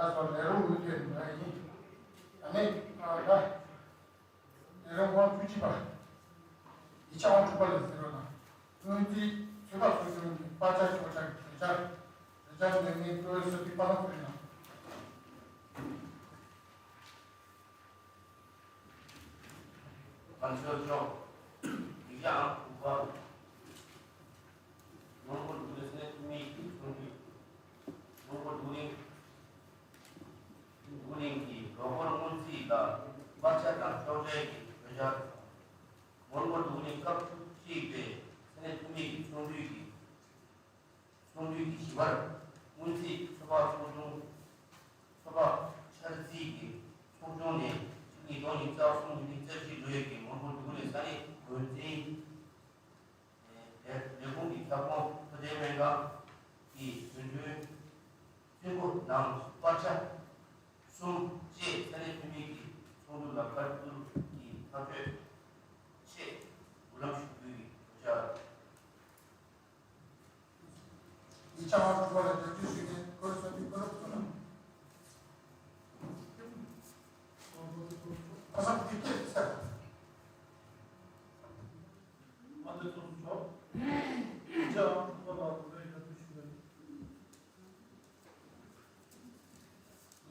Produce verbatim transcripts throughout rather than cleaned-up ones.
ལགས་སོ། ལས་རོགས་ངོས་ཐད་ནས་ཡིན། ད་ནི་ཨ་ད་ལས་རོགས་དབང་བཅུ་གཅིག་པ། ཡིག་ཆ་དབང་དྲུག་པ་ལ་གཟིགས་རོགས་གནང་། སྔོན་རྩིས་ཚོད་དཔག་ཚོགས་ཆུང་གི་པར་ཆ་ཆོག་ཆ་གི་གྲོས་འཆར། གྲོས་འཆར་འདོན་མཁན་ཀྲོའུ་བསོད་བདེ་པ་ལགས་གཟིགས་རོགས་གནང་། ང་ཚོའི་ཕྱོགས་ཡིག་ཆ་ཨང་དྲུག་པ། ནོར་བུ་འབྲུག་ལས་སྣེ་ཐོན་མིའི་ཚོགས་འདུ། ནོར་བུ་འབྲུག་གླིང་། འབྲུག་གླིང་གི་ལོ་འཁོར་སྔོན་རྩིས་ལ་པར་ཆ་དང་ཅོག་འཐདའི་གྲོས་འཆར། ནོར་བུ་འབྲུག་གླིང་སྐབས་བཅུ་གཅིག་པའི་སྣེ་ཐོན་མིའི་ཚོགས་འདུའི་གི་ཚོགས་འདུའི་གི་བཞི་པར་སྔོན་རྩིས་ཚོད་དཔག་ཚོགས་ཆུང་། ཚོད་དཔག་འཆར་རྩིས་ཀྱི་ཚོགས་ཆུང་ནས་ཉིས་སྟོང་ཉི་ཤུ་རྩ་གསུམ་ཉིས་སྟོང་ཉི་ཤུ་རྩ་བཞི་ལོའི་གི་ནོར་བུ་འབྲུག་གླིང་ས་གནས་འགོ་འཛིན་ལས་ལས་ཁུངས་ཀྱི་ཁྱབ་ཁོངས་ཚོ་དེ་སྨན་ཁང་གི་དོན་གྲོས་གསུམ་པོ་ནང་པར་ཆ་གསུམ་བཅས་ས་གནས་འཐུས་མི་གི་ཚོགས་འདུ་ལ་བཀའ་བསྡུར་གྱི་ཐག་གཅོད་ཆེད་འབུལ་ལམ་ཞུ་རྒྱུའི་གྲོས་འཆར། ཡིག་ཆ་དབང་དྲུག་པ་ལ་རྒྱབ་སྐྱོར་ཞུ་མཁན་ཀྲོའུ་བསོད་བདེ་པ་ལགས་གཟིགས་རོགས་གནང་། ཁ་སང་དེ་སྐད་ཆ། དབང་འདུས་ཚོགས་གཙོ་མཆོག་ཡིག་ཆ་དབང་དྲུག་པ་ལ་གོ་སྒྲིག་རྒྱབ་སྐྱོར་ཞུ་མཁན།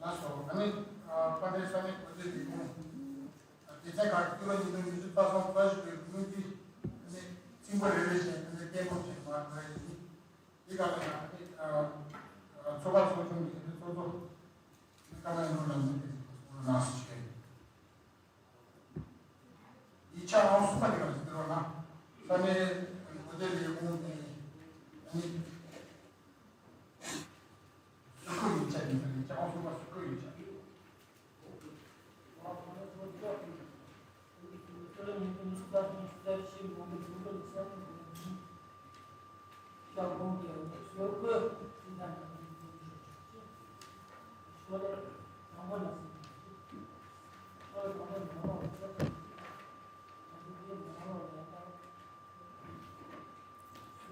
ལགས་སོ། ཨ་ནི་ཨ་དཔལ་ལྡན་ས་གནས་འགོ་ཁྲིད་ལས་ཁུངས་སྡེ་ཚན་ཁག་གི་ལོ་ཉིས་སྟོང་ཉི་ཤུ་རྩ་གསུམ་རྩ་བཞི་པའི་དགུན་དུས་ཨ་ནི་ཚིག་འགོ་རེ་རེ་བཞིན་ཨ་ནི་སྟེང་འབུམ་བྱས་མ་རེད་ཡིན། འདི་ག་ལ་ཡང་ཨ་ནི་ཨ་ཚོགས་པ་ཚོགས་ཆུང་གི་ཨ་ནི་ཚོགས་གཙོ་ཨ་ནི་ཀརྨ་ཡིད་འཕྲོག་ལགས་ནས་ཨ་ནི་གསུང་རོགས་གནང་ཞེས་བཤད། ཡིག་ཆ་ཨང་གསུམ་པ་དེ་ག་ལ་ཟེར་བ་ན། ས་གནས་འགོ་ཁྲིད་ལས་ཁུངས་ནས་ཨ་ནི་སུ་ཁོ་ཡིག་ཆ་ཡིན་ཟེར། ཡིག་ཆ་ཨང་གསུམ་པ་སུ་ཁོ་ཡིག་ཆ།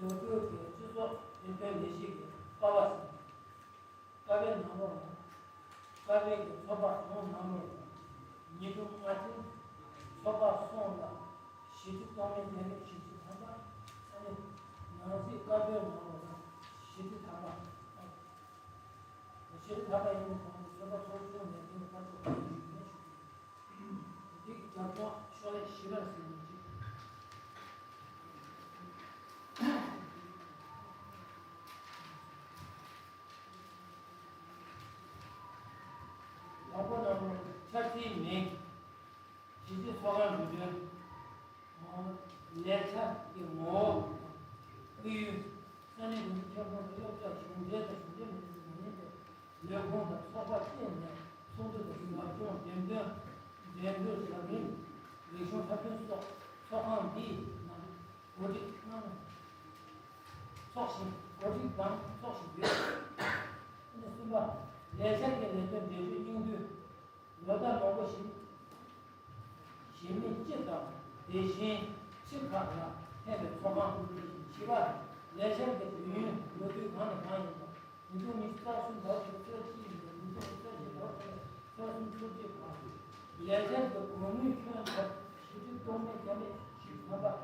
བཟོ་བཀོད་ཀྱི་སྤྱི་ཚོགས་བདེ་དོན་ལས་གཞི་གི་ཀ་བ་ཟེར། ཀ་བའི་ནང་ལོགས་ལ། ཀ་བའི་གི་ཚོགས་པ་གཞུང་ནང་ལོགས་ལ། ཉིས་སྟོང་ལྔ་བཅུ། ཚོགས་པ་གསུམ་ལ་ཞི་བདེ་རྟོག་མེད་རྒྱལ་མེད་ཞི་བདེ་དམ་པ། ཨ་ནི་ནང་སྲིད་བཀའ་པོད་ནང་ལོགས་ལ་ཞི་བདེ་དམ་པ། ཞི་བདེ་དམ་པ་ཡིན་པའི་དབང་དུ་ཚོགས་པ་ཚོགས་ཆུང་ནས་དེ་ནི་བཀའ་ཚོགས་ཀྱི་ཡིན་ཞུ་གི་ཡིན། འདི་གི་རྒྱབ་ལྗོངས་ཤོག་ལྷེ་བཞི་པ་ཟེར་ནས་ཅིག་ལག་པ་ནང་ལ་འཆར་རྩིས་མིང་། གཞི་རྩའི་ཚོགས་ཁང་འགྲོ་དོན། ལས་འཆར་གྱི་ངོ་བོ། དམིགས་ཡུལ། ས་གནས་འགོ་ཁྲིད་ཁྱབ་ཁོངས་དང་སློབ་གྲྭ་གཞུང་འབྲེལ་དང་གཞུང་འབྲེལ་མིན་པའི་མི་སྣ་དང་ལས་ཁུངས་དང་ཚོགས་པ་བཅས་ནས་ཚོགས་འདུ་དང་ཟབ་སྦྱོང་འགྲེམས་སྟོན་འགྲན་བསྡུར་ཟབ་རིམ་རིག་གཞུང་འཁྲབ་སྟོན་སོགས་ཚོགས་ཁང་འདིའི་ནང་གོ་སྒྲིག་གནང་ཚོགས་ཤིང་གོ་སྒྲིག་དང་ཚོགས་བཞིན་ཡོད། གསུམ་པ། ལས་འཆར་གྱི་ལས་དོན་འགྲེལ་བརྗོད་སྙིང་བསྡུས། ལོ་ཟླ་མང་པོ་ཞིག་གཞན་མི་སྤྱི་དང་དེ་བཞིན་ཕྱི་ཁག་ལ་ཕན་པའི་ཚོགས་ཁང་། བཞི་པ། ལས་འཆར་གྱི་དུས་ཡུན་ལོ་དུས་གང་ནས་གང་ཡིན་པ། ཉིས་སྟོང་ཉི་ཤུ་རྩ་གསུམ་ཟླ་བ་བཅུ་གཅིག་ནས་ཉིས་སྟོང་ཉི་ཤུ་རྩ་བཞི་ཟླ་བ་གསུམ་ཚེས་གཅིག་བར། ལས་འཆར་གྱི་གོང་སྨོས་ཁྱོན་བསྡོམས་ཞི་བདེ་རྟོག་མེད་རྒྱ་མེད་ཞིག་ཐོན་པ།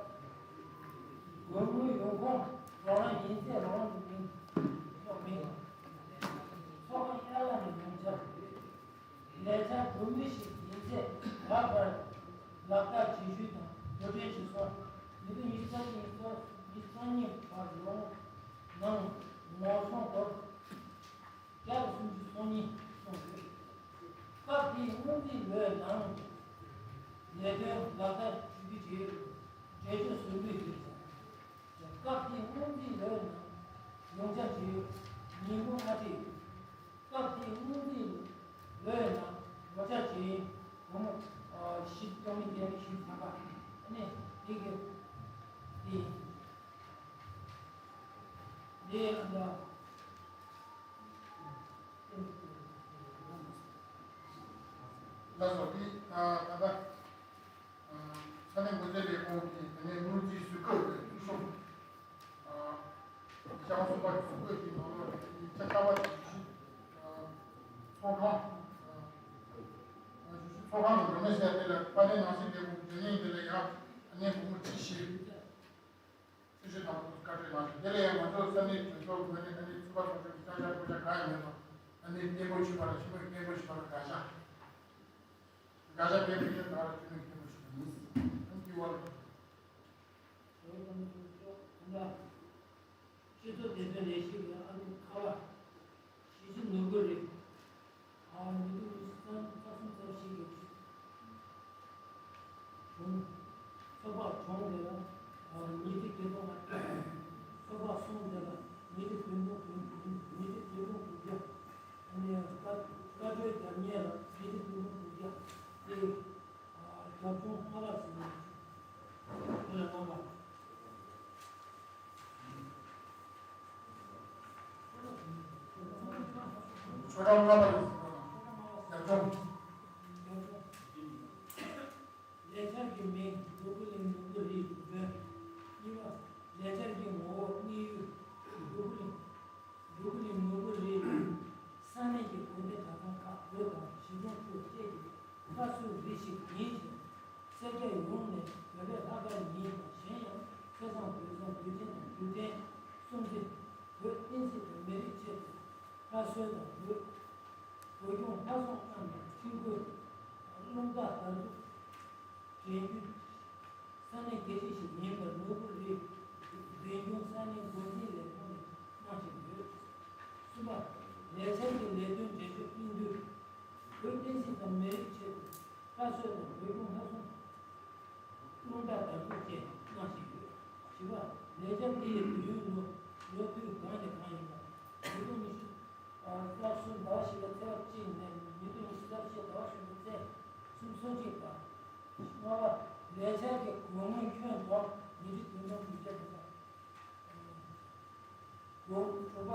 དགོས་དངུལ་ཡོང་ཁུངས་རོགས་རམ་ཡིན་ཚད་རོགས་རམ་གྱི་མིང་ཐོག་མིང་། ཚོགས་པ་དབྱར་གླ་ནས་ཡོང་འཆར། ལས་འཆར་གྲུབ་མུས་ཤིག་ཡིན་ཚེ་ད་བར་ལག་བསྟར་བྱེད་ཤུལ་དང་བཟོ་སྐྲུན་བྱེད་སོང་། ཉིས་སྟོང་ཉི་ཤུ་རྩ་གཅིག་ཉིས་སྟོང་ཉི་ཤུ་རྩ་གཉིས་བར་ལོ་ནང་ཉོ་ཚོང་སྒོར་བརྒྱ་དང་སུམ་ཅུ་སོ་གཉིས་སོང་ཡོད། སྐབས་དེའི་སྔོན་རྩིས་ལོའི་ནང་ལས་དོན་ལག་བསྟར་ཞུ་རྒྱུ་བྱས་ཡོད། འགྲེལ་བརྗོད་ཟུར་འབུལ་ཞུས་ཚར། སྐབས་དེའི་སྔོན་རྩིས་ལོའི་ནང་ཡོངས་ཁྱབ་བྱས་ཡོད། ཉིན་གུང་ཨ་ཁྲིད། སྐབས་དེའི་སྔོན་རྩིས་ལོའི་ནང་ངོ་བཅར་བྱས་ཡོད། སྒོར་མོ་ཞིག་སྟོང་མི་བརྒྱད་ནས་ཞིག་ཐམ་པ། ཨ་ནི་དེ་གི་དེ་དེ་ཨ་ད། ལགས་སོ། དེ་ད་ལྟ། ས་གནས་འགོ་ཁྲིད་ལས་ཁུངས་ཀྱི་དེ་ནས་སྔོན་རྩིས་ཟུར་བཀོད་པའི་ཐུགས་གསུང་། ཨ་ལྕགས་སོ་པ་ཟུར་བཀོད་ཀྱི་ནང་ལོགས་ནས་ཡིག་ཆ་ཀ་བ་དེ་བཞི། ཨ་ཚོགས་ ཚོགས་ཁང་། ཚོགས་ཁང་གི་སྒྲོན་མེ་ཟེར་དེ་ལ་དཔལ་ལྡན་ནང་སྲིད་ལས་ཁུངས་དྲི་ལན་དེ་ལ་ཡང་ཨ་ནེ་སྒོར་མོ་ཁྲི་བཞི། ཁྲི་བཞི་དང་པོ་བཀའ་དྲིན་གནང་ཞུ། དེ་ལ་ཡང་ང་ཚོ་ས་གནས་གྲོས་ཚོགས་ངོས་ནས་ཨ་ནེ་ཚོགས་པ་ཚོགས་ཆུང་གི་བསྐྱར་བཅར་བསྐོ་བཞག་གང་ཡང་མེད་པ། ཨ་ནེ་སྐད་འབོད་ཞུས་པ་ལ་ཆེན་མོས་སྐད་འབོད་ཞུས་པ་ལ་དགག་བཞག་དགག་བཞག་སྤེལ་མི་ཁྱོད་དག་ལ་ཆེན་མོས་སྐད་འབོད་ཞུས་པ་ཡིན། ཨ་ནེ་ཀི་ཝར། སྤྱི་ཚོགས་བདེ་དོན་ལས་གཞི་གི་ཨ་ནེ་ཁ་བ་ཞི་ཅིན་ནོར་བུ་རེད། ཨ་ཉིས་སྟོང་ཉི་ཤུ་རྩ་གསུམ་རྩ་བཞི་གི་གཞུང་ཚོགས་པ་གཞུང་དེ་ལ་ཨ་ཉིས་སྟོང་བརྒྱད་སྟོང་ལ་ཚོགས་པ་གསུམ་དེ་ལ་ཉིས་སྟོང་བདུན་སྟོང་བདུན་ཉིས་སྟོང་བདུན་སྟོང་དྲུག་བརྒྱ། ཨ་ནེ་བཀའ་བཀའ་འཁྲོལ་རྒྱབ་མཁན་ལ་ཉིས་སྟོང་བདུན་སྟོང་དྲུག་བརྒྱ་དེ། རྒྱབ་ལྗོངས་ལྔ་པ་ཟེར་ནས་དེ་ལ་གནང་བ། ཆོས་གྲྭ་ལྔ་པ་ལ་ཟེར་བ་ན་རྒྱབ་ལྗོངས། ལས་འཆར་གྱི་མིང་ནོར་བུ་གླིང་ནོར་བུ་རིའི་འགྲོ་གྲོན། གཉིས་པ། ལས་འཆར་གྱི་ངོ་བོ་དམིགས་ཡུལ་ནོར་བུ་གླིང་། འབྲུག་གླིང་ནོར་བུ་རིའི་ས་གནས་ཀྱི་དགོན་སྡེ་གྲྭ་ཚང་ཁག་བོད་དང་གཞིས་གྲོང་ཁུལ་བཅས་ཀྱི་བཀའ་སྲོལ་རིགས་ཤིག་ཡིན་ཞིང་། སེར་སྐྱ་ཡོངས་ནས་བོད་པའི་ལྷག་དཀར་ཡིན་པ་གཞན་ཡང་ཁ་སང་བོད་ཚོང་དུས་ཆེན་དང་དུས་དྲན་སྲུང་བརྩི། བོད་བསྟན་སྲིད་དང་མི་རིགས་ཆེད་དུ་བཀའ་སྲོལ་དང་བོད་བོད་སྐྱོང་ལྷ་སྲུང་རྣམས་ཀྱི་ཆིང་བཀོད་རླུང་རྟ་དར་ཚུགས། དྲན་རྒྱུ། ས་གནས་རྒྱལ་སྤྱི་ཞིག་ཡིན་པར་ནོར་བུ་རི་རིམ་བྱུང་ས་གནས་འགོ་འཛིན་ལས་ཁུངས་ནས་གནང་བཞིན་ཡོད། གསུམ་པ། ལས་འཆར་གྱི་ལས་དོན་འགྲེལ་བརྗོད་སྙིང་བསྡུས། བོད་བསྟན་སྲིད་དང་མི་རིགས་ཆེད་དུ་བཀའ་སྲོལ་དང་བོད་ལུགས་ལྷ་སྲུང་རླུང་རྟ་དར་ཚུགས་བཅས་གནང་བཞིན་ཡོད། བཞི་པ། ལས་འཆར་དེ་ཡི་དུས་ཡུན་ལོ་ལོ་དུས་གང་ནས་གང་ཡིན་པ། ཉིས་སྟོང་ཉི་ཤུ་རྩ་གསུམ་ཟླ་བ་བཞི་པའི་ཚེས་པ་གཅིག་ནས་ཉིས་སྟོང་ཉི་ཤུ་རྩ་བཞི་ཟླ་བ་གསུམ་པའི་ཚེས་སུམ་ཅུ་སོ་གཅིག་བར། ལྔ་པ། ལས་འཆར་གྱི་གོང་དངུལ་ཁྱོན་བསྡོམས་ཉིས་ཁྲི་བདུན་སྟོང་དྲུག་བརྒྱ་དྲུག་ཅུ། དྲུག་པ།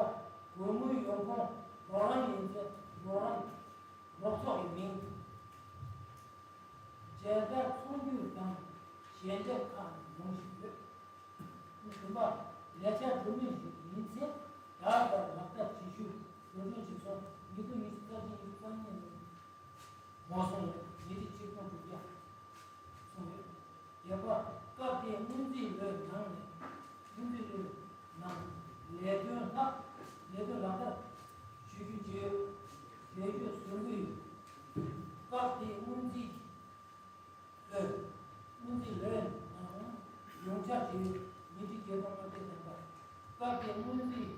གོང་དངུལ་ཡོང་ཁུངས་རོགས་རམ་ཡིན་ཚེ་རོགས་རམ་རོགས་ཚོགས་ཀྱི་མིང་། མཇལ་དར་ཚོང་བསྒྱུར་དང་ཞལ་འདེབས་ཁག་ནས་ཡོང་བཞིན་ཡོད། གསུམ་པ། ལས་འཆར་སྒྲུབ་མུས་ཤིག་ཡིན་ཚེ་བདག་ལྟར་ལག་བསྟར་བྱེད་ཤུགས་འགྲོ་གྲོན་གཅིག་སོང་། ཉིས་སྟོང་ཉི་ཤུ་རྩ་གཅིག་ཉི་ཤུ་རྩ་གཉིས་ལོའི་ངོ་སོང་ཉིས་ཁྲི་ཆིག་སྟོང་དྲུག་བརྒྱ་སོང་ཡོད། བརྒྱད་པ། སྐབས་དེའི་སྔོན་རྩིས་ལོའི་ནང་ནས་སྔོན་རྩིས་ལོའི་ནང་ལས་དོན་ལྷག་ལས་དོན་ལག་བསྟར་ཞུ་རྒྱུ་བརྗོད་ཡོད། འགྲེལ་བརྗོད་བཟོ་གི་ཡོད། སྐབས་དེའི་སྔོན་རྩིས་ལོའི་སྔོན་རྩིས་ལོའི་ནང་ཡོངས་ཁྱབ་བྲིས་ཉིས་ཁྲི་བརྒྱད་སྟོང་ལྔ་བརྒྱ་ཐམ་པ། སྐབས་དེའི་སྔོན་རྩིས་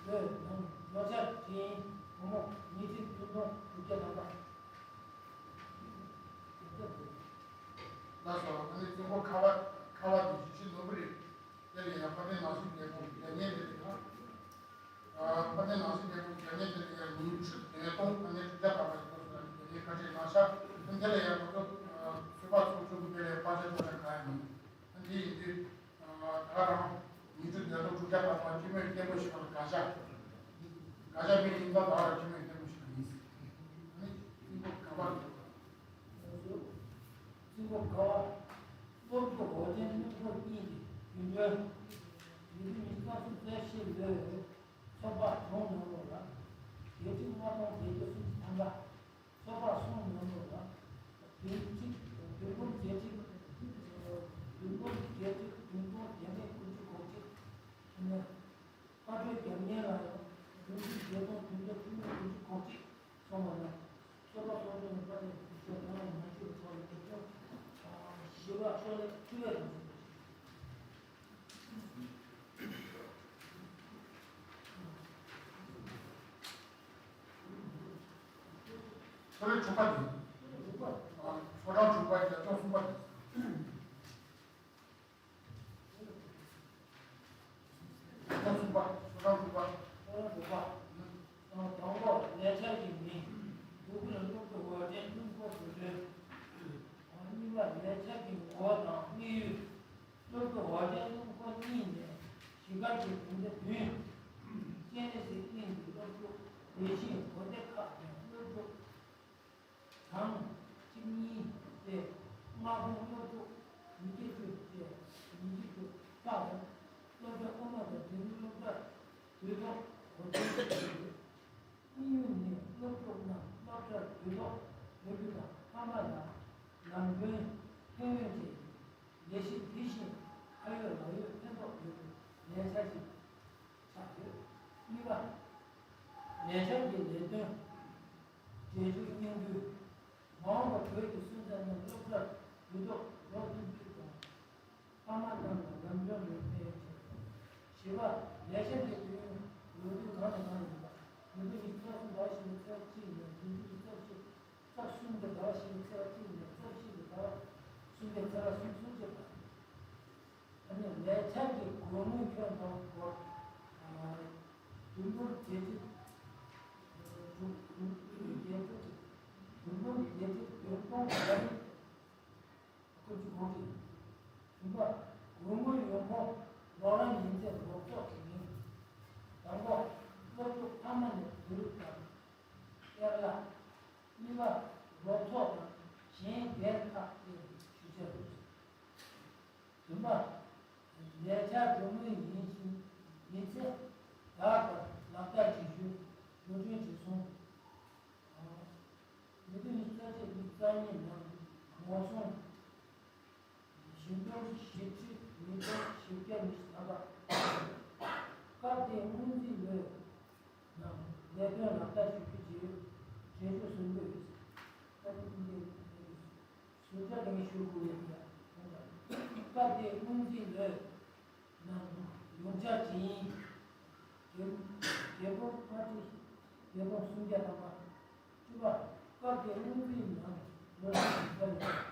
ལོའི་ནང་ལོ་བཅར་བྲིས་སྒོར་མོ་ཉིས་ཁྲི་བདུན་སྟོང་དྲུག་བརྒྱ་ཐམ་པ། ལགས་སོ། ཨ་ནི་གཙོ་བོ་ཁ་བ་ཁ་བ་དེ་ཞི་ཅིན་ནོར་བུ་རེད། དེ་ལ་ཡང་དཔལ་ལྡན་ནང་སྲིད་ལས་ཁུངས་ཀྱི་ལས་ཉན་དེ་ལ་ཡང་། དཔལ་ལྡན་ནང་སྲིད་ལས་ཁུངས་ཀྱི་ལས་ཉན་དེ་ལ་ཡང་ཉིན་ཁྲི་བདུན་སྟོང་ཨ་ནི་དྲུག་བརྒྱ་ལྷག་པ་ཞིག་ཐོབ་སོང་། ཨ་ནི་དེ་ལ་བཀའ་དྲིན་གནང་ཤག་ཨ་ནི་དེ་ལ་ཡང་ང་ཚོ་ཚོགས་པ་ཚོགས་ཆུང་གི་དེ་ལ་ཡང་བར་ཆད་གཏོང་ཡ་གང་ཡང་མེད། ཨ་ནི་དེ་ཡིན་དུས། ད་རང་ཉིས་སྟོང་བརྒྱ་དང་དྲུག་བརྒྱ་ལྷག་མ་ཁྱི་མོས་སྐད་འབོད་ཞུས་པ་ལ་དགག་བཞག་དགག་བཞག་མི་ཡིན་པ་ད་རང་ཁྱི་མོས་སྐད་འབོད་ཞུས་པ་ཡིན། ཨ་ནི་རྩིས་འགོ་ག་པར་འདུག་རྩིས་འགོ་ག་པར། སློབ་ཕྲུག་འོ་ཅན་སློབ་ཕྲུག་གཉིས་ཀྱི་རྒྱུན་ལས། ཉིས་སྟོང་ཉི་ཤུ་རྩ་གསུམ་རྩ་བཞི་ལོའི་ཚོགས་པ་གཞུང་ནང་ལོགས་ལ་བརྒྱད་ཁྲི་ལྔ་སྟོང་བརྒྱད་བརྒྱ་སུམ་ཅུ་ཐམ་པ། ཚོགས་པ་གསུམ་ནང་ལོགས་ལ་བདུན་ཁྲི་བདུན་སྟོང་བརྒྱད་ཁྲི། བདུན་སྟོང་བརྒྱད་ཁྲི་བདུན་སྟོང་བརྒྱ་མེད་དགུ་བཅུ་གོ་གཅིག་ཨ་ནི་བཀའ་འཁྲོལ་རྒྱབ་མཁན་ལ་ཡང་བདུན་ཁྲི་བརྒྱད་སྟོང་བདུན་བརྒྱ་བཅུ་མེད་དགུ་བཅུ་གོ་གཅིག་སོང་བ་ལ། ཚོགས་པ་ཚོགས་ཆུང་གི་བཀའ་ལས་བསྐྱོན་གནང་བའི་ནང་ཆོས་ཚོགས་ལ་རྒྱབ་སྐྱོར་ཞི་བ་ཤོག་ལེབ་ཕུལ་བའི་དང་། ཚོགས་རིམ་དྲུག་པ་དེ། ཚོགས་རིམ་དྲུག་པ་རྒྱབ་སྐྱོར་གསུམ་པ་དེ། རྒྱབ་སྐྱོར་གསུམ་པ། ཚོགས་རིམ་དྲུག་པ། ཚོགས་རིམ་དྲུག་པ། དང་པོ་ལས་འཆར་གྱི་མིང་། འབྲུག་གི་སློབ་ཕྲུག་འོ་བརྒྱལ་སྣུམ་འཁོར་བགྲོ་གྲོན། གཉིས་པ་ལས་འཆར་གྱི་ངོ་བོ་དང་དམིགས་ཡུལ། སློབ་ཕྲུག་འོ་བརྒྱལ་སྣུམ་འཁོར་གཉིས་ནས་གཞིས་སྒར་གྱི་དགོན་སྡེ་བདུན། སྤྱན་རས་གཟིགས་གླིང་གི་སློབ་ཕྲུག་དེ་བཞིན་དགོན་སྡེ་ཁག་གི་སློབ་ཕྲུག་གྲངས་གཅིག་གཉིས་ཏེ། སྔ་དགོང་སློབ་ཕྲུག་ཉིས་བརྒྱ་བཅུ་ཏེ་ཉིས་བརྒྱ་བཅུ་ལྷག་ལ་སློབ་གྲྭ་དབུ་མ་དང་འབྲིང་རིམ་སློབ་གྲྭ་དུས་ཐོག་འགོ་འཛིན་བྱས་ཡོད། དམིགས་ཡུལ་ནི་སློབ་ཕྲུག་རྣམས་ ལམ་སྟོན་ཕན་ཡོན་ཅན། ལས་གཞི་དེ་བཞིན་ཁ་ཡོད་ལག་ཡོད་ཕན་ཐོགས་ཡོད་པའི་ལས་འཆར་ཞིག་ཆགས་ཡོད། གཉིས་པ། ལས་འཆར་གྱི་ལས་དོན། འབྲེལ་མཐུད་སྙིང་བསྡུས། མ་འོངས་པར་བོད་ཀྱི་སོན་རྩ་ནས་སློབ་གྲྭར་འགྱུར་ལྡོག་འགྲོ་ཐུབ་རྒྱུ་དང་། ཕ་མ་རྣམས་ལ་ལམ་སྟོན་ལས་ཕན་ཆེ། བཞི་པ། ལས་འཆར་གྱི་དུས་ཡུན་ལོ་དུས་གང་དང་གང་ཡིན་པ། མི་དུས་ཉི་ཤུ་རྩ་གསུམ་ཟླ་བ་བཞི་པའི་ཚེས་གཅིག་ནས་བདུན་ཅུ་རྩ་བཞི། རྩ་གསུམ་གྱི་ཟླ་བ་བཞི་པའི་ཚེས་གཅིག་ནས་རྩ་བཞི་གི་ཟླ་བ་གསུམ་པའི་ཚེས་ལ་སུམ་ཅུ་སོ་གཅིག་བར། ཨ་ནི་ལས་འཆར་གྱི་གོ་དངུལ་ཁྱོན་བསྡོམས་སྒོར་བདུན་འབུམ་བརྒྱད་ཅུ། བདུན་འབུམ་བརྒྱད་ཅུ། བདུན་འབུམ་བརྒྱད་ཅུ་དོན་སྟོང་བརྒྱ་རེ། ཀུན་གྱི་གོང་ཞིག་བདུན་པ། གོ་དངུལ་ཡོང་ཁུངས་ལོ་རང་ཡིན་ཚད་རོགས་ཚོགས་ཀྱི་མིང་། དང་པོ། སློབ་ཕྲུག་ཕ་མ་ནས་བསྡུ་རུབ་དང་། ཡར་ལ། གཉིས་པ། རོགས་ཚོགས་དང་གཞན་སྒེར་ཁག་བཅས་ཞུ་བྱ་རེད། བདུན་པ། ལས་འཆར་གྲོན་དངུལ་ཡིན་ཞིང་ཡིན་ཚེ་བདག་གིས་ལག་བསྟར་བྱེད་ཤུགས་འགྲོ་གྲོན་བྱེད་སོང་། མི་དུས་ཉི་ཤུ་རྩ་གཅིག་ཉི་ཤུ་རྩ་གཉིས་ནང་ངོ་སྲུང་ཞིང་འབྲོག་ཞིབ་ཁྲིད་ཉིས་སྟོང་ཞིབ་བརྒྱ་ཉི་ཤུ་ཐམ་པ། སྐབས་དེའི་སྔོན་རྩིས་ལོའི་ནང་ལས་དོན་ལག་བསྟར་ཞུ་རྒྱུ་བྱས་ཡོད། གྲོས་ཆོད་བཟོ་དགོས་ཡོད། སྐབས་དེའི་བཟོ་གྲྭ་དེ་ངས་ཞུ་དགོས་ཡོད་ཀྱང་། སྐབས་དེའི་སྔོན་རྩིས་ལོའི་ནང་ཡོངས་ཁྱབ་བྱས་ཡིན། རྒྱལ་རྒྱལ་པོ་ལྔ་ཁྲི་རྒྱལ་པོ་སུམ་བརྒྱ་ཐམ་པ། བཅུ་པ། སྐབས་དེའི་སྔོན་རྩིས་ནང་ལོ་རེར་ཡིན་པ་ཡིན།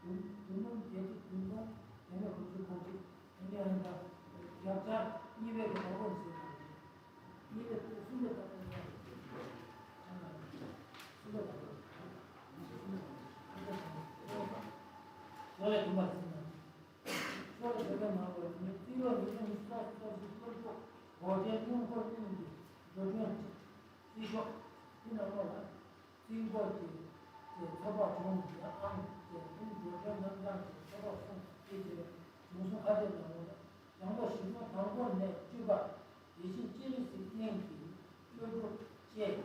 བདུན་བདུན་འབུམ་བརྒྱད་ཅུ་བདུན་སྟོང་དོན་མེད་དགུ་བཅུ་གོ་གཅིག་དེ་ནས་ཡང་ད་བརྒྱ་ཆ་གཉིས་པའི་གི་ནང་ལོགས་ཟེར་བ་རེད། གཉིས་པའི་གསུམ་པའི་ཐོག་ནས་ཡང་གསུམ་པའི་ཐོག་ནས་ཤོག་ལས་བདུན་པ་ཟིན་ན། ཤོག་ལས་བདུན་པའི་ནང་ལོགས་ནི་རྩིས་ལོ་ཉིས་སྟོང་ཉི་ཤུ་རྩ་གསུམ་རྩ་བཞི་སློབ་ཕྲུག་འགོག་བདེན་སྔོན་འགོག་གཉིས་ཀྱི་འགྲོ་གྲོན་རྩིས་ཤོག་འདི་ནང་ལོགས་ལ། རྩིས་འགོ་གི་ཚོད་དཔག་གྱོང་གི་ཨང་བཅས་ཀུན་འགྲོ་གྲོན་རྣམ་གྲངས་ཀྱི་ཚོད་དཔག་སོང་སྟེ་བྱས་པའི་བྱུང་སོང་ཁ་གཏད་ནང་ལོགས་ལ་དང་པོ་གཞི་རྩ་དང་པོ་ནས་བཅུ་པ་དེ་བཞིན་སྤྱི་ལེ་ཚིག་བརྟན་གྱི་སྤྲོད་སྒྲུབ་བཅས་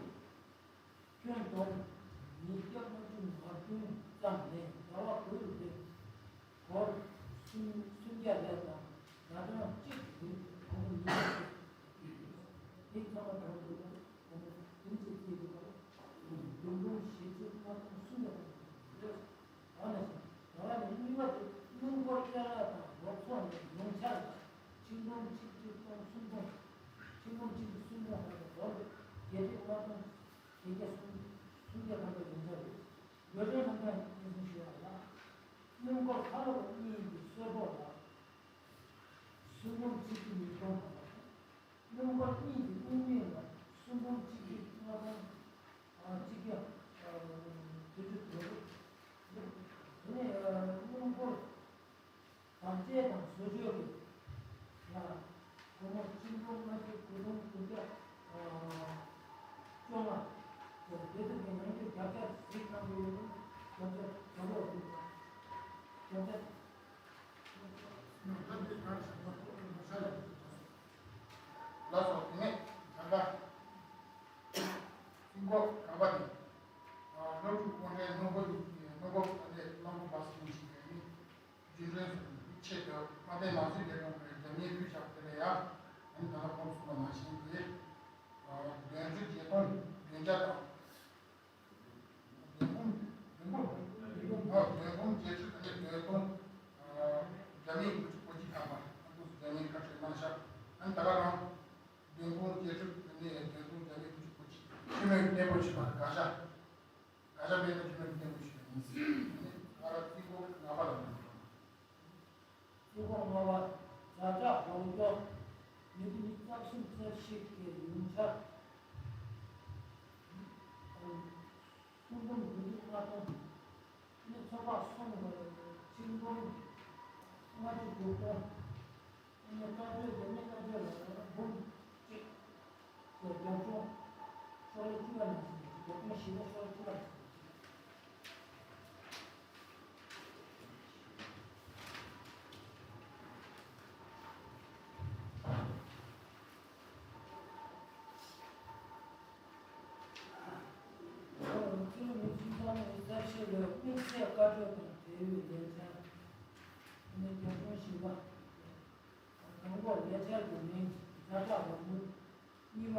ཁྱོན་བསྡོམས་ཉིས་བརྒྱ་ལྔ་བཅུ་ང་བདུན་ཙམ་ལས་ཟླ་བ་དགུ་ལས་སྒོར་སུམ་སུམ་བརྒྱ་ལས་དང་ཟླ་གྲངས་གཅིག་རིང་སྒོར་ཉིས་བརྒྱ་ཞིག་དེ་ཚང་མ་དང་དུ་སྒོར་བདུན་ཅིག་བརྩིས་འདུག་པ། བདུན་འབུམ་བཞི་བཅུ་ལྔ་སྟོང་སུམ་བརྒྱ་དང་ཡོད། འོ་ན་ཞིག་ཟླ་བ་ནས་གཉིས་པ་དེ་སྔོན་འགོག་ཅ་ལག་དང་རོགས་ཚོགས་ནས་ཡོངས་ཁྱབ་ལ་ཆིག་འབུམ་གཅིག་ཅུ་སྟོང་སུམ་སྟོང་། ཆིག་འབུམ་གཅིག་ཅུ་སུམ་སྟོང་ལྷག་པའི་སྒོར་བརྒྱད་ཁྲི་ལྔ་སྟོང་བརྒྱད་བརྒྱ་སུམ་སུམ་བརྒྱ་ཐམ་པ་ཡོངས་ཁྱབ་རེད། འགྲོ་གྲོན་རྣམ་གྲངས་སྙན་སེང་ཞུ་བ་ལ། སྔོན་འགོག་ཁ་ལོ་གཉིས་ཀྱི་གསོལ་ཕོགས་ལ་སུམ་འབུམ་གཅིག་ཅུ་ཉིས་སྟོང་དང་། སྔོན་འགོག་གཉིས་ཀྱི་དངུལ་མིང་ལ་སུམ་འབུམ་གཅིག་ཅུ་ལྔ་སྟོང་གཅིག་བརྒྱ་དྲུག་ཅུ་དོན་དྲུག་དེ་ནས་སྔོན་འགོག་བར་ཆད་དང་བཟོ་བཅོས་ཀྱི་ཡང་སྒོར་མོ་ཆིག་སྟོང་ལྔ་བཅུ་དགུ་སྟོང་དགུ་བརྒྱ་བཅོ་ལྔ། དེ་ཚོ་གི་ཉམས་འགྱུར་བརྒྱ་ཆ་ཟིག་གནང་གི་ཡོད་རེད། བརྒྱ་ཆ་བརྒྱ་ལོག་འདུག་བརྒྱ་ཆ། ལགས་སོ། དེ་ནས་ད་ལྟ་རྩིས་འགོ་ག་པ་དེ་སློབ་ཕྲུག་སྐུ་ཕྲེང་སྣུམ་འཁོར་གྱི་སྣུམ་འཁོར་ག་ནས་གླང་པོ་བ་སུ་ཡིན་ཞིག་ཡིན། རྒྱུན་ལས་སུ་ཆེད་དུ་དམའ་བརྟན་ལག་རྩལ་ལས་ཁུངས་ཀྱི་རྒྱབ་གཉེར་ཕུལ་བཞག་དེ་ལས་ཡང་ད་ལྟ་ཁོང་གསུངས་པ་ནང་བཞིན་གྱི་བདུན་ཅུ་བརྒྱད་སྟོང་བདུན་བརྒྱ་དང་། བདུན་འབུམ་བདུན་འབུམ་བདུན་འབུམ་བརྒྱད་ཅུ་དང་བདུན་སྟོང་བརྒྱ་མེད་དགུ་བཅུ་གོ་གཅིག་ཐམ་པ་ཨ་ཁུ་བརྒྱ་མེད་ཁ་ཕྲལ་གནང་ཤག་ཨ་ནི་ད་ག་རང་བདུན་འབུམ་བརྒྱད་ཅུ་དང་བདུན་སྟོང་བརྒྱ་མེད་དགུ་བཅུ་གོ་གཅིག་ཁྱོན་མེད་བརྟན་པོ་ཞིག་པ་དགའ་ཤག་དགའ་ཤག་མེད་ན་ཁྱོན་མེད་བརྟན་པོ་ཞིག་ཡིན། ཨ་ནི་ད་ག་རང་རྩིས་འགོ་ལྔ་པ་ལ་ཡིན། རྩིས་འགོ་ལྔ་པ། བྱ་གྲྭ་ལོངས་སྤྱོད་མི་དུས་ཉི་ཤུ་རྩ་གསུམ་རྩ་བཞི་གི་ཡོངས་ཁྱབ་སུམ་འབུམ་དགུ་བཅུ་ལྔ་སྟོང་། ནི་ཚོད་དཔག་སོང་བ་ཆིག་འབུམ་ལྔ་བཅུ་དྲུག་སྟོང་། ཨ་ནི་བཀའ་ཆོས་དེ་ནི་བཀའ་ཆོས་ལ་འབུམ་གཅིག་གི་རྒྱབ་ལྗོངས་ཤོག་ལྷེ་བཅུ་པ་ནང་བཞིན་རྒྱབ་ལྗོངས་བཞི་པ་ཤོག་ལྷེ་བཅུ་པ་ནང་བཞིན། ཉི་ཤུ་རྩ་བཞི་ལོའི་དམིགས་བསལ་བཀའ་འཁྲོལ་དང་འབྲེལ་ཡོད་ལས་འཆར། ཨ་ནི་རྒྱབ་ལྗོངས་བཞི་པ། དང་པོ་ལས་འཆར་གྱི་མིང་ཛ་དྲག་ལོ་ངོ་། གཉིས་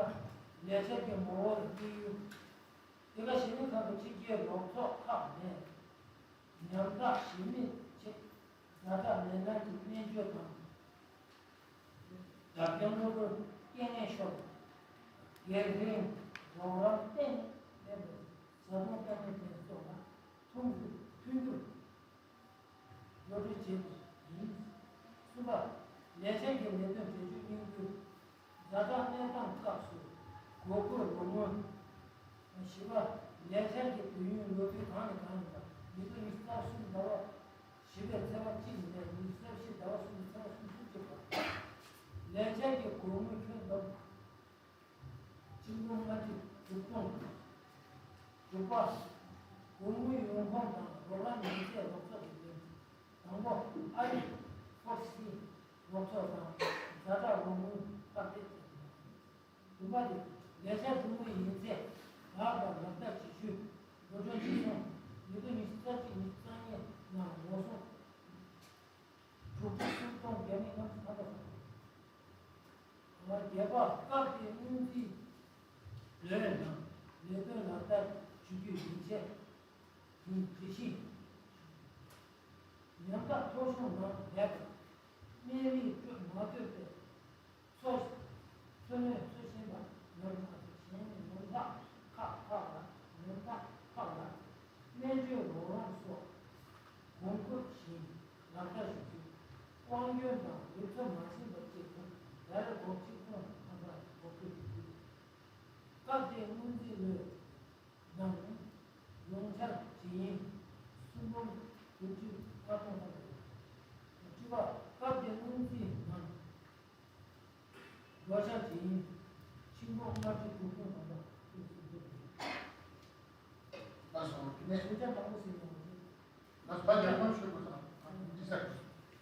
པ། ལས་འཆར་གྱི་ངོ་བོ་དང་དམིགས་ཡུལ། འདི་ག་གཞི་མི་ཁག་གི་ཕྱི་རྒྱལ་རོགས་ཚོགས་ཁག་ནས་ཉམ་ཐག་གཞི་མེད་ཆེད་ཛ་དྲག་ནད་མནར་གྱི་སྨན་བཅོས་དང་། བདག་སྐྱོང་གློ་བུར་རྐྱེན་ངན་ཤོར་བ། སྒེར་འཛིན་རོགས་རམ་གཏན་ནས་མེད་པའི་བཟའ་བཏུང་དཀའ་ངལ་ཅན་སོགས་ལ་མཐུན་འགྱུར་མཐུན་འགྱུར་གཡོ་སྒྲིག་བྱེད་དགོས་ཡིན། གསུམ་པ། ལས་འཆར་གྱི་ལས་དོན་གྲ་སྒྲིག་སྙིང་བསྡུས། ཛ་དྲག་གནས་སྟངས་སྐབས་སུ་དགོས་མཁོའི་ལོ་ངོ། བཞི་པ། ལས་འཆར་གྱི་དུས་ཡུན་ལོ་དུས་གང་ནས་གང་ཡིན་པ། ཉིས་སྟོང་ཉི་ཤུ་རྩ་གསུམ་ཟླ་བ་བཞི་པའི་ཚེས་པ་གཅིག་ནས་ཉི་ཤུ་རྩ་བཞི་ཟླ་བ་གསུམ་ཚེས་པ་སུམ་ཅུ་གཅིག་བར། ལས་འཆར་གྱི་དགོས་མཁོ་ཁྱོན་བསྡོམས། ཆིག་སྟོང་ལྔ་བཅུ་དྲུག་སྟོང་། དྲུག་པ། དགོས་མཁོའི་ཡོང་ཁུངས་དང་རོགས་རམ་ཡོད་ཚད་རོགས་ཚོགས་ཀྱི་ལས། དང་པོ། ཨ་རི་ཕོར་སི་རོགས་ཚོགས་དང་ཛ་དྲག་རོགས་དངུལ་ཁག་ཐེག་བྱས་ཡོད། དྲུག་པ་དེ། ལས་འཆར་གྲུབ་འབྲས་ཡིན་ཚད་ལག་དང་ལག་བསྟར་བྱེད་ཤུགས་འགྲོ་གྲོན་ཆེད་སོང་། ཉིས་སྟོང་ཉི་ཤུ་རྩ་གཅིག་ཉི་ཤུ་རྩ་གཉིས་ནང་ལོ་སོང་དྲུག་ཅུ་སུམ་སྟོང་བརྒྱ་མེད་ལྔ་བཅུ་ཐམ་པ་སོང་། བརྒྱད་པ། སྐབས་དེའི་སྔོན་རྩིས་ལོའི་ནང་ལས་དོན་ལག་བསྟར་ཞུ་རྒྱུ་ཡིན་ཚད་དུས་དེ་བཞིན་ཉམ་ཐག་ཐོ་གཞུང་ནང་ལས་དང་སྨན་རིགས་སྤྲོད་མ་ཐུབ་པའི་འཚོ་འཚོ་གནས་འཚོ་བཞིན་པ་ཉམ་ཐག་གཞན་ཉམ་ཐག་ཁག་ཁག་ལ་ཉམ་ཐག་ཁག་ལ་སྨན་བཅོས་རོགས་རམ་སོགས་གོང་འཁོད་བཞིན་ལག་བསྟར་ཞུ་རྒྱུ། དབང་སྐྱོན་དང་ལེགས་ཚོད་མ་ཟིན་པ་བཅས་ཀྱང་ཟླ་རེར་སྒོར་ཆིག་སྟོང་ཐམ་པ་འགོག་སྐྱོར་ཞུ་རྒྱུ། སྐབས་དེའི་སྔོན་རྩིས་ལོའི་ནང་ཡོངས་འཆར་ཇི་ཡིན། སུམ་སྟོང་དགུ་བཅུ་ལྔ་སྟོང་ཐམ་པ་རེད། དྲི་བ། སྐབས་དེའི་སྔོན་རྩིས་ནང་འགྲོ་འཆར་ཇི་ཡིན། ཆིག་སྟོང་ལྔ་བཅུ་དྲུག་སྟོང་ཐམ་པ་ཐུགས་སུ་འདུག་ལགས་སོ། དེ་ནས་སུམ་ཆ་དང་པོ་ཟིན་ཡོང་གི། ལགས་སོ། ད་ཡར་སྔོན་ཞུས་པ་དང་འདི་ཟེར།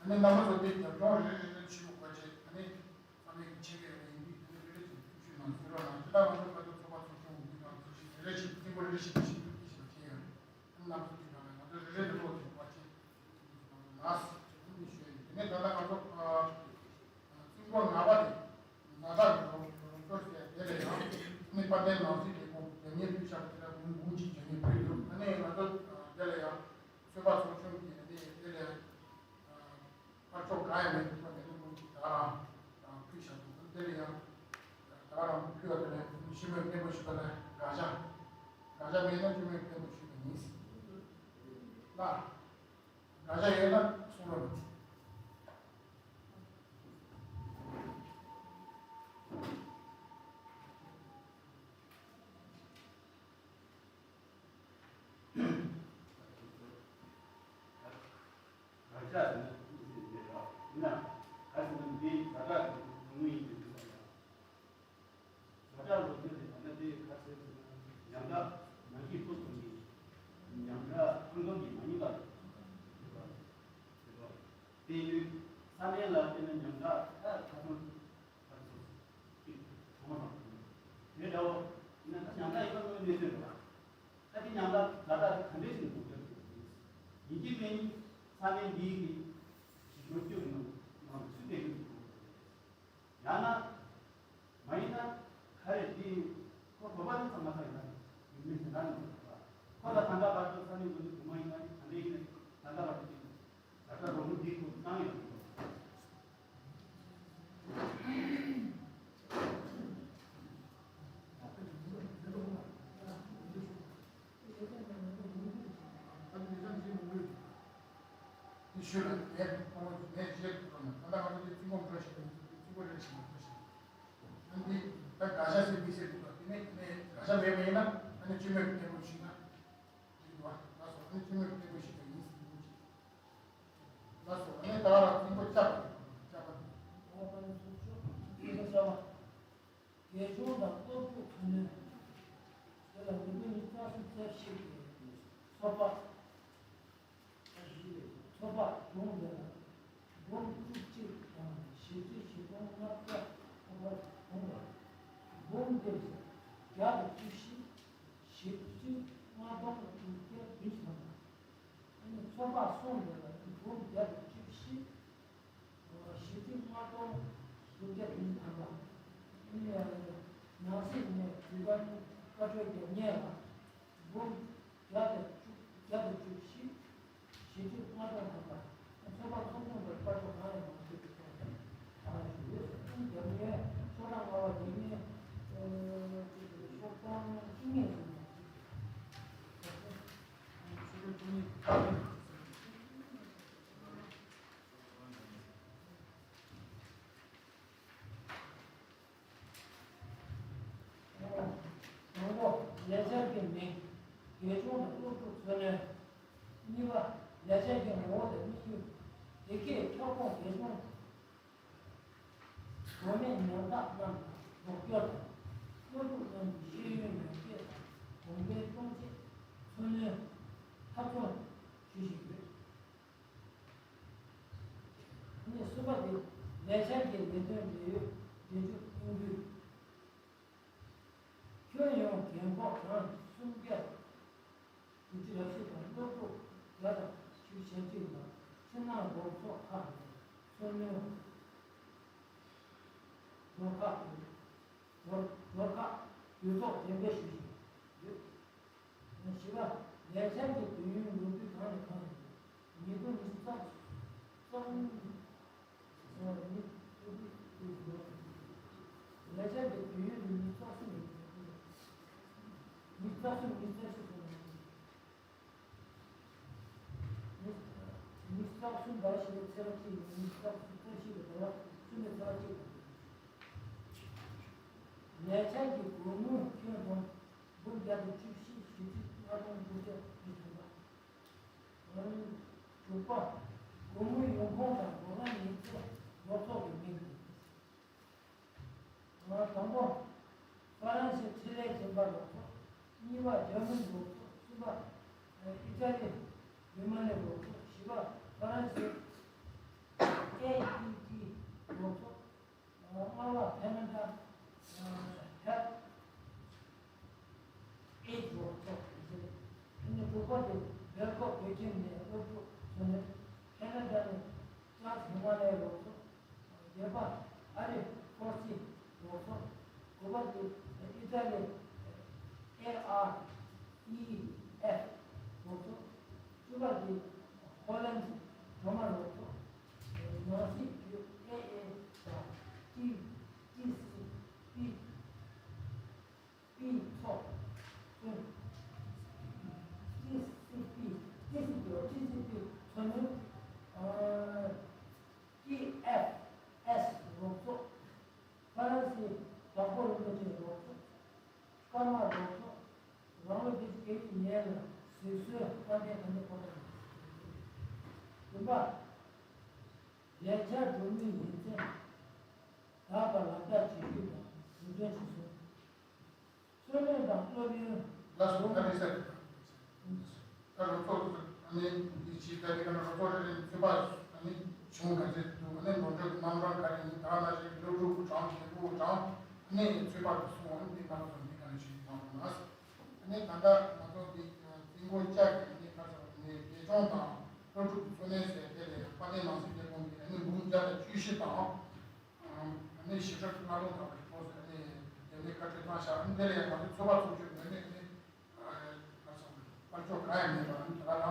ཨ་ནི་རྣམ་པ་ཚོ་དེ་རྒྱབ་ལྗོངས་རེ་རེ་རེ་རེ་ཞུ་དགོས་པ་བྱས། ཨ་ནི་ཚང་མས་ཀྱི་ཆེད་ལས་རེ་ཡིན་དུས་དེ་ནི་རེ་རེ་བཞིན་ཐུགས་ཞུས་གནང་ཟེར་བ་ནང་། ཇི་ལྟར་ང་ཚོ་ཁ་ཐུག་ཚོགས་པ་ཚོགས་ཆུང་འོས་བསྡུ་དང་ཚོགས་ཞིབ་རེ་རེ་བཞིན་རྩིས་འགོ་རེ་རེ་བཞིན་ཞིབ་ཞིབ་ཀྱིས་ཞིབ་བྱས་ཡོད། ཨ་ནི་རྣམ་པ་ཚོ་དེ་ག་ལ་ང་ཚོ་རེ་རེ་རེ་ལོག་ཅིག་པ་ཆེ་ལགས་ཞེས་ཞུ་ཞུ་ཡིན། དེ་ནས་ད་ལྟ་ང་ཚོ་རྩིས་འགོ་ལྔ་པ་དེ། ཛ་དྲག་གི་རོགས་རོགས་སྐྱོར་ཟེར་དེ་ལ་ཡང་ནི་དཔལ་ལྡན་ནོར་སྲིད་ལས་ཁུངས་ལས་གཉེར་སྤུས་ཞབས་དེ་ལ་འབུམ་འབུམ་གཅིག་ལྗང་ནས་ཕུལ་འདུག་ཨ་ནི་ང་ཚོ་དེ་ལ་ཡང་ཚོད་དཔག་ཚོགས་ཆུང་གིས་ནི་དེ་ལ་ཕར་ཕྱོགས་གང་ཡང་མེད་འདུག་པ་ནས་ནི་འབུམ་གཅིག་ད་རང་ཕུལ་བཞག་འདུག་དེ་ལ་ཡང་ད་རང་ཕུལ་བ་དེ་ལ་སྤྱི་མོས་སྐད་འབོད་ཞུས་པ་ལ་དགག་བྱ་དགག་བྱ་མེད་ན་སྤྱི་མོས་སྐད་འབོད་ཞུས་པ་ཡིན། ལ། དགག་བྱ་ཡོད་ན་གསུང་རོགས། དགག་བྱ་ཡོད་ན་གསུང་ཟེར་ཡོད་ར། ཡིན་ན་ག་ཟེར་ན་འདི་ཛ་དྲག་གི་ངོ་ཡིན་པའི་འདུག་ཡ། ཛ་དྲག་ལོ་རྒྱུས་དེ་ད་ལྟ་དེ་ག་ཟེར་ཟེར་ན་ཉམ་ཐག་ནང་གི་ཕོ་ཚོ་གི་ཉམ་ཐག་ཁང་ཁང་གི་མ་ཉམ་པ་རེད་པ། དེ་ཡོད་ས་གནས་ལ་བལྟས་ན་ཉམ་ཐག་ད་ཁ་སང་ཁ་སང་གི་གྲོང་ཁ་དང་དེ་འདྲ་བོ་ཡིན་ན་ད་ཉམ་ཐག་ཡིན་པ་ངོས་གནས་ཚུལ་རེད་པ། ད་དེ་ཉམ་ཐག་ཛ་དྲག་དེ་ག་འདྲས་ཞིག་འགོག་རྒྱབ་ཡིན་གྱི་མིན་ས་གནས་འདིའི་གི་ཞིབ་འཇུག་ནང་ནང་ཚུད་པའི་གི་འགོག་རྒྱབ་ཡིན། ཡང་ན། མ་ཡིན་ན། ག་རེ་འདི། ཁོ་བོད་པ་ནི་ཚང་མ་ཚང་ཡིན་ན། ཡིན་མིན་དེ་འདྲ་མི་འདུག་པ། ཁོ་ལ་ད་ལྟ་བར་དུ་ས་གནས་འགོ་འཛིན་བུ་མོ་ཡིན་ན་ནི་ག་འདྲ་ཡིན་ན་ནི་ད་ལྟ་བར་དུ་ཅིག་ད་ལྟ་རོགས་དངུལ་འདི་ཁོ་བཏང་ཡོད་མི་འདུག་ཨ་ནི་ལས་ཀ་ནང་ལ་ངོ་རྒོལ་དེ་ཤུལ་ལ་ངས་ཁོང་ངས་བཤད་དགོས་ན་ད་ལྟ་ང་ཚོ་དེ་རྩིས་འགོ་འགྲོ་བཞིན་པ་ཡིན་ཚུལ་རྩིས་འགོ་རེད་ཞེས་པ་འགྲོ་བཞིན། ཨ་ནི་ད་དགག་བྱ་ཟེར་མི་ཟེར་འདུག་པ། དེ་ནས་དེ་ནས་དགག་བྱ་མེད་པ་ཡིན་ན་ཨ་ནི་སྤྱི་མོས་ཀྱི་གཏན་འབེབས་ཞུས་ན་འགྲིག་འདུག་པ། ལགས་སོ། ཨ་ནི་སྤྱི་མོས་ཀྱི་གཏན་འབེབས་ཞུས་པ་ཡིན་ཟེར་གྱི་ཡིན་གྱི། ལགས་སོ། ཨ་ནི་ད་ར་རྩིས་འགོ་བཅའ་པ་རེད། བཅའ་པ་རེད། རྩིས་འགོ་བཅའ་པ། རྒྱལ་གཞུང་དང་སྟོབས་ཤུགས་ཐོན་ལས། དེ་ལ་ཉིས་སྟོང་ཉི་ཤུ་རྩ་གསུམ་རྩ་བཞི་གི་ཚོད་དཔག་ཚོད་དཔག་གཞུང་འདི་ལ་འབུམ་བཅུ་གཅིག་དང་བཞི་བཅུ་བཞི་སྟོང་ལྔ་བརྒྱ་ཐམ་པ་བྱུང་བ། འབུམ་སྡེ་བརྒྱ་དང་བཅུ་བཞི། བཞི་བཅུ་ ལྔ་སྟོང་དྲུག་བརྒྱ་བདུན་ཅུ་ཐམ་པ། ཨ་ནི་ཚོགས་པ་གསུམ་ཡོད་པ་ནི་འབུམ་བརྒྱ་དང་བཅུ་བཞི། ཞི་བདེ་ལྔ་སྟོང་དྲུག་བརྒྱ་བདུན་ཅུ་ཐམ་པ། ཨ་ནི་ནང་སྲིད་ནས་དུས་དཀར་བཀའ་འཁྲོལ་རྒྱབ་མཁན་ལ་འབུམ་བརྒྱ་དང་བཅུ་བརྒྱ་དང་བཅུ་བཞི། ཞི་བདེ་ལྔ་སྟོང་ཐམ་པ། ཚོགས་པ་ཚོགས་ཆུང་དང་དཔལ་འབྱོར་གང་ཡང་མ་ཐེབས་པའི་ཐོག་ནས་ཨ་ཞུ་ཡོད། རྒྱབ་གཉེར་ཤོག་གྲངས་ལྔ་པ་དེ་ནི་ཤོག་གྲངས་བཅུ་གཉིས་ཡིན། དང་པོ། ལས་འཆར་གྱི་མིང་། དགེ་སྦྱོང་དང་སློབ་ཕྲུག་འཚོ་སྣོན། གཉིས་པ། ལས་འཆར་གྱི་ངོ་བོ་དང་དམིགས་ཡུལ། དེ་གས་ཁྱབ་ཁོངས་དགེ་སྦྱོང་། མདོ་སྨད་ཉམ་ཐག་རྣམས་ལ་རོགས་སྐྱོར་དང་། སློབ་ཕྲུག་རྣམས་ཀྱི་ཤེས་ཡོན་ཡར་རྒྱས་དང་གོང་འཕེལ་གཏོང་ཆེད་འཚོ་སྣོན་འཐབ་རྩོད་ཞུ་བཞིན་ཡོད། གཉིས། གསུམ་པ་དེ་ལས་འཆར་གྱི་ལས་དོན་འབྲེལ་ཡོད་འབྲེལ་ཆོད་གཏོང་རྒྱུ། ཁྱོན་ཡོངས་རྒན་འཁོགས་གྲངས་སུམ་བརྒྱ་དྲུག་ཅུ་རེ་བཞི་དང་སློབ་ཕྲུག་བརྒྱ་དང་བཞི་བཅུ་ཞེ་གཅིག་ལ་ཕྱི་ནང་སྒོ་ཕྱོགས་ཁག་ནས་འཚོ་སྣོན་སྦྱོར་ཁག་སྦྱོར་སྦྱོར་ཁག་དུས་ཐོག་གཏན་འབེབས་ཞུ་བཞིན་ཡོད། བཞི་པ། ལས་འཆར་གྱི་དུས་ཡུན་ལོ་དུས་གང་ནས་གང་ཡིན། ཉིས་སྟོང་ཉི་ཤུ་རྩ་གསུམ། ཉིས་སྟོང་ཉི་ཤུ་རྩ་གསུམ། ལས་འཆར་གྱི་དུས་ཡུན་ནི་ཉི་ཤུ་རྩ་གསུམ་ཡིན། ཉི་ཤུ་རྩ་གསུམ། ཉི་ཤུ་རྩ་གསུམ། ཉི་ཤུ་རྩ་གསུམ་ཟླ་བཞི་པའི་ཚེས་པ་གཅིག་ནས་ཉི་ཤུ་རྩ་གསུམ་ཟླ་བཞི་པའི་ཟླ་བ་གསུམ་པའི་ཚེས་པ་གཅིག་བར། ལས་འཆར་གྱི་དགོས་དངུལ་ཁྱོན་བསྡོམས་འབུམ་བརྒྱ་དང་བཅུ་བཞི། ཞེ་གཅིག་ལྔ་སྟོང་དྲུག་བརྒྱ་ཉི་ཤུ་ཐམ་པ། དྲུག་པ། དགོས་དངུལ་ཡོང་ཁུངས་དང་འགྲོ་ལམ་ཡིག་ཚད་རོགས་ཚོགས་ཀྱི་མིང་དུ། དང་པོ། ཧྥ་རན་སི་འཕྲིན་ལས་སྦྱིན་པ་རོགས་ཚོགས། གཉིས་པ། འཇར་མན་རོགས་ཚོགས། གསུམ་པ། ཨི་ཊ་ལི་རྒྱུ་མ་ལས་རོགས་ཚོགས། བཞི་པ། ཧྥ་རན་སི་ཨེ་ཨི་ཊི་རོགས་ཚོགས། ལྔ་པ། ཁེ་ན་ཌ་ཧེལ་ཐི་ཨེ་ཌི་རོགས་ཚོགས་ཡིན། དྲུག་པ་དེ་སྦེལ་ཀོབ་བོད་ཁྱིམ་ནས་སློབ་ཕྲུག་ཚོ་ནས། ཁེ་ན་ཌ་ནས་ཀྲང་ཧི་མ་ལའི་རོགས་ཚོགས། བརྒྱད་པ། ཨ་རི་ཧྥོར་སི་རོགས་ཚོགས། དགུ་པ་དེ་ཨི་ཊ་ལི་ཨེ་ཨར་ཨི་ཨེཕ་རོགས་ཚོགས། བཅུ་པ་དེ་ཧོ་ལན་གྲོ་མ་རོགས་ཚོགས། ནང་སྲིད་བརྒྱུད་ཨེ་ཨེ་དང་ཊི་ཊི་སི་པི་པི་ཚོགས་གསུམ། ཊི་སི་པི་ཊི་སི་པི་ཊི་སི་པི་ཚོགས་མི། ཊི་ཨེཕ་ཨེས་རོགས་ཚོགས། ཧྥ་རན་སིའི་དྭགས་པོ་རིན་པོ་ཆེ་རོགས་ཚོགས། ཀརྨ་རོགས་ཚོགས། རང་ལོ་བརྒྱད་ཅུ་གྱ་གཉིས་ནས་ལ་གཟིགས་གསོའི་དཔལ་ལྡན་དགའ་ལྡན་ཕོ་བྲང་ནས། བདུན་པ། ལས་འཆར་གྲོས་མོལ་ཡིག་ཚད། ད་བར་ལག་བསྟར་བྱེད་ཤུགས་དང་འབུར་ཐོན་བྱེད་ཤུགས། འཚོ་སྣོན་དང་སློབ་ཡོན། ལགས་སོ། ད་རེས་ཟེར། ད་རོགས་ཚོགས་ཨ་ནི་འདི་ཕྱི་ད་རེས་ཀ་ན་རོགས་ཚོགས་རེ་རེ་ཚོད་དཔག་ཨ་ནི་བྱུང་ག་ཚད་འདུག་ཨ་ནི་ངོ་སྤྲོད་ཀྱི་རྣམ་གྲངས་ག་རེ་ཡིན། ད་ན་རེ་སློབ་ཕྲུག་གྲངས་རྒན་པོ་གྲངས་ཨ་ནི་ཚོད་དཔག་གི་སོང་ཨ་ནི་འདི་ང་ཚོ་འདི་ག་ནས་ཞིག་གནང་དགོས་ན། ཨ་ནི་ད་ལྟ་ང་ཚོ་འདི་རྩིས་འགོ་བཅའ་གི་ཨ་ནི་ཁ་ཚ་ཨ་ནི་དགེ་སྦྱོང་དང་སློབ་ཕྲུག་གི་འཚོ་གནས་ཟེར་དེ་ལས་དཔལ་ལྡན་ནང་སྲིད་ལས་ཁུངས་ཀྱིས་ཨ་ནི་འབུམ་བརྒྱ་དང་བཅུ་བཞི་དང་། ཨ་ནི་ཞིབ་ཕྲ་ལྔ་སྟོང་ཐམ་པའི་ཐོག་ཟེར་ནས་རྒྱ་མིའི་བཀའ་ཁྲིད་བཏང་བཞག་ཨ་ནི་དེ་ལ་ཡང་ང་ཚོས་ཚོད་དཔག་ཚོགས་ཆུང་ངོས་ནས་ཨ་ནི་ཨ་ཚོགས་པ་ཕྱོགས་གང་ཡང་མེད་པ་ཨ་ནི་དེ་ག་རང་ཨ་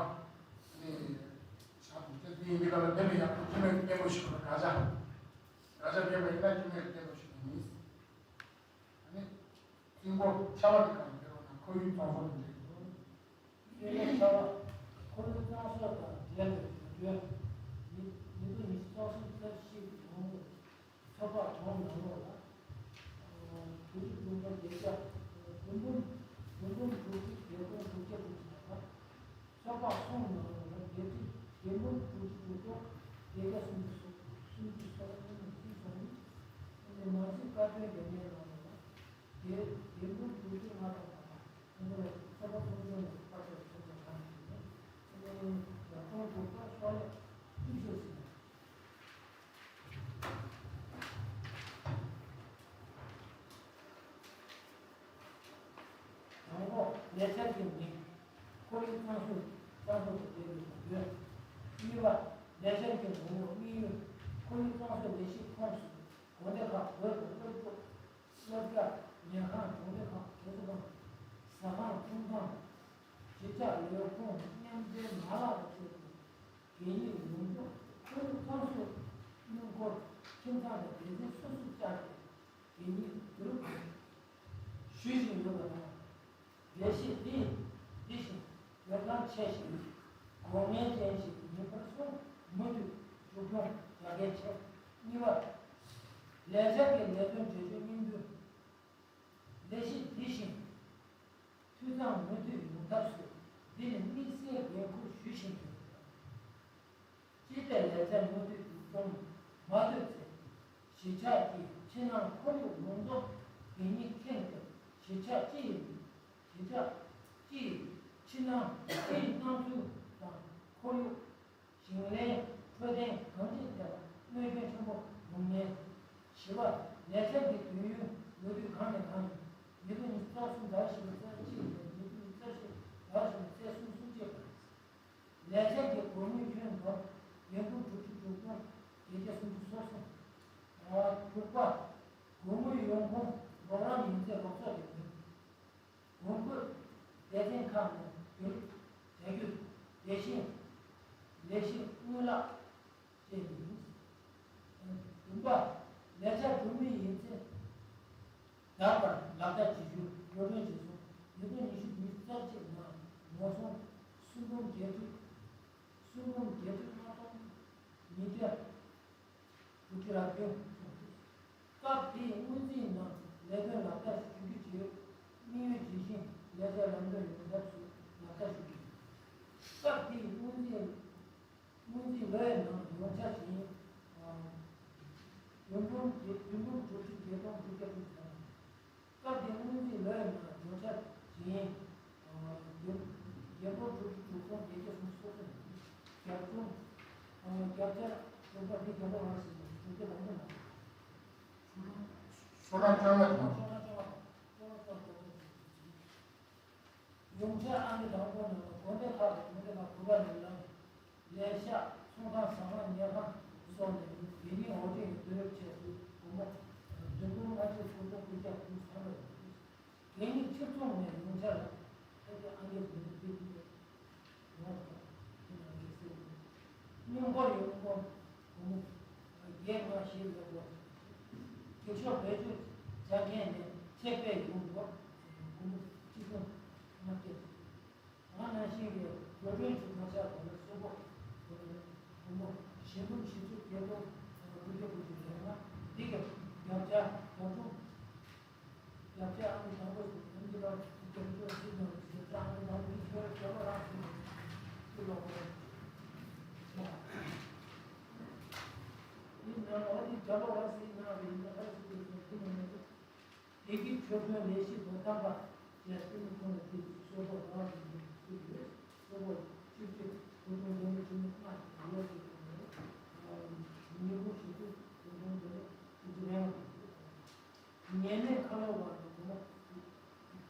ནི་བཞག་འདུག་དེ་འདི་ཡིན་པའི་སྐབས་ལ་འདི་ལ་ཡང་སྐུ་མཁྱེན་མོས་སྐད་འབོད་ཞུ་དགོས་པ་དགག་བྱ་དགག་བྱ་མེད་པ་ཡིན་ན་སྐུ་མཁྱེན་མོས་སྐད་འབོད་ཞུ་དགོས་ཡིན། ཨ་ནི། རྩིས་འགོ་ཆ་བ་དེ་གང་ཡིན་ཟེར་བ་ན་ཁོར་ཡུག་གཙང་བཟོ་དང་འབྲེལ་ཡོད། རྩིས་འགོ་ཆ་བ། ཁོར་ཡུག་གཙང་བཟོ་དང་འབྲེལ་བའི་གྲོས་ཆོད། ཉིས་ཉིས་སྟོང་ཉི་ཤུ་རྩ་གསུམ་ཚེས་བཞི་གི་གྲངས་ཚོད་དཔག་གྲངས་ནང་ལོགས་ལ། བོད་རིགས་སྤུན་ཟླ་བརྒྱད་བརྒྱ། བོད་འབུམ་བོད་འབུམ་དྲུག་ཅུ་བརྒྱད་སྟོང་དྲུག་བརྒྱ་དྲུག་ཅུ་ཐམ་པ། ཚོད་དཔག་གསུམ་ནང་ལོགས་ལ་བརྒྱད་ཁྲི་བརྒྱད་འབུམ་དྲུག་ཅུ་དྲུག་སྟོང་བརྒྱད་བརྒྱ་སུམ་ཅུ་སོ་སུམ་ཅུ་སོ་གཉིས་ནས་བརྩིས་སོང་ནི། ཨ་ནི་ནང་སྲིད་བཀའ་བཀྱོན་རྒྱབ་མཁན་ནང་ལོགས་ལ་བརྒྱད་བརྒྱད་འབུམ་དྲུག་ཅུ་ལྔ་སྟོང་ཐམ་པ། ཨ་ནི་ཚོད་དཔག་ཚོགས་ཆུང་ནས་བཀའ་ཁྲིད་ཚོགས་པ་གང་ཞིག་ནས་ཨ་ནི་ཡར་ཐོན་དགུ་པ་ཤོག་ལས་བཅུ་བཞི་ཟིན། དང་པོ་ལས་འཆར་གྱི་མིང་། ཁོར་ཡུག་གཙང་བཟོ་གཙང་བཟོ་དང་འབྲེལ་བའི་དགོས། གཉིས་པ། ལས་འཆར་གྱི་ངོ་བོ། དམིགས་ཡུལ། ཁོར་ཡུག་གཙང་བཟོ་ལས་གཞི་ཁོངས་སུ་དགོན་སྡེ་ཁག། བོད་དང་སློབ་ཕྲུག་སློབ་གྲྭ། ཉལ་ཁང་། གྲོང་སྡེ་ཁག། དྲ་ཚིགས་ཁང་། ཟ་ཁང་། ཚོང་ཁང་། གཞིས་ཆགས་ལས་ཁུངས། མཉམ་འབྲེལ་མ་ལག་དང་བཅས་ཏེ། གད་སྙིགས་ཡོངས་རྫོགས་ཁོར་ཡུག་གཙང་བཟོ་སྣུམ་འཁོར། ཁྱིམ་ཚང་དང་སྡེ་ཚན་སོ་སོར་བཅར་ཏེ་གད་སྙིགས་བསྡུ་རུབ་ཞུ་བཞིན་ཡོད་པ་དང་། ལས་གཞི་འདི་འདི་བཞིན་འོས་འཚམ་ཆེ་ཞིང་དགོས་ངེས་ཅན་ཞིག་ཡིན་པར་སོང་། མུ་མཐུད་མཇུག་སྐྱོང་རྒྱ་སྐྱེད་ཆེ། གཉིས་པ། ལས་འཆར་གྱི་ལས་དོན་གྲོས་ཆོད་སྙིང་བསྡུས། ལས་གཞི་འདི་བཞིན་འཐུས་ཚང་མུ་མཐུད་ཡོང་ཐབས་སུ་འདི་ནི་དམིགས་བསལ་འགན་འཁུར་ཞུ་བཞིན་ཡོད། སྤྱི་པའི་ལས་འཆར་མུ་མཐུད་མཇུག་སྐྱོང་མ་ཐུབ་ཚེ། གཞིས་ཆགས་ཀྱི་ཕྱི་ནང་ཁོར་ཡུག་ཡོངས་རྫོགས་གད་སྙིགས་ཁེངས་ཏེ། གཞིས་ཆགས་སྤྱི་ཡི་གཞིས་ཆགས་སྤྱི་ཡི་ཕྱི་ནང་སྤྱི་ཡི་སྣང་ཚུལ་དང་ཁོར་ཡུག་ཞིང་ལས། འཕྲོད་བསྟེན། གང་ཅིའི་ཐད་ལ་གནོད་སྐྱོན་ཆེན་པོ་ཡོང་ཉེན། བཞི་པ། ལས་འཆར་གྱི་དུས་ཡུན་ལོ་དུས་གང་ནས་གང་ཡིན། ཉིས་སྟོང་ཉི་ཤུ་རྩ་གསུམ་ཟླ་བཞི་པའི་ཚེས་གཅིག་ནས་ཉིས་སྟོང་ཉི་ཤུ་རྩ་བཞི་ཟླ་བཞི་པའི་ཚེས་གསུམ་གསུམ་གཅིག་བར། ལས་འཆར་གྱི་དགོས་དངུལ་ཁྱོན་བསྡོམས་ཡོན་བསྡུར་དྲུག་ཅུ་དྲུག་སྟོང་བརྒྱད་བརྒྱ་སུམ་ཅུ་སོ་གསུམ། དྲུག་པ། དགོས་དངུལ་ཡོང་ཁུངས་རོགས་རམ་ཡིན་ཚད་རོགས་ཚོགས་ཀྱི་མིང་། གོང་བཀོད་སྡེ་ཚན་ཁག་ནས་བསྡུ་རུབ་བྱ་རྒྱུ། དེ་བཞིན་ལས་གཞི་དངུལ་ལག་བཅས་ཡིན། བདུན་པ། ལས་འཆར་གྲུབ་མུས་ཡིན་ཚེ་ཟླ་བར་ལག་བསྟར་བྱེད་རྒྱུ་འགྲོ་གྲོན་བྱེད་སོང་། ཉིས་སྟོང་ཉི་ཤུ་ཉི་ཤུ་རྩ་གཅིག་ནང་ཉོ་ཚོང་སུམ་འབུམ་བརྒྱད་ཁྲི། སུམ་འབུམ་བརྒྱད་ཁྲི་ལྔ་སྟོང་ཉིས་བརྒྱ་དྲུག་ཅུ་རེ་བདུན། སྐབས་དེའི་སྔོན་རྩིས་ནང་ལས་དོན་ལག་བསྟར་ཞུ་རྒྱུ་བྱས་ཡོད། དམིགས་ཡུལ་ཇི་བཞིན་ལས་འཆར་ལམ་སྟོན་ཡོང་ཐབས་སུ་ལག་བསྟར་ཞུ་རྒྱུ་ཡིན། སྐབས་དེའི་སྔོན་རྩིས་སྔོན་རྩིས་ལོའི་ནང་ཡོངས་ཆ་བཞིན་བདུན་འབུམ་བདུན་འབུམ་དྲུག་ཅུ་བརྒྱད་སྟོང་དྲུག་བརྒྱ་དྲུག་ཅུ་དང་། སྐབས་དེའི་སྔོན་རྩིས་ལོའི་ནང་བརྗོད་བྱ་བཞིན། བརྒྱད་སྟོང་དྲུག་ཅུ་དྲུག་སྟོང་བརྒྱད་བརྒྱ་སུམ་ཅུ་སོ་གསུམ། བརྒྱད་སྟོང་བརྒྱད་བརྒྱ་དྲུག་པ་དེ་རྒན་པ་རང་ཞིག་དང་དྲུག་བརྒྱ་དང་པོ་ནང་། ཤོག་གྲངས་བཅོ་ལྔ་དང་། ཤོག་གྲངས་བཅོ་ལྔ་དང་། ཡོངས་ཆ་ཨང་ཀི་དང་པོ་ནང་ལ་དགོན་སྡེ་ཁག་དང་དགོན་སྡེ་ཁག་དགུ་པ་ནས་ལམ། ལས་ཤག་ཚོང་ཁང་། ཟ་ཁང་། ཉལ་ཁང་སོགས་ནས་གད་སྙིགས་འོར་འདྲེན་གྱི་བསྡུ་རུབ་ཆེད་དུ་སྒོར་མོ་བདུན་འབུམ་ལྔ་བཅུ་དགུ་སྟོང་དགུ་བརྒྱ་དྲུག་ཅུ་ཐམ་པ་ཡོད། གད་སྙིགས་ཕྱིར་ཚོང་ནས་ཡོངས་ཆ་ལ་ཕལ་ཆེར་ཨང་ཀི་བདུན་ཅུ་དེ་ཡོངས་དང་དེ་ནང་གི་སེལ་ཡོད། སྙོམས་འཁོར་ཡོང་སྒོར་སྒོར་མོ་བརྒྱད་ལྔ་བཞི་ལ་སྒོར། འགྱིག་ཤོག་བེད་སྤྱོད་བྱ་མཁན་ནས་ཆད་པའི་ཡོང་སྒོར་སྒོར་མོ་ཆིག་སྟོང་ལྔ་བརྒྱ། ང་ནང་བཞིན་གྱི་འགྲོ་གྲོན་གྱི་བགོ་བཤའ་སྒོར་མོ་སུམ་སྒོར་སྒོར་མོ་བཞི་འབུམ་བཞི་བཅུ་བརྒྱད་སྟོང་དགུ་བརྒྱ་དགུ་བཅུ་ཡོད་ན། འདི་གི་བརྒྱ་ཆ་བརྒྱ་སྟོང་བརྒྱ་ཆ་ཨང་དང་པོ་ཞིག་ཡིན་གྱི་རེད། བརྒྱ་ཆ་བཞི་དང་བཞི་ཆ་ཨང་དང་པོ་ཞིག་ཡོད་རེད། བརྒྱ་ལོ་རང་ཞིག་ཡོད་རེད། ལོ་གོ་རེད། ཡིན་ནའང་འོ་དེ་བརྒྱ་ལོ་རང་ཞིག་ནང་རེད། ཡིན་ན་ཨ་རི་ཞིག་ཡོད་ཀྱི་མི་འདུག་བདེ་སྐྱིད་ཆོས་སྒྲོན་ལས་གཞི་དོ་དམ་པ་ཡ་སྐུ་ངོ་ཁོང་ལ་དེ་གསོལ་ཕོགས་རང་གི་ཕུལ་ཡོད། གསོལ་ཕོགས་བཅུ་གཅིག་དགུ་སྟོང་དགུ་བརྒྱ་བཅུ་མེད་ལྔ་ཞིག་ཡོད་ཅེས་གསུངས་ཡོད། ཉིས་སྟོང་བཞི་བཅུ་དགུ་སྟོང་དགུ་བརྒྱ་བཅུ་གཅིག་རེད། ངེས་མེད་ཁ་ལོ་བ་དང་སྒོར་མོ་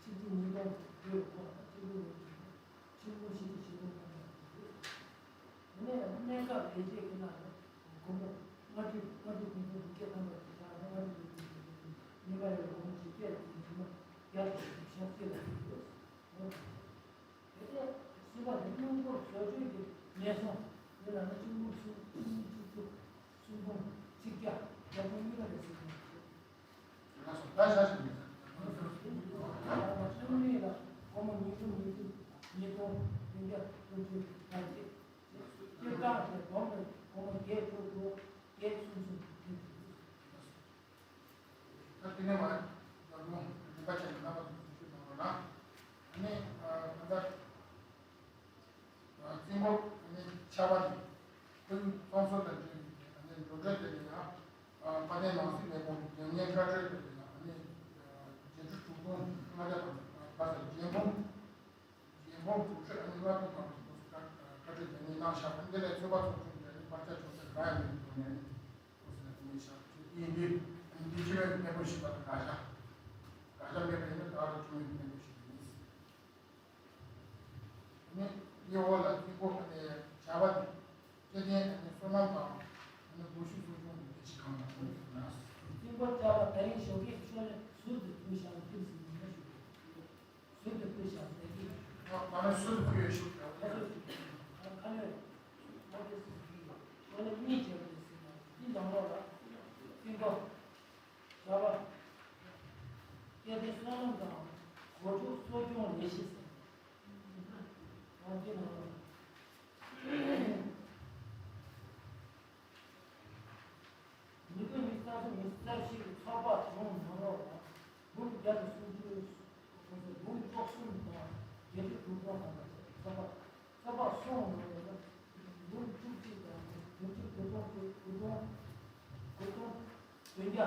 ཆིག་ཁྲི་ཉིས་སྟོང་དགུ་སྟོང་ཆིག་སྟོང་ཆིག་སྟོང་བཞི་བཅུ་ཞེ་བདུན་སྟོང་ཡོད། དེ་ནས་གནས་སྐབས་ལས་བྱེད་ཀྱི་ནང་ལ་སྒོར་མོ་ལྔ་ཁྲི་ལྔ་ཁྲི་ཀུན་སྤྱོད་དགུ་བརྒྱ་ཐམ་པ་ཞིག་ཆགས་ན། ལྔ་ཁྲི་ཀུན་སྤྱོད་དགུ་བརྒྱ་ཉིན་མ་རེར་སྒོར་མོ་བཞི་བརྒྱ་ཡིན་ན་བརྒྱ་དང་ཞེ་གཅིག་ལ་ཐུག་ཡོད། དེ་ནས་གསུམ་པ་ནི་སྣུམ་འཁོར་བཟོ་སྐྲུན་གྱི་ཉེན་སྲུང་། དེ་ལ་ནི་གཅིག་འབུམ་གཅིག་སྟོང་གཅིག་བརྒྱ་བརྒྱ་དང་གཉིས་པ་ལས་སྲིད་དོན་ཆེ། ང་ཚོ་ད་ཤ་ཞིག་མི་ཟ། སྣུམ་རིན་ལ་སྒོར་མོ་ཉིས་སྟོང་ཉིས་བརྒྱ་ཉིས་སྟོང་བདུན་བརྒྱ་དགུ་བཅུ་ང་གཅིག་སྤྱིར་བཏང་དེ་བསྡོམས་ནས་སྒོར་མོ་བརྒྱད་དྲུག་དྲུག་བརྒྱད་སུམ་ཅུ་དེ་ད་དེ་ནས་མ་ཡར་རྒྱབ་ལྗོངས་རིམ་པ་བྱས་ནས་རྣམ་པ་ཚོ་ཐུགས་ཞིབ་གནང་རོགས་གནང་། ཨ་ནི་ད་ལྟ་རྩིས་འགོ་ཨ་ནི་ཆ་བ་ནི་ཁོར་ཡུག་གཙང་བཟོ་དང་འབྲེལ་བའི་ཨ་ནི་འགྲོ་གྲོན་དེ་ལ་ཡང་། ཨ་དཔལ་ལྡན་ནང་སྲིད་ལས་ཁུངས་ཀྱི་རྒྱབ་གཉེར་བཀའ་འཁྲོལ་དེ་ལ་ཡང་ཨ་ནི་བརྒྱད་ཅུ་དྲུག་སྟོང་ལྔ་བརྒྱ་དང་ཨ་བརྒྱད་འབུམ་བརྒྱད་འབུམ་དྲུག་ཅུ་ཨ་ནི་ལྔ་སྟོང་ཐམ་པ་ཞིག་བཀའ་འཁྲོལ་རྒྱབ་གཉེར་གནང་བཞག་པ་འདི་ལས་ཚོད་དཔག་ཚོགས་ཆུང་གི་ཨ་ནི་བར་ཆ་ཆུང་ཚད་གང་ཡང་མེད་པའི་ཐོག་ནས་ཨ་ནི་ཁོ་ཚོས་ཨ་ནི་བཞག་ཡིན་དུས་ཨ་ནི་འདི་ཕྱི་པའི་གནས་སྤོ་ཞིག་པ་དང་དགག་བཞག་དགག་བཞག་མེད་པ་ཡིན་ན་ད་རུང་ཕྱི་མའི་གནས་སྤོ་ཞིག་ཡིན། ནི་དེའི་འོག་ལ་རྩིག་པོ་ཨ་ནི་བྱ་བ་དེ། སྐལ་ལྡན་ཨ་ནི་བསོད་ནམས་དང་ཨ་ནི་སྒོ་ཕྱུགས་གསོ་སྐྱོང་གི་ལས་གཞི་གང་ལ་གོ་དགོས་ན། རྩིག་པོ་བྱ་བ་ད་ཡིན་ཞོགས་ཀས་ཤོ་ལེ་ཟུར་དུ་བུད་ཤག་ལ་ཐུག་ཟིན་ནས་ཤོག་ཟུར་དུ་བུད་ཤག་ཟེར་གི། ཨ་ང་ཚོ་ཟུར་དུ་བུད་ཡོད་ཤོག་ཁ་ལོས་ཨ་ཁ་ལོས་ཨ་ཏི་སི་གི་ཤོ་ལེ་གཉིས་བྱས་པ་ཟིན་ན་འདི་ནང་ལོགས་ལ་རྩིག་པོ། བྱ་བ། སྐལ་ལྡན་བསོད་ནམས་དང་སྒོ་ཕྱུགས་གསོ་སྐྱོང་ལས་གཞི་ཟེར། ཨོ་དེ་ནང་ལ། ཉིས་སྟོང་ཉི་ཤུ་རྩ་གསུམ་ཉི་ཤུ་རྩ་བཞི་གི་ཚོགས་པ་གཞུང་ནང་ལོགས་ལ་འབུམ་བརྒྱ་དང་སུམ་ཅུ། འབུམ་བཅུ་གསུམ་དང་བརྒྱད་ཅུ་དྲུག་སྟོང་ཐམ་པ་བྱས་ཚོགས་པ། ཚོགས་པ་གསུམ་ནང་ལོགས་ལ་འབུམ་བཅུ་གཅིག་དང་བདུན་ཅུ་དགུ་སྟོང་དགུ་སྟོང་དགུ་སྟོང་བདུན་བརྒྱ།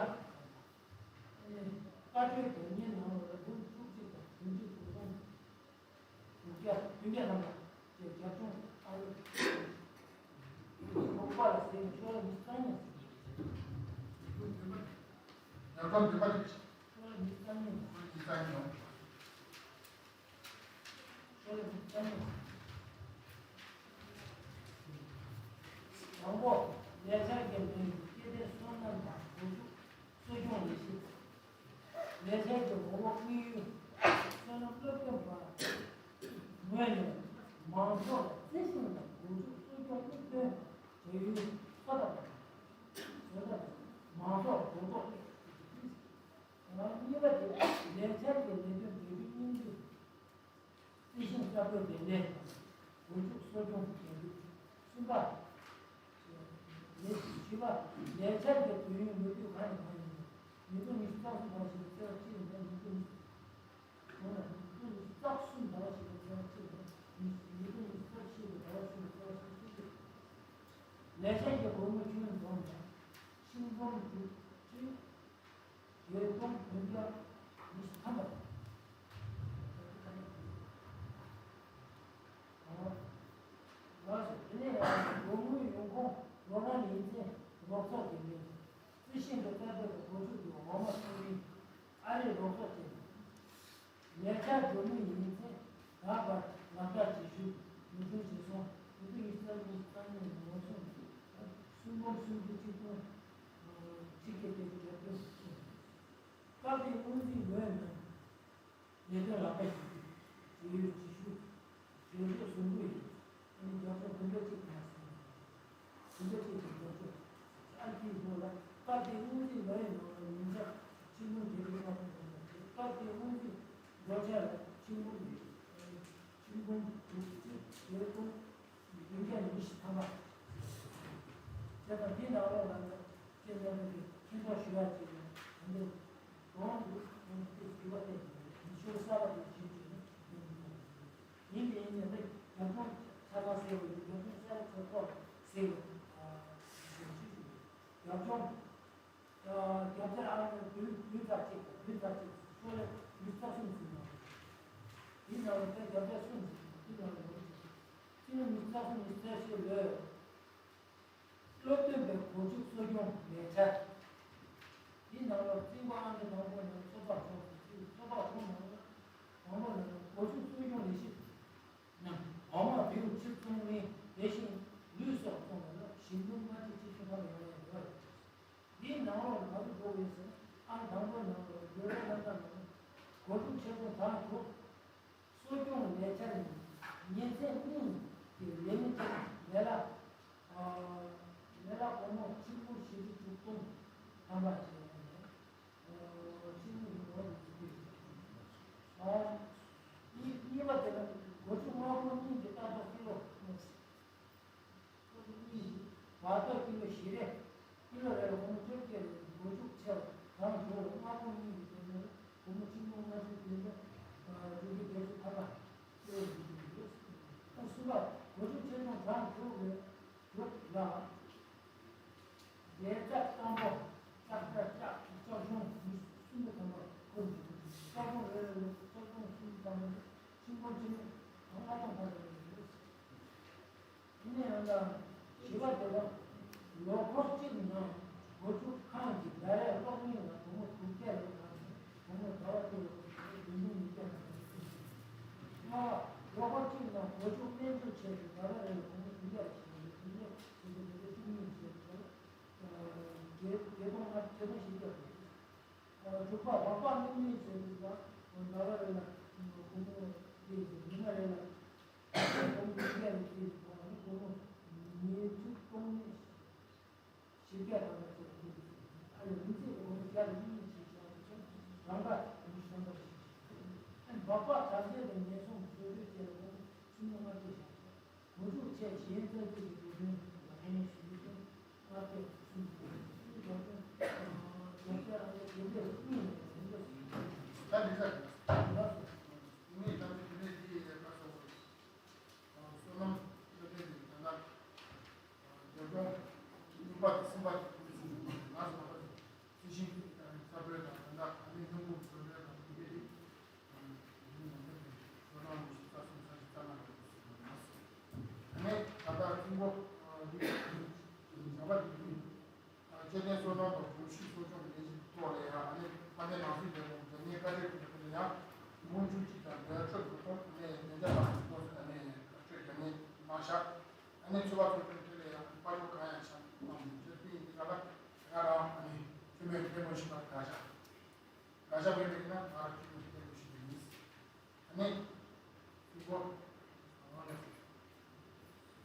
བཀའ་འཁྲོལ་དོན་གཉེར་ནང་ལོགས་ལ་འབུམ་བཅུ་གཅིག་དང་བདུན་ཅུ་དགུ་སྟོང་དྲུག་བརྒྱ་བདུན་བརྒྱ་ཐམ་པ་བཅས་རྒྱབ་ལྗོངས་ཨ་རི་ལུག་པ་ལ་ཟེར་ནས་ཤོ་ལོ་ཉི་ཤུ་རྩ་གཉིས། རྒྱབ་ལྗོངས་བདུན་པ་རེད། ཤོ་ལོ་ཉི་ཤུ་རྩ་གཉིས། ཤོ་ལོ་ཉི་ཤུ་རྩ་གཉིས། ཤོ་ལོ་ཉི་ཤུ་རྩ་གཉིས། དང་པོ། ལས་འཆར་གྱི་ལས་ཡུལ་སྐལ་ལྡན་བསོད་ནམས་དང་སྒོ་ཕྱུགས་གསོ་སྐྱོང་ལས་གཞི། ལས་འཆར་གྱི་ངོ་བོ་དམིགས་ཡུལ། བསོད་ནམས་སློབ་སྟོན་པ་ངོས་ནས་མང་ཚོགས་ལ་རྩི་ཤིང་དང་སྒོ་ཕྱུགས་གསོ་སྐྱོང་སློབ་སྟོན་བྱ་ཡུལ་མཐོ་ལ་བཟོ་ལྟ་དང་མང་ཚོགས་སྒོ་འབྱེད་ལས་གཉིས་པ་དེ་ལས་འཆར་གྱི་ལས་དོན་སྒྲུབ་རྒྱུ་སྙིང་བསྡུས། རྩི་ཤིང་གསར་གཏོད་ལས་གནས་དང་སྒོ་ཕྱུགས་གསོ་སྐྱོང་གི་འགན་འཁྲི། གསུམ་པ། ལས་བཞི་པ། ལས་འཆར་གྱི་དུས་ཡུན་ལོ་དུས་གང་ནས་གང་ཡིན་ནམ། ཉིས་སྟོང་ཉི་ཤུ་རྩ་གསུམ་ཟླ་བ་བཞི་པའི་ཚེས་པ་གཅིག་ནས་ཉིས་སྟོང་ཉི་ཤུ། ཉིས་སྟོང་ཉི་ཤུ་རྩ་གསུམ་ཟླ་བ་བཞི་པའི་ཚེས་པ་གཅིག་ནས་ཉིས་སྟོང་ཉི་ཤུ་རྩ་བཞི་པའི་ཟླ་བ་གསུམ་པའི་ཚེས་པ་གཅིག་ལས་འཆར་གྱི་སྒོར་མོ་ཁྱོན་བསྡོམས་ནས་ཤིང་སྦོམ་དྲུག་ཁྲི་བརྒྱད་སྟོང་བདུན་བརྒྱ་ཉི་ཤུ་ཐམ་པ་དང་། ལགས་སོ། དེ་ནས་སྒོར་མོའི་ཡོང་ཁུངས་ལོ་གྲངས་ཡིན་ཚད་རོགས་ཚོགས་ཀྱི་ལས། རྩི་ཤིང་གི་རྩ་དོན་དང་སྒོ་ཕྱུགས་ཀྱི་འོ་མ་ཚོང་མི་ཨ་རིའི་རོགས་ཚོགས་བཅས། ལས་འཆར་གྲོན་དངུལ་ཡིན་ཚད་ད་བར་ལག་བསྟར་བྱེད་ཤུགས་ཉུང་འཕྲི་བྱས་སོང་། ཉིས་སྟོང་ཉི་ཤུ་རྩ་གཉིས་ཉིས་སྟོང་ཉི་ཤུ་རྩ་གཉིས་ལོ་ཚུན་གསུམ་སྒོར་སུམ་ཅུ་གཅིག་སྟོང་ཆིག་བརྒྱ་བརྒྱད་ཅུ་གྱ་བདུན། སྐབས་དེའི་སྔོན་རྩིས་ངོས་ནས་ལས་དོན་ལག་བསྟར་ཞུ་རྒྱུ། བྱེད་ཡུལ་བྱེད་ཤུགས་བྱེད་ཕྱོགས་བཟུང་གི་ཡོད། ཨ་ནི་རྒྱབ་ལྗོངས་བདུན་ཅུ་གཅིག་དང་ཟིན། བདུན་ཅུ་གཅིག་དང་རྒྱབ་ལྗོངས་ཨ་ཀི་ལོ་ལ་སྐབས་དེའི་སྔོན་རྩིས་ལོའི་ནང་ལ་ཉིན་ཆ་ཆིག་སྟོང་བརྒྱད་ཅུ་ལྔ་བཅུ་ཙམ་དང་། སྐབས་དེའི་སྔོན་རྩིས་འགྲོ་འཆར་ལ་ཆིག་སྟོང་ཆིག་སྟོང་དྲུག་ཅུ་བརྒྱད་སྟོང་བདུན་བརྒྱ་ཉི་ཤུ་ཐམ་པ། བྱས་ཙང་འདི་ནང་ལོགས་ལ་ཡང་སྐྱེ་ཚན་ཁག་གིས་མཁྱེན་རྟོགས་ཞུ་ཡག་ཅིག་ཡང་ད་འདིར་གོང་དུ་ཁོང་ཚོས་ཞུ་བ་དེ་ཉི་ཤུ་རྩ་བ་དེ་བྱེད་ཀྱི་ཡིན། ཡིན་པ་ཡིན་ནའི་རྒྱབ་ལྗོངས་ཆ་ཚང་གསལ་བའི་རྒྱབ་ལྗོངས་གསལ་བ་ཚོ་ཐོག་གསལ་བ་ཞུ་ཞུ་རྒྱབ་ལྗོངས། རྒྱབ་ཆ་ཨང་བདུན་བདུན་ཚེག་གཅིག་དང་བདུན་ཚེག་གཅིག་ཤོ་ལོ་ཉི་ཤུ་རྩ་གསུམ་ཟིན་པ། དེའི་ནང་ལ་དེ་རྒྱབ་ཆ་གསུམ་ཟིན་པ་དེ་ནང་ལ་ཡོད་ཅིང་། སྤྱི་ལོ་ཉི་ཤུ་རྩ་གསུམ་ཉི་ཤུ་རྩ་བཞི་ལོའི་སློབ་སྟོན་པའི་སྒོ་ཕྱུགས་གསོ་སྐྱོང་ལས་འཆར། དེའི་ནང་ལ་རྩིས་པ་ཨང་ཀི་དང་པོ་ནས་ཚོགས་པ་ཚོགས་ཚོགས་པ་གསུམ་ནང་ལ་དང་པོ་ནས་སྒོ་ཕྱུགས་གསོ་སྐྱོང་ལས་གཞི། ནང་འོ་མ་བེའུ་ཕྱུར་ཚོང་ལེན་ལས་ཤིང་ལུད་སོགས་བཙོང་བ་ལ་ཞིང་ཁུངས་ལྔ་ཁྲི་ཆིག་སྟོང་ལྔ་བརྒྱ་ཡོད། འདིའི་ནང་ལོགས་ལ་ག་ཚོད་འགྲོ་དགོས་ཟེར་ན། ཨང་དང་པོའི་ནང་ལོགས་ལ་བགྲོ་གླེང་རྣམ་གྲངས་ནང་སྒོ་ཕྱུགས་ཆེད་རྫོང་དང་དྲུག་གསོ་སྐྱོང་ལས་འཆར་ནི་ཉིན་མཚན་གཉིས་ཀྱི་ལས་མི་གཅིག་ལས་ལ་ལས་ལ་སྒོར་མོ་ཆིག་སྟོང་བཞི་ཁྲི་དྲུག་སྟོང་ཐམ་པ་བྱས་ཡོད་ནས། ཤེས་ཡོན་ཡོད་པ་ཞིག་ཡིན། གཉིས་པ་དེ་ལ་སྒོ་ཕྱུགས་སྔ་པོ་གཉིས་ཀྱི་ལྟ་རྟོག་ཀི་ལོ་གཉིས། སྒོ་ཕྱུགས་གཉིས་ཀྱི་བར་དོ་ཀི་ལོ་བཞི་རེ། ཀི་ལོ་རེ་ལ་སྒོར་མོ་བཅོ་བརྒྱད་རེ། སྒོ་ཕྱུགས་ཆེ་བ་དང་ཆུང་བ་སྔ་པོ་གཉིས་ཀྱི་དོན་ལ་སྒོར་མོ་ཆིག་སྟོང་ལྔ་བཅུ་བདུན་བརྒྱ་དྲུག་ཅུ་བརྒྱད་ཅུ་ཐམ་པ་ཀི་ལོ་བཞི་བཅུ་ཡོད། ཨ་གསུམ་པ། སྒོ་ཕྱུགས་ཆེ་ཆུང་གྲངས་དྲུག་རེ། དྲུག་ལ། རྒྱལ་ལྕགས་སྐམ་པོ། ལྕགས་སྐར་ལྕགས་ལྕགས་གཞུང་ཉི་ཤུ་གསུམ་པའི་ཐོག་མར་འཁོར་འཇུག་གི་ལྕགས་གཞུང་རེ་རེ་ལ་ལྕགས་གཞུང་གསུམ་ཙམ་ལ་ཆིག་སྟོང་ཆིག་སྟོང་ལྔ་སྟོང་ལྔ་སྟོང་རེ་རེ། དེ་ནས་ཡང་ན་བཞི་པ་དེ་ལ་ལོ་འཁོར་གཅིག་ནང་སྒོ་ཕྱུགས་ཁང་གི་ཟླ་རེའི་གློག་བརྙན་ལ་སྒོར་མོ་དྲུག་བརྒྱ་རེ་དང་། སྒོར་མོ་ཟླ་བ་གཅིག་ལ་བདུན་བདུན་ཉིས་བརྒྱ་དང་། ལྔ་པ། རོགས་པ་གཅིག་དང་གོ་ཆོད་སྨན་བཅོས་བྱས་ཏེ་ཟླ་རེ་རེ་ལ་སྒོར་མོ་བདུན་བརྒྱ་ཞིག་ཡོད་རེད། བདུན་བརྒྱ་ཞིག་གི་བདུན་བརྒྱ་བཅུ་གཉིས་བྱས་ཏེ་བརྒྱད་བརྒྱད་སྟོང་ལྔ་བརྒྱད་སྟོང་བཞི་བརྒྱ་བརྒྱད། དྲུག་པ་རོགས་པ་དངུལ་མིན་བྱས་ཏེ་ཟླ་ཟླ་རེ་རེ་ལ་སྒོར་མོ་བརྒྱད་ཞིག་ཉི་མ་རེ་ལ་སྒོར་མོ་བདུན་བརྒྱ་ལས་བརྒྱད་ཞིག་བར་ལ་སྒོར་མོ་ཉེར་དྲུག་སྟོང་གཉིས། ཞིབ་ཆ་དང་ལ་ཚོད་ཀྱི་ཨ་ལས་མི་ཚེ་གི་སྒོར་མོ་བརྒྱ་ལ་གཉིས་ཀྱི་ཞིག་བྱས་ཏེ་ཚོད་རང་དགའ་དང་བསམ་པ་ཞིག་ཨ་འབབ་པ་གྲབས་ཆེན་དང་ཉེན་སྲུང་བཟོ་གྲྭའི་ཆེད་ལ་སྒོར་མོ་སུམ་སྟོང་ལྔ་བརྒྱ་བཞག་ཆོག་མུ་ཏིག་ཆེད་གཞན་རྩ་འཛུགས་ཀྱི་འགྲོ་གྲོན་ལ་སྒོར་མོ་བཞི་སྟོང་ལྔ་བརྒྱ་སུམ་སྟོང་སུམ་སྟོང་སྟོང་སྟོང་སྟོང་སྟོང་ཨ་ལས་དེ་འདྲས་གཉིས་ནས་དེ་འདྲས་སུ་ད་འདི་ག་ལགས་སོ། ངས་ད་ལྟ་དེ་འདྲས་འདི་ཡི་ལས་ཀ་སོགས། བསོད་ནམས་བློ་ལྡན་གྱི་ད་ལྟ་འབྱོར་སྐྱོང་སྙིང་པ་དང་སེམས་པ་དང་ཀུན་སེམས་ལ་སོགས་པ་དང་ཚུལ་ཤིང་གི་ས་བོན་དང་ད་ལྟ་ཨ་ནི་སྣུམ་འཁོར་བཟོ་གྲྭའི་ནང་དུ་སྐྱེས་ཏེ་ཡུལ་ནང་དུ་བསོད་ནམས་ཞིག་རྩ་གསུམ་ས་ཞིག་རྩ་ལྔ་དང་ཀུན་སེམས་ལ་སོགས་ཨ་ནི་ད་ལྟ་ཚིག་མགོ་འདི་བྱ་བ་འདི་ཡིན། སྐྱེ་ལྡན་བསོད་ནམས་དང་གོམས་གཤིས་གསོ་སྐྱོང་གི་ལས་གཞི་ཐོག་ལ་ཡང་ཨ་ནི་ཕ་མའི་ནང་སྲིད་ལས་ཁུངས་འགན་ལེན་བཀའ་ཁྲིད་ཀྱི་ཐོག་ལ་ཡང་དགུང་བཅུ་གཅིག་དང་འབྲེལ་ཆོས་དགུ་སྟོང་ཨ་ནི་བདུན་བརྒྱ་དང་དགུ་སྟོང་ཟེར་ཨ་ནི་ཆོས་རྒྱ་ངན་མ་བཞག་ཨ་ནི་འཚོ་བ་འཚོ་སྐྱོང་ཐད་ལ་ཡང་དཔལ་འབྱོར་གང་ཡང་ཆག་གནང་མི་འདུག་དེ་ཡིན་དུས་ང་ལ་ང་རང་ཨ་ནི་ཆོས་མེད་ལྟད་མོ་ཞིག་ལ་དགའ་ཤ་དགའ་ཤ་བས་ལེགས་ན་ང་རང་ཆོས་མེད་ལྟད་མོ་ཞིག་ཡིན། ཨ་ནི། ཚིག་པོ།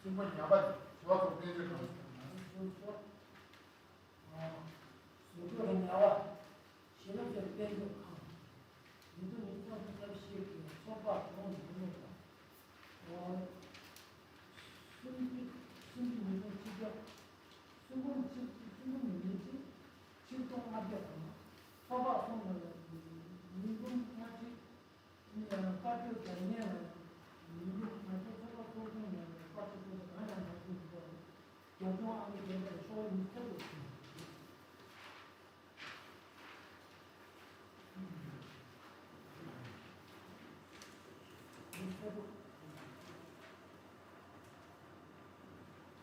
ཚིག་པོ་ཉག་པ་དེ་ཞི་བ་ཚོགས་དཔལ་འབྱོར་གང་ཞིག་དང་ན་ཚིག་པོ། བཟོ་བཅོས་ཀྱི་ཉག་པ། ཞི་བ་ཚོགས་དཔལ་འབྱོར་ཁང་། ཉིས་སྟོང་ཉི་ཤུ་རྩ་གསུམ་ཚེས་བཞི་གི་ཚོགས་པ་གྲོང་ཉི་མོ་དང་། སུམ་ཅུ་སུམ་ཅུ་ཉིས་སྟོང་ཆིག་བརྒྱ། སུམ་འབུམ་ཆིག་སུམ་འབུམ་ཉིས་ཁྲི་ཆིག་སྟོང་ལྔ་བརྒྱ་དང་། ཚོགས་པ་གསུམ་ལ་ཉིས་འབུམ་ལྔ་ཁྲི། ཨ་ནི་ཡང་བཀའ་བགྲོས་རྒྱ་ངན་ལ་ཡིན་རྒྱུ་ང་ཚོའི་ཚོགས་པ་ཚོགས་ཆུང་ནས་བཀའ་ཁྲི་ཚོགས་པ་གང་ཡང་མ་བྱུང་བ་རྒྱབ་ལྗོངས་ཨ་ནི་དེ་འདྲ་ཤོར་ཡིན་ཚོད་དུ་སོང་། ཡིན་ཚོད་དུ།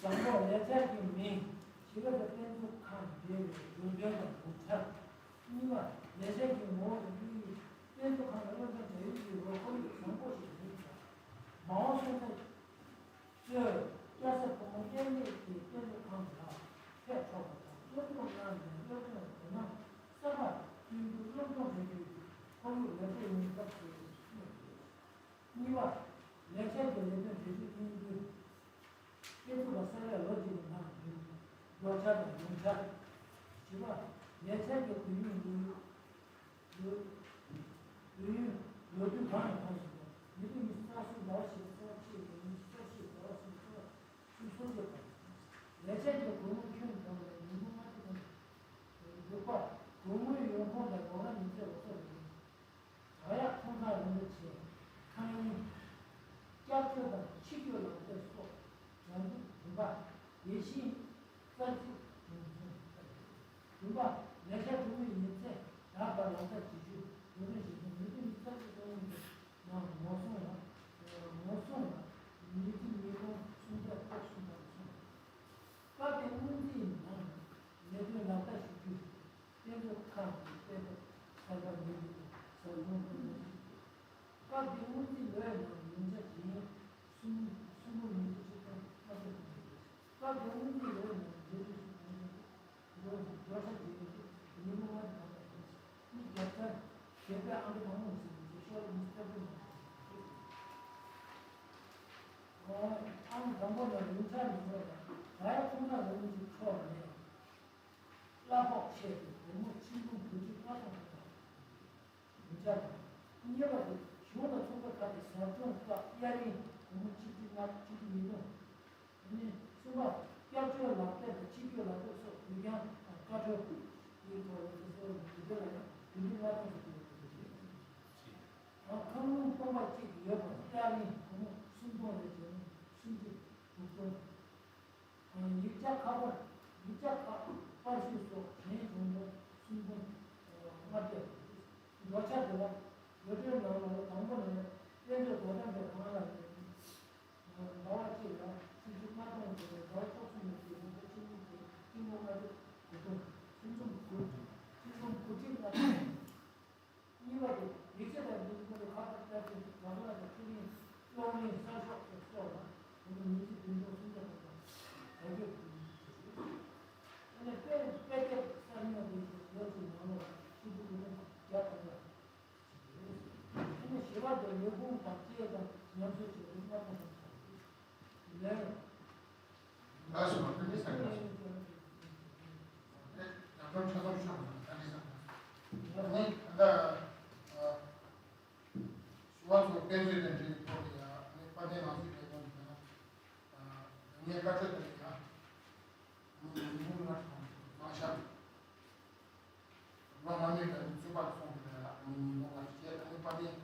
དང་པོ་ལས་འཆར་གྱི་མིང་། ཞི་བ་དང་དཔལ་འཛུགས་ཁང་འབྲེལ་བའི་འགྲོ་དོན་དང་ལུགས་འཆར། གཉིས་པ། ལས་འཆར་གྱི་ངོ་བོ་དང་དམིགས་ཡུལ། དཔལ་འཛུགས་ཁང་ལ་སློབ་སྦྱོང་བྱ་ཡུལ་གྱི་ལོ་ཁོར་ཡུག་བཟང་པོ་ཞིག་ཡིན་ཙང་། མ་འོངས་སོན་རྩ་གཙོས་སྐྱ་ས་ཕོ་མོ་མཉམ་གནས་ཀྱིས་དཔལ་འཛུགས་ཁང་ལ་ཕེབས་ཆོག་པ་དང་སློབ་སྦྱོང་གནང་ནས་སློབ་སྦྱོང་དོ་སྣང་གསར་པ་བསྐྲུན་རྒྱུ་སློབ་སྦྱོང་བྱ་རྒྱུའི་ཁོར་ཡུག་ལེགས་པོ་ཡོང་ཐབས་སུ་གནོད་དགོས། གཉིས་པ། ལས་འཆར་གྱི་ལས་དོན་འབྲེལ་མཐུད་གནང་རྒྱུ། སྤྱི་ཚོགས་ལ་གསར་ལས་ལོ་གཅིག་གི་ནང་རྒྱུན་འགྲོ་འཆར་དང་ཡོང་འཆར། བཞི་པ། ལས་འཆར་གྱི་དུས་ཡུན་ལོ་ཡུན་ལོ་དུས་ཡུན་ལོ་དུས་གང་ནས་གང་ཞིག་ཏུ་ཉིས་སྟོང་ཉི་ཤུ་རྩ་གསུམ་ཟླ་བ་བཞི་པའི་ཚེས་པ་གཅིག་ནས་ཉི་ཤུ་རྩ་བཞི་ཟླ་བ་གསུམ་པའི་ཚེས་པ་སུམ་ཅུ་སོ་བརྒྱད་བར། ལས་འཆར་གྱི་གོང་འོག་ཁྱོན་བསྡོམས་ལ་ཉིས་སྟོང་ལྔ་བཅུ་ཐམ་པ། དྲུག་པ། གོང་འོག་ཡོང་ཁུངས་དང་ཡོང་ཁུངས་མི་ཚེ་ལ་སོགས་པའི། དག་ཡག་ཚོང་ཁང་རིན་པོ་ཆེ། ཁང་ཡིན། སྐྱབས་བཅོལ་དང་ཕྱིར་སྐྱོད་ལག་དེབ་སོགས་རག་འདུག་བདུན་པ། ཡིད་བཞིན་རྩ་གཅིག་གྲོང་ཚོ། བདུན་པ། ལས་བྱ་གྲོན་དངུལ་ཡིན་ཚད་ད་བར་ལག་བསྟར་བྱེད་རྒྱུ་འགྲོ་གྲོན་བྱེད་མཁན་ཉིས་སྟོང་ཉི་ཤུ་རྩ་གཅིག་གྲོན་དངུལ་གྱི་ནང་ངོ་སྲུང་ལ་ངོ་སྲུང་ལ་ཉིས་ཁྲི་ཉིས་སྟོང་སུམ་བརྒྱ་ཁག་གསུམ་དང་གསུམ། སྐབས་དེའི་སྔོན་རྩིས་ནང་ལས་དོན་ལག་བསྟར་ཞུ་རྒྱུ། དཔལ་འབྱོར་ཁང་གི་དཔལ་འབྱོར་གསར་པ་ཉོ་རྒྱུ་དང་ཟབ་སྦྱོང་གཏོང་རྒྱུ། སྐབས་དེའི་སྔོན་རྩིས་ལོའི་ནང་ཉིན་ཆ་བྱེ་ཉིན་སུམ་སུམ་འབུམ་ཉི་ཤུ་ཆིག་སྟོང་ལྔ་བརྒྱ་ཐམ་པ་རེད། སྐབས་དེའི་སྔོན་རྩིས་ལོའི་ནང་ཉིན་ཆ་བྱེ་ཉིན་ལོ་ཉིན་ཆ་བྱེ་ཉིན་ཉི་མ་ལྔ་བརྒྱ་ཐམ་པ་རེད། མི་བརྒྱ་ཆ་བརྒྱད་པའི་ཨང་ཀི་མང་མོ་ཟིན་ཏེ་ཤོར་མི་སྟོབས་མང་ཨང་དང་པོ་ནས་ཉིན་ཆ་ཉིན་མོ་ལ་ག་ཡ་ཁོང་ཁྲ་ལོ་ཉིན་གྱི་འཕྲོ་ནས། གླ་ཕོགས་ཆད་དེ་སྒོར་མོ་ཆིག་སྟོང་དགུ་ཁྲི་ལྔ་སྟོང་ཐོབ་པ་རེད། བདུན་ཆ་དང་། གཉིས་པ་དེ་གཞུང་དང་ཚོགས་པའི་ཁག་གི་ཟབ་སྦྱོང་སྐབས་གཡར་རིན་སྒོར་མོ་ཆིག་ཁྲི་ལྔ་ཆིག་ཁྲི་ཉིས་སྟོང་། ཨ་ནི་གསུམ་པ། སྐྱབས་བཅོལ་ལག་དེབ་དང་ཕྱིར་སྐྱོད་ལག་དེབ་སོགས་དུས་འགྱངས་དང་བཀའ་འཁྲོལ་དེའི་ཐོག་ལ་ཚོགས་སོགས་ཀྱི་དུས་དེབ་ལ་ཡང་དགུ་ཁྲི་ལྔ་སྟོང་ཞིག་ཡོད་པ་རེད། ཁང་རླུང་སྟོང་པ་གཅིག་ཡོད་པ་གཡར་རིན་སྒོར་མོ་སུམ་སྟོང་ལས་བྱུང་སུམ་ཁྲི་དྲུག་སྟོང་། ཡིག་ཆ་ཁ་པར། ཡིག་ཆ་ཁ་པར་ཤུགས་སོགས་གཞན་བྱུང་དོན་སུམ་སྟོང་ལྔ་བརྒྱ། འགྲོ་འཆར་དེ་ལ་འགྲོ་གྲོན་ནང་ལ་དང་པོ་ནས་དཔལ་འབྱོར་དོ་དམ་པའི་ཁང་གླ་ནས་ཟླ་བ་གཅིག་ལ་སུམ་ཅུ་ལྔ་སྟོང་དེ་ཟླ་བ་བཅུ་གསུམ་ནས་བརྒྱད་ཅུ་ལ་ཆིག་སྟོང་དགུ་སྟོང་ཆིག་སྟོང་དགུ་སྟོང་ཆིག་སྟོང་དགུ་སྟོང་ཆིག་སྟོང་དགུ་ཁྲི་ལྔ་སྟོང་། གཉིས་པ་དེ་ཡིག་ཆ་དང་འདི་ཚོ་ཁ་པར་བསྐྱར་བཅོས་ལག་ཁང་དང་ཁྲིད་ལེན་གློག་ལེན། ས་ཤོག་སོགས་ལ་དེ་ནི་ཉི་ཤུ་བདུན་སྟོང་སུམ་བརྒྱ་དང་དག་བརྒྱད་ཀྱི་ཡིན་ཞེས། དེ་ནས་དཔེ་དཔེ་དེབ་གསར་རྙིང་དེ་ཚོ་ཡོད་ཚུལ་ནང་ལོགས་ལ་ཆིག་སྟོང་དགུ་སྟོང་བརྒྱ་དང་དག་བརྒྱད། དེ་ནས་བཞི་པ་དེ་ལས་ཁུངས་དང་བཅས་དང་ཉམས་གསོ་བྱས་ཏེ་སྔ་མ་དང་ཆགས་ལས། ལགས་སོ། བཀའ་དྲིན་ཆེ། ཡང་སྒྲུབ་ཆ་ཚང་ཤོག་བཀའ་དྲིན་ཆེ། ནི་ད་ལྟ་ཞུ་བ་ཚོ་དཔེ་མཛོད་དང་འབྲེལ་བའི་ཐོག་ལ་ཡང་ནི་དཔལ་ལྡན་ནང་སྲིད་ལས་ཁུངས་ཀྱི་ཡང་ངའི་བཀའ་ཁྲོད་དེ་ལ་ཡང་ཉིན་གུང་ལྔ་དང་བཟང་ཤར། ལོ་སྔ་མའི་བར་དུ་ཚོད་དཔག་སོང་དེ་ལ་ཡང་ཉིན་གུང་ལྔ་ཞེས་ཨ་ནི་དཔལ་ལྡན་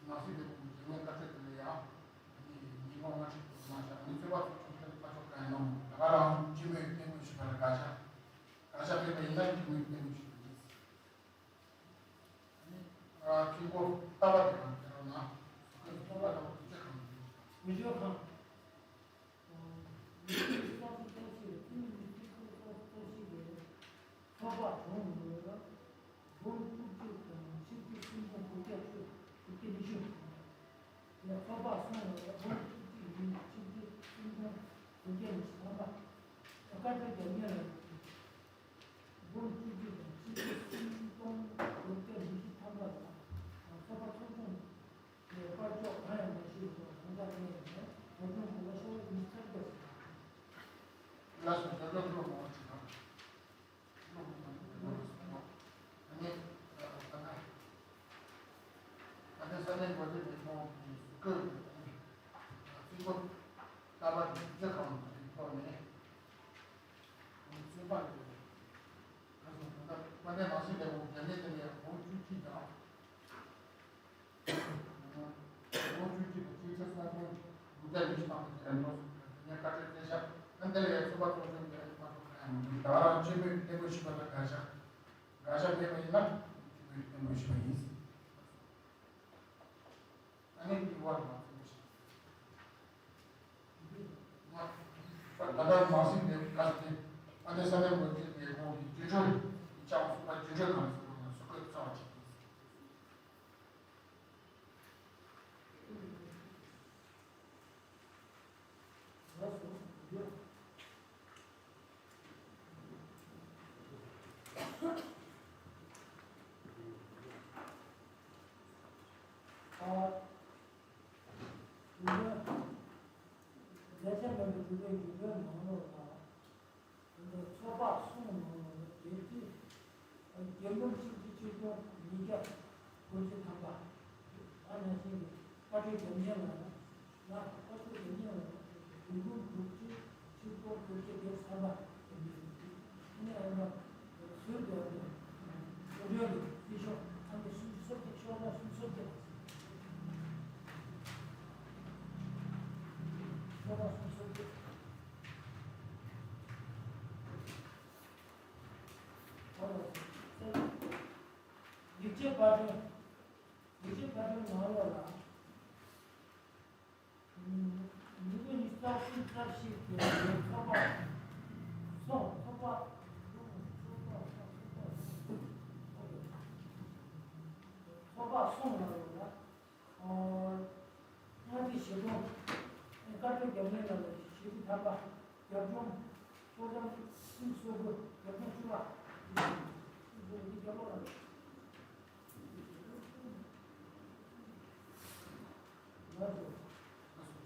ནང་སྲིད་ལས་ཁུངས་ཀྱི་ངའི་བཀའ་ཁྲོད་དེ་ལ་ཡང་ཉིན་གུང་ལྔ་ཞེས་བཟང་ཤར། ཨ་ནི་ཚོད་དཔག་སོང་ཆུང་ཆུང་ཕ་ཆོག་ག་ཡང་ནོ་ད་ག་རང་སྤྱི་མོས་བརྟན་པོ་ཞིག་པ་ལ་དགག་བྱ། དགག་བྱ་མེད་པ་ཡིན་ན་སྤྱི་མོས་བརྟན་པོ་ཞིག་པ་ཡིན། ཨ་ནི་ཕྲུ་གུ་ལྟ་བ་དེ་གང་དེ་རང་ན་ཕྲུ་གུ་ལྟ་བ་དེ་ཅི་གང་དེ་མི་ཆོག་གང་། ཚོགས་པ་གྲོང་ངོས་ལ་འབུམ་དྲུག་ཅུ་དང་ཆིག་ཁྲི་སུམ་སྟོང་དགུ་བརྒྱ་བཅུ་དགུ་བརྒྱ་ཉི་ཤུ། ཡང་ཚོགས་པ་གསུམ་ལ་འབུམ་གཅིག་གཅིག་ཉིས་ཆིག་ཁྲི་སུམ་སྟོང་དགུ་བརྒྱ་ཉི་ཤུ་ཐམ་པ། བཀའ་ཁྲོད་རྒྱབ་གཉེར་ལ་འབུམ་གཅིག་གཅིག་དང་ཆིག་ཁྲི་སུམ་སྟོང་དགུ་བརྒྱ་ཉི་ཤུ་ཐམ་པ་ལ་ཚོགས་པ་ཚོགས་ཆུང་གི་དཔལ་འབྱོར་གང་ཡང་མ་ཤེས་པར་རང་འཇགས་གནས་ནས་བོད་ལྗོངས་གོང་ས་ཤོག་ལོ་ཉི་ཤུ་རྩ་བརྒྱད་ཟིན། ལགས་སོ། རྒྱབ་ལྗོངས་ཐུགས་ལ་མོས་པ་ཞུ་དང་། ཨ་ནི་ད་ལྟ་ད་ལྟ་ས་གནས་འགོ་ཁྲིད་ལས་ཁུངས་ཀྱི་ཟུར་བཀོད་ཀྱི་ཚིག་མགོ་ལྟ་བ་དང་སྒྲུབ་བྱེད་གང་ཞིག་ཐོག་ནས་ཚོད་དཔག་ཡོད། ད་ལྟ་དཔལ་ལྡན་ནང་སྲིད་ལས་ཁུངས་རྒྱ་མིའི་ཐད་ནས་འོང་བཅུ་གཅིག་དང་། ལོ་བཅུ་གཅིག་དང་གཅིག་ཆ་ས་ཁོངས་འདུ་བརྒྱ་ཉི་ཤུ་ཐམ་པ་ཞིག་ཨ་ནི་ལོ་སུ་ཁ་ཉེ་བཀའ་ཁྲོད་བཙན་ཤག་ཨ་འདི་ལ་ཡང་ཚོགས་པ་ཚོགས་ཆུང་གི་ཨ་ནི་མ་ཐོབ་ཁ་ཡང་མི་འདུག་ད་རང་སྤྱི་མོས་བརྟན་པོ་ཞིག་པ་དང་དགག་བྱ། དགག་བྱ་མེད་པ་ཡིན་ན་སྤྱི་མོས་བརྟན་པོ་ཞིག་པ་ཡིན། ཨ་ནི་དེ་བར་མ་ཚོགས་ཤིག་ད་ལྟ་མ་སྲིད་པའི་བཀའ་སྟེ་ཨ་ནི་ས་གནས་འགོ་ཁྲིད་ལས་ཁུངས་ཀྱི་བརྒྱུད་སྤྲོད་ཀྱི་ལྕགས་སུ་པ་བརྒྱུད་སྤྲོད་ནང་སུ་སུ་བཀོད་རྩ་བ་བྱེད། ལས་བྱེད་པ་འདི་འདུལ་བའི་ཡུལ་དོན་ནང་ལོགས་དང་། ཚོགས་པ་གསུམ་ནང་ལ་དེབ་ཀྱི་རྒྱལ་འབུམ་ཆིག་ཁྲི་ཆིག་སྟོང་ཉིས་བརྒྱ་དགུ་བཅུ་ཐམ་པ། ཨ་ནང་བཞིན་གྱི་བཀའ་ཁྲོད་རྒྱབ་གཉེར་ལ་ལ་བཀའ་ཁྲོད་རྒྱབ་གཉེར་ལ་རྒྱལ་འབུམ་དྲུག་ཅུ་ཆིག་སྟོང་དགུ་བརྒྱ་བརྒྱད་ཅུ་ཐམ་པ་རྒྱབ་གཉེར་ཞུ་རྒྱུ། ཨ་ནི་ཨ་ནི་ཟུར་དུ་ཨ་ནི་དུད་འགྲོའི་རྩིས་ཤོག་ཨ་ནི་སུམ་ཅུ་སོ་བརྒྱད་ཤོག་ལྔ་སུམ་ཅུ་སོ་བརྒྱད། ཤོག་ལྔ་སུམ་ཅུ་སོ་བརྒྱད། ཡིག་ཆའི་པར་སྐྲུན། ཡིག་ཆའི་པར་སྐྲུན་ནང་ལོགས་ལ། ཉིས་སྟོང་ཉི་ཤུ་རྩ་གསུམ་རྩ་བཞི་གི་ཚོགས་པ་སོང་། ཚོགས་པ་ཚོགས་པ་ཚོགས་པ་ཚོགས་པ་སོང་ནང་ལོགས་ལ། ཨོ། སྔ་ཕྱི་ཞེ་གྲོང་། བཀའ་ཁྲོད་རྒྱབ་གཉེར་ལ་ཞེ་དྲུག་ཐམ་པ། རྒྱབ་ལྗོངས། ཕོ་བྲང་། སུམ་སོ་དགུ། རྒྱབ་ལྗོངས་བཅུ་པ། སུམ་སོ་དགུ་འདི་རྒྱབ་ལོགས་ལ། ང་ཚོ།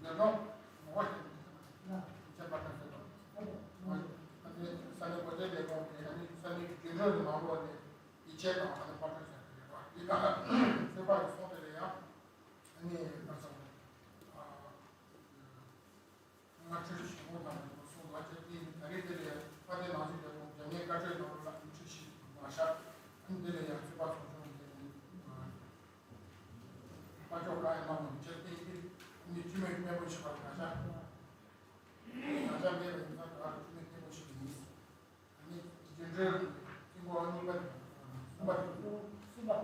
རྒྱབ་ལྗོངས། ངོ་བོ་ཞིག་ན། ཁྱད་པར་དང་ཟེར་བ། ཨ་ནི་ས་གནས་འགོ་ཁྲིད་ལས་ཁུངས་དེ་ཨ་ནི་ས་གནས་རྒྱུན་གྲོན་ནང་ལོགས་ནས། ཡིག་ཆའི་ནང་ཨ་ནི་པར་སྐྲུན་བྱས་པ་རེད་པ། འདི་ནང་ཚོད་དཔག་གི་སོང་དེ་ལ་ཡང་ཨ་ནི་ཁ་སང་ཨ་ང་ཁྲི་ཞིང་འོ་དང་ནི་སོང་ལ་ཆ་དེ་ད་རེས་དེ་ལ་ཡང་ཕ་དེ་ནང་བཞིན་དེ་ལ་རྒྱ་མིའི་བཀའ་ཁྲོད་ནང་ལ་ཁྲི་ཞིག་མ་བཞག་ཨ་ནི་དེ་ལ་ཡང་ཚོད་དཔག་ཚོགས་ཆུང་གི་ཨ་ནི་དཔལ་འབྱོར་གང་ཡང་མ་མང་ཆ་དེ་ཨ་ནི་སྤྱི་མོས་བརྟན་པོ་ཞིག་པ་མ་བཞག་ད་ཆ་མེད་པ་ཡིན་ཙང་ད་སྤྱི་མོས་བརྟན་པོ་ཞིག་ཡིན། ཨ་ནི་རྒྱུན་གྲོན་ཐེངས་མ་གཉིས་པ་དང་གསུམ་པ་དེ། གསུམ་པ།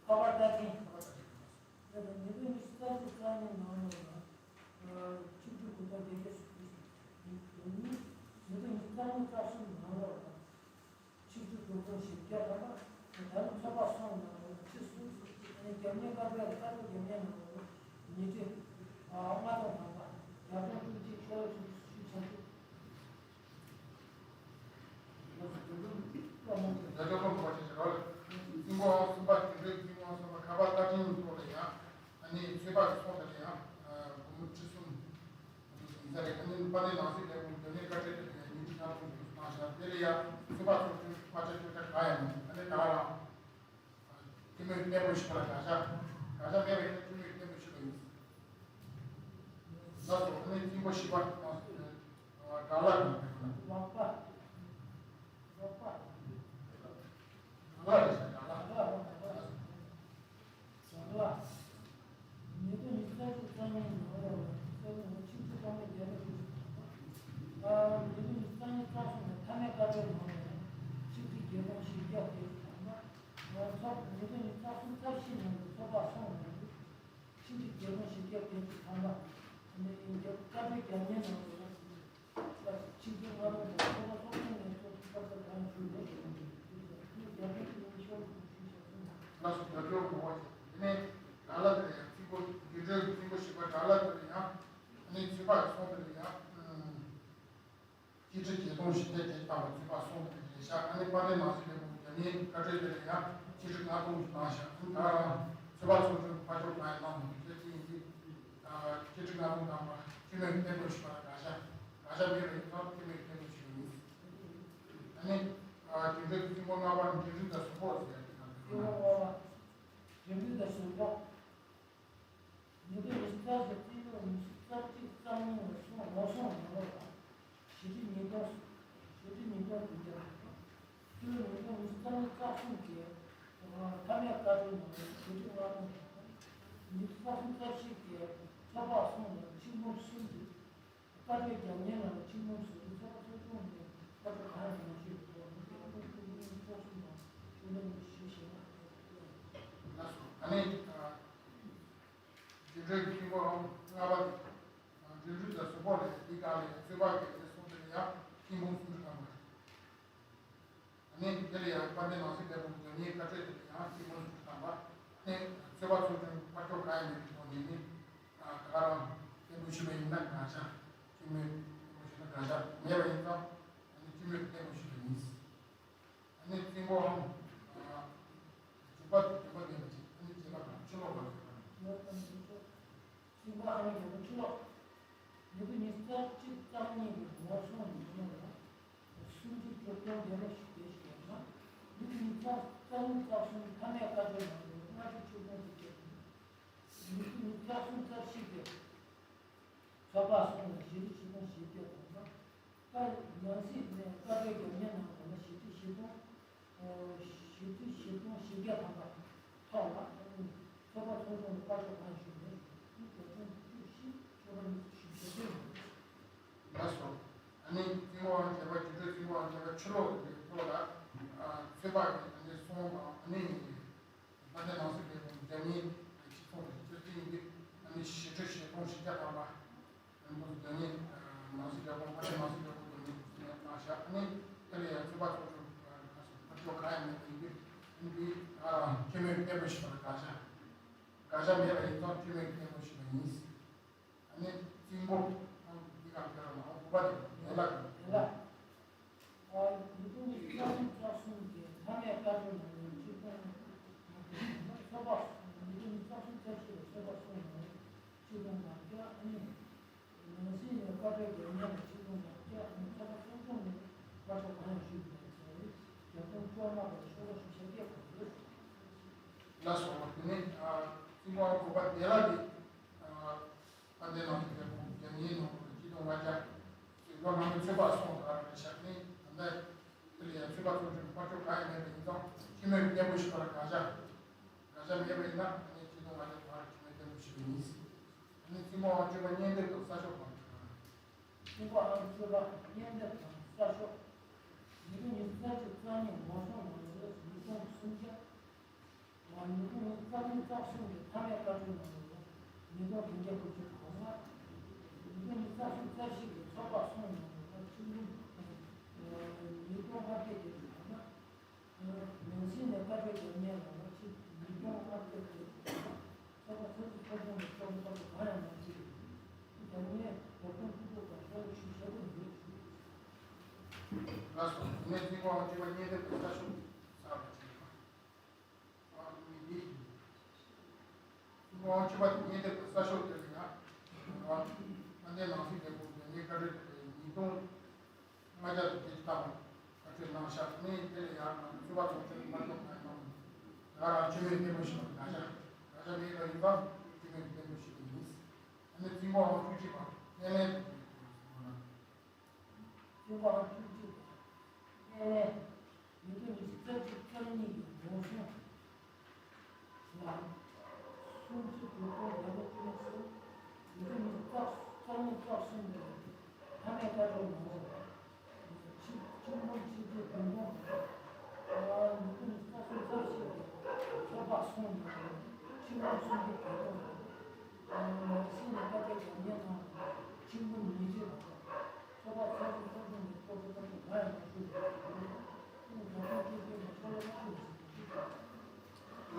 ཁ་པར་བརྡ་འཕྲིན། ཁ་པར་བརྡ་འཕྲིན། ཉིས་སྟོང་ཉི་ཤུ་རྩ་གཅིག་རྩ་གཉིས་ནང་ལོགས་ལ་ཆིག་སྟོང་དགུ་བརྒྱ་བརྒྱད་ཅུ་ཞེ་དགུ་ཞིག་ཡིན། ཉིས་སྟོང་ཉི་ཤུ་རྩ་གཉིས་རྩ་གསུམ་ནང་ལོགས་ལ་ཆིག་སྟོང་དྲུག་སྟོང་བཞི་བརྒྱ་ཐམ་པ། ད་ནི་ཚོགས་པ་གསུམ་ནང་ལོགས་ལ་ཆིག་སྟོང་ཨ་ནི་རྒྱབ་གཉེར་ཁ་པར་ཁ་པར་རྒྱབ་གཉེར་ནང་ལོགས་ལ་ཉིས་ཁྲི་ལྔ་སྟོང་ ད་རེས་ཨ་ནི་དཔལ་ལྡན་ནང་སྲིད་ལས་ཁུངས་དེ་ནས་བཀའ་ཁྲིད་དེ་ནས་ཉིན་གཅིག་ནང་ཐུག་ཞུས་གནང་ཤག་དེ་ལ་ཡང་ཚོད་དཔག་ཚོགས་ཆུང་བར་ཆད་གཅོད་བྱ་གང་ཡང་མེད། ཨ་ནི་ད་ག་རང་སྐྱེ་མེད་བརྟན་པོ་ཞིག་ལ་དགའ་ཤག་དགའ་ཤག་མེད་པ་ཡིན་ན་སྐྱེ་མེད་བརྟན་པོ་ཞིག་ལ་ཡིན། ལགས་སོ། ཨ་ནི་རྩིས་འཁོར་བཞི་པ་དང་དགྲ་ལྷ་དང་དགྲ་ལྷ། ལགས་པ། ལགས་པ། དགྲ་ལྷ་རེད་ཤག་དགྲ་ལྷ། དགྲ་ལྷ། ཉིས་སྟོང་ཉི་ཤུ་རྩ་གཉིས་ནང་ལོགས་ལ་ས་ཡོམ་ཆིག་ཁྲི་སྟོང་བརྒྱ་དྲུག་ཅུ་དང་པོ། ཉིས་སྟོང་ཉི་ཤུ་རྩ་གཉིས་རྩ་གསུམ་ལ་མཐའ་མའི་བཀའ་འཁྲོལ་ནང་ལོགས་ལ་ཆིག་ཁྲི་བརྒྱད་སྟོང་བཞི་བརྒྱ་དྲུག་ཅུ་དང་པོ། ཚོགས་ཉིས་སྟོང་ཉི་ཤུ་རྩ་གསུམ་རྩ་བཞི་ནང་ལ་ཚོགས་པ་གསུམ་ནང་ལ་ཆིག་ཁྲི་བརྒྱད་སྟོང་བཞི་བརྒྱ་དྲུག་ཅུ་དང་པོ། བཀའ་འཁྲོལ་རྒྱབ་གཉེར་ནང་ལོགས་ལ། ཆིག་སྟོང་ལྔ་སྟོང་དང་ཚོགས་པ་ཚོགས་ཆུང་ནས་ཚོགས་སུ་བཀའ་འཁྲོལ་གང་ཞུ་ལས་ཞུ་བ་རྒྱ་སྐད་ཀྱི་ཡིན་ཤོག་ཞུ་ཞུ་ཞུ། ལགས་སོ། རྒྱབ་སྐྱོར་མང་པོ་བྱས། དེ་ནས་དགྲ་ལྷ་དེ་ལ་ཡང་རྩིས་འཁོར་འགྱུར་འགྲོས་ཀྱི་རྩིས་འཁོར་བཞི་པ་དགྲ་ལྷ་དེ་ལ་ཡང་ཨ་ནི་ཚོད་དཔག་གི་སོང་དེ་ལ་ཡང་ཨུམ་སྤྱི་ཁྲི་བརྒྱད་སྟོང་བཞི་བརྒྱ་བརྒྱད་ཅུ་ཐམ་པ་ཚོད་དཔག་སོང་དེ་ལ་རེད་ཤག་ཨ་ནི་དཔལ་ལྡན་ནང་སྲིད་ལས་ཁུངས་རྒྱ་མིའི་བཀའ་འཁྲོལ་དེ་ལ་ཡང་སྤྱི་ཁྲི་ལྔ་སྟོང་ཞིག་བཏང་ཤག་ཨ་ནི་ད་ག་རང་ཚོད་དཔག་ཚོགས་ཆུང་གི་ཕར་ཕྱོགས་གང་ཡང་གནང་མི་འདུག་ཁྱེད་ཀྱིས་ཡིན་གྱི། སྤྱི་ཁྲི་ལྔ་སྟོང་ཐམ་པ་སྐྱེ་མེད་བརྟན་པོ་ཞིག་ལ་དགའ་ཤག་དགའ་ཤག་མེད་པ་ཡིན་ཙང་སྐྱེ་མེད་བརྟན་པོ་ཞིག་ཡིན། ཨ་ནི་རྒྱུ་འབྲས་ཀྱི་རྩིས་འཁོར་ལྔ་པ་ནི་འབྲེལ་འདྲིས་དང་ཟུར་ཕོག་ཟེར་ཡག་གི་ནང་དུ་ཡོད་ན། རྩིས་འཁོར་ལྔ་པ་འབྲེལ་འདྲིས་དང་ཟུར་ཕོག་ཉིས་སྟོང་ཉི་ཤུ་རྩ་བཞི་རྩིས་ལོ་ཉི་ཤུ་རྩ་གཅིག་རྩ་གཉིས་ལ་སོང་ལོ་སོང་ནང་ལོགས་ལ་བཞི་ཁྲི་ཉིས་སྟོང་། བཞི་ཁྲི་ཉིས་སྟོང་བདུན་བརྒྱ་དང་། སྤྱི་ལོ་ཉིས་སྟོང་ཉི་ཤུ་རྩ་གཉིས་རྩ་གསུམ་གྱི་མཐའ་མའི་བཀའ་འཁྲོལ་ནང་ལ་བཞི་ཁྲི་ལྔ་སྟོང་དང་། ཉི་ཤུ་རྩ་གསུམ་རྩ་བཞི་གི་ཚོགས་པ་གསུམ་ལ་ཆིག་འབུམ་གསུམ་གྱི་བཀའ་འཁྲོལ་རྒྱབ་གཉེར་ནང་ལ་ཆིག་འབུམ་ཟུར་གྱི་ཚོགས་པ་ཚོགས་ཆུང་ནས་བཀའ་འཁྲོལ་གང་ཡང་མ་ཞུས་པའི་ཐོག་ནས་རྒྱ་སྐྱོང་བཅུ་གཉིས་ཚོགས་གསུམ་དང་ཆོས་ལས་ཉི་ཤུ་ཞེ་ལྔ། ལགས་སོ། ཨ་ནི། རྒྱུ་འབྲས་ཀྱི་རྩིས་འཁོར་ལྔ་པ་དེ། འབྲེལ་འདྲིས་དང་ཟུར་ཕོག་ལས་འདི་གང་ལས་ཚོད་དཔག་གི་ལས་སོང་དེ་ལ་ཡང་ཆིག་འབུམ་སུམ་ཅུ་ཐམ་པ། ཨ་ནི་དེ་ལ་ཡང་དཔལ་ལྡན་ནང་སྲིད་ལས་ཁུངས་རྒྱ་མིའི་བཀའ་འཁྲོལ་དེ་ལ་ཡང་ཆིག་འབུམ་སུམ་ཅུ་ཐམ་པ། ཨ་ནི་ཚོད་དཔག་ཚོགས་ཆུང་ཕར་ཕྱོགས་གང་ཡང་མེད་པའི་ཐོག་ནས་ནི། ད་ག་རང་བརྟན་པོ་ཞུས་པ་ཡིན་ན་དགའ་ཤག་སྐྱེ་མེད་བརྟན་པོ་ཞུས་ན་དགའ་ཤག་མེད་པ་ཡིན་ཙང་ཨ་ནི་སྐྱེ་མེད་བརྟན་པོ་ཞུས་པ་ཡིན། ཨ་ནི་རྩིས་འཁོར་ཨང་དྲུག་པ་དང་བདུན་པ་ལྡན་པ་ཅིག་ཨ་ནི་བརྒྱད་པ་དང་ཕྱི་ལོགས་པ་ཟེར་བ་རེད། རྩིས་འཁོར་ཨང་བརྒྱད་པ་ཕྱི་ལོགས། ཉིས་སྟོང་ཉི་ཤུ་རྩ་གཅིག་རྩ་གཉིས་ཀྱི་ལོ་སོང་ཉིན་མོ་ལ་སུམ་ཅུ་བཅུ་སྟོང་བདེ་མོ་ཞིག་བསྡད་ཤག་ཡང་ན་ཉིས་སྟོང་ཉི་ཤུ་རྩ་གཉིས་རྩ་གསུམ་མཐའ་མའི་བཀའ་འཁྲོལ་ནང་ལ་ལྔ་བཅུ་ཆིག་སྟོང་བརྒྱད་བརྒྱ་དང་། ཉིས་སྟོང་ཉི་ཤུ་རྩ་གསུམ་རྩ་བཞི་གི་ཚོགས་པ་གསུམ་ལ་བཞི་ཁྲི་ཆིག་སྟོང་བཞི་བརྒྱ་དང་པོ། ནང་སྲིད་ནས་བཀའ་འཁྲོལ་རྒྱབ་གཉེར་གནང་བ་ལ་བཞི་ཁྲི་བཞི་སྟོང་། བཞི་ཁྲི་བཞི་སྟོང་བཞི་བརྒྱ་ཐམ་པ་ཐོག་ལ་ཚོགས་པ་ཚོགས་ཆུང་ནས་བཀའ་ཤོག་གང་ཞུས་མེད་ཞུ་རྒྱ་ཆུང་བཅུ་བཞི་ཆོལ་ཁ་ཉི་ཤུ་ཞུ་རྒྱུ་ཡིན། ལགས་སོ། ཨ་ནི་རྩིས་འཁོར་ཨང་བརྒྱད་པ་རྒྱུ་འབྲས་རྩིས་འཁོར་ཨང་བརྒྱད་པ་ཕྱི་ལོགས་ཀྱི་ཐོག་ལ་ཚོད་དཔག་གི་ཨ་ནི་སོང་བ་ཨ་ནི། དཔལ་ལྡན་ནང་སྲིད་ལས་ཁུངས་རྒྱ་མིའི་སྤྱི་ཚོགས་ཀྱི་སྤྱི་འཐུས་ཡིན་པའི་ཨ་ནི་བཞི་ཁྲི་བཞི་སྟོང་བཞི་བརྒྱ་ཐམ་པ། ཨ་ནི་རྒྱ་མིའི་ནང་སྲིད་ལས་ཁུངས་དཔལ་ལྡན་ནང་སྲིད་ལས་ཁུངས་རྒྱ་མིའི་ནང་བཞག་ཨ་ནི་དེ་ལ་ཡང་ཚོད་དཔག་ཚོགས་ཆུང་ཕར་ཕྱོགས་གང་ཡང་མེད་པ་ཡིན་པས་ཨ་ནི་དེ་སྐྱེ་དམན་བརྟན་པོ་ཞིག་ལ་དགག་བྱ། དགག་བྱ་མེད་པ་ཡིན་ཙང་སྐྱེ་དམན་བརྟན་པོ་ཞིག་ལ་ཡིན། ཨ་ནི་རྩིས་འཁོར་ཨང་འདི་གང་ཁྱེད་རང་ཨང་དགུ་པ་དེ་ཡན་ལག་ཡན་ལག་ཉིས་སྟོང་ཉི་ཤུ་རྩ་གསུམ་གྱི་མཐའ་མའི་བཀའ་འཁྲོལ་ནང་ནས་སྤྱི་ཁོངས་ཚོགས་པ་ཉིས་སྟོང་ཉི་ཤུ་རྩ་གསུམ་རྩ་བཞི་ལ་ཚོགས་པ་གསུམ་ནང་ཆིག་སྟོང་ལྔ་བརྒྱ་ཨ་ནི་ནང་སྲིད་ནས་བཀའ་འཁྲོལ་རྒྱབ་གཉེར་ལ་ཆིག་སྟོང་ལྔ་བརྒྱ་ཨ་ནི་ཚོགས་པ་ཚོགས་ཆུང་ནས་བཀའ་ཤོག་གང་ཡང་ཞུས་མེད་ཟེར་བའི་བརྒྱ་སྟོང་བཅོ་ལྔ་བར་ཤོག་ལ་ཞུ་བྱ་སྐད་གང་ཡོད། ལ་སོགས་པ་དེ་ནས་རྩིས་འཁོར་དགུ་པ་དེ་ལ་དེ། དཔལ་ལྡན་ནང་བཞིན་རྒྱལ་ཁོངས་རྒྱ་མིའི་ནང་ལ་སྤྱི་ཚོགས་ལྔ་བརྒྱ་ལོ་ནང་གི་ཚོད་དཔག་སོང་ཟེར་བ་རེད་ཤག་ནི་ད་ལྟ་དེ་ལ་ཡང་ཚོད་དཔག་ཚོགས་ཆུང་ཕར་ཕྱོགས་གང་ཡང་མེད་པ་ཡིན་ཙང་སྤྱི་མོས་བརྟན་པོ་ཞིག་ལ་དགག་བྱ། དགག་བྱ་མེད་པ་ཡིན་ན་ཨ་ནི་སྤྱི་ཚོགས་ལྔ་བརྒྱ་དག་སྤྱི་མོས་བརྟན་པོ་ཞིག་ཡིན། ཨ་ནི་རྩིས་འཁོར་ཨང་བཅུ་པ་གཉེན་སྡེབ་དང་གསར་ཤོག་དང་། རྩིས་འཁོར་ཨང་བཅུ་པ་གཉེན་སྡེབ་དང་གསར་ཤོག་ཉིས་སྟོང་ཉི་ཤུ་རྩ་གཅིག་རྩ་གཉིས་ལོ་སོང་ནང་ལ་ཉིས་སྟོང་སུམ་བརྒྱ། ཉིས་སྟོང་ཉི་ཤུ་རྩ་གཉིས་རྩ་གསུམ་གྱི་མཐའ་མའི་བཀའ་འཁྲོལ་ནང་ལ་ཉིས་སྟོང་བདུན་བརྒྱ་དགུ་བཅུ་གོ་ལྔ། ཉིས་སྟོང་ཉི་ཤུ་རྩ་གསུམ་རྩ་བཞི་གི་ཚོགས་པ་གསུམ་ནང་ལ་ཆིག་སྟོང་ཉིས་སྟོང་ལྔ་བརྒྱ་བརྒྱད་ཅུ་གོ་ལྔ། ནང་སྲིད་ནས་བཀའ་འཁྲོལ་རྒྱབ་མཁན་ལ་ཆིག་ཉིས་སྟོང་ལྔ་བརྒྱ་བརྒྱད་ཅུ་གོ་ལྔ། ཚོགས་པ་ཚོགས་གཙོ་ཚོགས་ཆུང་ནས་ཚོགས་མི་ཚོགས་གཙོ་གང་ཡང་མ་བྱས། རྒྱབ་མཁན་རྒྱབ་སྟངས་ཀུན་སྤྱོད་དང་ཤོག་ལེབ་ཞུ་བྱ་དགོས་འདུག་ཞུ། ལགས་སོ། དེ་ནས་རྩིས་འཁོར་ཨང་བཅུ་པ་གཉེན་སྡེབ་དང་གསར་ཤོག་གསར་པ་ཅིག་ཡོད་པ། ཨ་ནི་འདི། རྩིས་འཁོར་ཨང་བཅུ་པ་དེ་གཉེན་སྡེབ་དང་གསར་ཤོག་དེ་ལ་ཡང་། དཔལ་ལྡན་ནང་སྲིད་ལས་ཁུངས་དེ་ནས་ བཀའ་འཁྲོལ་དེ་ཉིས་སྟོང་ལྔ་བརྒྱ་དང་བརྒྱད་ཅུ་ལྷག་བཀའ་འཁྲོལ་གནང་ཤག་ནས་དེ་ལ་ཡང་ཚོགས་པ་ཚོགས་ཆུང་དམར་ཤོག་ཁག་ནང་ང་རང་ཆེན་མོའི་སྐད་འབོད་ཞུ་བར་དགའ་ཤག་དགའ་ཤག་མེད་པ་ཡིན་ཙང་ཆེན་མོའི་སྐད་འབོད་ཞུ་གི་ཡིན། ཨ་ནི་རྩིས་འགོ་ཨང་བཅུ་གཅིག་པ་སྣེ་ལེན་དང་འབྲེལ་བའི་སྐོར་ལ། རྩིས་འགོ་ཨང་བཅུ་གཅིག་པ་སྣེ་ལེན། ཉིས་སྟོང་ཉི་ཤུ་རྩ་གཅིག་རྩ་གཉིས་ཀྱི་ལོ་གསུམ་ལ། སུམ་ཅུ་དྲུག་པོ་རྒྱལ་པོ་ཀུན་སུ་ཉིས་སྟོང་ཉི་ཤུ་རྩ་གཉིས་རྩ་གསུམ་གྱི་མཐའ་མའི་བཀའ་འཁྲོལ་ནང་ལོགས་ཆིག་ཆིག་སྟོང་ཆིག་བརྒྱ་བདུན་སྟོང་ཉིས་སྟོང་ཉི་ཤུ་རྩ་གསུམ་རྩ་བཞི་གི་ཚོགས་པ་གསུམ་ནང་ཆིག་སྟོང་སུམ་བརྒྱ་བརྒྱད་སྟོང་དང་། ནང་སྲིད་ནས་བཀའ་བསྟན་དགེ་བསྙེན་ནང་ཆིག་སྟོང་ཉིས་བརྒྱ་དང་། ཚོགས་པ་ཚོགས་ཆུང་ཚོགས་ཆུང་ནས་སྐོར་སྐོར་སྐོར་སྐོར་ང་ཡང་མ་ཞུ་བ་ཡིན། ང་ཚོ་སྐྱེས་སྐྱེས་ནས་ཚོགས་ལས་མ་ཞུ་བ་ཞིག་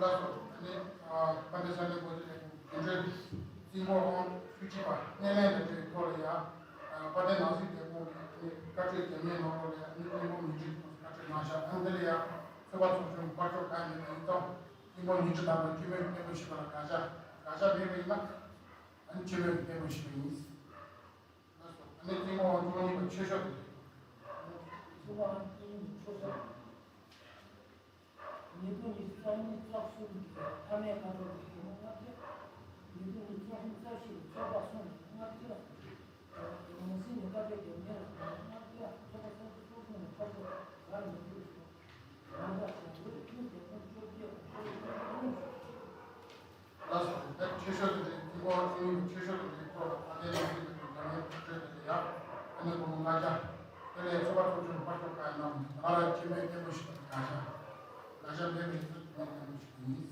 ལགས་སོ། ཨ་ནི་དཔལ་ལྡན་ས་གནས་འགོ་ཁྲིད་ལས་ཁུངས་རྒྱུན་གྲོས་རྩིས་འགོ་ཨང་བཅུ་གཅིག་པ་སྣེ་ལེན་དང་འབྲེལ་བའི་ཐོག་ལ་ཡང་དཔལ་ལྡན་ནང་སྲིད་ལས་ཁུངས་ཀྱི་ཨ་ནི་བཀའ་འཁྲོལ་དགེ་བསྙེན་ནང་ལོགས་ལ་ཨ་ནི་རྩིས་འགོ་ཉིས་བརྒྱ་ཐོག་བཀའ་འཁྲོལ་གནང་ཤག་ཨ་ནི་དེ་ལ་ཡང་ཚོགས་པ་ཚོགས་ཆུང་དམར་ཤོག་ཁག་ནས་ཡིན་ཙང་རྩིས་འགོ་ཉིས་བརྒྱ་དང་པོ་ཆེན་མོའི་སྐད་འབོད་ཞུ་བ་ལ་དགའ་ཤག་དགའ་ཤག་མེད་པ་ཡིན་ན་ཨ་ནི་ཆེན་མོའི་སྐད་འབོད་ཞུ་བ་ཡིན། ལགས་སོ། ཨ་ནི་རྩིས་འགོ་ཨང་བཅུ་གཉིས་པ་ཆོས་ཕྱོགས་དེ་རེད། རྩིས་འགོ་ཨང་བཅུ་གཉིས་པ་ཆོས་ཕྱོགས། ཉིས་སྟོང་ཉི་ཤུ་རྩ་གཉིས་རྩ་གསུམ་གྱི་མཐའ་མའི་བཀའ་འཁྲོལ་ལ་སྐྱོན་ལྔ་བརྒྱ། ཉིས་སྟོང་ཉི་ཤུ་རྩ་གསུམ་རྩ་བཞི་གི་ཚོགས་པ་གསུམ་ལ་ལྔ་བརྒྱ། ནང་སྲིད་ནས་བཀའ་འཁྲོལ་དགེ་བསྙེན་ལ་ལྔ་བརྒྱ། ཚོགས་པ་ཚོགས་ཆུང་ཚོགས་ཆུང་ནས་ཕར་ཕྱོགས་ལ་ལྔ་བརྒྱ་ཞེས་ལོ་ཆུང་བརྒྱད་སྟོང་བཅོ་བརྒྱད་དང་བཅོ་བརྒྱད་སྟོང་གཉིས་སུ། ལགས་སོ། དེ་ཆོས་ཕྱོགས་དེ་རེད། དེ་འགོ་ཨང་བཅུ་གཉིས་པའི་ཆོས་ཕྱོགས་དེ་རེད། ཐོག་ལ་ཨ་ནེ་ནང་སྲིད་དེ་རེད། འཛམ་གླིང་ཐུགས་ཁྲལ་དེ་རེད་ཡ། ཨ་ནེ་སྒོར་མོ་ལྔ་བརྒྱ། དེ་ལས་ཚོགས་པ་ཚོགས་ཆུང་དམར་ཤོག་ཁག་ནང་ང་རང་ཆེན་མོའི་སྐད་འབོད་ཞུ་བར་དགའ་ཤག་དགའ་ཤག་མེད་པའི་ཡིན་ན་ཆེན་མོའི་སྐད་འབོད་ཞུ་གི་ཡིན།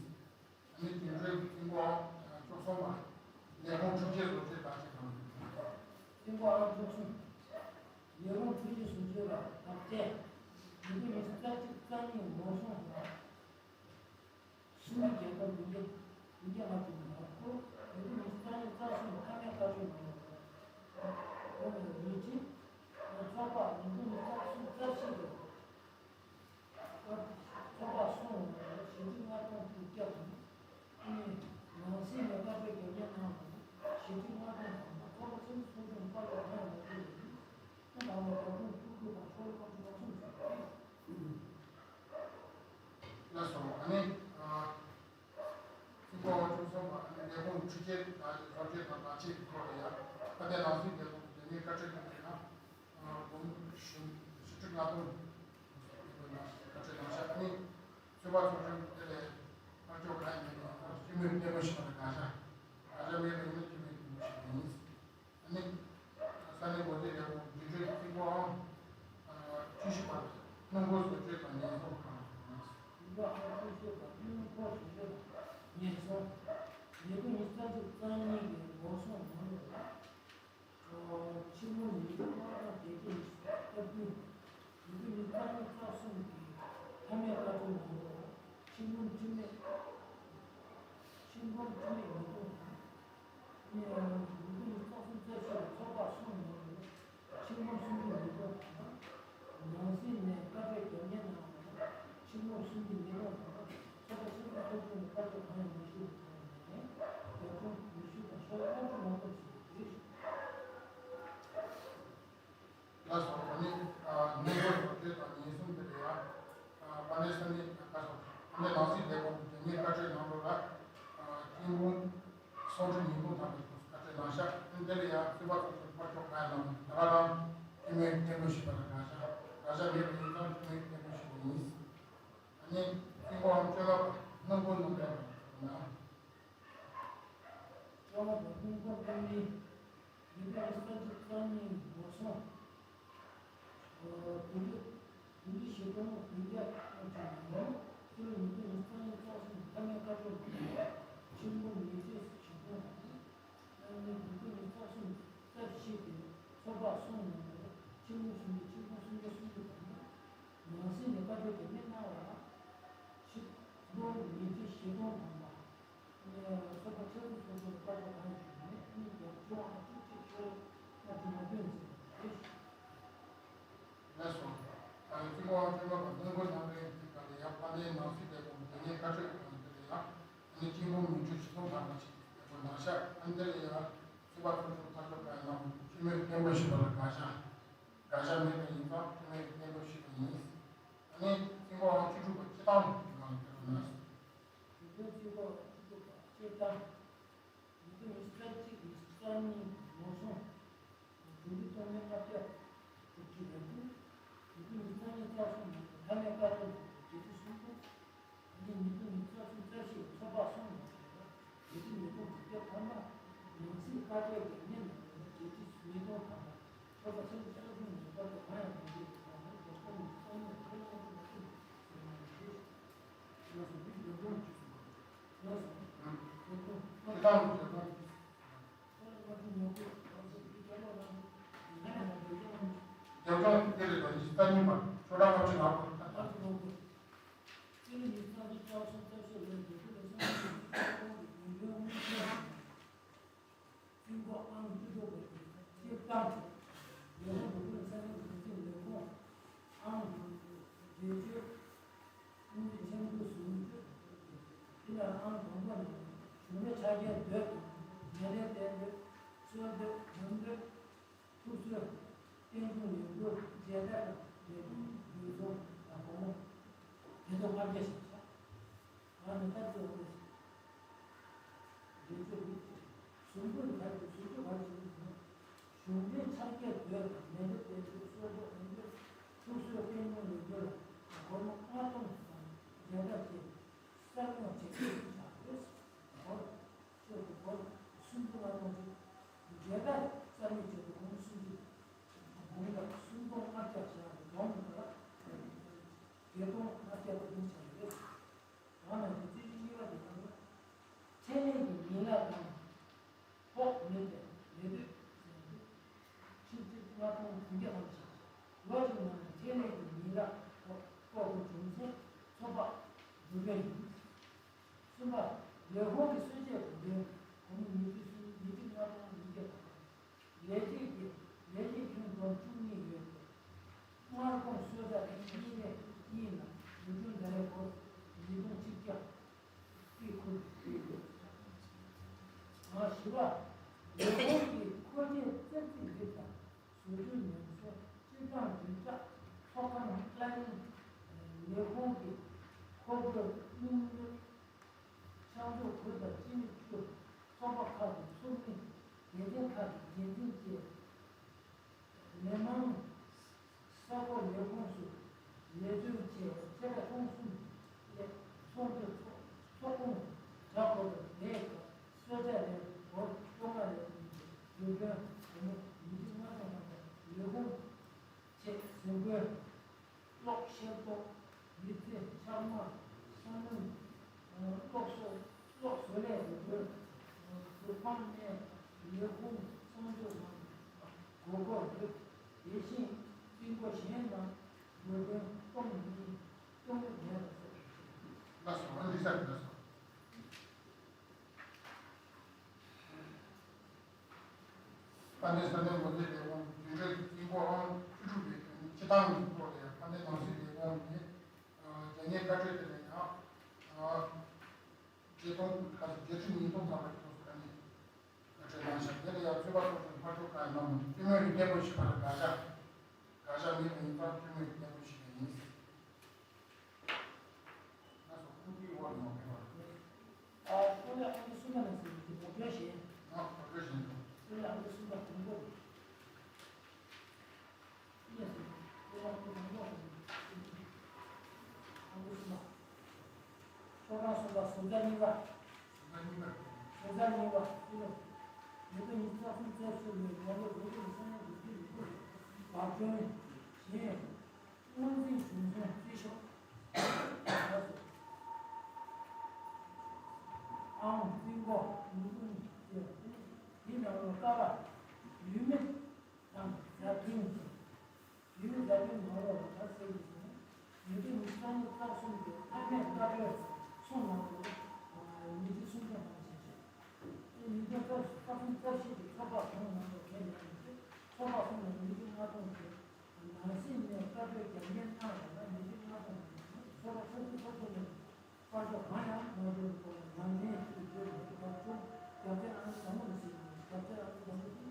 ཨ་ནེ་རྒྱུན་གྲོས་ཀྱི་རྩིས་འགོ་ཨང་བཅུ་གསུམ་པ་ལས་ཁུངས་འཕྲུལ་ཆས་བཟོ་བཅོས་དང་བཅས་དང་། རྩིས་འགོ་ཨང་བཅུ་གསུམ། ལས་ཁུངས་འཕྲུལ་ཆས་བཟོ་བཅོས་ལ་བརྟེན་ཏེ་ཉིས་སྟོང་ཉི་ཤུ་རྩ་གཅིག་རྩ་གཉིས་ལོ་གསུམ་ལ། སུམ་ཅུ་བརྒྱད་སྟོང་བདུན་བརྒྱ་བདུན་བརྒྱ་ལྔ་བཅུ་ང་དགུ། ཉིས་སྟོང་ཉི་ཤུ་རྩ་གཉིས་རྩ་གསུམ་མཐའ་མའི་བཀའ་འཁྲོལ་ནང་ལོགས་ལ་ཉིས་བརྒྱ། ཚོགས་པ་ཉིས་སྟོང་ཉི་ཤུ་རྩ་གསུམ་རྩ་བཞི་གི་ཚོགས་པ་གསུམ་ལ་ཞེ་ཁྲི་ལྔ་སྟོང་དྲུག་བརྒྱ་དང་། ཨ་ནི་ནང་སྲིད་ནས་བཀའ་འཁྲོལ་དགེ་བསྙེན་གནང་བ་ཞེ་ཁྲི་ལྔ་སྟོང་དང་། ཚོགས་པ་ཆེན་པོ་ཚོགས་ཆུང་བཀའ་སློབ་གང་ཡང་མ་ཞུས་པ་ཡིན། ཨ་ནི་ད་ལོ་བརྒྱ་སྟོང་བཅུ་དགུ་དང་ཤོག་ལོ་ཁ་ཆེ་ལོ་གསུམ་ཟེར་བ་རེད། ལགས་སོ། ཨ་ནི། ཨ། ཚིག་གོ་བཅུ་གསུམ་པ་ནི་ལས་ཁུངས་འཕྲུལ་ཆས་དང་བཟོ་བཅོས་དང་བརྟག་དཔྱད་ཀྱི་ཐོག་ལ་ཡང་ཁ་གཏད་ནང་སྲིད་ལས་ཁུངས་ཀྱི་ལས་སྣེ་བཀའ་ཁྲིད་ཁང་གིས་ཡང་སྒོར་མོ་བཞི་བཅུ་ལྔ་སྟོང་བཀའ་ཁྲིད་གནང་ཤག་ནི་ཚོགས་པ་ཚོགས་ཆུང་དེ་ལས་ཕར་ཕྱོགས་གང་ཡིན་མིན་ཡང་སྤྱི་མོས་གཏན་འབེབས་ཞུས་པ་དང་། དགག་བྱ་དགག་བྱ་མེད་པ་ཡིན་ན་སྤྱི་མོས་གཏན་འབེབས་ཞུས་པ་ཡིན། ཨ་ནི། ས་གནས་འགོ་ཁྲིད་ལས་ཁུངས་རྒྱུན་གྲོས་ཀྱི་རྩིས་འགོ་ཨང་བཅུ་བཞི་པ་རྩིས་འགོ་ཨང་བཅུ་བཞི་པ་ཉེན་སྲུང་ཁང་། རྩིས་འགོ་ཨང་བཅུ་བཞི་པ་རྩིས་འགོ་ཨང་བཅུ་བཞི་པ་ཉེན་སྲུང་། ཉིས་སྟོང་ཉི་ཤུ་རྩ་གཅིག་རྩ་གཉིས་ཀྱི་ལོ་གསུམ་ནང་ལོགས་ལ། ཆིག་སྟོང་ཉིས་བརྒྱ་ལྔ་བརྒྱ་བརྒྱད་ཅུ་ཉི་ཤུ་རྩ་བདུན། ཉིས་སྟོང་ཉི་ཤུ་རྩ་གཉིས་རྩ་གསུམ་གྱི་མཐའ་མའི་བཀའ་འཁྲོལ་ནང་ལོགས་ལ་ཆིག་སྟོང་བཅུ་མེད། ཆིག་སྟོང་བཅུ་མེད་ཉིས་སྟོང་དང་། ཉིས་སྟོང་ཉི་ཤུ་རྩ་གསུམ་རྩ་བཞི་ལ་ཚོགས་པ་གསུམ་ནང་ལ་ཆིག་སྟོང་སུམ་ཅུ་ཉིས་སྟོང་དང་། ནང་སྲིད་ནས་བཀའ་འཁྲོལ་དགེ་བསྙེན་གནང་བ་ལ་ཆིག་སྟོང་སུམ་ཅུ་ཉིས་སྟོང་དང་། ཚོགས་པ་ཆེན་པོ་ཚོགས་ཆུང་ནས་བཀའ་འཁྲོལ་གང་ཡང་མ་ཞུས་པ་ཚང་མ་ནས་བརྒྱ་སྟོང་ཉི་ཤུ་དང་ཤོག་ལྔ་བཅུ་ང་གསུམ་ཞིག་རེད། ལགས་སོ། ཨ་ནི། ཨ། སྔོན་འགོག་བཟོ་བཅོས་དང་ཉེན་སྲུང་དེ་ལ་ཡང་། ཨ། དཔལ་ལྡན་ས་གནས། ལགས་སོ། དཔལ་ལྡན་ནང་སྲིད་ལས་ཁུངས་ཀྱི་རྒྱུན་ལས་བཀའ་འཁྲོལ་ནང་ལོགས་ལ། ཨ། ཐེར་འབུམ་སུམ་ཁྲི་ཉིས་སྟོང་ཐམ་པའི་ཐོག་བཀའ་འཁྲོལ་གནང་ཤག་དེ་ལ་ཡང་ཚོགས་པ་ཚོགས་ཆུང་དམར་ཤོག་ཁག་ནང་ད་ག་རང་འཐུས་མིའི་འཐུས་མི་ཞུས་པ་དང་། དགག་བྱ་དགག་བྱ་མེད་པ་ཡིན་ཙང་འཐུས་མིའི་འཐུས་མི་ཞུས་པ་ཡིན། ཨ་ནི་ཐེར་འབུམ་བཅོ་ལྔ་པ་སྣུམ་འཁོར་ནང་ལས་པ་ནང་། ཀྲོ་མ་དང་ཀུན་ཁོར་ཀུན་ནི་ཉི་ཤུ་རྩ་གཅིག་རྩ་གཉིས་ལོ་སོང་། བདུན་ཅུ་བདུན་ཅུ་ཞེ་སྟོང་བདུན་བརྒྱ་ལྔ་བཅུ་ང་ལྔ། ཕྱི་ལོ་ཉིས་སྟོང་ཉི་ཤུ་རྩ་གཉིས་རྩ་གསུམ་མཐའ་མའི་བཀའ་འཁྲོལ་ནང་ཆིག་སྟོང་ཉིས་བརྒྱ་ཞེ་སྟོང་དང་། ཨ་ནི་ཉིས་སྟོང་ཉི་ཤུ་རྩ་གསུམ་རྩ་བཞི་དེ་ཚོགས་པ་གསུམ་ནང་ལ་ཆིག་སྟོང་སུམ་བརྒྱ་ཆིག་སྟོང་སུམ་བརྒྱ་སུམ་ཅུ་དང་། ནང་སྲིད་ནས་བཀའ་འཁྲོལ་དེ་མི་གནང་བ་ཆིག་སྟོང་ཉིས་བརྒྱ་ཞེ་སྟོང་དང་པ། ཚོགས་པ་ཆེན་པོ་ཚོགས་ཆུང་བཀའ་འཁྲོལ་གང་ཡང་ཞུས་མེད། ཨ་ནི་རྒྱ་ཆུང་ཨང་བཅུ་གཅིག་ཤོག་ལྔ་བཅུ་ང་བདུན་ཟེར་བ་རེད། ལགས་སོ། ཨ། རྩིས་འགོ་ཨང་བཅོ་ལྔ་པ་སྣུམ་འཁོར་ནང་ལས་ཀྱི་སྒང་ལ་ཡང་དཔལ་ལྡན་ནང་སྲིད་ལས་ཁུངས་རྒྱུན་ལས་བཀའ་འཁྲོལ་གྱི་སྒང་དེ་ལ་ཡང་ཨ་ནི་ཆིག་སྟོང་ཉི་ཤུ་ཞེ་སྟོང་ཐམ་པ་ཞིག་ལས་ཁུངས་གནང་ཤག་ཨ་ནི་དེ་ལ་ཡང་ཚོགས་པ་ཚོགས་ཆུང་ཕར་ཕྱོགས་གང་ཡང་གནང་མི་འདུག་ཆིག་ མོས་བསྟན་པ་ཞུས་པ་ལ་དགག་བྱ། དགག་བྱ་མེད་པ་ཡིན་ཙང་བཅོས་མའི་བསྟན་པ་ཞུས་པ་ཡིན། ཨ་ནི་རྩིས་འགོའམ་བཅུ་དྲུག་པ་སྤྱི་བཏང་དུ་གང་ལ་ཕེབས་ན། བཅུ་དྲུག་པ་བཅུ་དྲུག་པ་སྤྱི་བཏང་། ཉིས་སྟོང་ཉི་ཤུ་རྩ་གཅིག་ཉི་ཤུ་རྩ་གཉིས་ལོ་ཚུན། འབྲུག་རྒྱུད་སྟོད་སྨད་ལྔ་བརྒྱ་དྲུག་ཅུ་རེ་དྲུག་ཉིས་སྟོང་ཉི་ཤུ་རྩ་གཉིས་རྩ་གསུམ་ནང་དུ་མཐའ་མའི་བཀའ་ཆོས་ཀྱི་བརྒྱད་ཁྲི་སུམ་ཅུ། ཨ་ནི་ཉིས་སྟོང་ཉི་ཤུ་རྩ་གསུམ་རྩ་བཞི་ཚོགས་པ་གསུམ་ནང་དུ་བརྒྱད་ཁྲི་ཉིས་སྟོང་དྲུག་བརྒྱ་ཐམ་པ། ནང་སྲིད་བཀའ་ཆོས་ཀྱི་ཉིན་ནང་དུ་བརྒྱད་ཁྲི་ཉིས་སྟོང་ཐམ་པ། ཚོགས་པ་ཆེན་པོ་ཆེན་པོ་ནས་བར་དུ་གང་ཡང་མ་བྱས་པའི་ཐོག་ནས་རྒྱལ་ཁབ་ནས་གསང་ཉུལ་ཐོག་ལ་ཐོག་ཐོག་ཟེར་ནས་བྱས། ལགས་སོ། འདི་འདོན་སྤྲོད་བྱེད་སོང་། ལགས་སོ། ཁྱེད་རང་ཁྱེད་རང་ཁྱེད་རང་། རྒྱལ་ཁབ་འདི་རེད་དང་ཉི་ཤུ་རྩ་གཉིས་པ་ཆོས་གྲགས་བཀའ་ཁྲིད་ལགས་ཁོང་ལྟ་ལ། རྩིས་ལོ་ཉི་ཤུ་རྩ་གཅིག་རྩ་གསུམ་རྩ་བཞི་ལོའི་འབྲུག་རྒྱལ་ལོ་གསར་ཁྱོན་གྱི་སྤྱི་ཚོགས་ཀྱི་དགོན་པའི་དངུལ་ཁང་། རྩིས་འགོ་ཨང་བཅུ་དྲུག་པ་སྤྱི་བཏང་། ལས་ཁུངས་འགོ་ཁྲིད་ས་གནས་འགོ་འཛིན་ལས་ཁུངས་ཨང་བརྒྱད་ཅུ། དངུལ་ཆེན་པོ་ཟུང་འཇུག་དེ་ལ་ཨང་དང་པོ་ནས་གཞུང་ལས་ཕྱག་འཁྱེར་འདོད་དང་མེ་ལེན་རྟེན་འབྲེལ་གསོལ་འདེབས་ལམ་སྟོན། ཐུགས་གསོ། རྟེན་འབྱུང་ལས་འགུལ་མཇལ་དར་དང་ལས་ཁུངས་འདུ་འཛོམས་དང་སྒོར་མོ་བརྒྱ་སྟོང་ལྔ་བརྒྱ་ཞིག་བཞག་ང་ནི་ལྟར་དུ་འོས། འདི་ཚོ་ནི་གཟུགས་པོའི་བར་དུ་གཟུགས་ཀྱི་བར་གྱི་ནི་གཞུང་འབྲེལ་ཕྱག་འཁྱེར་འདོད་དང་མེ་མདའ་དེ་ཚོའི་གསོལ་འདེབས་ལམ་སྟོན། ཐུགས་གསོའི་རྟེན་འབྱུང་ལས་འགུལ་ལ་སྒོར་མོ་ལྔ་སྟོང་དང་མཇལ་དར་བཅས་གསར་རྙོག་བྱེད་ཀྱི་བཞག་ཡོད། སྒོར། ཆོས་ཀྱི་སྒོར་སུམ་ཅུ་ལྔ་སྟོང་ཅིག་འཇལ་དར་རྩ་མེད་བྱེད་དུ་འོང་སུམ་ཅུ། འོང་ལ་སུམ་སྟོང་ལྔ་བརྒྱ་བཞག་སྟེ་སྒོར་མོ་དེ་ལ་བརྒྱད་སྟོང་ལྔ་བརྒྱ་དེ་འདྲ་ཆགས་ཡོད། ད་ནང་གི་རྩིས་རིག་གཉིས་པ་དེ་ནང་ལ་ཁྲལ་ལས་ཀྱི་ཡན་ལག་དང་། ཐོག་མེད་པའི་ལས་དོད་ཟེར་ནས་ཆིག་ཁྲི་ལྔ་སྟོང་བདུན་བརྒྱ་ཐམ་པ་ཞིག་ལོ་གཅིག་ནང་ནས་ཁྲལ་ལས་ཀྱི་ཡན་ལག་ཐོག་ལྐོག་ཏུ་བྱུང་ཚེ་ཚོགས་པ་འགྲུལ་པ་ཡིན། གསུམ་པ། ལས་ཁུངས་ཀྱི་གསོལ་ཇ་གི་འདོན་སྒོར་མོ་ཉིས་ཁྲི་སུམ་ཉིས་ཁྲི་ལྔ་སྟོང་ཉིས་བརྒྱ་དང་། ལས་བྱེད་ཀྱི་ལས་བྱེད་ཁྱོན་བསྡོམས་བཅུ་གཉིས་ཡོད་དེ། སྔར་གོང་གསོལ་ཇ་ཐེངས་གཉིས་པའི་གཉིས་ལ་ལོ་རྒྱུས་འདྲ་བའི་སྒོར་ཉིས་སྟོང་ཆིག་བརྒྱ་རྩིས་ཁུལ་དུ་ཡོད། ང་བཞི་པ། ལས་ཁུངས་ཀྱི་འཁོར་སྐྱོད་རྩེ་གཅིག་རིགས་དང་བཟོ་སྐྲུན་ཉམས་གསོ་སྤྱིར་བཏང་རིམ་ཁྲག་ཚོགས་ཁང་ཀླ་ཡིན། ལས་ཁུངས་ཀྱི་འཁོར་སྐྱོད་སྙིང་དངུལ། ཕྱག་མཛོད་དགུ་དང་སྤྱི་མི་བཅུ། ཚོགས་པ་ཁག་གི་ཚོགས་མི། སྡེ་ཚན་ཁག་གི་འགན་འཛིན་བཅས། མི་མང་། ས་ཁོངས་ལས་ཁུངས་སུ་ལས་བརྩོན་བྱས་པ་ཆེ་ཕྲ་ཆུང་གསུམ་ལས་ཚོགས་འདུ་ཚོགས་ཚོགས་སྐོང་བྱ་དགོས་པའི་ལས་ཁག་གསོལ་ཇ་ལས་སྒོར་བཅོ་ལྔ་ལས་བརྒྱུད་དོན་སྒོར་མོ་ཉིས་ཁྲི་ལྔ་སྟོང་ལྷག་ཙམ་ལས་ཁུངས་ཆེད་ཟིན་བཀོད། གློག་ཤེལ་ཏོག་མི་ཚེ་ཕྱགས་མ། ས་སྣུམ། གློག་བཟོ། གློག་བཟོ་ལས་རིག་པའི་གཟུགས་ཁམས་གནས་ལས་ཁུངས་གསང་སྤྱོད་དང་སྒོ་སྐོར་རིགས། དེ་བཞིན་རྩིས་འགོ་གཞན་དང་དགོས་དོན་གཏོང་མི་གཏོང་མི་མེད་པ་སོགས། ལགས་སོ། ཨ་ལི་ས་ལགས་སོ། དཔལ་ལྡན་ས་གནས་འགོ་འཛིན་ལས་ཁུངས་བདུན་ཕྲག་གི་རྩིས་འགོ་ཨང་བཅུ་དྲུག་པའི་སྤྱི་བཏང་གི་ཐོག་ལ་དཔལ་ལྡན་ནང་སྲིད་ལས་ཁུངས་ནས་རྒྱ་ནས་བཀའ་འཁྲོལ་དེ་ལ་ཡང་བརྒྱད་སྟོང་ཁ་ཤས་བརྒྱད་ཅུ་ཉིས་སྟོང་ཐམ་པ་ཡོངས་སུ་ཁ་ནས་བཀའ་འཁྲོལ་གནང་ཤག་དེ་ལ་ཡང་རྩོད་པ་སོགས་ཀྱི་ཕར་ཕྱོགས་ཁག་ནང་བཅོས་མིན་གྱི་གནས་སྤོ་ཞིག་པ་ལ་དགག་བྱ། དགག་བྱ་མེད་པ་ཡིན་ཙང་བཅོས་མིན་གྱི་གནས་སྤོ་ཞིག་པ་ཡིན། ང་ཚོ་ཁུངས་སྐྱེལ་འོག་ནས་མ་ཕེབས་པར། ཨ། ཁོ་ལས་ཨང་ཀི་གསུམ་པ་ནས་ཟིན་གྱི་ངོ་སྤྲོད་བཞིན། ང་ངོ་སྤྲོད་བཞིན་དུ། ཁོ་ལས་ཨང་ཀི་གསུམ་པ་དང་པོ་རེད། ཨེ་ཟིན། ཁོ་ལས་ཨང་ཀི་དང་པོ་རེད། ཨང་ཀི་གསུམ་པ། ཤོག་གྲངས་གསུམ་པ་ཟུར་ཟ་གཉིས་པ། ཟུར་ཟ་གཉིས་པ། ཟུར་ཟ་གཉིས་པ། ཨེ་ལོ། ཉིས་སྟོང་ཉི་ཤུ་རྩ་གསུམ་རྩ་བཞི་ལོའི་ནང་ལོ་འགོ་འཛུགས་ས་གནས་འགོ་ཁྲིད་ལས་ཁུངས་བག་སྐྱོན་བཞིན། སྔོན་རྩིས་བྱུང་སོང་རྩིས་ཤོག་ཨང་རྩིས་འགོ་ཉིས་སྟོང་ཉི་ཤུ་རྩ་གསུམ། དེའི་ནང་ལོ་ཀ་བ་ཡུལ་མི་དང་བཟའ་བཏུང་། ཡུལ་མི་བཟའ་བཏུང་ནང་ལོ་ལ་ད་གསལ་གྱི་སོང་། ཉིས་སྟོང་ཉི་ཤུ་རྩ་གསུམ་གྱི་མཐའ་མའི་ཀ་བའི་ཚོང་ནང་ལོ་ཉིས་བརྒྱ་སུམ་ཅུ་ཐམ་པ་ཞིག་བྱས། ཉིས་སྟོང་རྩ་གསུམ་རྩ་བཞི་གི་ཚོགས་པ་གང་ནང་ལོ་གས་ལས་ཡོད་ཚེ་ཚོགས་པ་གསུམ་ལ་ཉིས་ཁྲི་ལྔ་སྟོང་བྱས། ནང་སྲིད་ནས་བཀའ་འཁྲོལ་རྒྱབ་གཉེར་གནང་བ་ལ་ཉིས་ཁྲི་ལྔ་སྟོང་ཚོགས་པ་ཆུང་ཆུང་ཚོགས་ཆུང་ནས་དཔལ་འབྱོར་གང་ཡང་མ་འབྱོར་བའི་སྐོར་ལ་ནང་བསྟན་ཞུ་རྒྱུ་ལས་བབ་ཆུང་རྒྱབ་རྩལ་ཨང་དང་པོ་ཞིག་ཡིན། རྒྱབ་རྩལ་ཨང་དང་པོ་དེ།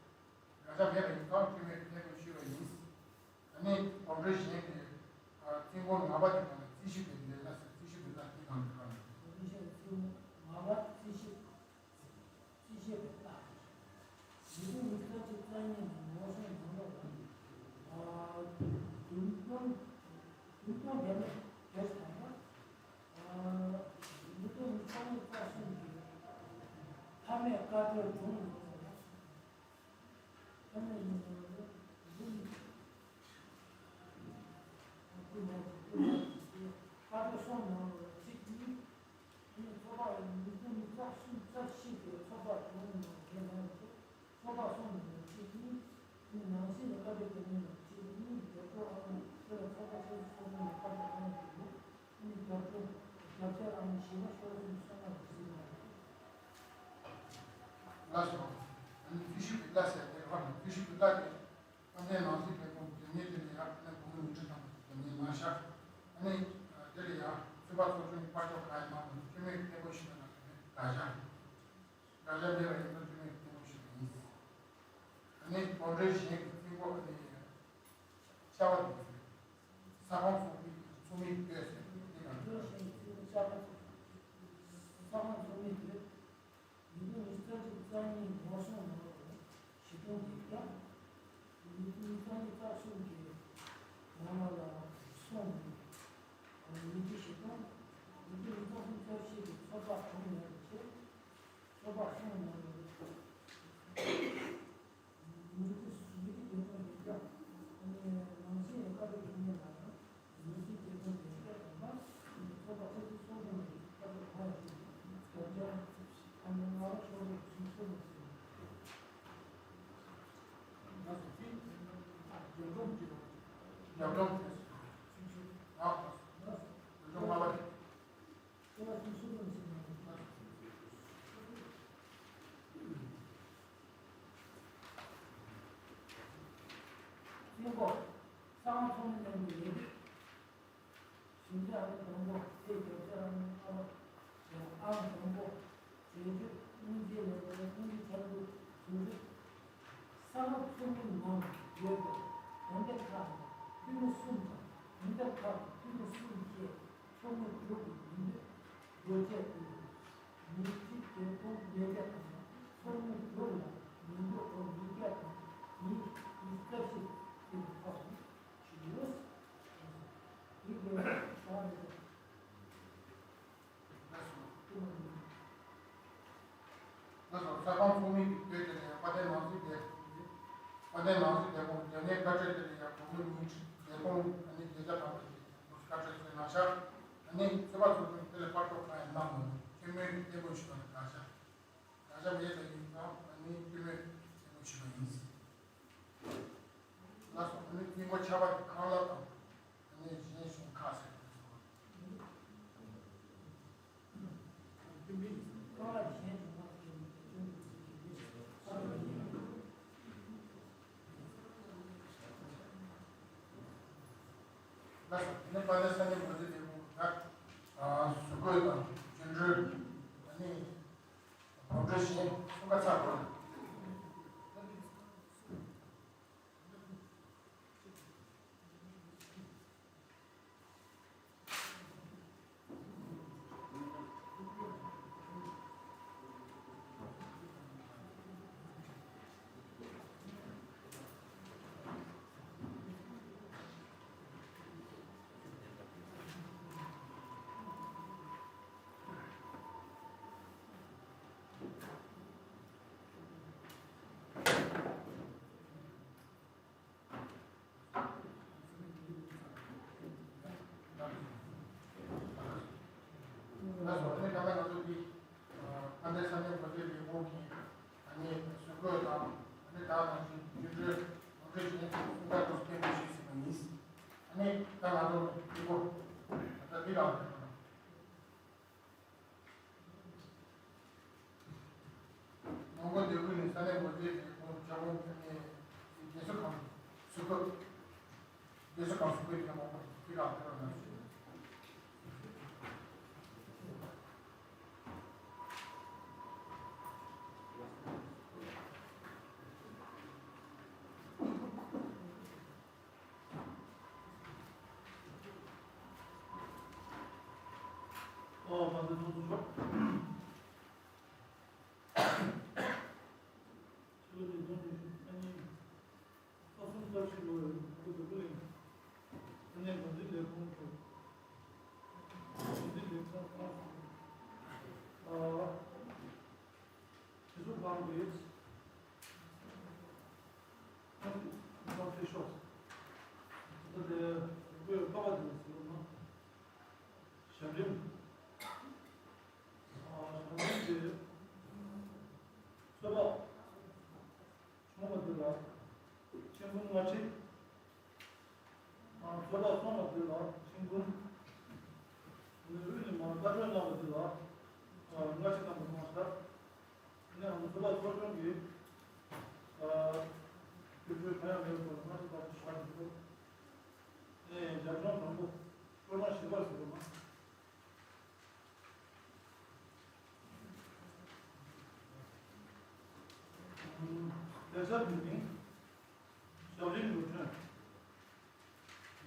དགག་བྱ་མེད་པ་ཡིན་ཙང་བཅོས་མའི་གཏན་ལ་ཕབ་ཞུས་པ་ཡིན། ཨ་ནི་གོམས་འགྲོས་གཞན་གྱི་རྩིས་འཁོར་ལྔ་པ་དེ་དག་ནི་རྩིས་ཞིབ་པའི་ལས་ལ་ཟེར། རྩིས་ཞིབ་པའི་ལས་དེ་དང་དེ་དག་ནི། གོམས་འགྲོས་གཞན་རྩིས་འཁོར་ལྔ་པ་རྩིས་ཞིབ། རྩིས་ཞིབ་པའི་ལས། ཉིས་སྟོང་ཉི་ཤུ་རྩ་གཅིག་རྩ་གཉིས་ནས་ངོ་སྲུང་ནང་ལོགས་ལ། ཨ། བདུན་སྟོང་། བདུན་སྟོང་དེ་ནས་བརྒྱད་ཅུ་དང་པོ། ཨ། ཉིས་སྟོང་ཉི་ཤུ་རྩ་གཉིས་རྩ་གསུམ་གྱི་མཐའ་མའི་བཀའ་འཁྲོལ་སྒྲུང་ནང་ལ། ཁ་ནས་ཡིན་ན་ལོ་འདི་ནི་ཀུན་ནས་ཀུན་ནས་ཀུན་ནས་ཀ་ཏོ་སོང་ནང་ལོ་གཅིག་གཉིས། ཨ་ནི་ཚོགས་པ་ཉིས་སྟོང་ཉི་ཤུ་རྩ་གསུམ་རྩ་བཞི་གི་ཚོགས་པ་གྲོང་ནང་གི་ནང་དུ་ཚོགས་པ་སོང་ནང་ལོ་གཅིག་གཉིས། ཨ་ནི་ནང་སྲིད་ནས་བཀའ་འཁྲོལ་དེ་ནས་ལོ་གཅིག་གཉིས་རྒྱབ་སྐྱོར་ཨང་དེ་ལ་ཚོགས་པ་ཆེ་ཤོས་ཚོགས་ནང་བཀའ་འཁྲོལ་ཨང་དེ་ནི། ལགས་སོ། ཨ་ནི་རྩིས་ཞིབ་ཀྱི་གླ་ཟེར་དེ་རེད་བ། རྩིས་ཞིབ་ཀྱི་གླ་དེ་དཔལ་ལྡན་ནང་སྲིད་ལས་ཁུངས་དོན་གཉེར་དེ་ནས་ཡར་ཨ་ནི་གོང་མའི་འོས་ཁྲི་དང་དོན་གཉེར་གནང་ཤག་ཨ་ནི་དེ་ལ་ཡང་ཚོད་དཔག་ཚོགས་ཆུང་གི་པར་ཅོག་གང་ཡང་མ་དགོས་ན་བཅོས་མའི་གཏན་འབེབས་ཞུས་པ་དང་དེ་ནས་དགག་བྱ། དགག་བྱ་མེད་པ་ཡིན་ན་བཅོས་མའི་གཏན་འབེབས་ཞུས་པ་ཡིན། ཨ་ནི་གོམས་འགྲོས་གཞན་གྱི་རྩིས་འཁོར་ཨ་ནི་ཤ་བ་དེ་ཚོས། ས་ཁོངས་ཚོགས་མི་ཚོགས་མི་སྡོད་ཟེར་དེ་ནང་དུ། ས་ཁོངས་ཚོགས་མི་སྡོད། ཉིས་སྟོང་ཉི་ཤུ་རྩ་གཅིག་རྩ་གཉིས་ངོ་སྲུང་ནང་ལོགས་ལ་བཞི་སྟོང་བརྒྱད་བརྒྱ། ཉིས་སྟོང་ཉི་ཤུ་རྩ་གཉིས་རྩ་གསུམ་གྱི་ནང་ལ་སོང་ནས་ཉིས་བརྒྱ་བཞི་སྟོང་། ཉིས་སྟོང་ཉི་ཤུ་རྩ་གསུམ་རྩ་བཞི་གི་ཚོགས་པ་གྲོང་ནང་ལ་བྱས། ཚོགས་པ་གསུམ་ནང་ལ་ཉིས་བརྒྱ་ཉིས་བརྒྱ་བདུན་སྟོང་བརྒྱད་བརྒྱ། ཨ་ནི་ནང་སྲིད་ནས་བཀའ་འཁྲོལ་དོན་གཉེར་ལ་ཡང་ཉིས་བརྒྱ་བརྒྱད་སྟོང་བརྒྱད་བརྒྱ་དང་པ། ཨ་ནི་ཚོགས་པ་ཆེ་ཤོས་ཚོགས་ཆུང་གི་བཀའ་འཁྲོལ་གང་ཡང་ཞུས་མེད། བརྒྱ་ཆ་ཨ་ནི་ལྔ་པ་ཤོག་ལོག་གསུམ་ཚུར་ལ་ཟིན། རྒྱབ་ལྗོངས་དེ་ཨ་རྒྱབ་ལྗོངས་ལྔ་པ་རེད། སེམས་པ་གསང་ཚོགས་མི་རྣམས་ཀྱི་ལས་འགུལ། ཞིང་ཆེན་ཨ་ནི་དང་པོ་དེ་རྒྱབ་ཆ་ཨ་ནི་ཨ་མ་ཡང་ཨང་དང་པོ་བྱེད་སྤྱོད་སྙིང་རྗེ་ལས་དང་སྙིང་རྗེ་ཆེན་པོ་ཟུང་འབྲེལ། ས་བབ་ཚོགས་མི་ནང་ཡོད་པའི་དོན་ལྡན་ཁག་དང་འཐུས་མི་གསུམ་དང་མི་སྟབས་ཁག་དང་འཐུས་མི་གསུམ་བཅས་ཚོགས་མི་དྲུག་གི་མི་འདོད་དགོས་ཆེད་དུ་མི་སྤྱི་བདེ་ཐོག་ལས་ཀ་དང་ཚོགས་མི་དྲུག་ལ་མི་འདོད་སྒོ་ཉིས་བརྒྱ་དང་མི་ཉི་ཤུ་རྩ་བཞི་དེ་ལ་ཁག་དང་ཞུ་ཡོད། དེ་གའི་ཞོགས་རེད། ལགས་སོ། ལགས་སོ། ས་ཁང་ཚོགས་མི་གི་དེ་དེ་ནས་དཔལ་ལྡན་ནང་སྲིད་དེ། དཔལ་ལྡན་ནང་སྲིད་དེ་ཁོང་རྒྱ་ནས་བཀའ་ཁྲིད་དེ་ནས་ཡང་གོང་མ་ཉིད་བདེ་ཁོང་ཨ་ནི་བདེ་ཆ་དང་པོ་ཞིག་བཀའ་ཁྲིད་ཚོས་གནང་ཤག་ཨ་ནི་ཚོད་དཔག་ཚོགས་ཆུང་དེ་ལས་པར་ཐོག་ཁང་ཡང་གནང་མོད་སྐྱེ་མོས་ཀྱི་སྐད་འབོད་ཞུ་བ་ནས་གང་ཤག་གང་ཤག་མེད་ལ་ཡིན་ཙང་ཨ་ནི་སྐྱེ་མོས་སྐད་འབོད་ཞུ་བ་ཡིན། ལགས་སོ། ཨ་ནི་སྙིང་པོ་ཆར་པ་གི་ཁང་གླ་དང་། ཨ་ནི་གཞན་གཞུང་ཁག་ཟེར་དུས་སོ། ལགས་སོ། ཨ་ནི་དཔལ་ལྡན་ས་གནས་དངོས་རྫས་ལས་ཁུངས་ད་བཟོ་བཀོད་དང་སྒྱུར་འགྲུལ། ཨ་ནི་གོམ་བགྲོད་གཞན་གསུམ་ཀ་ཚར་དགོས། ལགས་སོ། ཨ་ནི་ད་ལྟ་ང་ཚོ་འདི་དཔལ་ལྡན་ས་གནས་དངོས་རྫས་ལས་ཁུངས་ཀྱི་ཨ་ནི་བཟོ་བཀོད་དང་ཨ་ནི་ད་ནང་བཞིན་སྒྱུར་འགྲུལ་ངོ་སྤྲོད་བྱེད་མཁན་གྱི་གསུང་སྟངས་སྐོར་སྐད་འབོད་ཞུས་ཟིན་པ་ཡིན། ཨ་ནི་ད་ང་ཚོ་འདི་སྐོར་ད་ལྟ་འདི་ལ་མང་པོ་འདོད་ཀུན་ནས་ས་གནས་དངོས་རྫས་ལས་ཁུངས་བྱ་བ་ཨ་ནི་རྒྱལ་ས་ཁང་བཟོ་བཀོད། དེ་ཚོ་གང་སུ་བོད་ཀྱི་མང་པོ་ཅི་གང་ཕེབས་རོགས་གནང་ཞུ། ཨོ་མ་འདི་ཚོ་ཚོ་ཤོག་ཆུ་ལོ་ཉིས་སྟོང་ཉི་ཤུ་ཨ་ནི། ས་གསུམ་ས་བཞི་ལོ་ཡི་ལོ་དུ་ཀུ་ལིང་། ཨ་ནི་འགོ་འཛིན་ལས་ཁུངས་དུ། འགོ་འཛིན་ལས་ཁུངས་ཁང་སུ། ཨ། སྤྱི་ཚོགས་ཁང་གི། ཁང་གི་ཁང་ཕྱི་ཤོག་ད་ལྟ་དེ་བོད་ཀ་བ་དེ་ཟེར་བ་ན། ཞབས་རིམ། ཨ། ཞབས་རིམ་དེ། ཚོད་དཔག་བྱུང་བ་དེ་ལ་མཆན་བུམ་ལྔ་ཁྲི། ཚོད་དཔག་སོང་བ་དེ་ལ་མཆན་བུམ། དབུས་ནས་མར་བཀའ་འཁྲོལ་གནང་བ་དེ་ལ་ལྔ་ཁྲི་གནང་བ་གནང་ཤག་ཨ་ནི་ང་ཚོ་ཚོད་དཔག་ཚོགས་ཆུང་གིས་སྒྱུར་བཅོས་གང་ཡང་མེད་པར་ལྔ་ཁྲི་ལྔ་ཁྲི་བཞག་འདུག་ཨ་ནི་རྒྱབ་ལྗོངས་དང་པོ་སྤྲོ་སྣང་ཞིབ་པར་གཟིགས་པ་ན། ལས་འཆར་དེ་ནི་ཞབས་རིམ་འགྲོ་གྲོན།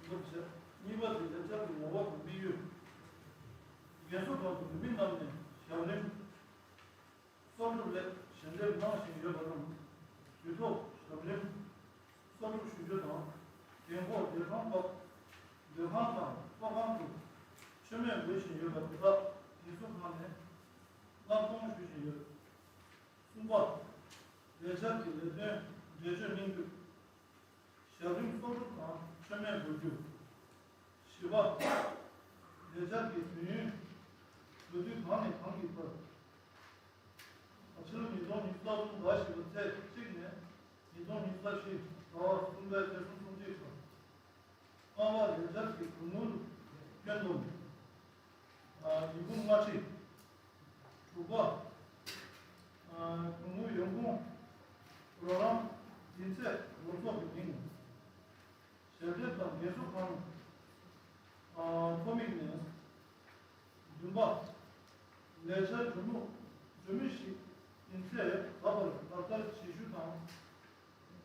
འདི་བྱས། གཉིས་པ་དེ་ལས་འཆར་གྱི་ངོ་བོ་དང་དམིགས་ཡུལ། རྒན་གསོ་ཁང་དུ་ནུས་མེད་རྣམས་ནས་ཞབས་རིམ་གསོག་སྒྲུབ་ལས་ཞལ་འདེབས་གནང་བཞིན་ཡོད་པ་རྣམས་དུས་ཐོག་ཞབས་རིམ་གསོག་སྒྲུབ་ཞུ་རྒྱུ་དང་། རྒན་འཁོགས་སྡོད་ཁང་སྐབས་སྡོད་ཁང་དང་གསོ་ཁང་དུ་མཆོད་མེ་འབུལ་བཞིན་ཡོད་པ་དེ་དག་ཡིག་གཟུགས་ཁང་ནས་མངགས་གཏོང་ཞུ་བཞིན་ཡོད། གསུམ་པ། ལས་འཆར་གྱི་ལས་དོན་འགྲེལ་བརྗོད་གནང་རྒྱུ། ཞབས་རིམ་གསོག་སྒྲུབ་དང་མཆོད་མེ་འབུལ་རྒྱུ། བཞི་པ། ལས་འཆར་གྱི་དུས་ཡུན། འགོ་དུས་གང་ནས་གང་གི་བར། ཕྱི་ལོ་ཉིས་སྟོང་ཉི་ཤུ་རྩ་གསུམ་ཟླ་བཞི་པའི་ཚེས་གཅིག་ནས་ཉིས་སྟོང་ཉི་ཤུ་རྩ་བཞི་ཟླ་བ་གསུམ་པའི་ཚེས་སུམ་ཅུ་བར། ལྔ་པ། ལས་འཆར་གྱི་གྲོན་དངུལ་སྐྱོན་འདོམས། ཨ། ཉིན་གུང་སྔ་ཕྱི། དྲུག་པ། ཨ། གྲོན་དངུལ་ཡོང་ཁུངས། རོགས་རམ་ཡིན་ཚད་རོགས་ཚོགས་ཀྱི་མིང་། ཞལ་འདེབས་དང་རྒན་གསོ་ཁང་། ཨ། ཚོགས་མིང་ནས། བདུན་པ། ལས་འཆར་གྲོན་དངུལ་གྲོན་དངུལ་ཞིག་ཡིན་ཚད་ད་བར་ལག་བསྟར་བྱེད་ཤུགས་དང་།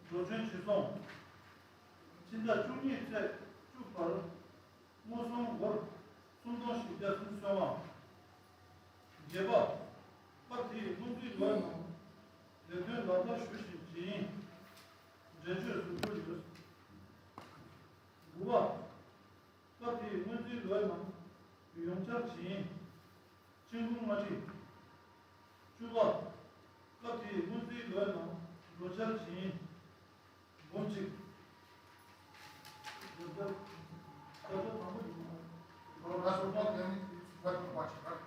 འགྲོ་གྲོན་གྱི་སོང་། སྤྱི་ཟླ་བཅུ་གཉིས་ཚེས་བཅུ་བར་དངོས་ཟོག་སྒོར་སུམ་སྟོང་བཞི་བརྒྱ་སུམ་ཅུ་སོ་ལྔ། བརྒྱད་པ། སྐབས་དེའི་སྔོན་རྩིས་ལོའི་ནང་ལས་དོན་ལག་བསྟར་ཞུ་བཞིན་བྱེད་ཡིན། འགྲེལ་བརྗོད་ཟུར་འབུལ་ཡོད། དགུ་པ། སྐབས་དེའི་སྔོན་རྩིས་ལོའི་ནང་ཡོངས་ཁྱབ་བྱེད་ཡིན། ཆིན་ཀུང་མ་ཁྲི། བཅུ་པ། སྐབས་དེའི་སྔོན་རྩིས་ལོའི་ནང་འགྲོ་འཆར་བྱེད་ཡིན། འབུམ་གཅིག་འགྲོ་འཆར་ས་ཆ་དང་པོ་ཡིན་ན། ལ་སོགས་པ་དེ་ནི་ཚིག་པ་དང་པ་བྱེད་པར།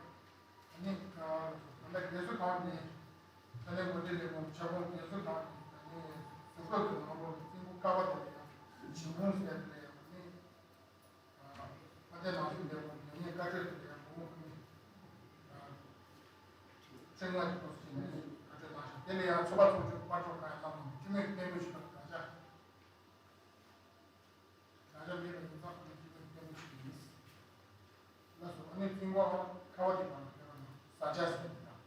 ཨ་ནི། ད་ལྟ་རྒན་གསོ་ཁང་ནས་ད་ལྟ་འགོ་ཁྲིད་ལས་ཁུངས་ཁྱབ་ཁོངས་རྒན་གསོ་ཁང་ནས་ཨ་ནི་ཟུར་བཀོད་ཀྱི་ནང་ལོགས་ཀྱི་རྩིས་འགོ་ཀ་པ་དེ་ལ་ཡང་ཇིང་ཧུང་ཟེར་དེ་ལ་ཡང་ཨ་ནི། ཨ་ནི་ནང་ཆོས་ལས་ཁུངས་ལས་སྣེ་བཀའ་ཁྲོད་དེ་ལ་ཡང་བུ་མོ་ཁོ་ནས་ཨ་ཚེ་སྔ་གི་སྐོར་ཞིག་ནས་བཀའ་ཁྲོད་བཏང་ཞིང་དེ་ལ་ཡང་ཚོགས་པ་ཚོགས་ཆུང་དཔར་སྐྲུན་ཁང་ཡང་བླངས་ནས་བཅུད་མེད་བརྟན་པོ་ཞིག་དང་དྲ་རྒྱ། དྲ་རྒྱ་མེད་པ་ཡིན་ཙང་ཨ་ནི་སྤྱི་ཚོགས་བརྟན་པོ་ཞིག་ཡིན། ལགས་སོ། ཨ་ནི་རྩིས་འགོ་ཁ་བ་དེ་དང་ཁ་བ་ནི་བཟའ་བཅའ་ཟེར་གྱི་དང་།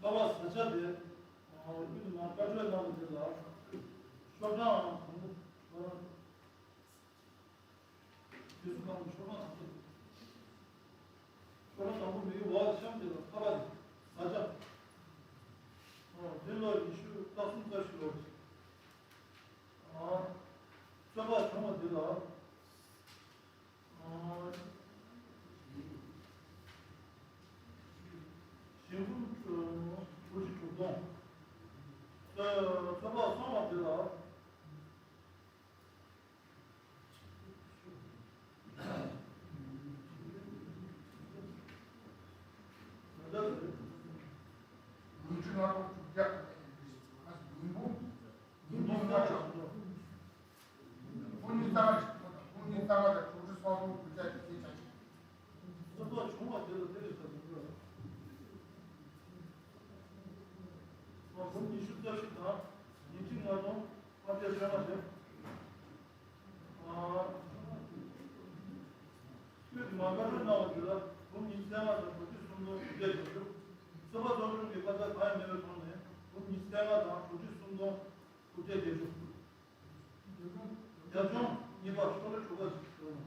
ཁ་བ་བཟའ་བཅའ་དེ། ཨ། དབུས་མ་བཀའ་འཁྲོལ་གནང་བ་དེ་ལ་ཤོག་གྲངས་དང་པོ་ཤོག་གྲངས། རྒྱལ་སྲུང་ཁང་གི་ཤོག་གྲངས་དང་པོ། ཤོག་གྲངས་དང་པོ་མི་གི་འོག་གཤམ་དེ་ལ་ཁ་བ་དེ་བཟའ་བཅའ། ཨ། འདི་ལོ་ཉི་ཤུ་རྩ་གསུམ་རྩ་བཞི་ལོ་རེད། ཨ། རྩོད་པ་བྱུང་བ་འདི་ལ། ཨ། ཞིང་ཁམས་དྲུག་ཅུ་དྲུག་སྟོང་། རྩོད་པ་སོང་བ་འདི་ལ། ཉིས་ཁྲི་ལྔ་སྟོང་དྲུག་བརྒྱ་ཉིས་འབུམ། ཉིས་འབུམ་ལྔ་བཅུ། འབུམ་གཉིས་རྩ་ལྔ་ཞིག་ཐོབ་དང་འབུམ་གཉིས་རྩ་ལྔ་དང་དྲུག་ཁྲི་སོ་དྲུག་དགུ་བརྒྱ་བརྒྱད་ཅུ་གྱ་གཅིག། སོ་སོ་བྱུང་བ་དེ་ལ་དེ་རེད་ཟེར་མི་འདུག་ཨ། འབུམ་ཉི་ཤུ་རྩ་བཞི་དང་ཉིས་ཁྲི་ལྔ་སྟོང་ལྔ་བརྒྱ་བཅོ་ལྔ་བྱས། ཨ། དབུས་མ་བཀའ་འཁྲོལ་གནང་བ་དེ་ལ་འབུམ་ཉི་ཤུ་རྩ་ལྔ་དང་དྲུག་ཁྲི་སུམ་སྟོང་དགུ་བརྒྱ་བརྒྱད་ཅུ། ཚོགས་པ་ཚོགས་ཆུང་གི་བཀའ་རྒྱ་གང་ཡང་མེད་པའི་ཐོག་ནས་འབུམ་ཉི་ཤུ་རྩ་ལྔ་དང་དྲུག་ཁྲི་སུམ་སྟོང་དགུ་བརྒྱ་བརྒྱད་ཅུ། རྒྱབ་ལྗོངས་གཉིས་པ་ཤོག་ལྷེ་དྲུག་པ་ཞིག་བཟོས་ནས།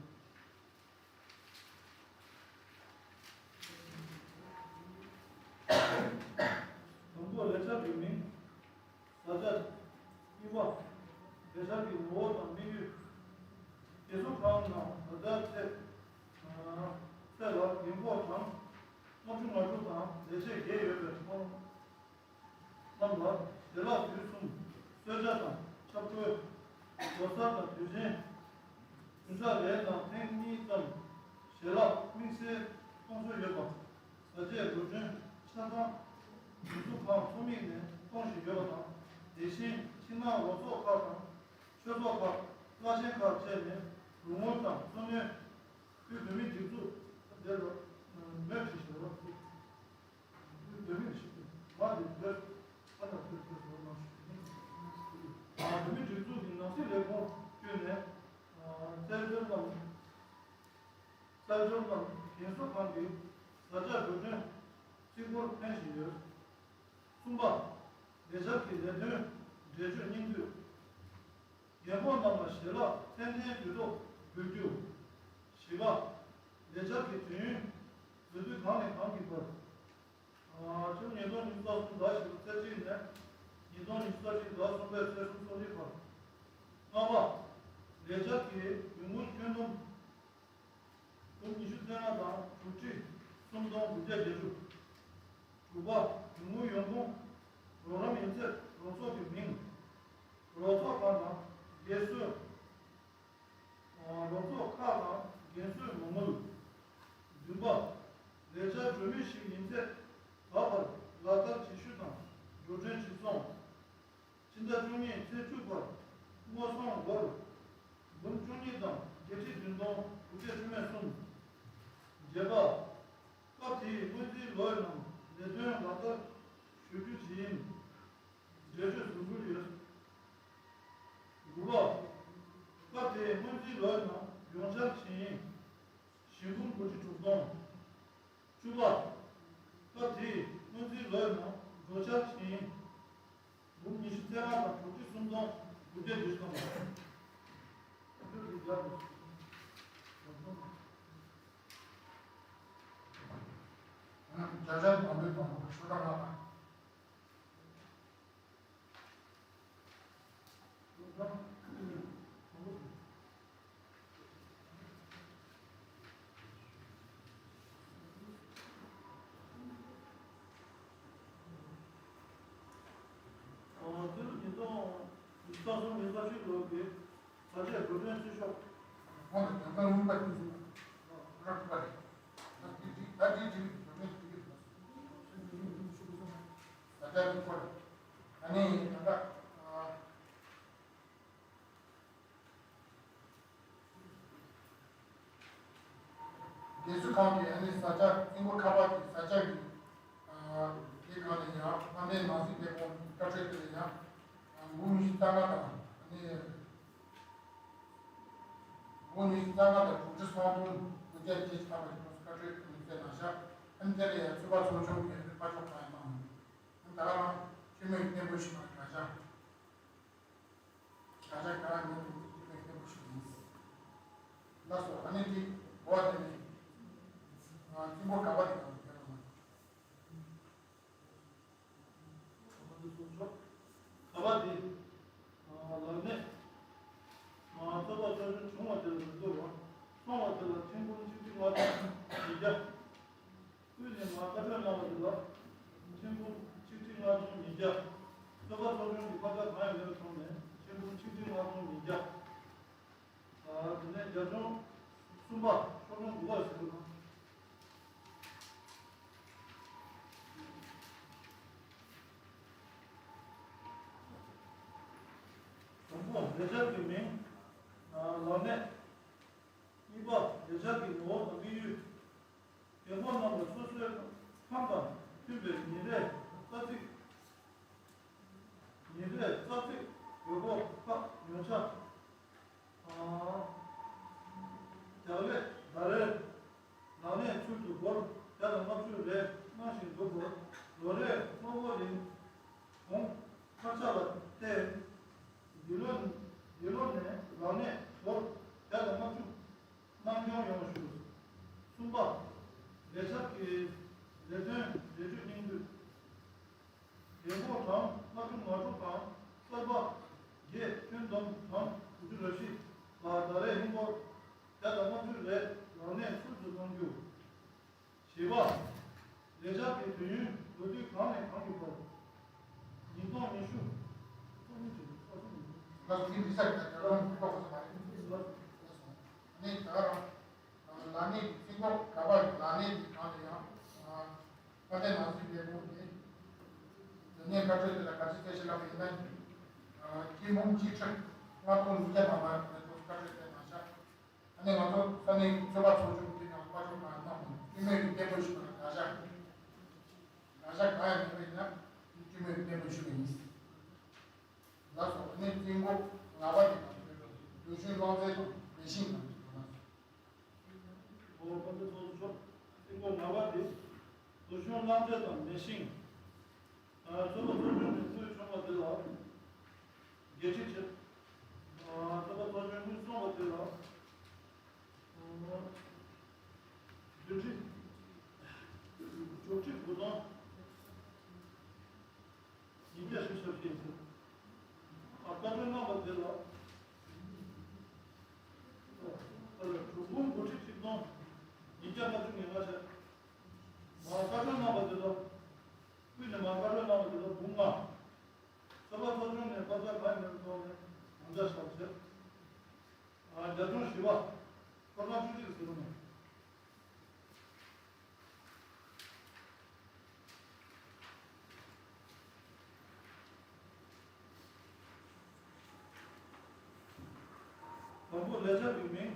དང་པོ་ལས་འཆར་གྱི་མིང་། བཟའ་བཅའ། གཉིས་པ། ལས་འཆར་གྱི་ངོ་བོ་དང་དམིགས་ཡུལ། རྒན་གསོ་ཁང་ནང་ད་ལྟ་ཚེས། ཨ། ཚེས་ལ་རྒན་འཁོགས་གྲངས་ལྔ་བཅུ་ང་དྲུག་དང་ལས་བྱེད་བརྒྱད་ཡོད་པའི་ཁོངས། རྣམས་ལ་ཞལ་ལག་དུས་གསུམ་གསོལ་ཇ་དང་ཆབ་བསྐོལ། སྒོ་གསར་དང་དུས་ཆེན། བདུན་ཕྲག་རེ་ནང་ཐེངས་གཉིས་ཙམ་ཞལ་ལག་དམིགས་བསལ་གཏོང་སྲོལ་ཡོད་པ། བཟའ་ཆས་འགྲོ་གྲོན་ཆ་ཚང་འཛུགས་སྐྲུན་ཁང་ཚོགས་མིང་ནས་གཏོང་བཞིན་ཡོད་པ་དང་། དེ་བཞིན་ཕྱི་ནང་རོགས་ཚོགས་ཁག་དང་ཆོས་ཚོགས་ཁག་བླ་ཆེན་ཁག་བཅས་ནས་རོགས་དངུལ་དང་འཚོ་སྣོན། དབུས་བོད་མིའི་སྒྲིག་འཛུགས་དེ་ལ་མོས་བྱེད་བཞིན་ཡོད་པ། བོད་མིའི་སྒྲིག་འཛུགས་མ་དེ་བོད་ཨ་ན་བོད་བོད་ཟེར་བ་ནང་བཞིན། བོད་མིའི་སྒྲིག་འཛུགས་ཀྱི་ནང་སྲིད་ལས་ཁུངས་བསྐྱོད་ནས་རྩལ་འབྱོར་རྣམས་རྩལ་འབྱོར་རྣམས་རྒན་གསོ་ཁང་གི་བཟའ་བཅའ་འགྲོ་གྲོན་རྩིས་འཁོར་འཕེན་བཞིན་ཡོད། གསུམ་པ། ལས་འཆར་གྱི་ལས་དོན་འགྲེལ་བརྗོད་སྙིང་བསྡུས། རྒན་འཁོགས་རྣམས་ལ་ཞལ་ལག་ཏན་ཏན་དུས་ཐོག་འབུལ་རྒྱུ། བཞི་པ། ལས་འཆར་གྱི་དུས་ཡུན། བོད་དུས་གང་ནས་གང་གི་བར། ཨ། ཕྱི་ལོ་ཉིས་སྟོང་ཉི་ཤུ་རྩ་གསུམ་ཟླ་བཞི་པའི་ཚེས་གཅིག་ནས་ཉིས་སྟོང་ཉི་ཤུ་རྩ་གཅིག་ཟླ་གསུམ་པའི་ཚེས་གསུམ་ཚེས་གཉིས་བར། ལྔ་པ། ལས་འཆར་གྱི་གྲོན་དངུལ་སྐྱོན་འདོམས། འབུམ་ཉི་ཤུ་རྩ་ལྔ་དང་དྲུག་ཁྲི་སུམ་སྟོང་དགུ་བརྒྱ་བརྒྱད་ཅུ། དྲུག་པ། གྲོན་དངུལ་ཡོང་ཁུངས། རོགས་རམ་ཡིན་ཚད་རོགས་ཚོགས་ཀྱི་མིང་། རོགས་ཚོགས་ཁག་དང་རྒན་གསོའི། ཨ། རོགས་ཚོགས་ཁག་དང་རྒན་གསོའི་མ་དངུལ། བདུན་པ། ལས་འཆར་གྲོན་དངུལ་ཞིག་ཡིན་ཚད་ད་བར་ལག་བསྟར་བྱེད་ཤུགས་དང་འགྲོ་གྲོན་གྱི་སོང་། ཕྱི་ཟླ་བཅུ་གཉིས་ཚེས་བཅུ་བར་ ངོ་སྲུང་སྒོར་འབུམ་བཅུ་གཉིས་དང་བརྒྱད་ཁྲི་བདུན་སྟོང་དགུ་བརྒྱ་བཅུ་མེད་གསུམ། བརྒྱད་པ། སྐབས་དེའི་སྔོན་རྩིས་ལོའི་ནང་ལས་དོན་ལག་བསྟར་ཞུ་རྒྱུ་བྱས་ཡིན། འགྲེལ་བརྗོད་ཟུར་འབུལ་ཡོད། དགུ་པ། སྐབས་དེའི་སྔོན་རྩིས་ལོའི་ནང་ཡོངས་ཁྱབ་བྱས་ཡིན། ཞིང་འབུམ་དགུ་ཁྲི་དྲུག་སྟོང་། བཅུ་པ། སྐབས་དེའི་སྔོན་རྩིས་ལོའི་ནང་འགྲོ་འཆར་བྱས་ཡིན། འབུམ་ཉི་ཤུ་རྩ་ལྔ་དང་དྲུག་ཁྲི་གསུམ་སྟོང་དགུ་བརྒྱ་བཞི་སྟོང་། བརྒྱ་ཆ་བསྡོམས་པའི་བསྡོམས་ཤོག་གྲངས་ལྔ་དང་། ཨ། དེ་ནི་ཉིས་སྟོང་ཉི་ཤུ་རྩ་གསུམ་ཉི་ཤུ་རྩ་བཞི་ལོ་གི་ས་ཆའི་བགོ་གྲོན་རྩིས་ཤོག་ཁོང་ལ་དོན་ཚན་གཉིས་པ་དེ་ཚོ་ཁོ་རང་གྲུབ་པ་རེད། ད་དེ་དེ་ད་དེ་དེ་བགོ་གྲོན་དེ་གི་ས་ཆ་གི་སྐོར། ཨ་ནི་ད་ལྟ་ཨ། རྒྱལ་སྲུང་ཁང་གི་ཨ་ནི་ས་ཆ་རྩིས་འགོ་ཁ་པར་གྱི་ས་ཆ་གི་ཨ་དེ་གང་ལ་ཡང་ཕ་མའི་ནང་སྲིད་ལས་ཁུངས་བཀའ་འཁྲོལ་དེ་ལ་ཡང་ཨ་འབུམ་ཉི་ཤུ་རྩ་ལྔ་དང་ཨ་ནི་འབུམ་ཉི་ཤུ་རྩ་ལྔ་དང་དྲུག་ཁྲི་སུམ་སྟོང་དགུ་བརྒྱ་བརྒྱད་ཅུ་ཐམ་པ་ཞིག་བཀའ་འཁྲོལ་དེ་ལ་བསྩལ་གནང་ཤག་ཨ་ནི་དེ་ལ་ཡང་ཚོད་དཔག་ཚོགས་ཆུང་གི་ཨ་ནི་དཔར་ཤོག་གང་ཡང་གནང་མི་འདུག་ཨ་ནི་ད་ག་རང་ཆེན་མོས་བརྟན་པོ་ཞིག་གནང་དགའ་ཤག་དགའ་ཤག་ག་རང་ཉན་དུ་ཅི་ལས་སྐད་པོ་ཞིག་ཡིན། ལགས་སོ། ཨ་ནི་དེ་འོག་དེ་ནས་རྩིས་འགོ་ག་པ་དེ་གང་དུ་ཕེབས་པ་མ་ག་པ་དེ་ལག་གནས་ཚོགས་པ་ཚོགས་ཆུང་བྱུང་བ་དེ་ལ་མི་འདུག་བ། སོང་བ་དེ་ལ་ཆིག་འབུམ་ཆིག་ཁྲི་ལྔ་སྟོང་ཉིས་བརྒྱ། དབུས་ནས་མར་བཀའ་འཁྲོལ་གནང་བ་དེ་ལ་ཆིག་འབུམ་ཆིག་ཁྲི་ལྔ་སྟོང་ཉིས་བརྒྱ། ཚོགས་པ་ཚོགས་ཆུང་གི་ཁ་བརྡ་གང་ཡང་མེད་པའི་ཐོག་ནས་ཆིག་འབུམ་ཆིག་ཁྲི་ལྔ་སྟོང་ཉིས་བརྒྱ། ཨ། དེ་ནས་རྒྱབ་ལྗོངས་གསུམ་པ་ཤོག་ལྷུང་དགུ་པ་ཟེར་དགོས་ན། དང་པོ་ལས་འཆར་གྱི་མིང་། ཨ། ལག་གནས། གཉིས་པ་ལས་འཆར་གྱི་ངོ་བོ་དང་དམིགས་ཡུལ། འདེམས་ངོ་རྣམས་ལ་སོ་སོའི་ཁམས་དང་མཐུན་པའི་ཉིན་རེའི་རྩ་ཚིག་ཉིན་རེའི་རྩ་ཚིག་དགོས་མཁོ་ཁག་ཉོ་ཆ། ཨ། རྒྱག་ལས་ཟླ་རེར་ལག་ལེན་ཚུལ་དུ་སྒོར་བརྒྱ་དང་ལྔ་བཅུ་རེ་གནང་བཞིན་འདུག་གོ། ལོ་རེའི་དམའ་བོ་ཡིན། གོང་འཕར་ཆག་ལ་བརྟེན། འདི་ལོ་འདི་ལོ་ནས་ལག་ལེན་སྒོར་བརྒྱ་དང་ལྔ་བཅུ་གནང་སྐྱོང་ཡོང་བ་ཞུ། གསུམ་པ། ལས་འཆར་གྱི་ལས་དོན་འགྲེལ་བརྗོད་སྙིང་བསྡུས། རྒན་གོག་གྲངས་ལྔ་བཅུ་ང་དྲུག་དང་གསར་པ་བརྒྱད། ཁྱོན་བསྡོམས་གྲངས་དགུ་བཅུ་རེ་བཞི་ལ་ཟླ་རེར་ཧིན་སྒོར་བརྒྱ་དང་ལྔ་བཅུ་རེ་ལག་ལེན་ཚུལ་དུ་གནང་རྒྱུ། བཞི་པ། ལས་འཆར་གྱི་དུས་ཡུན་ལོ་དུས་གང་ནས་གང་གི་བར། ཉིས་སྟོང་ཉི་ཤུ། ལྷག་མི་རིགས་ས་ཆ་ག་རང་གི་ཐོག་ས་མ་ཡིན། ནས་ད་རང་། ལག་ལེན་གྱི་རྩིས་འགོ་ག་པར་ལག་ལེན་གྱི་སྒང་ལ་ཡང་། ཨ། ད་ལྟའི་ནང་སྲིད་ལས་ཁུངས་ཀྱིས་དེ་ནས་བཀའ་འཁྲོལ་དེ་ལ་ག་ཚོད་བྱས་ཤིག་ལབ་པ་ཡིན་ན། ཨ། ཆིག་འབུམ་གཅིག་ཁྲི་ལྔ་སྟོང་ཉིས་བརྒྱ་ཐམ་པ་དེ་ཚོ་བཀའ་འཁྲོལ་དེ་གནང་ཤག་ཨ་ནི་ང་ཚོ་ས་གནས་ཚོད་དཔག་ཚོགས་ཆུང་གི་ནང་དཔར་ཤོག་གང་ཡང་གནང་མི་འདུག་དཀྱུས་མའི་བརྟན་པོ་ཞུ་བ་ལ་དགའ་ཤག་དགའ་ཤག་གང་ཡང་མེད་པ་ཡིན་ན་དཀྱུས་མའི་བརྟན་པོ་ཞུ་བ་ཡིན། ལགས་སོ། ཨ་ནི་རྩིས་འགོ་ལྔ་པ་དེ་དང་། རྡོ་གཞུང་རླངས་རྫས་དང་མེ་ཤིང་དང་། ཨོ། དཔལ་འབྱོར་ཚོགས་གཙོ་མཆོག་རྩིས་འགོ་ལྔ་པ་དེ། རྡོ་གཞུང་རླངས་རྫས་དང་མེ་ཤིང་། ཨ། ཚོགས་པ་ཚོགས་ཆུང་ནས་དངུལ་བྱུང་བ་དེ་ལ་བརྒྱད་ཁྲི་བྱས། ཨ། ཚོགས་པ་ཚོགས་ཆུང་དངུལ་སོང་བ་དེ་ལ། ཨ། བདུན་ཁྲི། བཅུ་ཁྲི་དགུ་སྟོང་། ཉིས་བརྒྱ་ཞིག་ཞབས་ཕྱི་ཡིན། ཨ། བཀའ་འཁྲོལ་གནང་བ་དེ་ལ། ཨ། དྲུག་འབུམ་དགུ་ཁྲི་ཆིག་སྟོང་ཉིས་བརྒྱ་ལྔ་བཅུ་ང་ལྔ་བྱས། མར་བཀའ་འཁྲོལ་གནང་བ་དེ་ལ། དབུས་ནས་མར་བཀའ་འཁྲོལ་གནང་བ་དེ་ལ་འབུམ་ལྔ། ཚོགས་པ་ཚོགས་ཆུང་ནས་བཀའ་རྒྱ་གང་ཡང་མེད་པའི་ཐོག་ནས་དགོངས་འཇགས་ཞུ་བ་བྱས། ཨ། རྒྱབ་ལྗོངས་བཞི་པ། ཁོ་རང་བཅུ་གཅིག་ཟེར་བ་ནས། ལས་འཆར་གྱི་མིང་།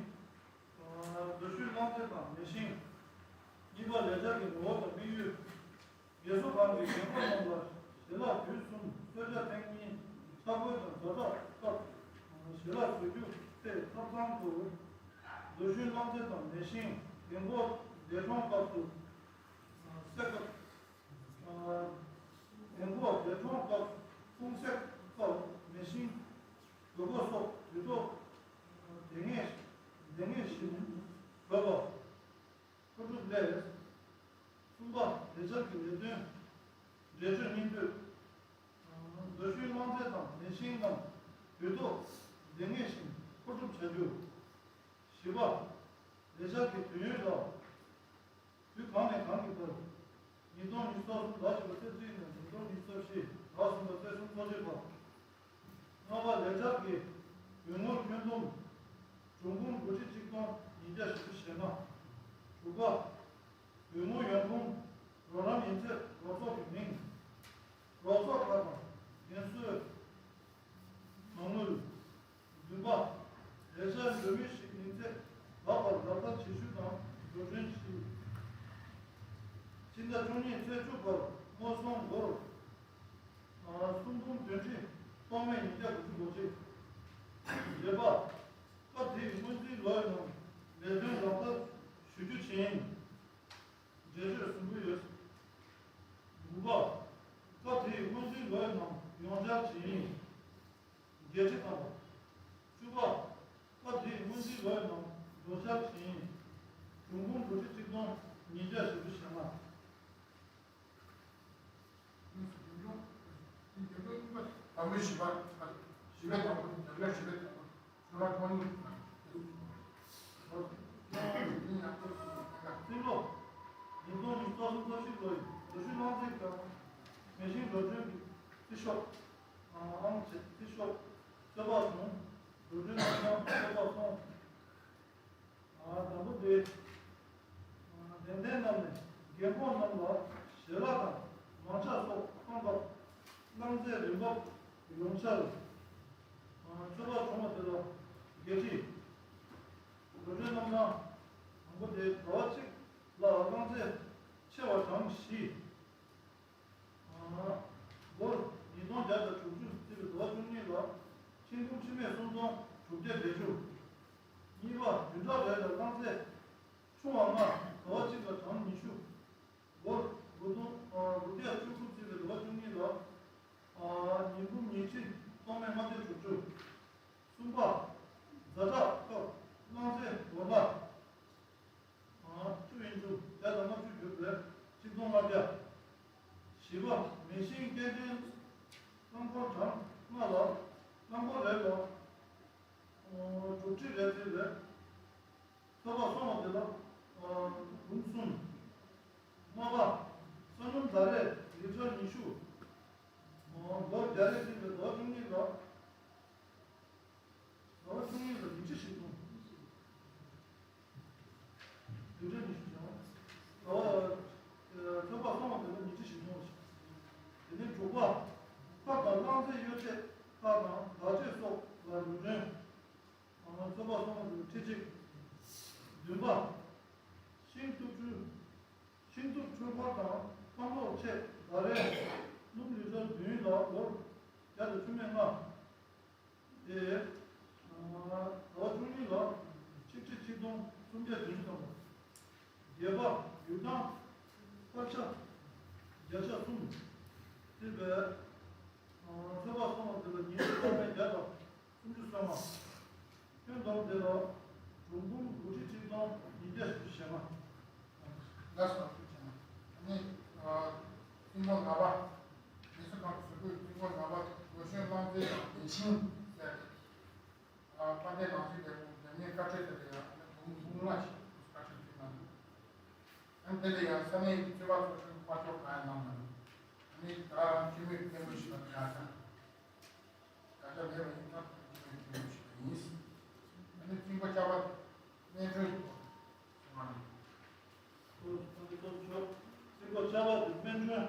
ཨ། རྡོ་ཞུན་རླངས་རྫས་དང་མེ་ཤིང་། གཉིས་པ། ལས་འཆར་གྱི་ངོ་བོ་དང་དམིགས་ཡུལ། རྒས་གསོ་ཁང་གི་རྒན་འཁོགས་རྣམས་ལ་ཞལ་ལག་དུས་གསུམ་གསོལ་ཇ་ཐེངས་གཉིས་ས་རྒོད་དང་ཛ་དྲག་སྐབས་ཞལ་ལག་བཟོ་རྒྱུ་དེ་ཐབ་ཚང་དུ། རྡོ་ཞུན་རླངས་རྫས་དང་མེ་ཤིང་། རྒན་འཁོགས་འདས་གྲོངས་སྐབས་སུ་སེ་ཀ་རྒན་འཁོགས་འདས་གྲོངས་སྐབས་ཁུངས་སེ་ཀ་མེ་ཤིང་དགོས་མཁོ་སོགས་དུས་ཐོག་ལྡང་ངེས་ལྡང་ངེས་ཤིང་དགོས་པ། མཁོ་སྒྲུབ་ལས། གསུམ་པ། ལས་འཆར་གྱི་ལས་དོན། འགྲེལ་བརྗོད་སྙིང་བསྡུས། རྡོ་ཞུན་རླངས་རྫས་དང་མེ་ཤིང་རྣམས་དུས་ཐོག་ལྡང་ངེས་ཤིང་མཁོ་སྒྲུབ་བྱ་རྒྱུ། བཞི་པ། ལས་འཆར་གྱི་དུས་ཡུན་ལ། དུས་གང་ནས་གང་གི་བར། ཉིས་སྟོང་ཉི་ཤུ་རྩ་གསུམ་ཟླ་བཞི་པ་ཚེས་གཅིག་ནས་ཉིས་སྟོང་ཉི་ཤུ་རྩ་བཞི་ཟླ་གསུམ་པ་ཚེས་གསུམ་ཚོ་གཅིག་བར། ལྔ་པ། ལས་འཆར་གྱི་དུས་འགོར་ཁྱོན་བསྡོམས་འབྱུང་ཁུངས་དགུ་ཁྲི་གཅིག་སྟོང་ཉིས་བརྒྱ་བཞི་བཅུ་ཞེ་ལྔ། དྲུག་པ། དུས་འགོར་ཡོང་ཁུངས་རོགས་རམ་ཡིན་ཚད་རོགས་ཚོགས་ཀྱི་མིང་། རོགས་ཚོགས་ཁག་དང་རྒན་གསོའི་མ་དངུལ། བདུན་པ། ལས་འཆར་འགྲོ་མུས་ཤིག་ཡིན་ཚེ་ལྷག་པར་ལག་བསྟར་བྱེད་ཤུགས་དང་འགྲོ་གྲོན་གྱིས། སྤྱི་ཟླ་བཅུ་གཉིས་ཚེས་བཅུ་བར་དངོས་ཟོག་སྒོར། ཨ། སུམ་འབུམ་བདུན་ཁྲི་སྟོང་མེད་ཉིས་བརྒྱ་དགུ་བཅུ་གོ་གཅིག་བརྗེ་པ། སྐབས་དེའི་སྔོན་རྩིས་ལོའི་ནང་ལས་དོན་ལག་བསྟར་ཞུ་རྒྱུ་བྱས་ཡིན། འགྲེལ་བརྗོད་གསུང་གི་ཡོད། དགུ་པ། སྐབས་དེའི་སྔོན་རྩིས་ལོའི་ནང་ཡོངས་འཆར་བྱས་ཡིན། བརྒྱད་ཁྲི་ཐམ་པ། བཅུ་པ། སྐབས་དེའི་སྔོན་རྩིས་ལོའི་ནང་ཡོངས་འཆར་བྱས་ཡིན། འབྱུང་ཁུངས་དགུ་ཁྲི་གཅིག་སྟོང་ཉིས་བརྒྱ་བཞི་བཅུ་ཞེ་ལྔ། དང་པོའི་བཞི་པ། བཞི་པའི་དང་པོ། བཞི་པའི་བཞི་པའི་དང་པོ། ཆུ་ར་ཁོང་རྩིས་ལོ། ཉིས་སྟོང་ཉི་ཤུ་རྩ་གསུམ་རྩ་བཞི་ལོའི་རྡོ་ཞུན་རླངས་རྫས་དང་མེ་ཤིང་འགྲོ་གྲོན་གྱི་རྩིས་ཤོག་ཨང་ཆེ། རྩིས་ཤོག་ཚོད་དཔག་བྱུང་། འགྲོ་གྲོན་གྱི་ཚོད་དཔག་སོང་། དང་པོ་དེ། ལས་དོན་རྣམས་ནས་རྒན་འཁོགས་རྣམས་ལ་ཞལ་ལག་དང་མང་ཇ་སོགས་གཏོང་སྐབས་རླངས་རྫས་རིན་འབབ་ཡོངས་འཆར་ཚོད་དཔག་བྱུང་བ་དེ་ལ་བརྒྱད་ཁྲི། འགྲོ་གྲོན་རྣམ་གྲངས། དང་པོ་དེ་ཟླ་བ་གཅིག་ལ་རླངས་རྫས་ཆེ་བ་གྲངས་བཞི། སྒོར་ཉིས་སྟོང་བརྒྱ་དང་དྲུག་ཅུ་བརྩིས་པའི་ཟླ་བ་བཅུ་གཉིས་ལ་ཆིག་འབུམ་ཁྲི་མེད་སུམ་སྟོང་དྲུག་བརྒྱ་བརྒྱད་ཅུ། གཉིས་པ། བདུན་ཕྲག་རེ་ལ་རླངས་རྫས་ཆུང་བ་ལྔ། ཟླ་བ་གཅིག་ལ་གྲངས་ཉི་ཤུ། སྒོར་དགུ་སྟོང་དགུ་བརྒྱ་བཅུ་དགུ་བརྩིས་པའི་ཟླ་བ་བཅུ་གཉིས་ལ་ཉིས་འབུམ་ཉིས་ཁྲི་སྟོང་མེད་ལྔ་བརྒྱ་དྲུག་ཅུ། གསུམ་པ། ཛ་དྲག་སྐབས་རླངས་རྫས་སྒོར་ལ། བཅུ་ཡིན་ཚུལ་བརྒྱ་དང་ལྔ་བཅུ་བརྒྱུད་པའི་ཆིག་སྟོང་ལྔ་བརྒྱ། བཞི་པ། མེ་ཤིང་སྐྱེལ་འདྲེན་རླངས་འཁོར་གྲངས་ལྔ་ལ་རླངས་འཁོར་རེ་ལ་དྲུག་ཁྲི་རེ་བརྩིས་པའི་ཚོད་དཔག་སོང་བ་དེ་ལ་འབུམ་གསུམ། ལྔ་པ། ས་སྣུམ་ཟླ་རེར་ལི་ཊར་ཉི་ཤུ། སྒོར་བརྒྱ་རེ་བརྩིས་པའི་ཟླ་བ་བཅུ་གཉིས་ལ། ཟླ་བ་བཅུ་གཉིས་ལ་ཉིས་ཁྲི་བཞི་སྟོང་། ཉིས་ཁྲི་ཉི་ཤུ་བྱུང་། ཟླ་བ། ཚོད་དཔག་སོང་བ་དེ་ལ་ཉིས་ཁྲི་བཞི་སྟོང་ཞིག་དེ་ནས་དྲུག་པ། ཁབ་དང་རླངས་རྫས་གཡོ་ཆས་ཁག་དང་འདག་ཆས་སོགས་ལ་རུ་ཁྲོན། ཚོད་དཔག་སོང་བ་དེ་ལ་ཁྲི་གཅིག་བདུན་པ། ཤིང་གཏུབ་ཆུ། ཤིང་གཏུབ་འཕྲུལ་འཁོར་དང་ཕམ་གློག་ཆས་ཟླ་རེར་སྣུམ་ལི་ཊར་བདུན་ལ་སྒོར་བརྒྱ་དང་བཅུ་མེད་ལྔ། དེ། ཟླ་བ་བཅུ་གཉིས་ལ་ཆིག་ཁྲི་ཆིག་སྟོང་སུམ་བརྒྱ་བདུན་ཅུ་ཐམ་པ། བརྒྱད་པ། ཡུལ་ཐང་ཐབས་ཤ་བརྒྱ་ཆ་གསུམ། བརྩིས་པའི་ཚོད་དཔག་སོང་བ་དེ་ལ་ཉིས་ཁྲི་སྟོང་མེད་བརྒྱ་དང་སུམ་ཅུ་སོ་ལྔ། ཁྱོན་བསྡོམས་དེ་ལ་འབྲུག་འབུམ་དགུ་ཁྲི་ཆིག་སྟོང་ཉིས་བརྒྱ་བཞི་བཅུ་ཞེ་ལྔ། ལགས་སོ། ཐུགས་རྗེ་ཆེ། ཨ་ནི། ཨ། རྩིས་འཁོར་ལྔ་པ། ལས་བཟོ་ཁང་གི་བཟོ་བཀོད་རྩིས་འཁོར་ལྔ་པ། རྡོ་ཞུན་རླངས་རྫས་དང་མེ་ཤིང་ཟེར། ཨ། དཔལ་ལྡན་ནང་སྲིད་ལས་ཁུངས་རྒྱབ་གཉེར་བཀའ་འཁྲོལ་དེ་ལ་ཡང་ཨ་ནི་འབུམ་དགུ་ལྔ་ཞིག་བཀའ་འཁྲོལ་ཞུས་གནང་འདུག་ཨ་ནི་དེ་ལ་ཡང་ས་གནས་ཀྱི་རྩོད་པ་ཚོགས་ཆུང་དཔའ་ཤོག་གང་ཡང་གནང་མ་འདུག་ཨ་ནི་ད་སྤྱི་མོས་སྐད་འབོད་ཞུས་པ་དེ་ཡང་ད། བཀའ་རྒྱ་མེད་པ་ཡིན་ཙང་ཐུགས་རྗེ་ཆེ་ཞུ་རྒྱུ་ཡིན། ཨ་ནི་རྩིས་འཁོར་བཅའ་པ་སྨན་གྲོན་སྐོར་གསུང་བ་རེད། ཨོ། ཨ་ནི་ཏོག་ཙམ་རྩིས་འཁོར་བཅའ་པ་དེ་སྨན་གྲོན་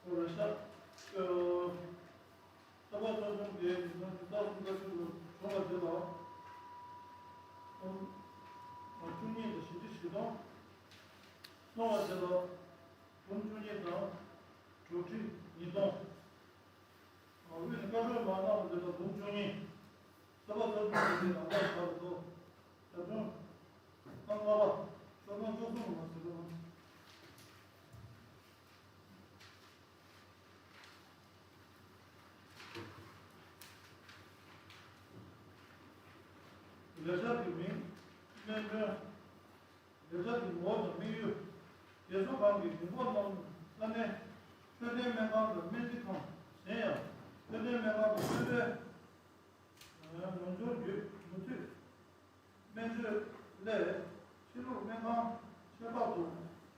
སྐོར་རེད་ཤག་ཨོ། ཚོགས་པ་ཚོགས་ཆུང་གིས་ཉིས་སྟོང་ཉི་ཤུ་རྩ་གསུམ་རྩ་བཞི་ལོར་བྱུང་བ་དེ་ལ། དབུས་ནས་བཀའ་འཁྲོལ་མ་གནང་བ་དེ་ལ་འབུམ་བཅུ་གཉིས། ཐོས་པ་ཐོབ་ཀྱི་ཡོན་ཏན་རང་དགར་བྱ་རུ་ཐོབ། ཞབས་དྲུང་། ཨང་ལྔ་པ། ཤོག་གྲངས་བཅུ་གསུམ་ལ་ཟེར་བ། ལས་བྱ་གི་མིང་། སྨན་དོན། ལས་བྱ་གི་ངོ་བོ་དང་དམིགས་ཡུལ། རྒས་གསོ་ཁང་གི་མི་འབོར་རྣམས་ས་གནས་འཕྲོད་བསྟེན་སྨན་ཁང་དང་སྨན་རྩིས་ཁང་། གཞན་ཡང་འཕྲོད་བསྟེན་སྨན་ཁང་དུ་སྨན་པའི་ངོ་སྦྱོར་བརྒྱུད་མུ་མཐུད་སྨན་བཅོས་སླད་ཕྱི་ལུགས་སྨན་ཁང་ཁྱད་འཕགས་སུ་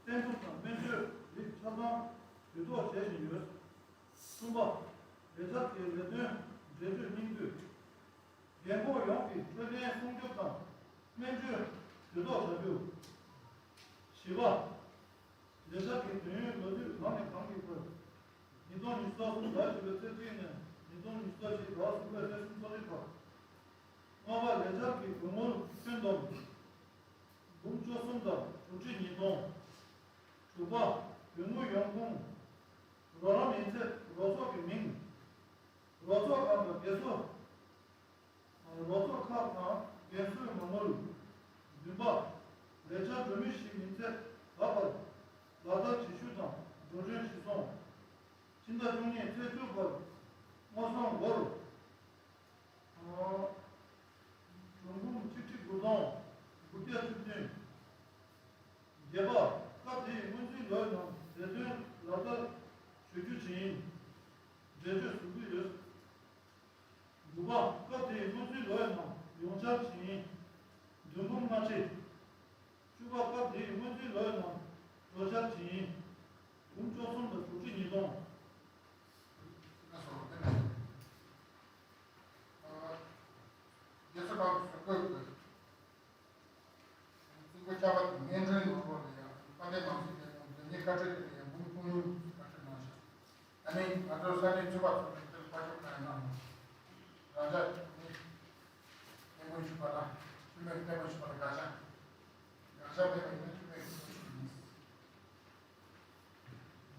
བསྟེན་གཏུག་དང་སྨན་བཅོས་རིགས་ཆ་ཚང་དུས་ཐོག་བྱེད་བཞིན་ཡོད། གསུམ་པ། ལས་བྱ་དེའི་ལས་དོན་འགྲེལ་བརྗོད་སྙིང་བསྡུས། རྒན་འཁོགས་ཡོངས་ཀྱི་འཕྲོད་བསྟེན་སྲུང་སྐྱོབ་དང་སྨན་བཅོས་དུས་ཐོག་བྱ་རྒྱུ། བཞི་པ། ལས་བྱ་དེའི་དུས་ཡུན་ལོ་དུས་གང་ནས་གང་གི་བར། ཉིས་སྟོང་ཉི་ཤུ་རྩ་གསུམ་ཟླ་བཞི་པའི་ཚེས་གཅིག་ནས་ཉིས་སྟོང་ཉི་ཤུ་རྩ་བཞི་ཟླ་གསུམ་པའི་ཚེས་གསུམ་ཚེ་རིང་བར། ལྔ་པ། ལས་བྱ་གི་གོང་དངུལ་ཁྱོན་བསྡོམས་འབུམ་བཅུ་གསུམ་དང་དྲུག་ཁྲི་ཉིས་སྟོང་། དྲུག་པ། དོན་དངོས་ཡོང་ཁུངས། རོགས་རམ་ཡིན་ཚད་རོགས་ཚོགས་ཀྱི་མིང་། རོགས་ཚོགས་ཁག་དང་རྒན་གསོ། རོགས་ཚོགས་ཁག་དང་རྒན་གསོའི་མ་དངུལ། བདུན་པ། ལས་བྱ་འགྲོ་མུས་ཤིག་ཡིན་ཚད་ད་བར་ལག་བསྟར་བྱེད་ཤུགས་དང་འགྲོ་གྲོན་གཞི་བཟུང་། ཕྱི་ཟླ་བཅུ་གཉིས་ཚེས་བཅུ་བར་སྔོ་སོང་སྒོར། གྲངས་འབུམ་ཆིག་ཁྲི་དགུ་སྟོང་དགུ་བརྒྱ་བཅུ་བདུན། བརྒྱད་པ། སྐབས་དེའི་སྔོན་རྩིས་ལོའི་ནང་ལས་དོན་ལག་བསྟར་ཞུ་རྒྱུ་བྱས་ཡིན། འགྲེལ་བརྗོད་ཟུར་ཕུད་ཡོད། དྲུག་པ། སྐབས་དེའི་སྔོན་རྩིས་ལོའི་ནང་ཡོངས་ཁྱབ་བྱས་ཡིན། བདུན་འབུམ་ལྔ་ཁྲི། བཅུ་པ། སྐབས་དེའི་སྔོན་རྩིས་ལོའི་ནང་རོགས་ཁྱབ་བྱས་ཡིན། འབུམ་བཅུ་གསུམ་དང་དྲུག་ཁྲི་ཉིས་སྟོང་། རྒྱལ་ས་ཁག་གི་ཟུར་བཀོད་དགོས། རྩིས་འགོ་བཅའ་བ་དེ་སྔོན་འགྲོའི་ནང་ལོགས་ལ་ཡང་དཔལ་ལྡན་ནང་སྲིད་ལས་ཁུངས་དོན་གཉེར་བཀའ་འཁྲོལ་དེ་ལ་ཡང་འབུམ་ཁུངས་ཡུམ་བཀའ་འཁྲོལ་གནང་ཤག་ཨ་ནི་ང་ཚོ་ས་གནས་ཚོགས་པ་ཚོ་ནས་དེར་བཀའ་ཤོག་གང་ཡང་གནང་མ་སོང་། རང་ཅག་ནི་སྐད་འབོད་ཞུ་བ་དང་འཐུས་མིར་སྐད་འབོད་ཞུ་བ་ལ་དགག་བྱ། དགག་བྱ་མེད་པ་ཡིན་ན་འཐུས་མིར་སྐད་འབོད་ཞུ་གི་ཡིན།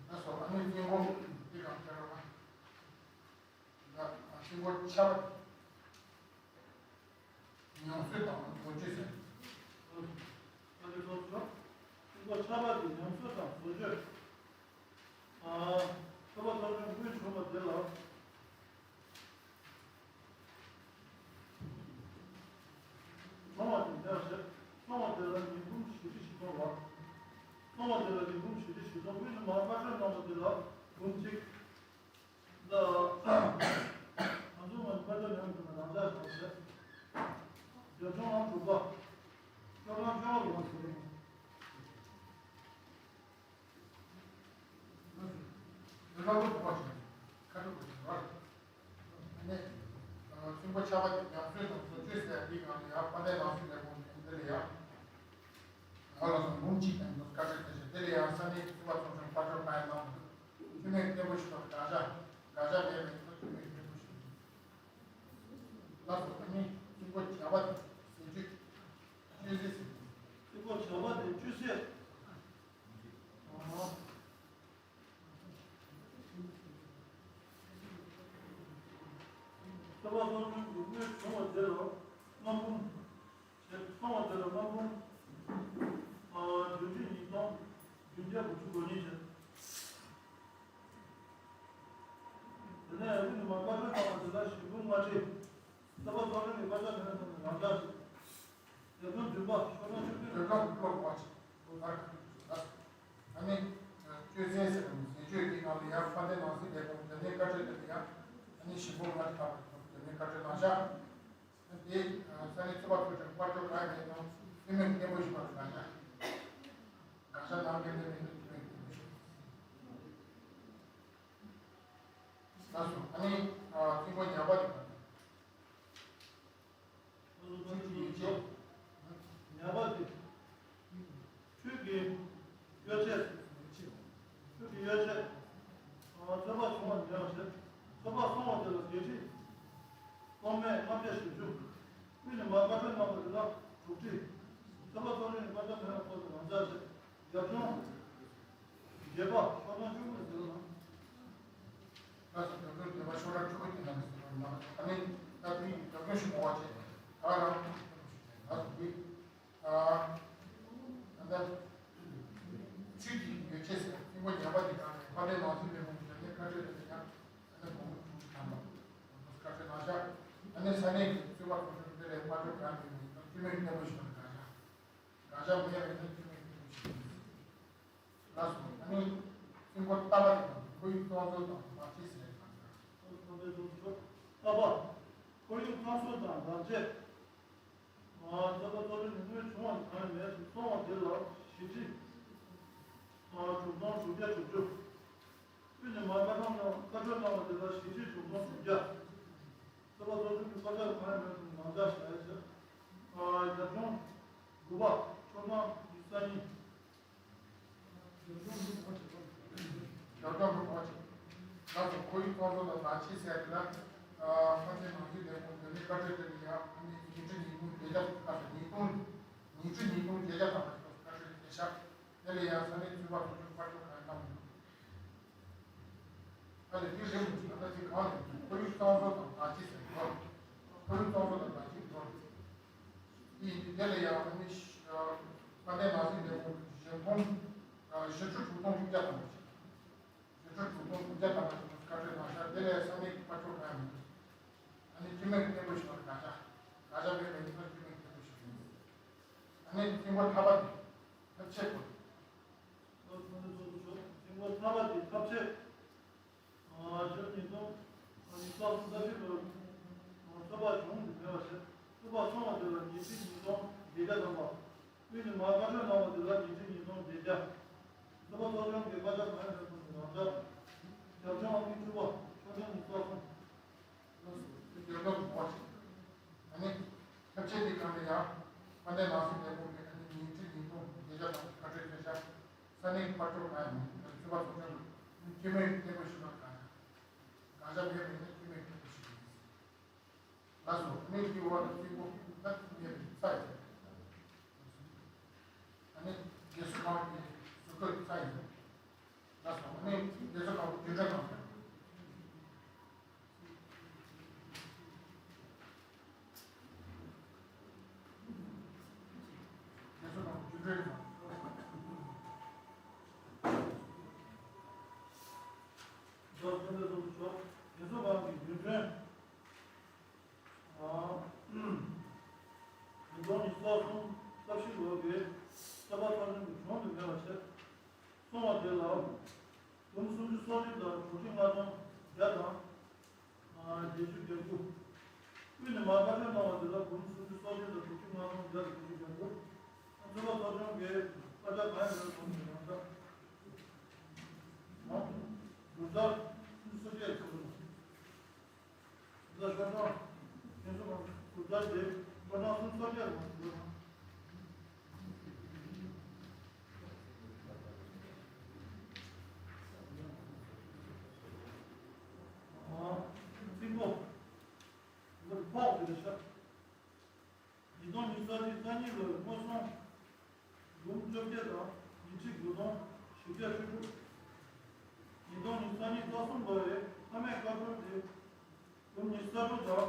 ད་སོ་ཨ་ནི་རྩིས་འགོ་འདི་གང་ཁྱེར་རོགས་གནང་། ད་རྩིས་འགོ་ཆ་བ་དེ། ཉམས་གསོ་དང་བཟོ་བཅོས་ཟེར། ཨ་ནི་ཐོག་ཚོ། ཐུགས་པ་ཆ་བ་དེ་ཉམས་གསོ་དང་བཟོ་བཅོས། ཨ། ཐུགས་པ་ཐོག་ཚོ་དངུལ་བྱུང་བ་དེ་ལ། ཚོང་བ་དེ་འདྲ་ཟེར། ཚོང་བ་དེ་ལ་ཉིན་འབུམ་བཞི་ཁྲི་བཞི་སྟོང་ལ། ཚོང་བ་དེ་ལ་ཉིན་འབུམ་བཞི་ཁྲི་བཞི་སྟོང་དངུལ་དུ་མ་བཀའ་འཁྲོལ་གནང་བ་དེ་ལ་འབུམ་གཅིག་ད། ང་ཚོ་ང་ཚོ་དཔལ་འབྱོར་ལས་ཁུངས་ནས་རང་འཇགས་བྱས་ཏེ། རྒྱབ་ལྗོངས་ཨང་དྲུག་པ། ཤོག་གྲངས་བཅོ་ལྔ་ལ་ཟེར་ཡིན། རྒྱབ་ལྗོངས་དྲུག་པ་ཞིག་ཁ་ཐུག་པ་ཞིག་རེད། ཨ་ནི། ཚོང་པ་ཆ་བ་དེ་ཉམས་གསོ་དང་བཟོ་བཅོས་ཟེར་དེའི་ནང་ལ་ཡང་དཔལ་ལྡན་ནང་སྲིད་ལས་ཁུངས་ནས་འདི་ལ་ཡང་། ང་ལ་སོང་འབུམ་གཅིག་དང་བཀའ་འཁྲོལ་དེ་བཞིན་དེ་ལ་ཡང་ས་གནས་ཚོགས་པ་ཚོ་ཚང་བཀའ་འཁྲོལ་གང་ཡང་གནང་མི་འདུག་འཐུས་མིར་སྐད་འབོད་ཞུ་བར་དགག་བྱ། དགག་བྱ་མེད་པའི་ཐོག་འཐུས་མིར་སྐད་འབོད་ཞུ། ལགས་སོ། ཨ་ནི་རྩིས་འགོ་བྱ་བ་དེ་ཟས་བཅུད་བཅོས་ཟས་ཟེར། རྩིས་འགོ་བྱ་བ་དེ་བཅོས་ཟས། ཨོ། ཚོགས་པ་ཚོགས་ཆུང་གི་དངུལ་བྱུང་བ་དེ་ལ་ལྔ་འབུམ། བྱས་ཚོང་བ་དེ་ལ་ལྔ་འབུམ། ཨ། བདུན་ཁྲི་ཉིས་སྟོང་བདུན་བརྒྱ་དགུ་བཅུ་གོ་གཉིས་བྱས། དེ་ནས་དབུས་ནས་མར་བཀའ་འཁྲོལ་གནང་བ་དེ་ལ་བཞི་འབུམ་ལྔ་ཁྲི། ཚོགས་པ་ཚོགས་ཆུང་གི་བཀའ་ཤག་དེ་ནས་ཐོན་ནས་རང་འཇགས་བྱས། ལས་དོན་བདུན་པ། ཤོག་གྲངས་བཅུ་བདུན། ལས་དོན་བདུན་པ་གོ་བ་ཆེ། ལོ་ལྟར་ཁ་ཐུག་ཞུ་ལ། ཨ་ནི། བཅོས་ཟས་ཟེར་བ་ནི་ཟས་བཅུད་ཀྱི་ནང་ལ་ཡང་དཔལ་ལྡན་ནང་སྲིད་ལས་ཁུངས་དོན་གཉེར་བཀའ་འཁྲོལ་དེ་ལ་ཡང་། ཨ་ནི་བཞི་འབུམ་ལྔ་ཁྲི་ལྷག་པའི་ཐོག་དོན་གཉེར་བཀའ་འཁྲོལ་གནང་ཤག་དེ་ས་གནས་ཚོགས་པ་ཚོ་ཚང་བཀའ་འཁྲོལ་གང་ཡང་མེད་ན་འཐུས་མིར་སྐད་འབོད་ཞུ་བ་ལ་དགག་བྱ། དགག་བྱ་གནང་མཁན་དེ་མེད་ན་འཐུས་མིར་སྐད་འབོད་ཞུ། ལགས་སོ། ཨ་ནི་རྩིས་འགོ་ཉ་པ་དེ་དང་། ཉ་པ་དེ། ཁྱོད་ཀྱི་ཡོ་བྱད། ཁྱོད་ཀྱི་ཡོ་བྱད། ཚོད་དཔག་སོང་བ་ཉར་བྱས། ཚོད་དཔག་སོང་བ་དེ་ལ་བརྒྱད་ཁྲི། སྟོང་སྨད་ལྔ་བརྒྱ་བཞི་བཅུ། དབུས་ནས་མར་བཀའ་འཁྲོལ་གནང་བ་དེ་ལ་དྲུག་ཁྲི། ཚོད་དཔག་ཚོགས་ཆུང་ནས་བཀའ་འཁྲོལ་གནང་བ་ཚོ་རང་འཇགས་བྱས། རྒྱབ་ལྗོངས། བརྒྱད་པ། ཤོག་གྲངས་བཅུ་དགུ་ཟེར་ལ། ལགས་སོ། རྒྱབ་ལྗོངས་བརྒྱད་པ། ཤོག་གྲངས་བཅུ་དགུ་དེ། ཨ་ནི་ད་དེ་རྒྱབ་སྐྱོར་ཞུ་དགོས་པ་བྱས། ད་རང་ང་ཚོ་འདི་ཨ་ད་ཆོས་ཀྱི་ཡོ་བྱད་ཟེར་སྲིན་པོ་ཉམས་པ་དེ་གང་ནས་དཔལ་ལྡན་ནང་སྲིད་ལས་ཁུངས་ཀྱི་ནས་བཀའ་འཁྲོལ་དེ་ཡང་ཨ་ནི་གོང་མ་ཁྲུང་ཁྲུང་ཐམ་པ་བཀའ་འཁྲོལ་གནང་ཤག་ཨ་ནི་ས་གནས་ཀྱི་གཙོས་པ་ཁོ་ཚོ་འདི་ལས་དཔལ་འབྱོར་གང་ནས་ཡིན་ན་སྐྱེ་དམན་བརྟན་པོ་ཞིག་ལ་གང་ཤག་གང་ཤག་མེད་པ་ཡིན་ན་སྐྱེ་དམན་བརྟན་པོ་ཞིག་ཡིན། ལགས་སོ། ཨ་ནི་སྲིན་པོ་རྟ་པ་དེ་དང་ཁོ་ཡི་གཙང་བཟོ་དང་མ་ཕྱི་ཟེར་གང་ཟེར། ཁོ་ཚོ་ཚོ་རྟ་པ། ཁོར་ཡུག་གཙང་བཟོ་དང་ལག་རྗེས། རྩོད་པ་རྩོད་ལེན་ནུས་མེད་བྱུང་བ་གང་ཡང་མེད་དུ་སོང་བ་དེ་ལ་ཞི་འགྲིག་དྲུག་སྟོང་དྲུག་བརྒྱ་དྲུག་ཅུ། དབུས་ནས་མར་བཀའ་ཁྲོམ་ནང་བཀའ་ཁྲོལ་གནང་བ་དེ་ལ་ཞི་འགྲིག་དྲུག་སྟོང་དྲུག་བརྒྱ། རྩོད་པ་རྩོད་ལེན་གྱི་བཀའ་རྒྱ་གང་ཡང་མེད་དུ་ནང་འཇགས་བྱ་ཡ་བྱས། རྒྱབ་ལྗོངས་དགུ་པ་ཆོལ་ཁ་ཡིག་གསར་རྙིང་། རྒྱབ་ལྗོངས་འདི་གོ་བྱེད་པ། རྒྱབ་ལྗོངས་འདི་གོ་བྱེད། ང་ཚོ་ཁོར་ཡུག་གཙང་བཟོ་དང་ནག་ཕྱིས་ཟེར་ཡ་དེ་ལ། ཨ་ཕ་ཚའི་ནང་སྲིད་ལས་ཁུངས་འདི་ནས་བཀའ་འཁྲོལ་དེ་ལ་ཡང་ཉིས་ཁྲི་ཉིས་སྟོང་བརྒྱད་བརྒྱ་ལ་ཉིས་སྟོང་ཉིས་ཁྲི་ཉིས་སྟོང་བརྒྱད་བརྒྱ་ལ་བཀའ་འཁྲོལ་བྱས་ཤག་དེ་ལ་ཡང་ས་གནས་ཚུད་པ་ཚོ་ཆུང་བཀའ་འཁྲོལ་གང་ཡང་གནང་མི་འདུག་ཨ་ལས་དེ་རེད་མི་འདུག་ད་ལྟ་ཅིག་གང་ལས་འདུག་ཁོར་ཡུག་གཙང་བཟོ་དང་ནག་ཕྱིས་ཟེར་གོ་ཁོར་ཡུག་གཙང་བཟོ་དང་ནག་ཕྱིས་གོ་དེ་ཡིན་དུས་དེ་ལ་ཡང་ཨ་ནི་ཤ་ཨ་ས་གནས་ནང་སྲིད་ལས་ཁུངས་ཀྱི་བཞེས་ཁོངས་ཨ་བཞི་ཁྲི་དྲུག་སྟོང་བཅུ་བརྒྱ་ཐམ་པ་ཞིག་བཞི་ཁྲི་དྲུག་སྟོང་དྲུག་བརྒྱ་ཐམ་པ་ཞིག་བཀའ་འཁྲོལ་གནང་ཤག་དེ་ལས་ས་གནས་ཀྱི་བཀའ་འཁྲོལ་གང་ཡང་མི་འདུག་ཨ་ནི་སྐྱེ་དམན་བརྟན་པོ་ཞིག་ལ་དགའ་ཤག་དགའ་ཤག་མེད་པ་ཡིན་ན་སྐྱེ་དམན་བརྟན་པོ་ཞིག་ཡིན། ཨ་ནི་སྲིན་པོ་ཐ་པ་དེ་ཐབས་ཆད་པོ། ལོ་ཚོ་འདི་ཚོ་ཚོ་སྲིན་པོ་ཐ་པ་དེ་ཐབས་ཆད། ཨ་ཕྱི་ལོ་ཉིས་སྟོང་ཉི་ཤུ་རྩ་བཞི་ལོར་རྩོད་པ་བྱུང་འདུག་མེད་པ་བྱས། རྩོད་པ་སོང་བ་དེ་ལ་ཉིས་ཁྲི་ཉིས་སྟོང་བརྒྱད་བརྒྱ་ཐམ་པ། དབུས་ནས་མར་བཀའ་འཁྲོལ་གནང་བ་དེ་ལ་ཉིས་ཁྲི་ཉིས་སྟོང་བརྒྱད་བརྒྱ། རྩོད་པ་གཙོ་སྐྱོང་གི་བཀའ་རྒྱ་གང་ཡང་མེད་པར་ནང་འཇགས། རྒྱབ་ལྗོངས་ཨ་མི་བཅུ་པ་ཆོལ་ཁ་ཉི་ཤུ་རྩ་གསུམ། ལགས་སོ། དེ་རྒྱབ་ལྗོངས་དྲུག་པ་ཞིག་ཨ་ནི་ཐབས་ཆད་དེ་གང་ལ་ཡང་དཔལ་ལྡན་ནང་སྲིད་ལས་ཁུངས་ཀྱིས་ཨ་ནི་ཉིས་ཁྲི་ཉིས་སྟོང་བརྒྱད་བརྒྱ་དང་བཀའ་འཁྲོལ་བྱས་ཤག་ས་གནས་ཀྱི་དཔལ་འབྱོར་གང་ཡང་མེད། ཚུད་པ་ཚོ་ཚོ་སྐྱེ་དམན་བརྟན་པོ་ཞིག་ལ་གང་ཡང་གང་ཤ་མེད་པ་ཡིན་ན་སྐྱེ་དམན་བརྟན་པོ་ཞིག་ཡིན། ལགས་སོ། གནས་འདིའི་འོག་ལ་སྲིན་པོ་ནག་ཉེ་བའི་ཚ་ཡིན། ཨ་ནི་རྒྱལ་སྲིད་སྒང་གི་གཟུགས་སྐུ་ཚ་ཡིན། ལགས་སོ། ཨ་ནི་རྒྱལ་སྲིད་སྒང་གི་རྒྱུན་འབྲེལ་གང་ཡིན། རྒྱལ་སྲིད་སྒང་གི་རྒྱུན་འབྲེལ་གང་། རྒྱལ་སྲིད་སྒང་གི་རྒྱུན་འབྲེལ། ཉིས་སྟོང་ཉི་ཤུ་རྩ་གསུམ་རྩ་བཞི་ལོ་གི་རྩོད་པ་ཚོགས་ཆུང་གི་གཞུང་དུ་མེད་པ་བྱས། སོང་བ་དེ་ལ་འབུམ་སུམ་ཅུ་སོ་གཅིག་དང་དྲུག་ཅུ་ལྔ་སྟོང་བརྒྱ་དང་བརྒྱད་ཅུ་གྱ་དགུ། དབུས་ནས་མར་བཀའ་འཁྲོལ་གནང་བ་དེ་ལ་འབུམ་སུམ་ཅུ་སོ་གཅིག་དང་དྲུག་ཅུ་ལྔ་སྟོང་བརྒྱ་དང་བརྒྱད་ཅུ་གྱ་དགུ། རྩོད་པ་ཚོགས་ཆུང་གིས་བཀའ་རྒྱ་གང་ཡང་མེད་པར་གནང་ཞག་ལགས་སོ། དྲུག་ཅུ་སོ་གཅིག་ཚོགས་ཆུང་། ཉིས་སྟོང་ཉི་ཤུ་རྩ་གཉིས་ལོའི་སྔོན་སོང་འབུམ་བཅོ་བརྒྱད་དང་ཉིས་ཁྲི་དགུ་སྟོང་བཞི་བརྒྱ་བཅུ་དྲུག་ཉིས་སྟོང་ཉི་ཤུ་རྩ་གཉིས་རྩ་གསུམ་ལོའི་མཐའ་མའི་བཀའ་འཁྲོལ་དེ་འབུམ་ཉི་ཤུ་རྩ་དྲུག་དང་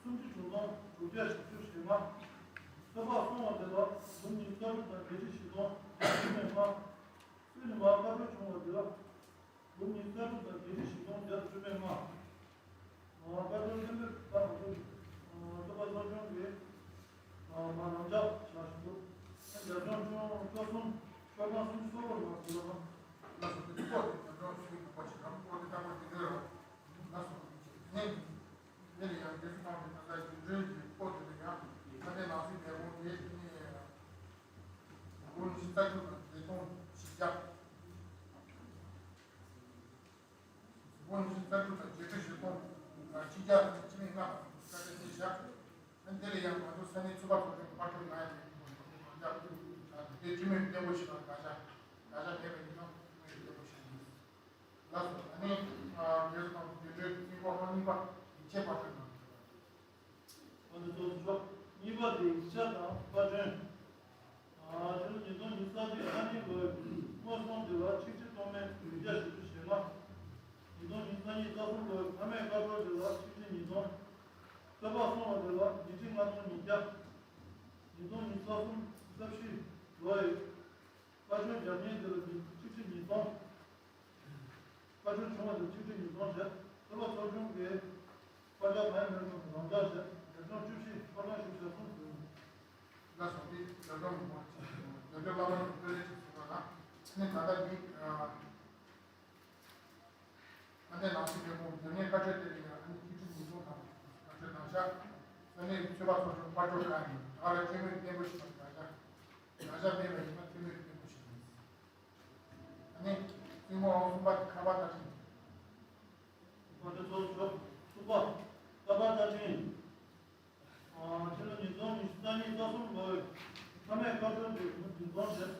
སུམ་ཅུ་དྲུག་སྟོང་དྲུག་བརྒྱ་བཞི་བཅུ་ཞེ་ལྔ། རྩོད་པ་སོང་བ་དེ་ལ་འབུམ་ཉི་ཤུ་རྩ་དྲུག་དང་བརྒྱད་ཁྲི་བཞི་སྟོང་བརྒྱད་བརྒྱ་ལྔ། དབུས་ནས་མར་བཀའ་འཁྲོལ་བྱུང་བ་དེ་ལ་འབུམ་ཉི་ཤུ་རྩ་དྲུག་དང་བརྒྱད་ཁྲི་བཞི་སྟོང་བརྒྱ་དང་བཅུ་མེད་ལྔ། བཀའ་འཁྲོལ་གཏན་འབེབས་ལྟར་ང་ཚོ་རྩོད་པ་ཚོགས་ཆུང་གིས་མར་ལམ་ལྕགས་བཞག་བཞིན་འདུག་རྒྱབ་ལྗོངས་ཆུང་བཅུ་གསུམ་ཤོག་གྲངས་སུམ་ཅུ་སོ་བར་ལ་ཟུར་ལ་ལ་སོ་དེ་སྐོར་དེ་རྒྱབ་ལྗོངས་ཆུང་བ་ཞིག་རང་སྐོར་དེ་ལྟ་བུ་དེ་འདྲ་རོ་ལ་སོ་ནས། དེ་ལ་ཡང་རྒྱལ་སྲིད་སྒང་གི་ད་ལྟ་རྒྱུན་འབྲེལ་གྱི་སྐོར་དེ་ལ་ཡང་ད་ལྟའི་ནང་སྲིད་ལས་ཁུངས་དེ་ནས་ལོ་ཉི་ཤུ་རྩ་དྲུག་དང་བརྒྱད་སྟོང་བཞི་བརྒྱ། ལོ་ཉི་ཤུ་རྩ་དྲུག་དང་བརྒྱད་ཁྲི་བཞི་སྟོང་ཆིག་བརྒྱ་དང་ཁྲི་མེད་ལྔ་དང་བཀའ་འཁྲོལ་བྱས་བཞག་ཨ་ནི་དེ་ལ་ཡང་ང་ཚོ་ས་གནས་ཚུད་པ་ཚོགས་ཆུང་གི་དམར་ཤོག་ནང་ཡང་མི་འདུག་དེ་ཁྲི་མེད་བརྟན་པོ་ཞིག་ལ་དགའ་ཤག་དགའ་ཤག་མེད་པ་ཡིན་ན་ཁྲི་མེད་བརྟན་པོ་ཞིག་ཡིན། ལགས་སོ། ཨ་ནི་རྒྱལ་སྲིད་དང་རྒྱུན་འབྲེལ་སྲིད་འགོ་ཨང་གཉིས་པ་ཡིག་ཆའི་དཔར་སྐྲུན་གནང་ཡོད། ཨ་ནི་ཚོགས་གཙོ་མཆོག་གཉིས་པ་དེ་ཡིག་ཆ་དང་དཔར་སྐྲུན། ཨ་ཕྱི་ལོ་ཉིས་སྟོང་ཉི་ཤུ་རྩ་གཅིག་ཨ་ནི་ལོའི་སྔོན་སོང་དེ་ལ་ཆིག་ཁྲི་སྟོང་མེད་བདུན་བརྒྱ་བཞི་བཅུ་ཞེ་ལྔ། ཉིས་སྟོང་ཉི་ཤུ་རྩ་གཉིས་རྩ་གསུམ་ལོའི་མཐའ་མའི་བཀའ་འཁྲོལ་དེ་ལ་ཆིག་ཁྲི་ཉིས་སྟོང་ ཚོད་དཔག་སོང་བ་དེ་ལ་ཉིས་ཁྲི་ལྔ་སྟོང་ཉིས་བརྒྱ། ཉིས་སྟོང་ཉི་ཤུ་རྩ་གསུམ་རྩ་བཞི་ལོའི་བཀའ་ཆོས་རྒྱབ་གཉེར་དེ་ལ་ཉིས་གཅིག་ཁྲི་ཉིས་སྟོང་། བཀའ་ཆོས་བྱུང་བ་དེ་གཅིག་ཁྲི་ཉིས་སྟོང་བྱས། ཚོད་དཔག་ཚོགས་ཆུང་གིས་དཔལ་འབྱོར་གང་ཡང་མེད་པར་རང་འཇགས་བྱས། རྒྱབ་ལྗོངས་བཅུ་བཞི་ཕོ་བྲང་བཞི་བཞག་གསུམ་བཟོས། ལ་སོགས་ཏེ་རྒྱབ་ལྗོངས་མི་དགོས། རྒྱབ་ལྗོངས་བླ་མ་ཡི་བཀའ་ལས་ཀྱི་ཟིན་པ་ལ། ཨ་ནི་ད་ལྟ་འདི། ཨ་ནི་ནང་སྲིད་ལས་ཁུངས་དེ་ནས་བཀའ་ཆོས་དེ་ལ་ཡང་ཨ་ནི་ཁྱི་ཁྲི་ཉིས་སྟོང་དང་བཀའ་ཆོས་དང་བཞག་ས་གནས་ཚོད་དཔག་ཚོགས་ཆུང་དཔལ་འབྱོར་ཁང་ཡིན། ད་ལ་བཅོས་མིན་བརྟན་པོ་ཞིག་དང་བཞག་བཞག་མེད་པ་ཡིན་ན་བཅོས་མིན་བརྟན་པོ་ཞིག་ཡིན། ཨ་ནི་བཙུན་མོ་ཨང་གསུམ་པ་དེ་ཁ་པར་ལྟ་ཁྲིམས། ཁ་པར་ལྟ་ཁྲིམས། ཕྱི་ལོ་ཉིས་སྟོང་ཉི་ཤུ་རྩ་གཉིས་རྩ་གསུམ་ལོའི་མཐའ་མའི་བཀའ་འཁྲོལ་དེ་སྒོར་བདུན་སྟོང་བྱས།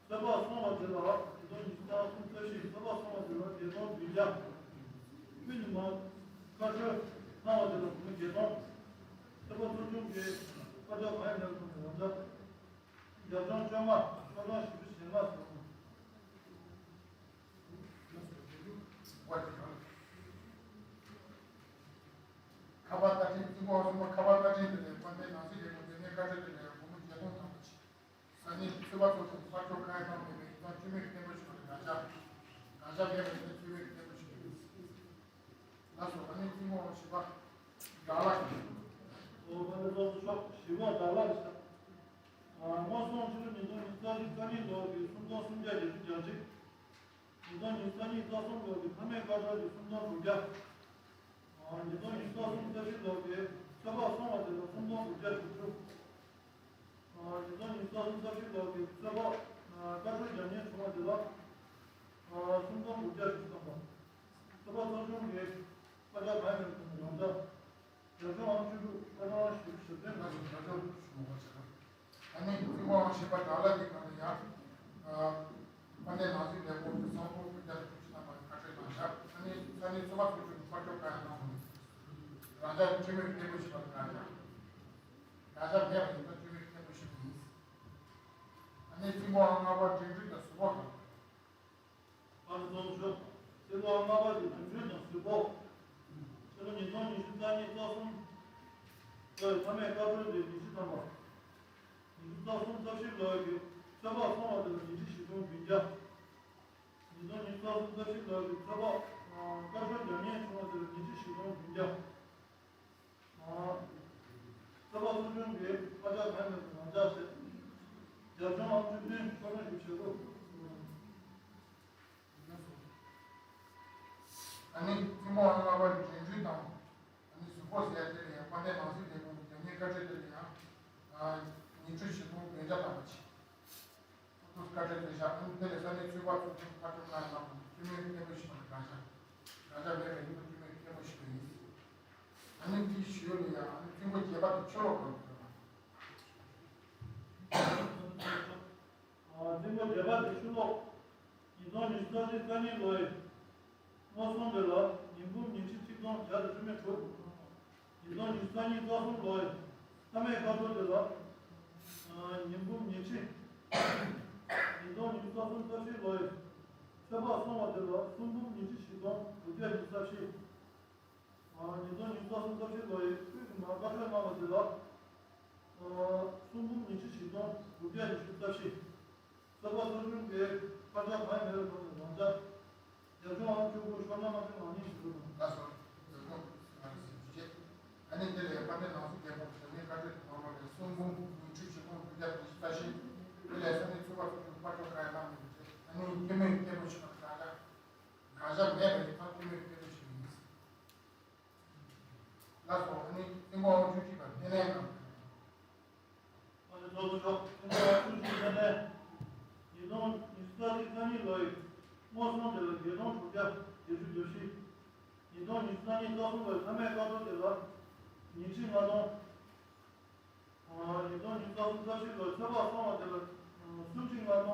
ཚོད་དཔག་སོང་བ་དེ་ལ་ཉིས་སྟོང་ཉི་ཤུ་རྩ་གསུམ་རྩ་བཞི། ཚོད་དཔག་སོང་བ་དེ་ལ་བརྒྱད་སྟོང་བདུན་བརྒྱ། དབུས་ནས་མར་བཀའ་འཁྲོལ་གནང་བ་དེ་ལ་སྒོར་བརྒྱད་སྟོང་། ཚོད་དཔག་ཚོགས་ཆུང་གིས་བཀའ་རྒྱ་གང་ཡང་མེད་པར་རང་འཇགས། རྒྱབ་ལྗོངས་བཅོ་ལྔ་ཕོ་བྲང་བཞི་བཅུ་ཞེ་ལྔ་བཟོས། ཁ་པར་ལྟ་ཁྲིམས། བཙུན་མོ་ཨང་གསུམ་པ་ཁ་པར་ལྟ་ཁྲིམས་དེ་ལས་དཔལ་ལྡན་ནང་སྲིད་ལས་ཁུངས་དེ་ནས་བཀའ་འཁྲོལ་དེ་ལས་སྒོར་མོ་བརྒྱད་སྟོང་དང་པོ་བྱས། ས་གནས་ཚོད་དཔག་ཚོགས་ཆུང་དཔལ་འབྱོར་ཁང་ཡང་གནང་མེད་པའི་ཡིན་ཙང་བཅོས་མིན་བརྟན་པོ་ཞིག་ལ་རང་འཇགས། རང་འཇགས་མེད་པ་ཡིན་ན་བཅོས་མིན་བརྟན་པོ་ཞིག་ཡིན། ལགས་སོ། ཨ་ནི་བཙུན་མོ་བཞི་པ་དགྲ་ལྷ་ཡིན། ཨོ་བ་ལ་ཚོགས་གཙོ་མཆོག་བཞི་པ་དགྲ་ལྷ་ཡིན། དངོས་སོང་ཕྱི་ལོ་ཉིས་སྟོང་ཉི་ཤུ་རྩ་གཉིས་ལོ་གི་སུམ་སྟོང་སུམ་བརྒྱ་བརྒྱད་ཅུ་གྱ་གཅིག་ཉིས་སྟོང་ཉི་ཤུ་རྩ་གཉིས་རྩ་གསུམ་ལོ་གི་མཐའ་མའི་བཀའ་འཁྲོལ་གྱི་སུམ་སྟོང་དྲུག་བརྒྱ། ཉིས་སྟོང་ཉི་ཤུ་རྩ་གསུམ་རྩ་བཞི་ལོ་གི་ཚོད་དཔག་སོང་བ་དེ་ལ་སུམ་སྟོང་དྲུག་བརྒྱ་དྲུག་ཅུ། ཉིས་སྟོང་ཉི་ཤུ་རྩ་གསུམ་རྩ་བཞི་ལོ་གི་ཚོད་དཔག་བཀའ་འཁྲོལ་རྒྱབ་གཉེར་བྱུང་བ་དེ་ལ་སུམ་སྟོང་དྲུག་བརྒྱ་དྲུག་ཅུ་ཐམ་པ། ཚོད་དཔག་ཚོགས་ཆུང་གིས་བཀའ་རྒྱ་གང་ཡང་མེད་པར་རང་འཇགས། རྒྱབ་ལྗོངས་ཨང་བཅུ་དྲུག་ཕོ་བྲང་བཞི་བཅུ་ཞེ་བདུན་ལ་སོགས་རྒྱབ་ལྗོངས་ཞུ་མ་བྱས། ཨ་ནི་བཙུན་མོ་ཨང་བཞི་པ་དགྲ་ལྷ་འདི་གང་ལ་ཡང་། ཨ་དཔལ་ལྡན་ནང་སྲིད་ལས་ཁུངས་ཀྱི་སང་ཕོད་བོད་རྒྱ་དྲུག་ཅུ་ཐམ་པ་བཀའ་འཁྲོལ་གནང་བཞག་ཨ་ནི་ས་གནས་ཚོད་དཔག་ཚོགས་ཆུང་དཔལ་འབྱོར་ཁང་ཡང་གནང་བ་རེད། རང་འཇགས་བཅོས་མིན་བརྟན་པོ་ཞིག་པ་གང་ཡང་། རང་འཇགས་མེད་པ་ཡིན་ན་བཅོས་མིན་བརྟན་པོ་ཞིག་ཡིན། ཨ་ནི་བཙུན་མོ་ཨང་ལྔ་པ་འབྲིང་སྤྲུལ་དང་ཟུར་པ་གང་། ཨ་ནི་ཚོགས་གཙོ་མཆོག་བཙུན་མོ་ཨང་ལྔ་པ་དེ་འབྲིང་སྤྲུལ་དང་ཟུར་པ། ཕྱི་ལོ་ཉིས་སྟོང་ཉི་ཤུ་རྩ་གཉིས་རྩ་གསུམ་ལོའི་མཐའ་མའི་བཀའ་འཁྲོལ་དེ་ཉི་ཤུ་ཐམ་པ། ཉི་ཤུ་རྩ་གསུམ་རྩ་བཞི་ལོའི་གི་ཚོད་དཔག་སོང་བ་དེ་ལ་ཉིས་ཁྲི་བཞི་སྟོང་བདུན་བརྒྱ། ཉིས་སྟོང་ཉི་ཤུ་རྩ་གསུམ་རྩ་བཞི་ལོའི་གི་ཚོད་དཔག་བཀའ་འཁྲོལ་རྒྱབ་གཉེར་བྱུང་བ་དེ་ལ་ཉིས་ཁྲི་བཞི་སྟོང་བདུན་བརྒྱ། ཚོད་དཔག་ཚོགས་ཆུང་གིས་བཀའ་རྒྱ་གང་མེད་པར་རང་འཇགས་བྱས། རྒྱབ་ལྗོངས་ཨང་བཅུ་བདུན་ཕོ་བྲང་བཞི་བཅུ་ཞེ་དགུ། ཨ་ནི་བཙུན་མོ་ཨང་ལྔ་པ་འབྲིང་སྤྲུལ་དང་། ཨ་ནི་གཟུགས་པོ་ཟེར་ཡ་དེ་ལ་ཡང་དཔལ་ལྡན་ནང་སྲིད་ལས་ཁུངས་ཀྱི་རྒྱབ་གཉེར་བཀའ་འཁྲོལ་དེ་ལ་ཡང་། ཉིས་ཁྲི་བཞི་སྟོང་བདུན་བརྒྱ་ཐམ་པ་ཅིག་ཐུགས་བཀའ་འཁྲོལ་མཛད་བཞག་ཨ་ནི་དེ་ལས་ས་གནས་ཚོད་དཔག་ཚོགས་ཆུང་དཔལ་འབྱོར་ཁང་ནང་ལ་བཅོས་མིན་བརྟན་པོ་ཞིག་དང་དགག་བཞག་དགག་བཞག་མེད་པ་ཡིན་ན་བཅོས་མིན་བརྟན་པོ་ཞིག་ཡིན། ཨ་ནི་འདི་ཞུས་ལ་ཡང་ཨ་ནི་བཙུན་མོ་བརྒྱད་པ་དེ་ཆུ་ལོག་གང་དུ་ཡོད་ན། བཙུན་མོ་བརྒྱད་པ་དེ་ཆུ་ལོག་ཉིས་སྟོང་ཉི་ཤུ་རྩ་གཉིས་རྩ་གཉིས་ལོའི་དངོས་སོང་དེ་ལ་ཉིས་འབུམ་ཉིས་ཁྲི་ཆིག་སྟོང་བརྒྱ་དང་བཅུ་མེད་དྲུག་ཉིས་སྟོང་ཉི་ཤུ་རྩ་གཉིས་རྩ་གསུམ་ལོའི་མཐའ་མའི་བཀའ་འཁྲོལ་དེ་ལ་ཉིས་འབུམ་ཉིས་ཁྲི། ཉིས་སྟོང་ཉི་ཤུ་རྩ་གསུམ་རྩ་བཞི་ལོའི་ཚོད་དཔག་སོང་བ་དེ་ལ་སུམ་འབུམ་ཉིས་ཁྲི་བཞི་སྟོང་དྲུག་བརྒྱ་ཉི་ཤུ་རྩ་བཞི། ཉིས་སྟོང་ཉི་ཤུ་རྩ་གསུམ་རྩ་བཞི་ལོའི་དབུས་ཀྱི་མར་བཀའ་འཁྲོལ་གནང་བ་དེ་ལ། སུམ་འབུམ་ཉི་ཁྲི་བཞི་སྟོང་དྲུག་བརྒྱ་ཉི་ཤུ་རྩ་བཞི། ཚོད་དཔག་ཚོགས་ཆུང་གིས་བཀའ་རྒྱ་གང་ཡང་མེད་པའི་ཐོག་ནས་རང་འཇགས། རྒྱབ་ལྗོངས་ཨང་བཅུ་དགུ་ཤོག་ལྔ་ལྔ་བཅུ་ང་གཉིས་ཞུ་རྒྱུ་དང་། ལགས་སོ། རྒྱབ་ལྗོངས་ཨང་བཅུ་དགུ་ཤོག་ལྔ་བཅུ་ང་གཉིས་ཞུ་རྒྱུ་བྱས། ཨ་ནི་དེ་ལས་དཔལ་ལྡན་ནང་སྲིད་ལས་ཁུངས་ཀྱི་རྒྱབ་གཉེར་བཀའ་འཁྲོལ་དུ་གཏོང་རོགས་ལས་སུམ་འབུམ་ཉི་ཁྲི་བཞི་སྟོང་དྲུག་བརྒྱ་བདུན་ཅུ་རྩ་བཞི། དེ་ལས་ས་གནས་ཚོད་དཔག་ཚོགས་ཆུང་དཔལ་འབྱོར་ཁང་ཡང་གནང་མི་འདུག་བྱས། ཨ་ནི་བཅོས་མིན་བརྟན་པོ་ཞིག་པ་དང་། དགག་བཞག་མེད་པ་ཡིན་ཙང་བཅོས་མིན་བརྟན་པོ་ཞིག་ཡིན། ལགས་སོ། ཨ་ནི་ཐེངས་མ་དབང་ཆུང་གཅིག་པ་ལྷན་ལྷན་དང་། ཨ་ནི་ཚོགས་གཙོ་མཆོག་ཐེངས་མ་དབང་ཆུང་གཅིག་ལྷན་ལྷན། ཉིས་སྟོང་ཉི་ཤུ་རྩ་གཅིག་རྩ་གཉིས་ལོའི་དངོས་སོང་དེ་ལ་བརྒྱད་སྟོང་དྲུག་བརྒྱ་བརྒྱད་ཅུ་གྱ་བཞི། ཉིས་སྟོང་ཉི་ཤུ་རྩ་གཉིས་རྩ་གསུམ་ལོའི་མཐའ་མའི་བཀའ་འཁྲོལ་དེ་ལ་ཉིས་ཁྲི་ལྔ་སྟོང་། ཉིས་སྟོང་ཉི་ཤུ་རྩ་གསུམ་རྩ་བཞི་ལོའི་ཚོད་དཔག་སོང་བ་དེ་ལ་སུམ་ཁྲི་ལྔ་སྟོང་ལྔ་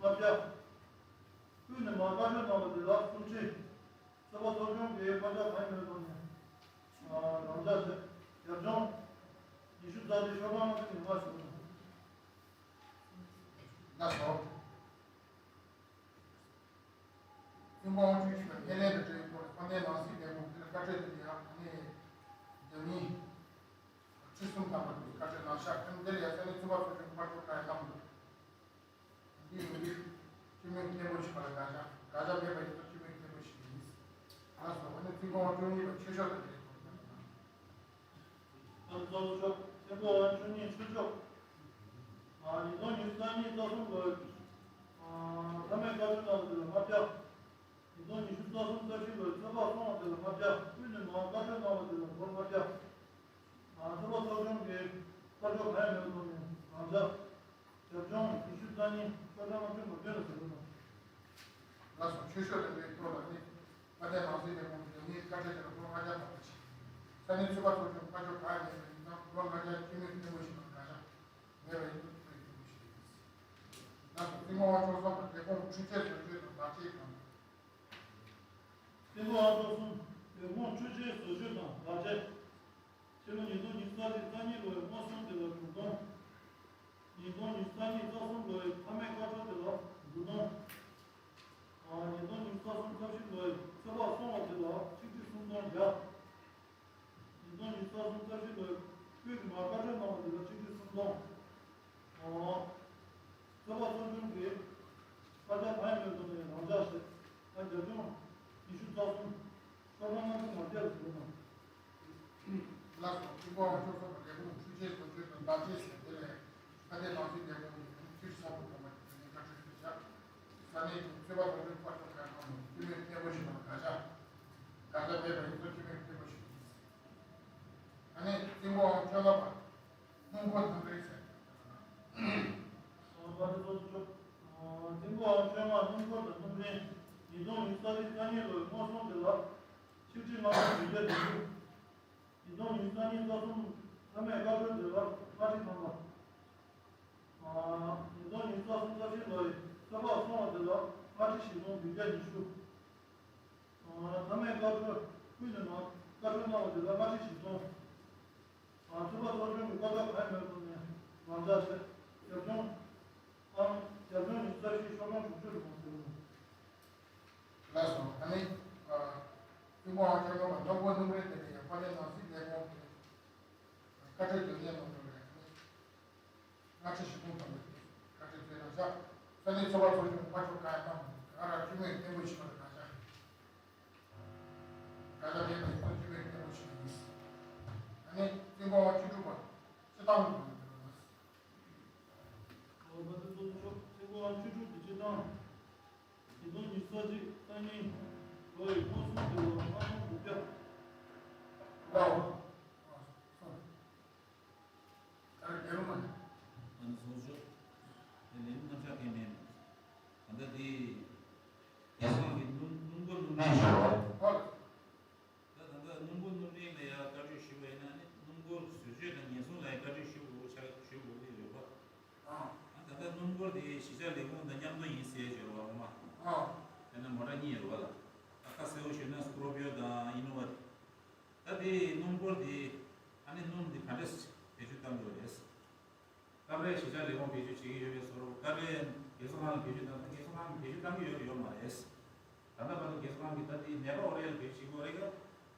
བརྒྱ། དབུས་ནས་མར་བཀའ་འཁྲོལ་གནང་བ་དེ་ལ་སུམ་ཁྲི། ཚོད་དཔག་ཚོགས་ཆུང་གིས་བཀའ་རྒྱ་གང་ཡང་མེད་པའི་ཐོག་ནས་རང་འཇགས་བྱས། རྒྱབ་ལྗོངས་ཉི་ཤུ་རྩ་བཞི་ཤོག་གྲངས་ལྔ་བཅུ་ཉེར་ལྔ་ཞུ་གི་འདུག་ལགས་སོ། ཐེངས་མ་དབང་ཆུང་གཅིག་པ་ལྷན་ལྷན་དུ་གྲོས་ཡོད་སྐོར་དཔལ་ལྡན་ནང་སྲིད་ལས་ཁུངས་ཀྱི་བཀའ་འཁྲོལ་དེ་ལ་ཡང་ཨ་ནི་ ཉིན། ཁྲི་སུམ་ཐམ་པ་དེ་བཀའ་ཆོས་གནང་ཤག་ཨ་ནི་དེ་ལ་ཡ་ས་གནས་ཚོགས་པ་ཚོགས་ཆུང་དཔལ་འབྱོར་ཁ་ཡ་ལྷམ་འདུག་འདི་ཡིན་དུས་ཁྲི་མོས་སྐད་འབོད་ཞུས་པ་ལ་དགག་བཞག་དགག་བཞག་མེད་པ་ཡིན་ན་ཁྲི་མོས་སྐད་འབོད་ཞུས་པ་ཡིན། ལགས་སོ། ཨ་ནི་ཐེངས་མ་བཅུ་གཉིས་པ་ཆོས་ཕྱོགས་དང་འབྲེལ་ཐོག་ནས། ཨ་གཙོ་བོ་ཆོག་ཐེངས་མ་བཅུ་གཉིས་ཆོས་ཕྱོགས། ཨ་ཉིས་སྟོང་ཉི་ཤུ་རྩ་གཉིས་རྩ་གསུམ་ལོའི་ཨ་མཐའ་མའི་བཀའ་ཆོས་གནང་བ་དེ་ལ་ལྔ་བརྒྱ། ཉིས་སྟོང་ཉི་ཤུ་རྩ་གསུམ་རྩ་བཞི་ལོའི་ཚོད་དཔག་སོང་བ་དེ་ལ་ལྔ་བརྒྱ། དབུས་ནས་མར་བཀའ་ཆོས་གནང་བ་དེ་ལ་སྒོར་ལྔ་བརྒྱ། ཨ་ཚོགས་པ་ཚོགས་ཆུང་གིས་དཔལ་འབྱོར་གང་ཡང་མེད་པའི་ཐོག་ནས་རང་འཇགས། རྒྱབ་ལྗོངས་ཉི་ཤུ་རྩ་གཉིས་སྟོང་ཕྲག་ལྔ་བཅུ་ང་བདུན་ལ་ཟེར་དགོས་དང་། ལགས་སོ། ཆོས་ཕྱོགས་དང་འབྲེལ་ཐོག་ལ་ནི་མངའ་སྡེ་ནང་སྲིད་ལས་ཁུངས་ཀྱི་ལས་སྣེའི་བཀའ་ཁྲིད་དེ་ལ་སྒོར་ལྔ་བརྒྱ་ཐོབ་པ་བྱས། ས་གནས་ཚོགས་པ་ཚོགས་ཆུང་བཀའ་ཤོག་གང་ཡང་མེད་པ་ཡིན་ཙང་སྒོར་ལྔ་བརྒྱ་ཁྲི་མོས་སྐད་འབོད་ཞུས་པ་དགག་བཞག་མེད་པ་ཡིན་དུས་ཁྲི་མོས་སྐད་འབོད་ཞུས་པ་ཡིན། ལགས་སོ། ཐེངས་མ་བཅུ་གསུམ་པ་ལས་ཁུངས་འཕྲུལ་ཆས་བཟོ་བཅོས་དང་བརྡ་ཆད་དང་། ཐེངས་མ་བཅུ་གསུམ་ལས་ཁུངས་འཕྲུལ་ཆས་བཟོ་བཅོས་དང་བརྡ་ཆད། ཕྱི་ལོ་ཉིས་སྟོང་ཉི་ཤུ་རྩ་གཅིག་རྩ་གཉིས་ལོའི་མངོན་སུམ་དེ་ལ་དྲུག་སྟོང་། ཉིས་སྟོང་ཉི་ཤུ་རྩ་གཉིས་རྩ་གསུམ་ལོའི་མཐའ་མའི་བཀའ་ཆོས་དེ་ལ་དགུ་སྟོང་། ཨ་ཉིས་སྟོང་ཉི་ཤུ་རྩ་གསུམ་རྩ་བཞི་ལོའི་ཚོད་དཔག་སོང་བ་དེ་ལ་ཆིག་ཁྲི་སུམ་སྟོང་བརྒྱ། ཉིས་སྟོང་ཉི་ཤུ་རྩ་གསུམ་རྩ་བཞི་ལོའི་དབུས་ཀྱི་མར་བཀའ་ཆོས་གནང་བ་དེ་ལ་ཆིག་ཁྲི་སུམ་སྟོང་། ཨ་ཚོགས་པ་ཚོགས་ཆུང་གིས་ཁ་བྱང་གང་ཡང་མེད་ཐོག་ནས་རང་འཇགས་བྱས། ཨ་རྒྱབ་ལྗོངས་ཉི་ཤུ་རྩ་གསུམ་ཤོག་གྲངས་ལྔ་བཅུ་ང་བརྒྱད་ལ་ཟེར་བ་དང་། ལགས་སོ། ཐེངས་མ་བཅུ་གསུམ་པ་ལས་ཁུངས་འཕྲུལ་ཆས་བཟོ་བཅོས་དང་བརྡ་ཆད་ཟེར་དེ་ལས་མངའ་སྡེ་ནང་སྲིད་ལས་ཁུངས་ཀྱི་ཁྲི་ཚང་པོ་ཐོག་མ་དེ་ནས་བཀའ་འཁྲོལ་ཞུས་བཞག་ས་གནས་ཀྱི་ཚོད་དཔག་ཚོགས་ཆུང་དཔའ་ཐོབ་ཁ་ཁང་ནང་ནས་ཁྲི་མོས་སྐད་འབོད་ཞུས་པ་དགག་བཞག་དགག་བཞག་མེད་པ་ཡིན་ཙང་ཁྲི་མོས་སྐད་འབོད་ཞུས་པ་ཡིན། ཨ་ནི་ཐེངས་མ་བཅོ་ལྔ་པ་སྣུམ་འཁོར་སྣུམ་རིན་ཟེར། ཨ་པ་ཏི་ཚོགས་གཙོ་མཆོག་ཨ་ཐེངས་མ་བཅོ་ལྔ་སྣུམ་འཁོར་དང་སྣུམ་རིན་ཉིས་སྟོང་ཉི་ཤུ་རྩ་གཅིག་རྩ་གཉིས་ལོའི་མངོན་སུམ་དེ་ལ་ཆིག་ཁྲི་ལྔ་སྟོང་བདུན་བརྒྱ་བདུན་ཅུ། ཉིས་སྟོང་ཉི་ཤུ་རྩ་གཉིས་རྩ་གསུམ་མཐའ་མའི་བཀའ་འཁྲོལ་དེ་ལ་ལྔ་ཁྲི་ཐམ་པ། ཨ་ཉིས་སྟོང་ཉི་ཤུ་རྩ་གསུམ་རྩ་བཞི་ལོའི་ཚོད་དཔག་སོང་བ་དེ་ལ་ལྔ་ཁྲི་བཞི་སྟོང་བདུན་བརྒྱ་ཉི་ཤུ། ཨ་མཐའ་མའི་བཀའ་འཁྲོལ་དབུས་ནས་མར་བཀའ་འཁྲོལ་གནང་བ་དེ་ལ་ལྔ་ཁྲི་བཞི་སྟོང་། ཨ་ཚོགས་པ་ཚོགས་ཆུང་གི་བཀའ་རྒྱ་གང་ཡང་མེད་པ་ནས་རང་འཇགས་བྱས། རྒྱབ་ལྗོངས་ཨང་རྒྱབ་ལྗོངས་ཉི་ཤུ་རྩ་བཞི་ཤོག་གྲངས་དྲུག་ཅུ་རེ་བ་ཟེར་བ། ལགས་སོ། ཨ་ནི་ཨ་ཐེངས་མ་བཅོ་ལྔ་པ་སྣུམ་འཁོར་སྣུམ་རིན་དེ་ལ་ཡང་དཔལ་ལྡན་ནང་སྲིད་ལས་ཁུངས་ཀྱི་བཀའ་འཁྲོལ་དོན་གནད་མ་འགྲོ་བའི་ཨ་ནི། ལྔ་ཁྲི་བཞི་སྟོང་ཐམ་པའི་བཀའ་འཁྲོལ་བསྩལ་གནང་བཞག་ས་གནས་ཚོགས་པ་ཚོགས་ཆུང་བཀའ་ཤོག་གང་ཡང་གནང་མ་འདུག་ག་ར་ཁྲི་མོས་སྐད་འབོད་ཞུས་པ་ལ་དགག་བཞག་དགག་བཞག་མེད་པ་ཡིན་ན་ཁྲི་མོས་སྐད་འབོད་ཞུས་པ་ཡིན། ཨ་ནི་ཐེངས་མ་བཅུ་དྲུག་པ་སྤྱི་བཏང་དུ་གནང་འདུག་ཨོ་བ་དེ་ཚོ་ཆོག་ཐེངས་མ་བཅུ་དྲུག་གི་སྤྱི་བཏང་། ཉིས་སྟོང་ཉི་ཤུ་རྩ་གཅིག་རྩ་གཉིས་ལོ་ཡི་མངོན་སུམ་དེ་ལ་ལྔ་སྟོང་དགུ་བརྒྱ། ལའོ། ཨ་སོང་། ད་རེ་རྒྱལ་བུ་མ། ཨ་ནི་སོང་ཤོག་དེ་ལན་རྣམ་གཞག་གལ་མེད། ད་ལྟ་དེ་རྒྱལ་སྲང་གི་སྣུམ་སྣུམ་འཁོར་སྣུམ་རིན་ཞུ་བ། ད་ད་ལྟ་སྣུམ་འཁོར་སྣུམ་རིན་ལ་ཡང་བཀའ་འཁྲོལ་ཞུས་པ་ཡིན་ན་ནི་སྣུམ་འཁོར་བཟོ་བཅོས་དང་ཉེན་སྲུང་ལ་ཡང་བཀའ་འཁྲོལ་ཞུ་དགོས་ཆ་ཞུ་དགོས་ཀྱི་ཡོད་པ། ཨ་ད་ལྟ་སྣུམ་འཁོར་དེ་གཞིས་ཆགས་ལས་ཁུངས་དང་མཉམ་དུ་ཡིན་ཟེར་བརྗོད་པ་ངོ་མ། དཔེར་ན་མོ་ཊ་གཉིས་ཡོད་པ་ལ། ད་ཁ་གསལ་པོ་ཞུས་ན་སྐོར་པིའོ་དང་ཨི་ནོ་ཝ་དེ། ད་དེ་སྣུམ་འཁོར་དེ་ཨ་ནི་སྣུམ་དེ་ག་འདྲས་བེད་སྤྱོད་གཏང་དགོས་རེད། སྐབས་རེ་གཞིས་ཆགས་ལས་ཁུངས་བེད་སྤྱོད་བྱེད་ཀྱི་ཡོད་པའི་བཟོ་འདྲ། སྐབས་རེ་རྒས་གསོ་ཁང་ལ་བེད་སྤྱོད་གཏང་། ད་རྒས་གསོ་ཁང་གིས་བེད་སྤྱོད་གཏང་གི་ཡོད་ཡོད་མ་རེད། ད་ལྟ་བར་དུ་རྒས་གསོ་ཁང་གིས་ད་ལྟའི་ནད་པ་ཨོ་རེ་ལ་བེད་སྤྱོད་བྱེད་ཀྱི་ཡོད་རེད་ཀ་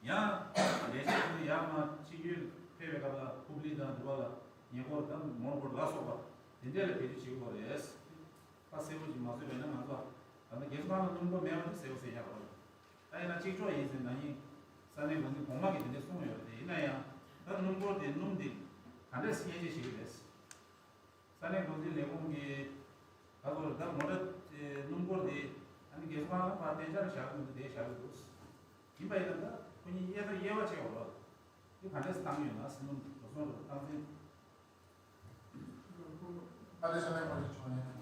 ཡང་ལས་བྱེད་ཚོ་ཡར་མར་ཕྱི་རྒྱུད་ཕེབས་པའི་སྐབས་ལ་ཧུབ་ལི་དང་འདི་པ་ལ་ཉེ་འཁོར་དང་མོན་གྷོ་ལ་སོགས་པ་དེ་འདྲས་ལ་བེད་སྤྱོད་བྱེད་ཀྱི་ཡོད་རེད། ཁ་གསལ་པོ་ཅིག་མ་བཟོས་པས་ན་ང་ཚོ་ད་ལྟ་རྒས་གསོ་ཁང་ལ་སྣུམ་འཁོར་མེད་པ་དེ་གསལ་པོ་གསལ་རྐྱང་རེད། ད་ཡིན་ན་གཅིག་ལྕོགས་ཡིན་ཟེར་ན་ཡིན། ས་གནས་འགོ་འཛིན་གོང་མ་གིས་དེ་འདྲས་གསུངས་ཡོད་རེད། དེ་ཡིན་ན་ཡང་ད་སྣུམ་འཁོར་དེ་སྣུམ་དེ་ག་འདྲས་སྙན་འཇེབས་བྱེད་ཀྱི་རེད། ས་གནས་འགོ་འཛིན་ལས་ཁུངས་ཀྱིས་ད་ཚོར་ད་མོ་ཊ་དེ་སྣུམ་འཁོར་དེ་ཨ་ནི་རྒས་གསོ་ཁང་ལ་ཕར་གཏན་འཇགས་བཞག་གི་མི་འདུག་དེ་བཞག་གི་འདུག་ཡིན་པ་ཡིན་ན་ད་ཁོ་གཉིས་དབྱེ་ཐག་དབྱེ་བ་ཕྱེ་བ་རེད། དེ་ག་འདྲས་བཏང་ཡོད་ན་སྣུམ་འགྲོ་སོང་རེད་བཏང་ཚེ། ཨ་ནི་ས་གནས་འགོ་འཛིན་ཕྱོགས་ནས།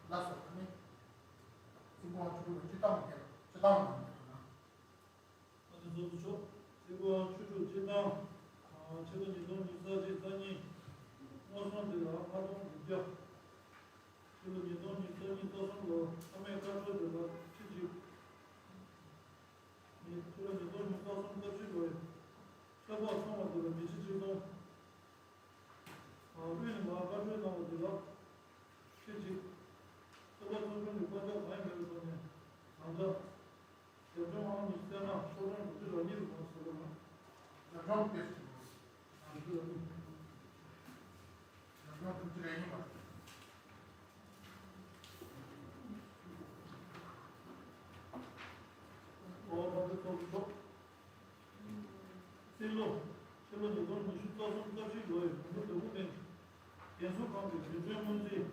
ལགས་སོ། ཨ་ནི་ཐེངས་མ་བཅུ་དྲུག་པའི་སྤྱི་བཏང་དེ་སྤྱི་བཏང་ནང་དུ་ན། ཨ་ནི་བཟོ་བཅོས་ཆོག་ཐེངས་མ་བཅུ་དྲུག་སྤྱི་བཏང་། ཕྱི་ལོ་ཉིས་སྟོང་ཉི་ཤུ་རྩ་གཅིག་རྩ་གཉིས། མངོན་སུམ་དེ་ལ་ལྔ་སྟོང་དགུ་བརྒྱ། ཨ་མའི་བཀའ་འཁྲོལ་དེ་ལ་ཁྲི་གཅིག་ཕྱི་ལོ་ཉིས་སྟོང་ཉི་ཤུ་རྩ་གསུམ་སྐབས་ཤིག་ལོའི་ཚོད་དཔག་སོང་བ་དེ་ལ་མི་ཁྲི་ཆིག་སྟོང་། དབུས་ནས་མར་བཀའ་འཁྲོལ་གནང་བ་དེ་ལ་ཁྲི་གཅིག་ཚོད་དཔག་ཚོགས་ཆུང་གི་བཀའ་ཤག་གང་ཡང་མེད་པའི་ཐོག་ནས་ནང་ཆ། རྒྱབ་ལྗོངས་ཨང་ཉི་ཤུ་རྩ་ལྔ་ཚོགས་ཆུང་དྲུག་ཅུ་རེ་གཉིས་ལ་ངོ་སོ་ལ་རྒྱབ་ལྗོངས་ཏེ་རྒྱབ་ལྗོངས་དྲུག་ཅུ་རེ་གཉིས་པ། ཨོ་བ་དེ་ཚོགས་ཆུང་། སྲིད་ལོ། ཕྱི་ལོ་ཉིས་སྟོང་ཉི་ཤུ་རྩ་གསུམ་སྐབས་ཤིག་ལོའི་མི་ལོ་དང་པོ་ནས་རྒན་གསོ་ཁང་གི་རྒྱུན་གྲོན་སྔོན་རྩིས་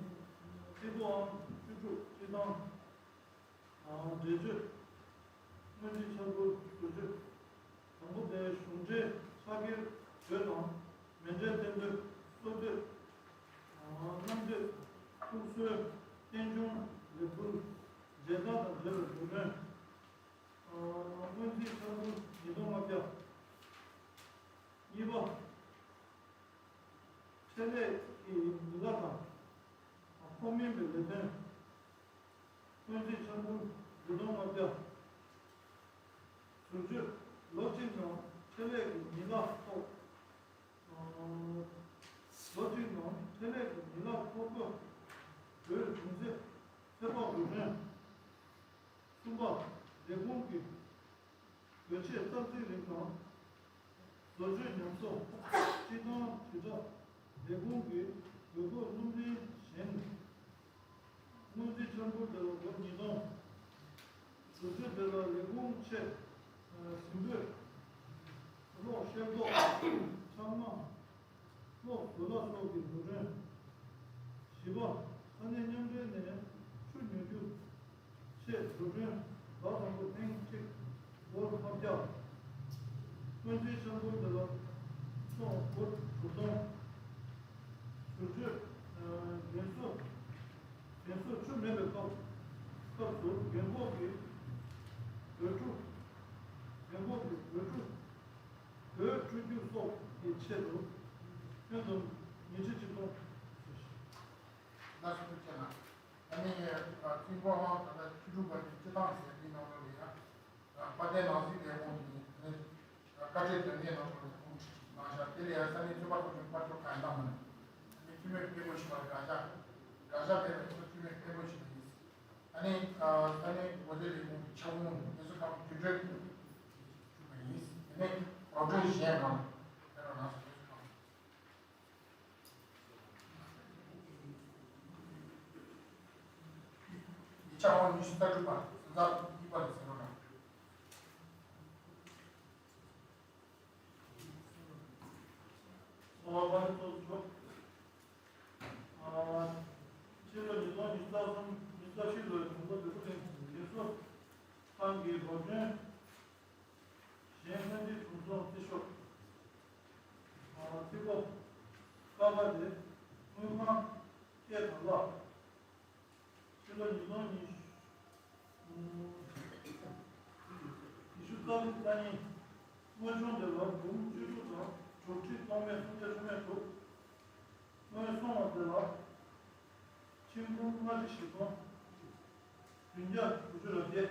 ཚིག་མགོ་ཨང་བཅུ་དྲུག་སྤྱི་བཏང་། འགྲེལ་བརྗོད། སྔོན་རྩིས་འཆར་འབུལ་བཟོ་བཅོས། དང་པོ་དེ་གཞུང་འབྲེལ་ཕྱག་འཁྱེར་བརྗོད་དང་མི་འབྲེལ་གཏན་འབེབས་སོར་གཏོད། རྣམ་གཏོད། ཐུགས་གསོའི་རྟེན་འབྱུང་ལས་འབུལ། མཇལ་དར་དང་འབྲེལ་བའི་འགྲོ་གྲོན། སྔོན་རྩིས་འཆར་འབུལ་ཉིས་སྟོང་ལྔ་བརྒྱ། གཉིས་པ། ཁྲལ་ལས་ཀྱི་ཉེས་ལག་དང་། ཁོ་མིན་པའི་ལས་དོན། སྔོན་རྩིས་འཆར་འབུལ་བདུན་སྟོང་ལྔ་བརྒྱ། ཟུར་བཅོས། ལོ་གཅིག་ནང་ཁྲལ་ལས་ཀྱི་ཉེས་ལག་ཐོབ། ལོ་གཅིག་ནང་ཁྲལ་ལས་ཀྱི་ཉེས་ལག་ཐོབ་དགོས་བྱུང་ཚེ་ཚོད་དཔག་འགྲོ་གྲོན། གསུམ་པ། ལས་ཁུངས་ཀྱི་དགོས་ཆེད་རྩ་འཛིན་རིགས་དང་། བཟོ་བཅོས་ཉམས་གསོ། སྤྱི་བཏང་དྲིལ་བསྒྲགས་ལས་ཁུངས་ཀྱི་དགོས་མཁོ་སྣུམ་རིན་གཞན། སྔོན་རྩིས་འཆར་འབུལ་དེ་ལ་སྒོར་ཉིས་སྟོང་། བཟོ་བཅོས་དེ་ལ་ལས་ཁུངས་ཆེད་ཟིན་འབོད། གློག་ཤེལ་ཏོག་ཆང་མ། གློག་བཟོ་ལག་སོགས་ཀྱི་འགྲོ་གྲོན། བཞི་པ། ས་གནས་མཉམ་འབྲེལ་ནས་ཆུ་ཉོ་རྒྱུ་ཆེད་འགྲོ་གྲོན་ཟླ་དང་པོ་ཐེངས་གཅིག་སྒོར་ལྔ་བརྒྱ། སྔོན་རྩིས་འཆར་འབུལ་དེ་ལ་སོགས་སྒོར་དྲུག་སྟོང་། ཟུར་བཅོས། རྒན་གསོ། རྒན་གསོ་ཆུ་མེད་པའི་སྐབས་སྐབས་སུ་རྒན་འཁོགས་ཀྱི་བོད་ཕྲུག་རྒན་འཁོགས་ཀྱི་བོད་ཕྲུག་བོད་ཕྲུག་རྒྱུད་སོགས་ཀྱི་ཆེད་དུ་ཕན་ཚུན་ཉིས་ཁྲི་གཅིག་སྟོང་། ལ་སོགས་ཀྱི་ཆེད་ན། ཨ་ནི་ཚིག་མགོ་ཨང་ད་ལྟ་བཅུ་དྲུག་པ་ནས་སྤྱི་བཏང་ཟེར་དེའི་ནང་ལོགས་ལ་ཡང་། དཔལ་ལྡན་ནང་སྲིད་ལས་ཁུངས་ཀྱི་བཀའ་ཁྲིའི་དོན་གཉེར་ནང་ལོགས་ལས་ཁུངས་ཁྲིད་གནང་ཤག་དེ་ལ་ཡང་ས་གནས་རྩོད་པ་ཚོགས་ཆུང་དཔར་སྐྱོར་གང་གནང་མ་ནི། ཨ་ནི་འཐུས་མི་སྐད་འབོད་ཞུ་བར་དགག་བཞག་དགག་བཞག་མེད་པ་ཡིན་ན་འཐུས་མི་སྐད་འབོད་ཞུ་བ་ཡིན། ཨ་ནི་ས་གནས་འགོ་ཁྲིད་ལས་ཁུངས་ཀྱི་ཕྱག་དཔུང་ནས་སྲོལ་ཁང་གི་བརྒྱུད་སྤྲོད་ཞུ་བ་ཡིན། ཨ་ནི་གོ་སྒྲིག་གཞན་གང་དེ་རང་ལ་སོགས་སྲོལ་ཁང་། ཡིག་ཆ་ཨང་ཉི་ཤུ་རྩ་དྲུག་པ་ཟུར་ཟ་གཉིས་པ་ལ་གསན་རོགས་གནང་། ཨོ་བ་ནི་ཚོགས་གཙོ། ཨ། ཕྱི་ལོ་ཉིས་སྟོང་ཉི་ཤུ་རྩ་གསུམ་ཉི་ཤུ་རྩ་བཞི་ལོའི་གྲོང་ཚོ་བདེ་པོ་གླིང་རྒན་གསོ་ཁང་གི་འགྲོ་གྲོན། གཞན་ཕན་བདེ་གྲོང་ཚོ་རྩིས་ཤོག་ཨ། ཚིག་མགོ། ཀ་བ་དེ། དངུལ་ཁང་། སྐྱེད་དང་གླ། ཕྱི་ལོ་ཉིས་སྟོང་ཉི་ཤུ་རྩ་གཉིས། དངུལ་ཆུང་དེ་ལ་འབུམ་བཅུ་དྲུག་དང་དྲུག་ཁྲི་སྟོང་མེད་སུམ་བརྒྱ་བཅུ་མེད་དྲུག་དངུལ་སོང་བ་དེ་ལ་ཆིག་འབུམ་ལྔ་ཁྲི་བཞི་སྟོང་བདུན་བརྒྱ་དགུ་བཅུ་རེ་བརྒྱད།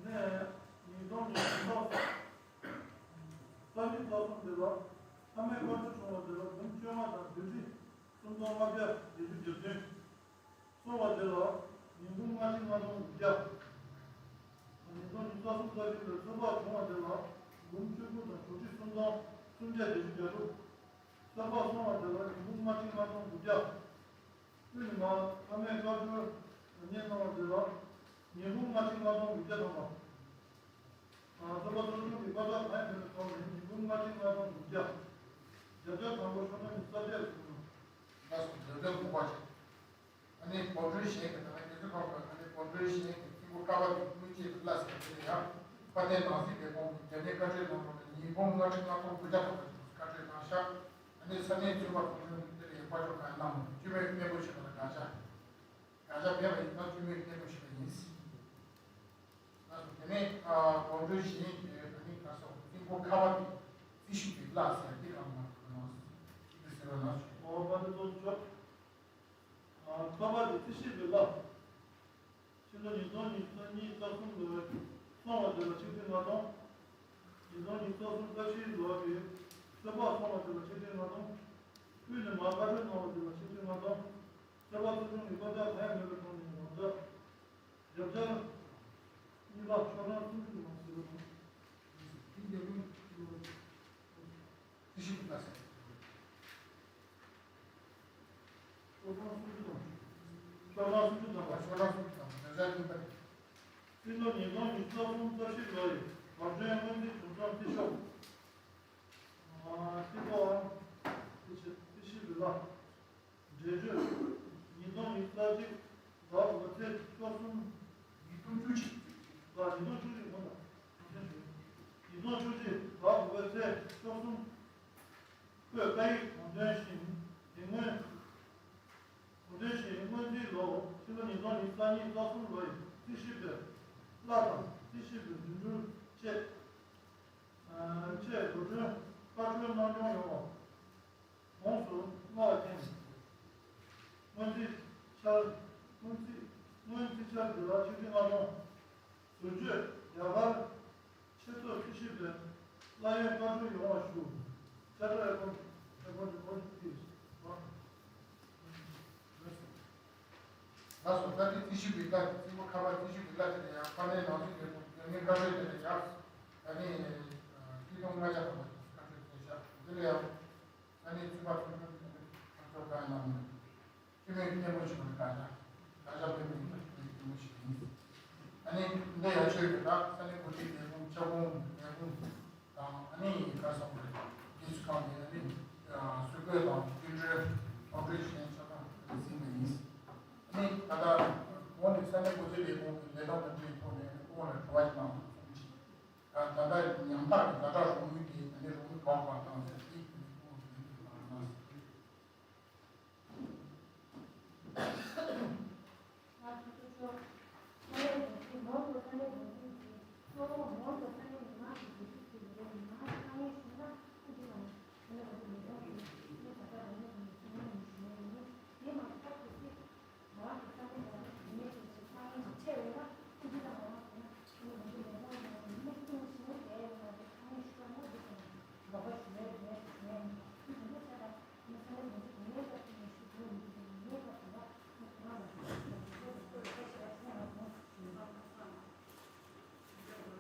དེ་ནས་ཉིས་སྟོང་ཉི་ཤུ་རྩ་གཉིས་རྩ་གསུམ་དེ་ལ་ཨ་མའི་བཀའ་འཁྲོལ་བྱུང་བ་དེ་ལ་འབུམ་བཅོ་ལྔ་དང་བདུན་ཁྲི་སུམ་སྟོང་ལྔ་བརྒྱ་བརྒྱད་ཅུ་གྱ་བདུན། སོང་བ་དེ་ལ་ཉིས་འབུམ་ལྔ་ཁྲི་ལྔ་སྟོང་དགུ་བརྒྱ། ཉིས་སྟོང་ཉི་ཤུ་རྩ་གསུམ་རྩ་བཞི་ལོའི་ཚོད་དཔག་བྱུང་བ་དེ་ལ་འབུམ་བཅུ་དགུ་དང་དྲུག་ཁྲི་སུམ་སྟོང་སུམ་བརྒྱ་བརྒྱད་ཅུ་གྱ་དྲུག་ཚོད་དཔག་སོང་བ་དེ་ལ་ཉིས་འབུམ་ལྔ་ཁྲི་ལྔ་སྟོང་དགུ་བརྒྱ། དབུས་ནས་མར་ཨ་མའི་བཀའ་འཁྲོལ་དོན་གཉེར་གནང་བ་དེ་ལ་ཉིས་འབུམ་ལྔ་ཁྲི་ལྔ་སྟོང་དགུ་བརྒྱ་ཐམ་པ། ཚོད་དཔག་ཚོགས་ཆུང་གི་བཀའ་ཤག་གང་ཡིན་མིན་ལ་ཐོག་ནས་ཉིས་འབུམ་ལྔ་ཁྲི་ལྔ་སྟོང་དགུ་བརྒྱ། རྒྱབ་ལྗོངས་དང་པོ་ཤོག་ནང་གསལ་བཤད་ཞུ་གནང་། ལགས་སོ། རྒྱབ་ལྗོངས་དགོངས་པ་ཆེ། ཨ་ནི་གོ་སྒྲིག་གཞན་གྱི་ནང་ལ་རྒྱལ་སྲིད་ཁང་གི་ཨ་ནི་གོ་སྒྲིག་གཞན་གྱི་ཚིག་མགོ་ཀ་བ་དེ་དངུལ་ཆད་དུ་གླ་ཟེར་དེ་ལ་ཡང་དཔལ་ལྡན་ནང་སྲིད་ལས་ཁུངས་ཀྱི་རྒྱབ་གཉེར་བཀའ་འཁྲོལ་ནང་ལོགས་ལ་ཉིས་འབུམ་ལྔ་ཁྲི་ལྔ་སྟོང་དགུ་བརྒྱ་ཐམ་པ་ཞིག་བཀའ་འཁྲོལ་གནང་ཤག་ཨ་ནི་ས་གནས་རྩོད་པ་ཚོགས་ཆུང་གིས་དེ་ལ་ཡང་བཀའ་ཤོག་གང་གནང་མོད་འཐུས་མིས་གཏན་འབེབས་ཞུས་པ་ལ་དགག་བྱ། དགག་བྱ་མེད་པ་ཡིན་ཙང་འཐུས་མིས་གཏན་འབེབས་ཞུས་པ་ཡིན། ལགས་སོ། དེ་ནས་གོ་སྒྲིག་གཞན་གྱི་ཨ་ནི་ག་སོགས་ཚིག་མགོ་ཁ་བ་དེ་རྩིས་ཞིབ་ཀྱི་གླ་ཟེར་དེ་གང་མ་གནང་ཟེར་དེ་ཟེར་བ་ལ་ཞུ། ཨོ་བ་དེ་ཚོ་ཆོག་ཨ། ཁ་པར་དེ་ ཤེས་པའི་བླ། ཕྱི་ལོ་ཉིས་སྟོང་ཉི་ཤུ་རྩ་གཉིས་རྩ་གསུམ་ལོའི་སོང་བ་དེ་ལ་ཆིག་ཁྲི་ལྔ་སྟོང་། ཉིས་སྟོང་ཉི་ཤུ་རྩ་གསུམ་རྩ་བཞིའི་ལོ་གི་ཚེས་པ་སོང་བ་དེ་ལ་ཆིག་ཁྲི་ལྔ་སྟོང་། དབུས་ནས་མར་བཀའ་འཁྲོལ་གནང་བ་དེ་ལ་ཆིག་ཁྲི་ལྔ་སྟོང་། ཚེས་པ་ཚོགས་ཆུང་གི་དཔེ་ཆ་གང་ཡང་མེད་པའི་ཐོག་ནས་ཡོངས་གྲགས། རྒྱབ་ཆ་གཉིས་པ་ཤོག་གྲངས་སུམ་ཅུ་དང་ཟེར་བ་དང་། དེ་རྒྱབ་ལོགས་ཀྱི་ལོ་རྩིས་ཞིབ་ལྟ་ས། ཤོག་གྲངས་སུམ་ཅུ་དང་། ཤོག་གྲངས་སུམ་ཅུ་དང་པ། ཤོག་གྲངས་སུམ་ཅུ་དང་པ། རྒྱབ་ཆ་གཉིས་པ་རེད། སྤྱི་ལོ་ཉིས་སྟོང་ཉི་ཤུ་རྩ་གསུམ་རྩ་བཞི་ལོ་ཡི་བར་དོའི་སྔོན་རྩིས་བྱུང་སོང་རྩིས་ཤོག་ཨ། སྤྱི་ཚོགས་ཨང་། རྩིས་ཞིབ་རྩིས་ཞིབ་རིགས་ལ། འགྲེལ་བརྗོད། ཉིས་སྟོང་ཉི་ཤུ་རྩ་གཅིག་ཟླ་དགུ་པའི་ཚེས་བཅུ་གསུམ། ཉིས་སྟོང་བཅུ་གཅིག་ལ་ཉིས་སྟོང་བཅུ་གཅིག་ཡོང་དང་། ཉིས་སྟོང་བཅུ་གཅིག་ཟླ་དགུ་པའི་ཚེས་བཅུ་གསུམ། ཁོས་བཀའ་ཡིག་དགོངས་དོན་བཞིན་དེ་སྔོན། དགོངས་དོན་བཞིན་སྔོན་རྩིས་ལོ་ཕྱི་ལོ་ཉིས་སྟོང་ཉི་ཤུ་རྩ་གཉིས་རྩ་གསུམ་ལོ་ཡི་རྩིས་ཞིབ་པའི་བླ་དང་རྩིས་ཞིབ་པའི་འགྲིམ་འགྲུལ་ཆེད། ཆེད་འགྲོ་གྲོན་བཀའ་འཁྲོལ་གནང་སྐྱོང་ཡོང་བ། གོང་དུ་སྨྲ་བ་བཞིན། སྔོན་རྩིས་འཆར། སྔོན་རྩིས། སྔོན་རྩིས་འཆར་འདི་ལ་ཆིག་ཁྲི་ལྔ་སྟོང་། ཟུར་བརྗོད། རྒྱ་གར་ཆེས་མཐོའི་རྩིས་ཞིབ་པའི་བླ་ཡོན་བཀའ་འཁྲོལ་ཡོང་བ་ཞུ། ཆ་འདྲ་ཨེ་ཀོན་ཨེ་ཀོན་ཨེ་ཀོན་ཏི། ལགས་སོ། ད་ལྟའི་རྩིས་ཞིབ་པའི་བླ། རྩིས་པ་ཁ་པར་རྩིས་ཞིབ་པའི་བླ་དེ་ལ་ཡང་ཕ་ནས་ནང་རྩིས་དེ་དང་དེ་ནས་བཀའ་འཁྲོལ་དེ་ལ་ཡང་ད་ནི་ཁྲི་སྟོང་ལྔ་བརྒྱ་ཐམ་པ་བཀའ་འཁྲོལ་བྱས་ཤག་དེ་ལ་ཡང་ས་གནས་རྩིས་པ་ཚོ་ཚོ་ཚོ་གང་ཡང་མི་འདུག་སྤྱི་མོས་བརྟན་པོ་ཞིག་གི་བཀའ་རྒྱ། བཀའ་རྒྱ་དཔེ་མེད་ཀྱི་བརྟན་པོ་ཞིག་ཡིན། ཨ་ནི་འདི་ཡ་ཆོས་ཀྱི་ད་ས་གནས་འགོ་ཁྲིད་ལས་ཁུངས་ཁྱབ་ཁོངས་ལས་ཁུངས་དང་ཨ་ནི་ག་སོགས་རེད། རྒྱལ་སྤྱི་ཁང་གི་ཨ་ནི་ཟུར་བཀོད་དང་སྐྱིན་འགྲུལ་ཐོབ་འབྲས་གཞན་ཆ་ཚང་ཟིན་པ་ཡིན། ཨ་ནི་ད་ལྟ་འོག་ནས་ས་གནས་འགོ་ཁྲིད་ལས་ཁུངས་ཀྱི་ལས་དོན་དང་འབྲེལ་ཐོག་ནས་ཨ་ནི་སྐུ་ངོ་ལ་དྲི་བ་ཞིག་གནང་སོང་ཞིག་ད་ལྟ་ཉམ་ཐག་གི་ཛ་དྲག་རོགས་དངུལ་དེ་ཨ་ནི་རོགས་དངུལ་གང་གང་བཏང་ཟེར་དེ་ཨ་ནི་སྐུ་ངོ་ལ་ལན་དུ་གནང་སོང་།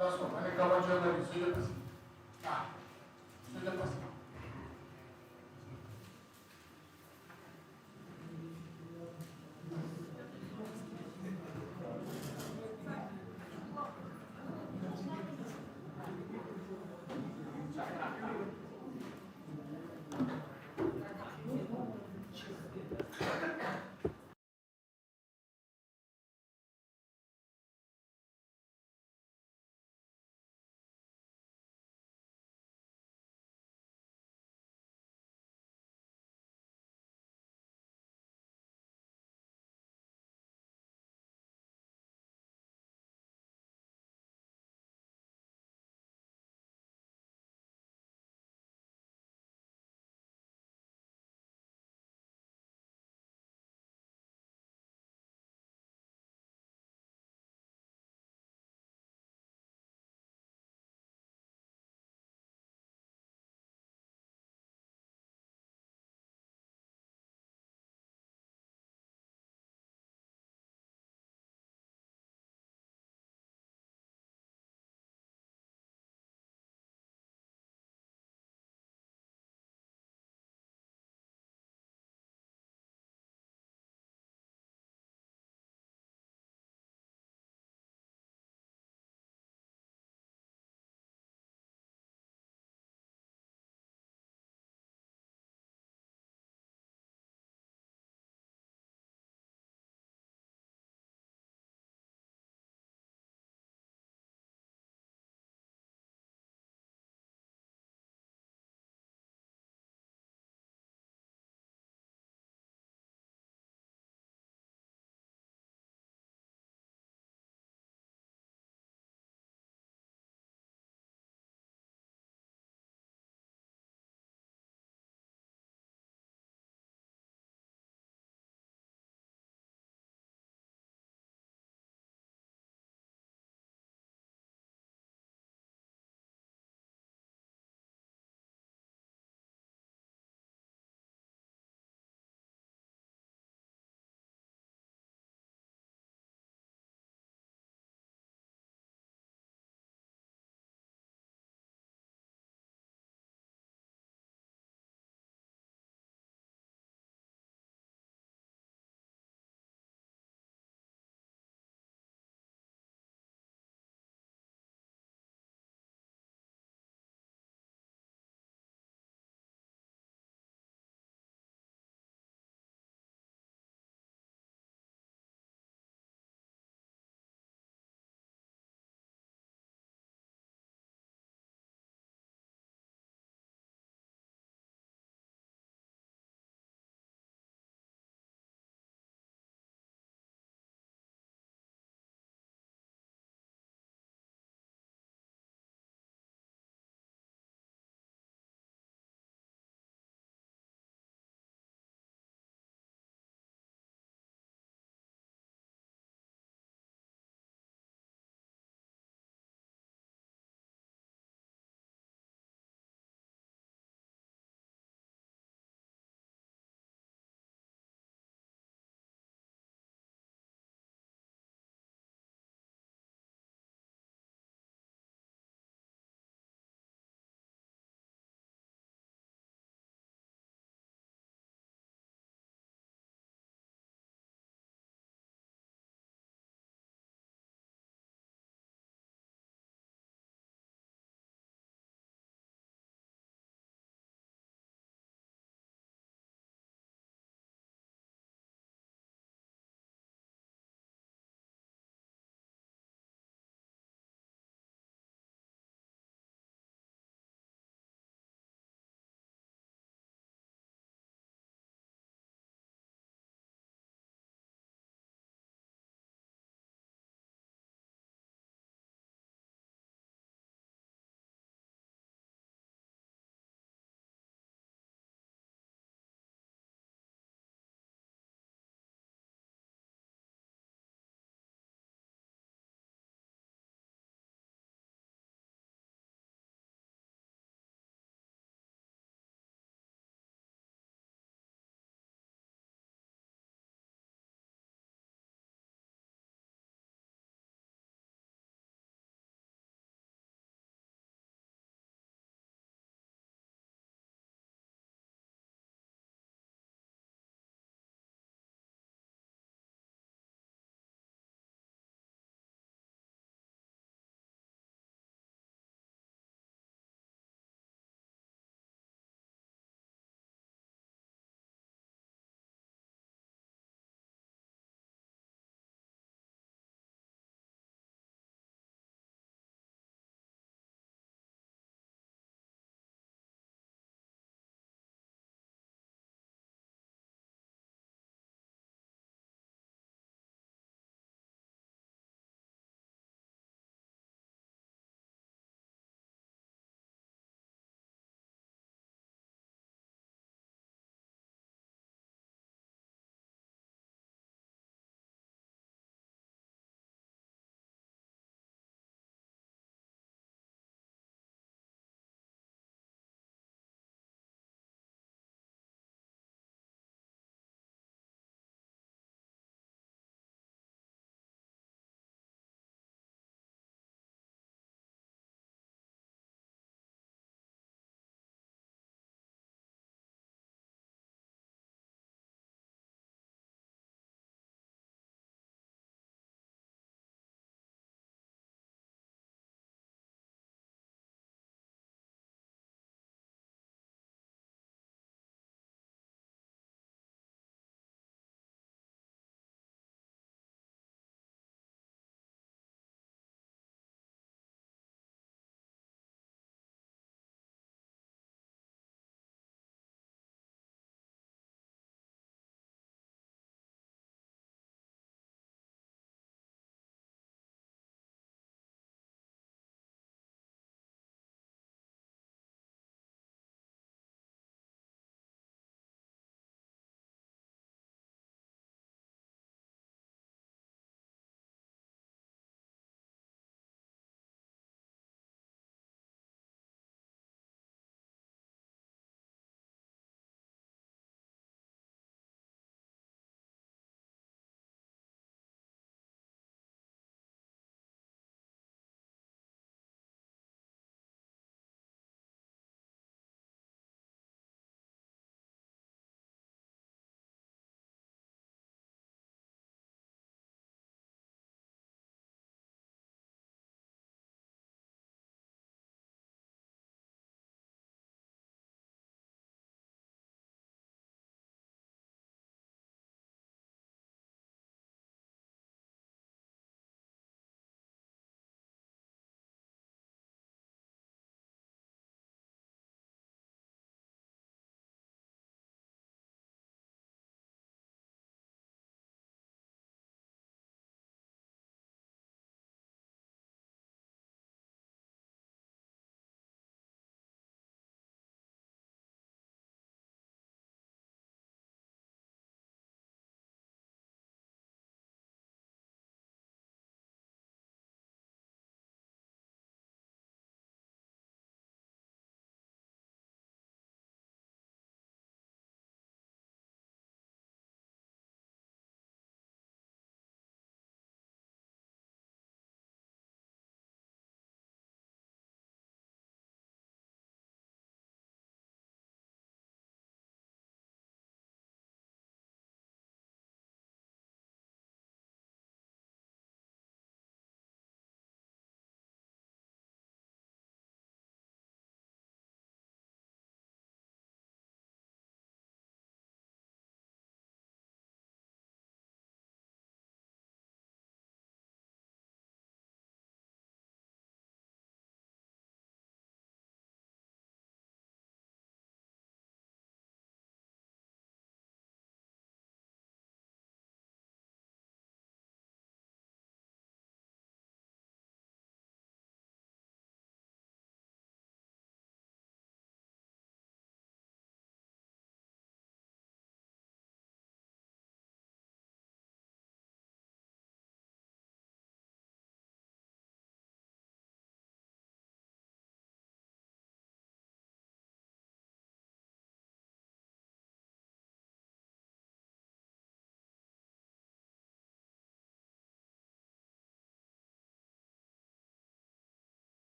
ལགས་སོ། ཨ་ནི་སྐར་མ་བཅོ་ལྔ་རིང་གསོལ་འདེབས་ཕུལ་སོང་། ཨ། གསོལ་འདེབས་ཕུལ་སོང་།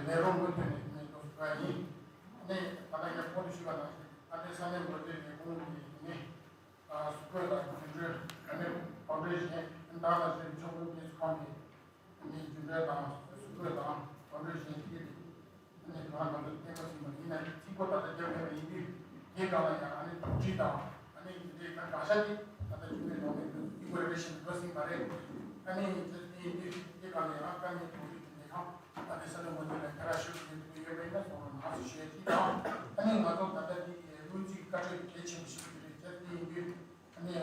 ལས་རོགས་མུ་མཐུད་ནས་ནས་འགྲོ་ཐུབ་པ་ཡིན། ནས་ད་ལྟ་ངས་གོང་དུ་ཞུས་པ་ནང་བཞིན་ད་ལྟའི་ས་གནས་འགོ་ཁྲིད་ལས་ཁུངས་ཀྱི་ནས་ཨ་གཟུགས་པོ་དང་དུད་འགྲོའི་ཨ་ནི་བང་སྒྲིག་བཞིན་ད་ལྟ་ཞིག་ཕྱོགས་མང་གི་ཁང་གི་ནས་དུད་འགྲོ་དང་གཟུགས་པོ་དང་བང་སྒྲིག་བཞིན་ཐིག་གི་ནས་གང་ལ་གང་འདུག་བསྟན་པ་ཟིན་པ་ཡིན་ན་རྩིས་པོ་ད་ལྟ་རྒྱབ་ཡོད་པ་ཡིན་དུས་དེ་གང་ལ་ཡང་ཨ་ནི་དོགས་འདྲི་དང་ཨ་ནི་འདི་འདྲའི་ག་འགའ་ཤས་ཀྱིས་ད་ལྟ་ཞུ་བའི་ནང་ནས་འདུག་འདི་གོ་རེ་ཞིག་འགྲོ་ཟིན་པ་རེད། ཨ་ནི་དེ་ཡིན་དུས་དེ་གང་ལ་ཡང་དཀའ་ངལ་དོགས་འདྲི་དེ་འདྲའི་ཁང་ད་ལྟའི་ས་གནས་འགོ་ཁྲིད་ལ་ཁྱེད་རང་ཞུ་དགོས་ཀྱི་ཡོད་པ་ཡིན་ན་སོང་རོགས་གནང་ཞེས་ཞུ་ཡ་གཅིག་དང་ཨ་ནི་ང་ཚོ་ད་ལྟ་འདི་དངུལ་རྩིས་བཀའ་འཁྲོལ་གལ་ཆེན་པོ་ཞིག་རེད། དེ་ཡིན་དུས་ཨ་ནི་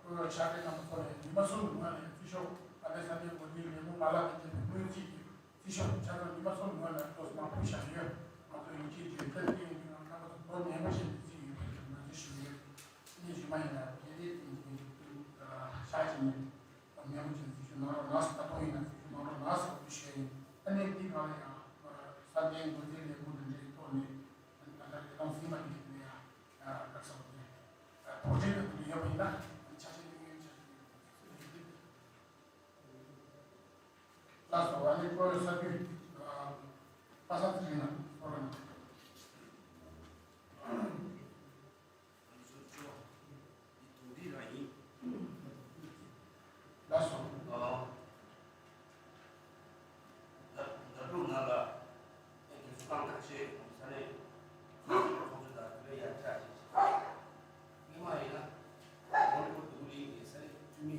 བོད་ཕྱག་སྦྲེལ་རྣམ་པ་ཚོ་ནས་ཉི་མ་གསུམ་སྔོན་ལ་ཡང་རྩིས་ཤོག་ད་ལྟའི་ས་གནས་འགོ་ཁྲིད་ལས་ཁུངས་མ་ལག་དང་འབྲེལ་བའི་དངུལ་རྩིས་ཀྱི་རྩིས་ཤོག་ཆ་ཚང་ཉི་མ་གསུམ་སྔོན་ལ་ཏོག་ཙམ་ཕུལ་བཞག་ཡོད། ང་ཚོ་ཡིན་གཅིག་བྱས་ཁ་གཏད་ཡིན་དུས་ང་རྣམ་པ་ཚོ་མགོ་ནན་པོ་བྱས་ནས་རྩིས་ཡོད་པ་ཞིག་ང་ཚོས་ཞུ་ཡོད། ཨ་ནི་རྗེས་མ་ཡིན་ན་དེ་རེད་དེ་ཡིན་དུས་ཤག་ཅིག་ནས་ནན་པོ་བྱས་ནས་རྩིས་ཤོག་གནང་རོགས་གནང་ཟེར། ད་དུང་ཡིན་ན་རྩིས་ཤོག་གནང་རོགས་གནང་ཟེར་བ་དེ་ཞུ་ཡ་ཡིན། ཨ་ནི་འདི་གང་ལ་ཡང་ས་གནས་འགོ་ཁྲིད་ལས་ཁུངས་དང་འབྲེལ་ཐོག་ནས་ད་ལྟ་ལས་དང་ཟིན་པ་དེ་ཡིན་ན་ཡང་དགའ་ས་བ་དེ་དོགས་འདྲི་དང་དེ་འདྲ་ཡོད་པ་ཡིན་ན་ཆ་ཤས་ལ་ཡོད་ཆ་ཤས་ལ་ཡོད། ལགས་སོ། ཨ་ནི་ཁོའི་ས་རྒྱུས་པ་སངས་ཚེ་རིང་ལགས་ཁོ་རང་ལགས་སོ། ཟླ་དྲུག་ནང་ལ་རྒན་གསོ་ཁང་ཁ་ཤས་ས་གནས་ཚོགས་གཙོ་དང་དེ་ལས་ཡར་བཅར་ཞིག་བྱས། སྔོན་མ་ཡིན་ན་ཧོ་ལི་ཝུད་ལྡི་ལི་གི་ས་གནས་འཐུས་མི།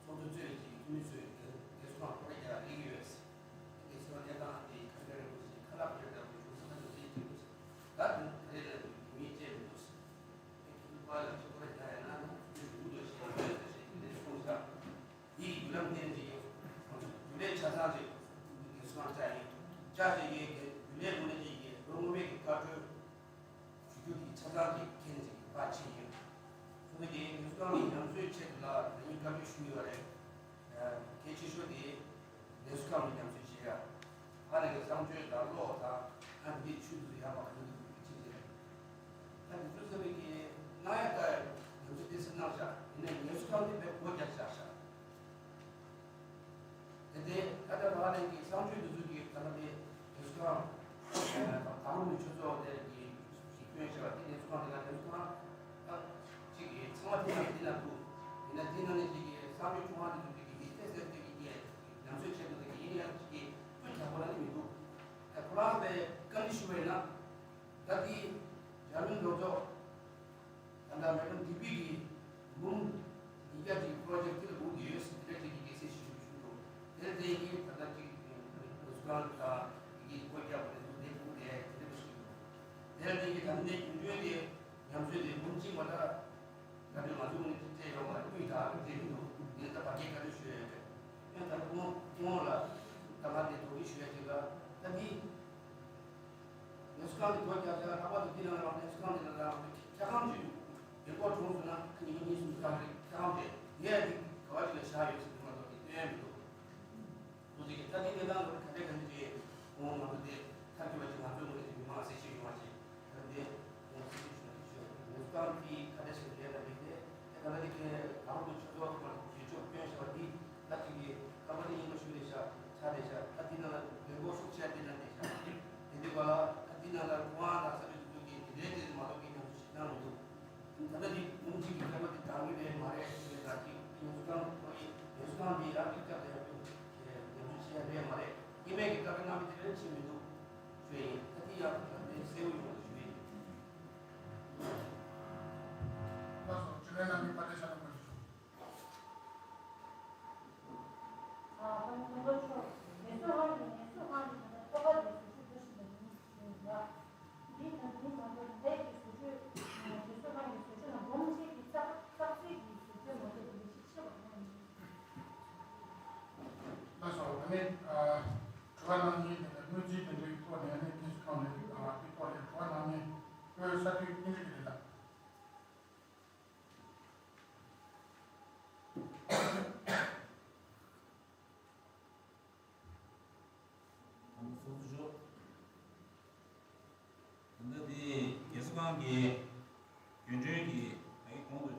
ཚོགས་གཙོ་གཙོས་ཀྱི་འཐུས་མི་ཚོས་རྒན་གསོ་ཁང་ཁོ་ར་རྒྱ་ལ་སླེབས་ཀྱི་ཡོད། རྒན་གསོ་ཁང་གནས་སྟངས་དེ་ཁ་ཁ་རེད་འདུག་ཟེར། ཁ་ལག་རེད་འདུག་ཟེར། ཁ་ལག་རེད་འདུག་ཟེར། ད་དེ་རེད་ལ་མི་བྱེད་མི་འདུག་ཟེར། རྒན་གསོ་ཁང་ལ་ཁྱེད་ཁོ་ར་རྒྱ་ཡ་ན་ན་དེ་འདུག་འདུག་ཟེར་ཡོད་ཟེར་ཞེས་དེ་འདྲ་གསུངས་ཤག་དེའི་བརྒྱུད་ལམ་དེ་འདྲ་ཡོད། རྒྱུ་ལས་ཆ་ཚང་ཅིག་རྒན་གསོ་ཁང་བཅའ་ཡིན། བཅའ་བྱས་ཡོད་མཁན་རྒྱུ་ལས་དངོས་གནས་ཅིག་ཡིན་ལོ་སྔོན་མའི་གི་བཀའ་འཁྲོལ། ཞུ་རྒྱུ་དེ་ཆ་ཚང་གི་ཁྱེད་ཀྱིས་ཕར་ཕྱིན་ཡོད། སོང་ཙང་གི་ངེད་ཚོ་ནང་གི་ཉམས་གསོའི་ཆེད་དུ་ལ་ད་ཡིན་བཀའ་འཁྲོལ་ཞུས་ཡོད་རེད། གལ་ཆེ་ཤོས་དེ་ལས་གསོ་ཁང་གི་ཉམས་གསོ་བྱེད་ཡ། ཨ་ནི་གི་གསང་སྤྱོད་དང་གློག་དང་ཨ་འདི་ཆུ་དུ་ཡག་པ་ག་ཚོད་འདུག་གི་ཕྱིན་ཟེར། ད་འདི་ཚོ་ཟེར་བའི་གི་གནང་ཡ་ལྟ་ཡ་ཉམས་གསོ་དེ་སེམས་གནང་བཞག་ཡིན་ནའི་ལས་གསོ་ཁང་དེ་བས་སྒོ་རྒྱག་བཞག་བཞག་དེ་དེ་ད་ལྟ་བ་ལས་ཀྱི་གསང་སྤྱོད་འདི་ཚོ་གི་ད་ལྟ་དེ་ལས་ཚོགས་ཁང་དང་པོ་ནས་ཆུ་ཚོད་དེ་གི་གི་སྐྱོན་བྱས་པ་དེ་ལས་ཚོགས་ཁང་དེ་ལ་ལས་ཚོགས་ཁང་ད་གཅིག་གི་ཚང་མ་དེ་ན་དེ་ན་འདུག་དེ་ན་དེ་ན་ནས་གཅིག་གི་གསང་སྤྱོད་ཆུང་བ་དེ་ཚོ་དེ་གི་མི་ཚེ་ཟེར་དེ་གི་གི་ཉམས་གསོ་བྱེད་དགོས་དེ་གི་ཡིན་ཡང་གཅིག་གི་སྐུ་རྒྱག་པ་ལ་ནི་མི་འདུག་ད་ཁོ་རང་པའི་བཀའ་འདྲི་ཞུ་བ་ཡིན་ན་ད་དེ་འཇར་མན་ལོ་ཚོགས། ད་ལྟ་མེ་ཌམ་ཌི་པི་གི་འབུམ་ཉིས་བརྒྱ་ཅིག་པྲོ་ཇེཀ་དེ་ལ་འགུག་གི་ཡོད་ཟེར་དེ་འདྲ་ཅིག་གི་གལ་སྲིད་ཞུ་ཞུ་འགྲོ། དེར་བརྟེན་གྱིས་ད་ལྟ་ཅིག་ལུས་ཁང་དང་ཡི་གེ་སྒོ་རྒྱག་པ་རེད་འདུག་དེ་འགུག་དེ་དེ་འདྲ་ཞུ་འགྲོ། དེར་བརྟེན་གྱིས་ད་ལྟ་ནས་རྒྱུན་སྤྱོད་དེ་ཉམས་གསོ་དེ་འབུམ་གཅིག་མ་གཏོགས་ད་ལྟ་ང་ཚོ་ངོས་ནས་སྤྲད་ཡོང་བ་དངུལ་དང་སྤྲད་མི་འདུག་ངས་ད་བར་སྐད་བཀའ་འདྲི་ཞུ་ཡ་ཡོད། ཡང་ད་ལྟ་སྐུ་ངོ་སྐུ་ངོ་ལ་ད་ང་དེ་དོགས་འདྲི་ཞུ་ཡ་ཅིག་ལ་ད་འདི། ལས་ཁང་གི་སྒོ་རྒྱག་ས་ལྷག་པར་དུ་འདི་ནང་ལ་ལས་ཁང་འདི་ལ་ལ་ཁྱ་ཁམ་གྱི་ཡོད་སྐོར་གྲོངས་སོང་ན་ཉིན་གཉིས་གསུམ་ཁ་རེ་ཁྱ་ཁམ་དེ་ཡས་འདི་ག་བ་ཅིག་ལ་བཞག་ཡོད་ཟེར་མ་གཏོགས་ཀྱི་སྟོན་ཡ་མི་འདུག་ཁོང་ཚོས་ཀྱི་ད་འདི་གནས་སྟངས་ལ་ག་འདྲ་ག་འདྲ་རེད། ཁོང་ང་ཚོ་དེ་ཐབས་སྐྱོ་བ་ཅིག་ང་ཚོའི་ངོས་ནས་མི་མང་གསལ་བཤད་ཡོང་བ་ཅིག་ད་འདི་ཁོང་གསལ་བཤད་ཞུ་ན་ཅིག་ཞུ་ལས་ཁང་འདི་ག་འདྲ་ཞིག་རེད་ལ་མི་དེ་དེ་ག་ལ་འདི་གའི་ལམ་དུ་ཆུ་ཚོད་སྐོར་ཞུ་ཆོག་སྐྱོན་བཞག་པ་འདི། ད་ཅིག་གིས་ཁ་པར་དེ་རྙིང་པ་ཞུ་རེད་ཤག་ཆ་རེད་ཤག་ད་འདི་ནང་ལ་ལས་འགོ་ཤུགས་ཆེ་འདི་ནང་རེད་ཤག་དེ་འདི་ག་ལ་ད་འདི་ནང་ལ་ཁོ་རང་དང་ས་ཆ་དེ་ཚོ་གི་དེ་འདྲའི་དེ་ཚོ་མ་གཏོགས་ཀྱི་ཉམས་གསོ་ཞིག་གནང་མི་འདུག་ད་ལྟ་འདི་ཉུང་ཅིག་གི་ཁ་པར་དེ་འདང་གི་རེད་མ་རེད་ཞུ་རེད། ད་ཅིག་ཉམས་གསོ་ཁང་ཁོ་ཡི་ཉམས་གསོ་ཁང་འདི་ཡར་འདི་སྐབས་དེ་ཡར་ཉམས་གསོ་བྱེད་ཡ་རེད་མ་རེད། སྐྱེ་དམན་གྱི་བཀའ་དྲིན་གནང་བའི་དེ་འདྲ་ཕྱིན་མི་འདུག་ཞུ་ཡ་ཡིན། ད་འདི་ཡར་ད་ལྟ་གསལ་བོ་ཡོང་བ་ཞུ་ཡ་ཡིན། ལགས་སོ། དྲི་བའི་རྣམ་པའི་བཀའ་དྲིན་ཆེ་ལ་མ་ཞུ། ཨ་ཁོང་ཚོ་ཆོག་ངལ་གསོ་ཁང་གི་ངལ་གསོ་ཁང་གི་ནང་ཐོབ་པ་དེ་བཟོ་བཅོས་འགྲོ་བཞིན་པ་ཡིན་ཞུས་ཡོད་ལ། འདི་དང་འདི་མ་གཏོགས་ལས་ཀྱི་བཟོ་བཅོས་ངལ་གསོ་ཁང་གི་བཟོ་བཅོས་ནང་སྒོ་མོ་ཆེ་གི་ཚགས་ཚགས་ཚིག་གི་བཟོ་བཅོས་མ་གཏོགས་ལས་གཞི་ཆེ་བ་གང་ཡང་མེད། ལགས་སོ། ཨ་ནི་ཨ་དྲི་བ་གནང་མཁན་དེ་ལ་དངུལ་རྩིས་དེ་འདྲའི་ཐོག་ནས་ཨ་ནི་ངལ་གསོ་ཁང་ནས་ཨ་དེ་ཐོག་ནས་དྲི་བ་གནང་མཁན་ཁོའི་ས་འཐུས་ཀུན་རིག་རེད་ལ། ཚོགས་གཙོ་མཆོག་ད་ལྟ་དེ་རྒྱལ་ས་ཁང་གི་རྒྱུན་གྲོན་གྱི་ད་གི་གོང་དུ་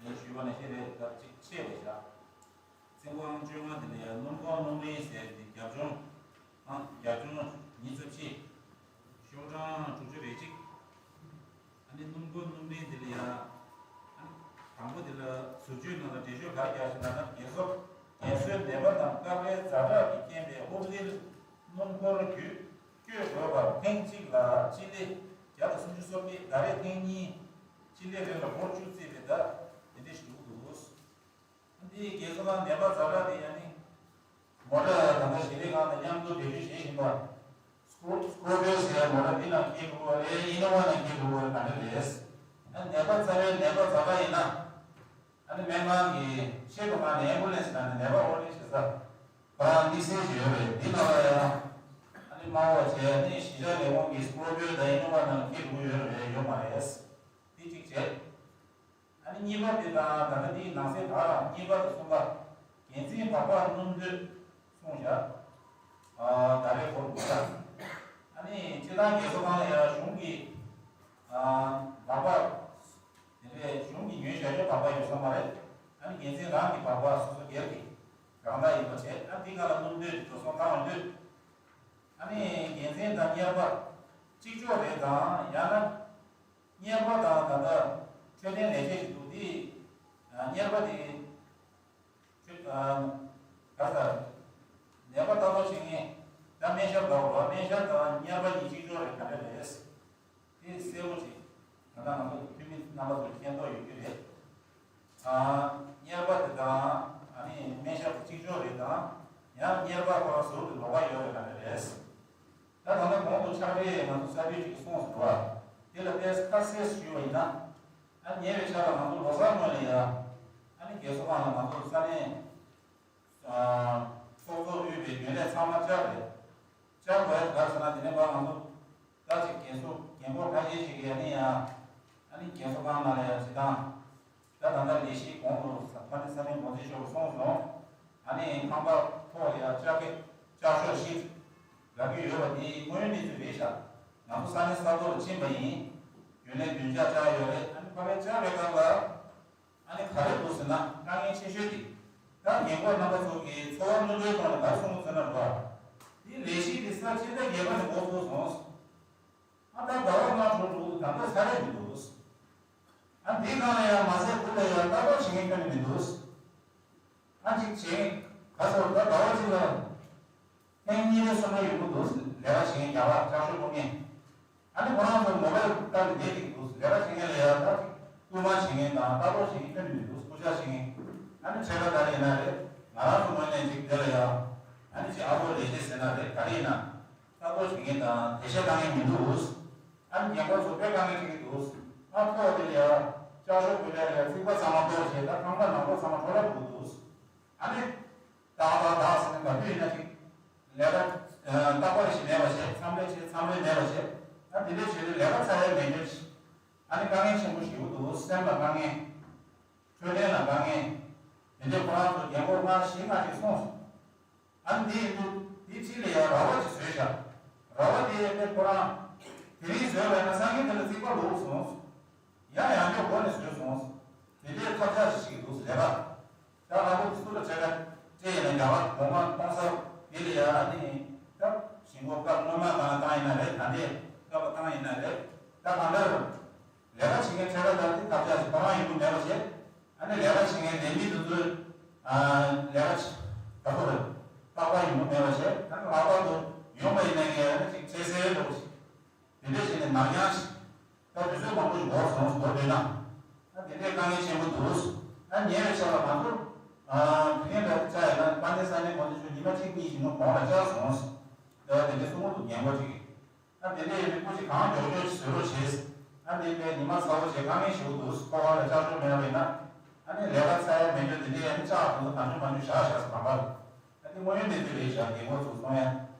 ངས་ཞུས་པ་ནང་བཞིན་རེད། ད་གཅིག་ཆད་རེད་བཞག་ཚེས་པ་བཅོ་ལྔ་དེ་ལ་ཡང་སྣུམ་འཁོར་སྣུམ་རིན་ཟེར་དེ་རྒྱབ་ལྗོངས་ རྒྱ་གྲོང་ཉི་ཤུ་རྩ་བཞི། ཤོག་གྲངས་དྲུག་ཅུ་རེ་གཅིག་ཨ་ནི་སྣུམ་འཁོར་སྣུམ་ལྡན་འདི་ལ་ཡ། ཨ་ནི་དང་པོ་འདི་ལ་ཟུར་བརྗོད་ནང་ལ་འགྲེལ་བརྗོད་ག་རེ་རྒྱག་ཞེ་ན། རྒན་གསོ། རྒན་གསོའི་ནད་པ་དང་སྐབས་རེ་ཛ་དྲག་གི་རྐྱེན་པས་ཧོབ་སྟེ་སྣུམ་འཁོར་བརྒྱུད་སྐྱོད་དགོས་པར་ཐེངས་གཅིག་ལ་སྤྱི་ལེ་བརྒྱ་དང་སུམ་ཅུ་སོ་བརྒྱད། ད་རེས་ཐེངས་གཉིས་སྤྱི་ལེ་རེ་ལ་སྒོར་བཅུ་བརྩིས་པས་ད་དེ་འདྲ་ཞིག་འདུག་འདི་རྒན་གསོ་ཁང་ནད་པ་ཛ་དྲག་དེ་ཡང་ནི། མོ་ཊ་ད་ལྟ་ཞི་བདེ་ཁང་དང་མཉམ་དུ་བེད་སྤྱོད་བྱེད་བཞིན་པ། སྐོར་སྐོར་བེལ་ཟེར་ཡ་མོ་ཊ་འདི་ནང་འཁྱེར་འགྲོ་བ་རེད། ཨི་ནོ་ཝ་ནང་འཁྱེར་འགྲོ་བ་རེད། ག་འདྲ་རེད། ཨ་ནད་པ་རྩ་བའི་ནད་པ་ཛ་དྲག་ཡིན་ན། ཨ་ནི་སྨན་ཁང་གི་ཆེད་དུ་མངགས་ནས་ཨེམ་བུ་ལན་སི་ནང་ནས་ནད་པ་ཨོ་ཌར་བྱེད་ས། ཁོ་རང་དམིགས་བསལ་ཅིག་ཡོད་རེད། འདི་ནང་ལ་ཡང་ཨ་ནི་དམའ་བ་བྱས་ནས་གཞིས་ཆགས་ལས་ཁུངས་ཀྱི་སྐོར་བེལ་དང་ཨི་ནོ་ཝ་ནང་འཁྱེར་འགྲོ་ཡོད་རེད། ཡོད་མ་རེད། འདི་གཅིག་བྱས། ཨ་ནི་གཉིས་པ་དེ་དང་ད་ལྟ་འདིའི་ནང་གསེས་དག་ལ་གཉིས་པ་དང་གསུམ་པ། འགན་འཛིན་སྦག་སྦག་སྣུམ་དོད་གསུངས་བཞག་ཨ་ད་རེས་སྐོར་འདུག་ས། ཨ་ནི་སྤྱི་བཏང་རྒན་གསོ་ཁང་ལ་ཡང་གཞུང་གི་ཨ་སྦག་སྦག་དེ་འདྲའི་གཞུང་གི་ཉོས་བཞག་རྒྱུ་སྦག་སྦག་ཡོད་ས་མ་རེད། ཨ་ནི་འགན་འཛིན་རང་གི་སྦག་སྦག་སོ་སོ་སྒེར་གྱི་རང་བདག་ཡིན་པ་བྱས། ཨ་འདི་སྒང་ལ་སྣུམ་དོད་ཀྱི་འགྲོ་སོང་བཏང་ཡོང་དུས། ཨ་ནི་འགན་འཛིན་དང་གཉེར་པ་གཅིག་ལྕོགས་རེད་དང་། ཡང་ན། གཉེར་པ་དང་ད་ལྟ་འཕྲོད་བསྟེན་ལས་བྱེད་ཅིག་འདུག་འདི་གཉེར་པ་དེ་ཆུ་ག་ས་ནད་པ་ལྟ་རྟོག་བྱེད་མཁན་ད་སྨན་ཞབས་འདྲ་བོ་རེད། སྨན་ཞབས་དང་གཉེར་པ་གཉིས་གཅིག་ལྕོགས་རེད། ག་འདྲ་རེད། དེ་གསལ་པོ་ཅིག་ད་ལྟ་ང་ཚོ་འཐུས་མི་རྣམ་པ་ཚོར་མཁྱེན་རྟོགས་ཡོད་རྒྱུ་རེད། གཉེར་པ་དེ་དང་ཨ་ནི་སྨན་ཞབས་དེ་གཅིག་ལྕོགས་རེད་དང་། ཡང་གཉེར་པ་ཁོ་རང་ཟུར་དུ་ལོགས་ཀ་ཡོད་རེད། ག་འདྲ་རེད། ད་ད་ལྟ་གོང་དུ་ཕྱག་སྦྲེལ་ང་ཚོ་གསར་འགོད་ཅིག་གིས་གསུངས་སོང་བ། དེ་ལ་ཏོག་ཙམ་ཁ་གསལ་ཞུས་པ་ཡིན་ན། ཨ་ཉེ་བའི་ཆར་ལ་ང་ཚོ་ལོ་གསར་སྔོན་ལ་ཡ། ཨ་ནི་རྒན་གསོ་ཁང་ལ་ང་ཚོ་ས་གནས་ཚོགས་གཙོ་དབུས་པའི་རྒྱུན་ལས་ཚང་མ་བཅར་རེད། བཅར་དགོས་ཡ་ག་རེ་ཟེར་ན། དེ་ནས་ཕར་ང་ཚོ་ད་ཅིག་རྒན་གསོ་རྒན་འཁོགས་ཁ་ཤས་ཤིག་གིས་ཨ་ནི་ཡ། ཨ་ནི་རྒན་གསོ་ཁང་ནང་ལ་ཡ་བྱེད་སྟངས། ད་ད་ལྟ་ལས་གཞིའི་གོང་དུ་ས་ཕ་ནི་ས་གནས་འགོ་འཛིན་མཆོག་གིས་གསུངས་སོང་། ཨ་ནི་ཁང་པ་ཐོག་ལ་ཡ་བཅའ་ཁ་བཅའ་ཤོག་ཞིག་རག་གི་ཡོད་པ་དེ་དངོས་ཡོད་གནས་ཚུལ་རེད་ཤག་ང་ཚོ་ས་གནས་ས་ཐོག་ལ་ཕྱིན་པ་ཡིན། རྒྱུན་ལས་བདུན་བརྒྱ་བཅར་ཡོད་རེད། ཨ་ནི་ཕ་མའི་བཅར་བའི་སྐབས་ལ་ཨ་ནི་ག་རེ་འདུག་ཟེར་ན། དཀའ་ངལ་ཆེ་ཤོས་དེ་ད་རྒན་འཁོགས་རྣམ་པ་ཚོ་གི་འཚོ་བ་སྣོན་པའི་ཐོག་ནས་ག་རེ་གསུངས་ཟེར་ན་རེད་པ། དེ་ལས་གཞི་དེ་ས་ཕྱི་ཟླ་བརྒྱད་པ་ནས་འགོ་ཚུགས་སོང་། ཨ་ད་ཟླ་བ་ལྔ་འགྲོ་འགྲོ་ད་ལྟ་ཚར་རེ་མི་འདུག་ཨ་འདི་སྒང་ལ་ཡང་མ་ཟད་བུ་ལ་ཡང་ལྟ་རྟོག་བྱེད་མཁན་ཁྱོན་ནས་མི་འདུག་ཨ་ཅིག་བྱེད་ག་ཚོད་ད་ཟླ་བ་གཅིག་ལ་ཐེངས་གཉིས་རེ་གསུམ་རེ་ཡོང་གི་འདུག་ལས་ཀ་བྱེད་མཁན་རྒྱ་གར་ལྕགས་ཤོག་སྤུ་མཁན། ཨ་ནི་ཁོ་རང་ཚོ་མོ་བལ་བཏང་ནས་བསྡད་ཀྱི་འདུག་ལས་ཀ་བྱེད་མཁན་ལ་ཡང་ད་སྐུལ་མ་བྱེད་མཁན་དང་ལྟ་རྟོག་བྱེད་མཁན་ཁྱོན་ནས་མི་འདུག་སྐུ་ཞབས་བྱེད་མཁན། ཨ་ནི་ཁྲལ་ཁ་ག་རེ་ཡིན་ན་རེད། ང་རང་ཚོ་ངོས་ནས་ཅིག་དེ་ལ་ཡང་ཨ་ནི་ཅིག་ཨ་ཕོ་ལས་བྱེད་ཟེར་ན་རེད། ག་རེ་ཡིན་ན་ལྟ་རྟོག་བྱེད་མཁན་དང་འགྲེལ་བཤད་བཏང་མཁན་མི་འདུག་ཨ་ནི་རྒན་འཁོགས་ཚོ་དཔེ་དཀའ་ངལ་འཕྲད་ཀྱི་འདུག་ཨ་ཐོག་དེ་ལ་ཡང་ལྕགས་ཤོག་བུ་ལས་ལ་རྩིག་པ་ཚང་མ་གཏོར་བྱས། ད་ཁང་པ་ནང་ལོགས་ཚང་མ་འཕྲོ་བརླག་འགྲོ་གི་འདུག་ཨ་ནི་ཏག་ཏག་ཏག་ཟེར་ནས་མ་ཕུད་ཡིན་ན་ཅིག་ལས་ཀ་རྟག་པ་རེ་ཞིག་མེད་པ་བྱས། མཚམས་རེ་བྱས་མཚམས་རེ་མེད་པ་བྱས། ད་དེ་འདྲའི་བྱས་ཏེ་ལས་ཀ་ཚར་ཡ་མེད་མཁན་ཞིག་ཨ་ནི་དཀའ་ངལ་ཆེན་པོ་ཞིག་འདུག་སེམས་ལ་དཀའ་ངལ། འཕྲོད་བསྟེན་ལ་དཀའ་ངལ། དེ་འདྲའི་ཁོ་རང་ཚོ་རྒན་འཁོགས་ལྔ་བཞི་ལྔ་ཞིག་གསུངས་སོང་། ཨ་ནི་འདི་ཡིན་དུས་འདི་གཅིག་ལ་ཡང་ར་བ་ཅིག་བཟོས་བཞག་ར་བ་དེ་ཡང་དཔེ་ཁོ་རང་དེ་རིང་བཟོས་པ་ཡིན་ན་སང་ཉིན་དེ་ལ་རྩིག་པ་ལོག་སོང་། ཡང་ཡང་བསྐྱར་སྒོ་ནས་བཟོས་སོང་། དེ་འདྲའི་ཁ་བྱང་ཞིག་འདུག་ཟེར་ལས་ཀ་ད་ང་ཚོ་སུ་ལ་བྱེད་ཀ་སྤྲད་ཡིན་ན་རྒྱ་གར་གོང་མ་གཏོང་ས་དེ་ལ་ཡང་ཨ་ནི་ད་ཞིང་ཁོག་སྐབས་སྔོན་མ་གང་བཏང་ཡིན་ན་རེད། ད་ལྟའི་སྐབས་བཏང་ཡིན་ན་རེད། ད་གང་ལྟར། ལས་ཀ་བྱེད་མཁན་ཁྲལ་ཁ་དང་དེ་ཐབས་ཆག་ཞིག་ཁོ་རང་ཡོང་གི་མེད་པ་བྱས། ཨ་ནི་ལས་ཀ་བྱེད་མཁན་ལས་མི་དེ་ཚོས་ཨ་ལས་ཀ་བྱེད་ད་ཁོ་རེ་ལྟག་པར་ཡོང་གི་མེད་པ་བྱས། ཨ་ནི་ལྷག་པར་དུ་ཡོང་བ་ཡིན་ན་ངས་ཨ་ནི་ཅིག་ཁྲལ་སེལ་འགྲོ་གི་ཞིག་དེ་འདྲ་བྱས་ནས་ནག་ཉང་ཞིག་ད་དུས་ཚོད་མང་པོ་ཞིག་འགོར་སོང་། འགོར་འདུག་ན་ཨ་དེ་འདྲའི་དཀའ་ངལ་ཆེན་པོ་འདུག་ཨ་ཉེ་བའི་ཆར་ལ་ང་ཚོ་ཨ་དེ་རིང་འདྲ་བཅར་ཡོད་ན་དཔལ་ལྡན་ས་གནས་དགོན་སྡེ་ཆུ་ཉི་མ་གཅིག་གཉིས་ཤིག་ནང་གོང་ལ་བཅར་སོང་། ད་དེ་འདྲའི་གསུང་གི་འདུག་རྒན་འཁོགས་ཅིག་གིས། ཨ་དེ་འདྲ་ཡིན་དུས་སྐུ་མཁྱེན་གང་མགྱོགས་མགྱོགས་ཅིག་བཟོ་རོགས་བྱེད། ཨ་དེ་དཔེ་ཉི་མ་ཚ་བོ་བྱས་དཀའ་ངལ་ཞེ་པོ་འདུག་ཁོ་གང་ལ་ལྕགས་ཤོག་མེད་པ་ཡིན་ན། ཨ་ནི་ལས་ཀ་ཚར་ཡ་མེད་རྒྱུ་དེ་འདྲ་ཡིན་ན་ལྕགས་དེ་ཚོ་གང་བྱུང་མང་བྱུང་བཞག་བཞག་ཟེར་མ་པར། ཨ་དེ་དངོས་ཡོད་གནས་ཚུལ་རེད་བཞག་རྒན་འཁོགས་ཚོ་གསུང་ཡ།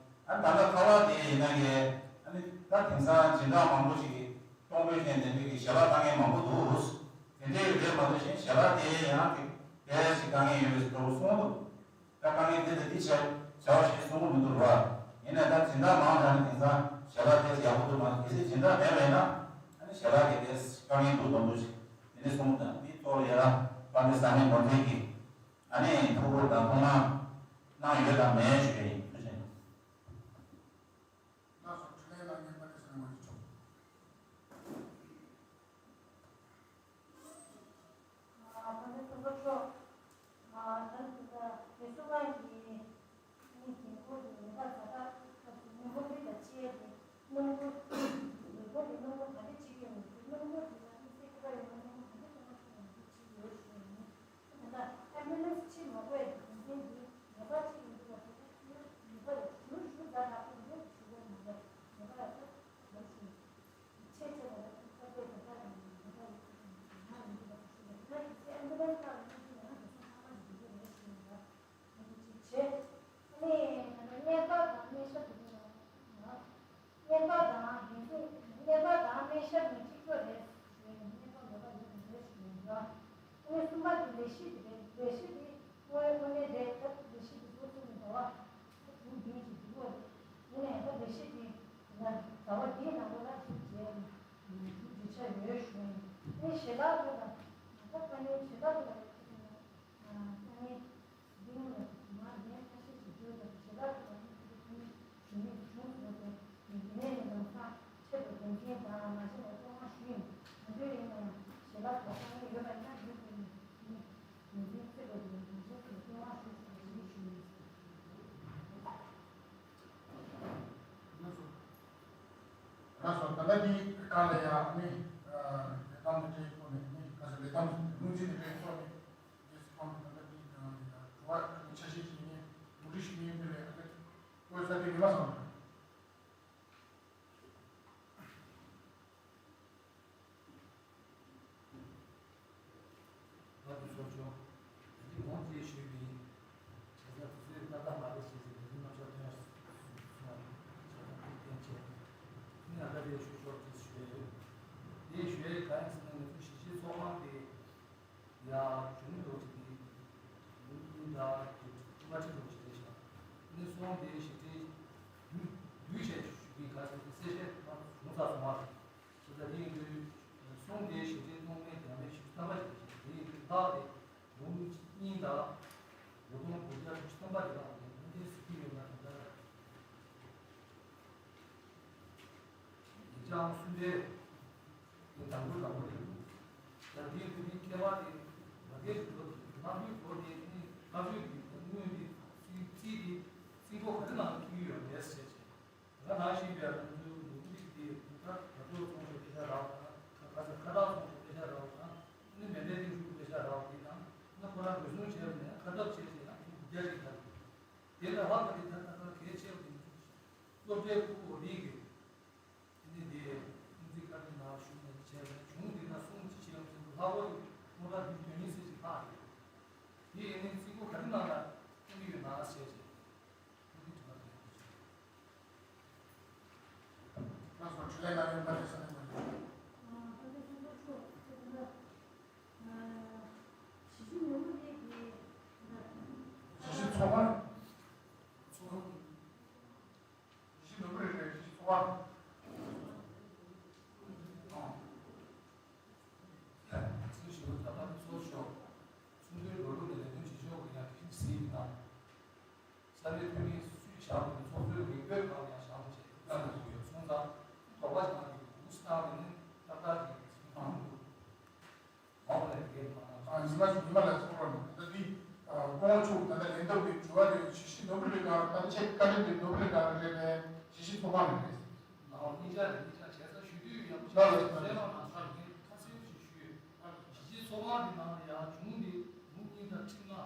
ཨ་ད་ལྟ་ཁ་པར་དེ་ཡིན་ན་ཡང་ཨ་ནི་ད་དེང་སང་སྦྱིན་བདག་མང་པོ་ཞིག་གིས་གཏོང་ཕོད་མཁན་དེ་འདྲ་གི་ཞལ་ལག་བཏང་མཁན་མང་པོ་འདུག་དེ་འདྲའི་རེད་མ་གཏོགས་གཞན་ཞལ་ལག་དེ་ཡང་དེ་དེ་ཞིག་དཀའ་ངལ་ཡོད་པའི་འགྲོ་གསུང་འདུག་ད་དཀའ་ངལ་དེ་དང་འདི་བྱས་བྱའོ་ཞེས་གསུང་གི་མི་འདུག་ར། ཡིན་ནའི་ད་སྦྱིན་བདག་མང་དྲགས་ནས་དེང་སང་ཞལ་ལག་དེ་ཡག་པོ་འདུག་མ་གལ་སྲིད་སྦྱིན་བདག་མེད་པ་ཡིན་ན་ཨ་ནི་ཞལ་ལག་གི་དེ་དཀའ་ངལ་འདུག་མདོག་མདོག་ཅིག་དེ་འདྲ་གསུང་གི་འདུག་དེའི་ཐོག་ལ་ཡ་དཔལ་ལྡན་ས་གནས་འགོ་འཛིན་གྱིས་ཨ་ནི་ཐུགས་ཁུར་དང་ཐུགས་སྣང་གནང་ཡོད་དམ་མེད་ཞུ་ཡ་ཡིན། ཐུགས་རྗེ་ཆེ། ཁྱིམ་པ་དེ་ལས་གཞི་དེ་རེད། ལས་གཞི་དེ་དངོས་དངོས་གནས་རེད། ད་ལས་གཞི་དེ་འགོ་བཙུགས་ནས་ཟླ་བ་ད་དྲུག་བདུན་ཞིག་འགྲོ་གི་རེད། ཡིན་ནའི་ད་ལས་གཞི་དེ་ལ་ཟླ་བ་འདིའི་ནང་ལོགས་ལ་ཞིབ་བྱས་ནས་ཞིབ་འབྲི་འཆར་ཡོད་ཞུ་ཡིན། ཨ་ནི་ཞལ་ལག་ཚོ་ལ་ད་ཕ་ནི་ཞལ་ལག་ཚོ་ལ་ཨ་ནི་འདི་ནང་ལ་མ་ངས་ཁ་ཤས་ཤིག་བརྗོད་དང་ཞལ་ལག་ཚོ་ལ་ཨ་ནི་ཞུ་མེད་བྱུང་སོང་སྟེ། འདི་ནས་ནི་ལམ་སང་ཆེད་དུ་འགན་འཛིན་དང་མ་བྱེད་པར་བསྐྱོད་དགོངས་ཞུ་ཡིན། ང་ཚོའི་རིང་ལ་ཡང་ཞལ་ལག་དང་ས་གནས་ཡོད་པ་ཡིན་ན་ཡོད་དགོས་ནས་ནི་འགན་འཛིན་ཚེ་ལོ་ཡིན། ང་ཚོའི་གི་བསྐྱོད་དགོངས་ཞུ་ཞུ་ཞུ་ཞུ་ཡིན། ར་སོ་ད་ལྟ་འདི་གང་ལ་ཡང་ནི་ལས་དམ་དེ་འདྲའི་ཐོག་ནས་ནི་ག་ཚོད་ལས་དམ་སྣུན་རྩིས་དེ་འདྲའི་ཐོག་ནས་རྗེས་སུ་ཁོང་གི་ད་ལྟ་འདི་དྲི་བ་ཆ་ཤས་ཤིག་ནི་མུ་འབྲེལ་ཞུ་ཡིན་པས་ལས་ཨ་ད་བཀོད་ས་དེ་ཡིན་མ་སོང་། བཀའ་དྲིན་ཆེ་ཞུ། ད་ཅི་གོང་ཅི་ཞུས་པའི་བྱས་ཙང་དེ་ཚོའི་ཏག་ཏག་མ་རེད་ཟེར་ཏེ་ལས་རིམ་རྣམ་གཞག་ཐོན་སོང་། བྱས་ཙང་དེ་བསྟན་བྱས་ནི་ཨ་ད་དེ་ཞུ་ཆོག་ཅེས་ཞུས་ཡོད། དེ་ཞུ་ཡས་གང་ཡིན་ཟེར་ན་ང་ཚོའི་གཞིས་བྱེས་ཚོགས་ཁང་དེ་ཡ་གཞུང་འདྲ་བོ་ཅིག་དེ་ཉིན་ལ་དེ་ལྔ་ཁྲི་འདྲ་བོ་ཅིག་རེད་ཤག་ནི་སོང་དེ་ཞིབ་ཕྲའི་བསྡུས་བསྡུས་བྱས་ཞུ་གི་ག་ཚོད་དེ་གསལ་བཤད་ཐོག་བྱུང་ཚར་སོང་བ་རེད། ད་ལྟ་དེ་ཡིན་དུས་གསུང་དེ་ཞིབ་ཕྲའི་ཐོག་མའི་རྒྱ་མའི་ཞིབ་ཐམ་པ་ཞིག་རེད། དེ་ཡིན་དུས་ལྷག་དེ་ལུང་གཉིས་དང་ལོ་སྟོང་དགུ་བརྒྱ་དྲུག་ཅུ་ཐམ་པ་རེད། ལ་དེ་ནས་ཟིན་གྱི་ཡོད་ན་དེ་འདྲ་རེད། ཡིག་ཆ་གསུམ་པའི་དང་པོ་དང་པོ་རེད། ད་དེ་དུས་ནི་མཁས་པ་དེ་མ་མཁས་ཀྱི་འགྲོ་དེ་ལྷག་མའི་འགྲོ་དེ་ནི་ལྷག་མའི་གི་དངོས་དེ་རྩིས་དེ་རྩིས་འགོ་ག་རེ་ནང་ལ་ཐུག་གི་ཡོད་མེད་ཟེར་བྱས། ད་ནང་བཞིན་པའི་ང་ཚོའི་ནོར་བུ་རིགས་དེ་ད་ད་ལྟ་ཚོང་ཞོགས་པེ་ཤ་རག་དང་ཁ་ཁ་ཁ་བཏགས་ཚོང་ཞོགས་པེ་ཤ་རག་དང་ནི་མེ་མདའི་སྟེང་ཞུགས་པེ་ཤ་རག་དེ་དང་ནི་ཁོ་རང་རེ་ཟུང་བྱས་ནས་ཁ་འདབ་བྱས་བྱས་ཡང་དེ་རྒྱ་རིགས་དང་དེ་ལ་ལྷག་པ་དེ་ད་ད་ལྟ་གལ་ཆེ་བ་དེ་ནི་སློབ་གྲྭའི་ཕྲུ་གུ་འོ་དེ་གི་དེ་ནི་དེ་སྲུང་བརྩི་བཀའ་དྲིན་ནང་ཞུགས་ནས་བྱས་ནས་གཞུང་འདི་ན་སྲུང་བརྩི་བྱས་ཡོང་ཚུལ་ལྷག་པོ་ཡོད། སློབ་གྲྭ་འདི་དོན་སྙིང་ཟེར་ཞིག་ལྷག་ཡོད། དེ་ཡིན་ནའི་རྩིས་འགོ་ག་རེ་ནང་ལ་གཏོང་གི་ཡོད་ན་ཟེར་བྱས། ལགས་སོ། དྲི་བ་གནང་མཁན་པ་དེ་ས་ནས་མ་རེད། གཞིས་བྱེས་ཚོགས་པ། ཚོགས་པ། གཞིས་བྱེས་ནོར་བུ་རིག་གནས་གཞིས་བྱེས་ཚོགས་པ། ཚོགས་ཞུགས་ད་ལྟ་ཚོགས་ཞུགས། ཚོགས་འདུའི་ལོ་ལུགས་ནས་ལས་དོན་བྱེད་ཕྱོགས་ཀྱི་ཡང་དེ་བཞིན་གཟིགས་གནང་། ས་གནས་འཐུས་མི་སུས་བཞག་པའི་ཚོགས་གཙོའི་རིམ་པས་ཁག་ཡང་བཞག་པ་བྱས་ཏེ་བཀའ་གནང་གི་ཡོད་སོང་ཙང་དོགས་པ་བྱུང་བ་དེ་འུ་སྣང་ནས་ནི་ཏག་ཏག་ཅིག་གཟིགས་གནང་འདུག་མང་པོ་ལས་འགན་མང་ང་ཉི་མ་ཉི་མ་ལ་ཚོགས་རོགས་ནས་ད་འདི་ཀོང་ཆུ་ད་ལྟ་ལན་འདེབས་ཀྱི་དྲི་བ་དེ་གཞིས་བྱེས་ནོར་བུ་རིག་ཁང་ད་ལྟ་ཆེད་བཀའ་འདྲི་འདི་ནོར་བུ་རིག་ཁང་རེད་པས་གཞིས་བྱེས་ཚོགས་ཁང་རེད་པས། ནའོ་གཉིས་ཆ་རེད། གཉིས་ཆ་བྱས་ཙང་ཞུ་དུས་ཡག་པོ་ཆགས་ལ་གསལ་བ་མ་ཆགས་མཁན་ཁ་གསལ་ཞིག་ཞུས་ཡོད། གཞིས་བྱེས་ཚོགས་ཁང་འདི་ནང་ལ་ཡང་གཞུང་འདི་ལུགས་གཉིས་དང་ཁྲིམས་ལྔ།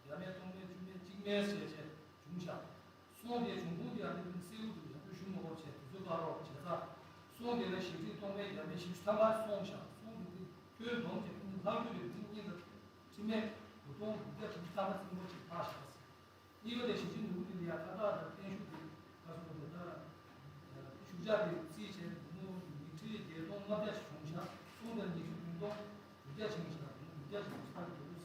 རྒྱ་མའི་སྟོང་མེད་བཅུ་མེད་གཅིག་མེད་ཟེར་བྱས་བྱུང་ཤག་སོང་དེ་བྱུང་ཁུངས་དེ་ཡང་དེ་རིང་གསལ་བོ་འདུག་ཡག་པོ་ཞུ་མ་དགོས་བྱས་དུས་ཚོད་སྤར་རོགས་བྱས་ཙང་། སོང་དེ་ལ་ཞིབ་ཕྲའི་སྟོང་པའི་རྒྱ་མའི་ཞིབ་ཕྲ་མ་སོང་ཤག་སོང་དེ་དེ་ཁྱོན་བསྡོམས་ཀྱིས་ལྷག་ལུས་པའི་མི་གཉིས་དང་ཁྲིམས་མེད་དགུ་སྟོང་དགུ་བརྒྱ་དྲུག་ཅུ་ཐམ་པ་རྩིས་འགོ་ཅིག་ལྷག་ཤག་གཉིས་པ་དེ་ཞིབ་ཕྲའི་ནུས་པ་དེ་ལ་ཡང་ཁ་བཏགས་དང་བརྟན་བཞུགས་དེ་ཁ་སོང་དེ་ལྟར་ཤུགས་ཆག་དེ་རྩིས་བྱས་དེ་ནོ་ཉིས་ཁྲི་བརྒྱད་སྟོང་ལྔ་བརྒྱ་ཞིག་བྱུང་ཤག་སོང་དེ་ཉིས་ཁྲི་བདུན་སྟོང་དྲུག་བརྒྱ་ཕྱིན་ཤག་དགུ་བརྒྱ་ཞིག་ལྷག་འདུག་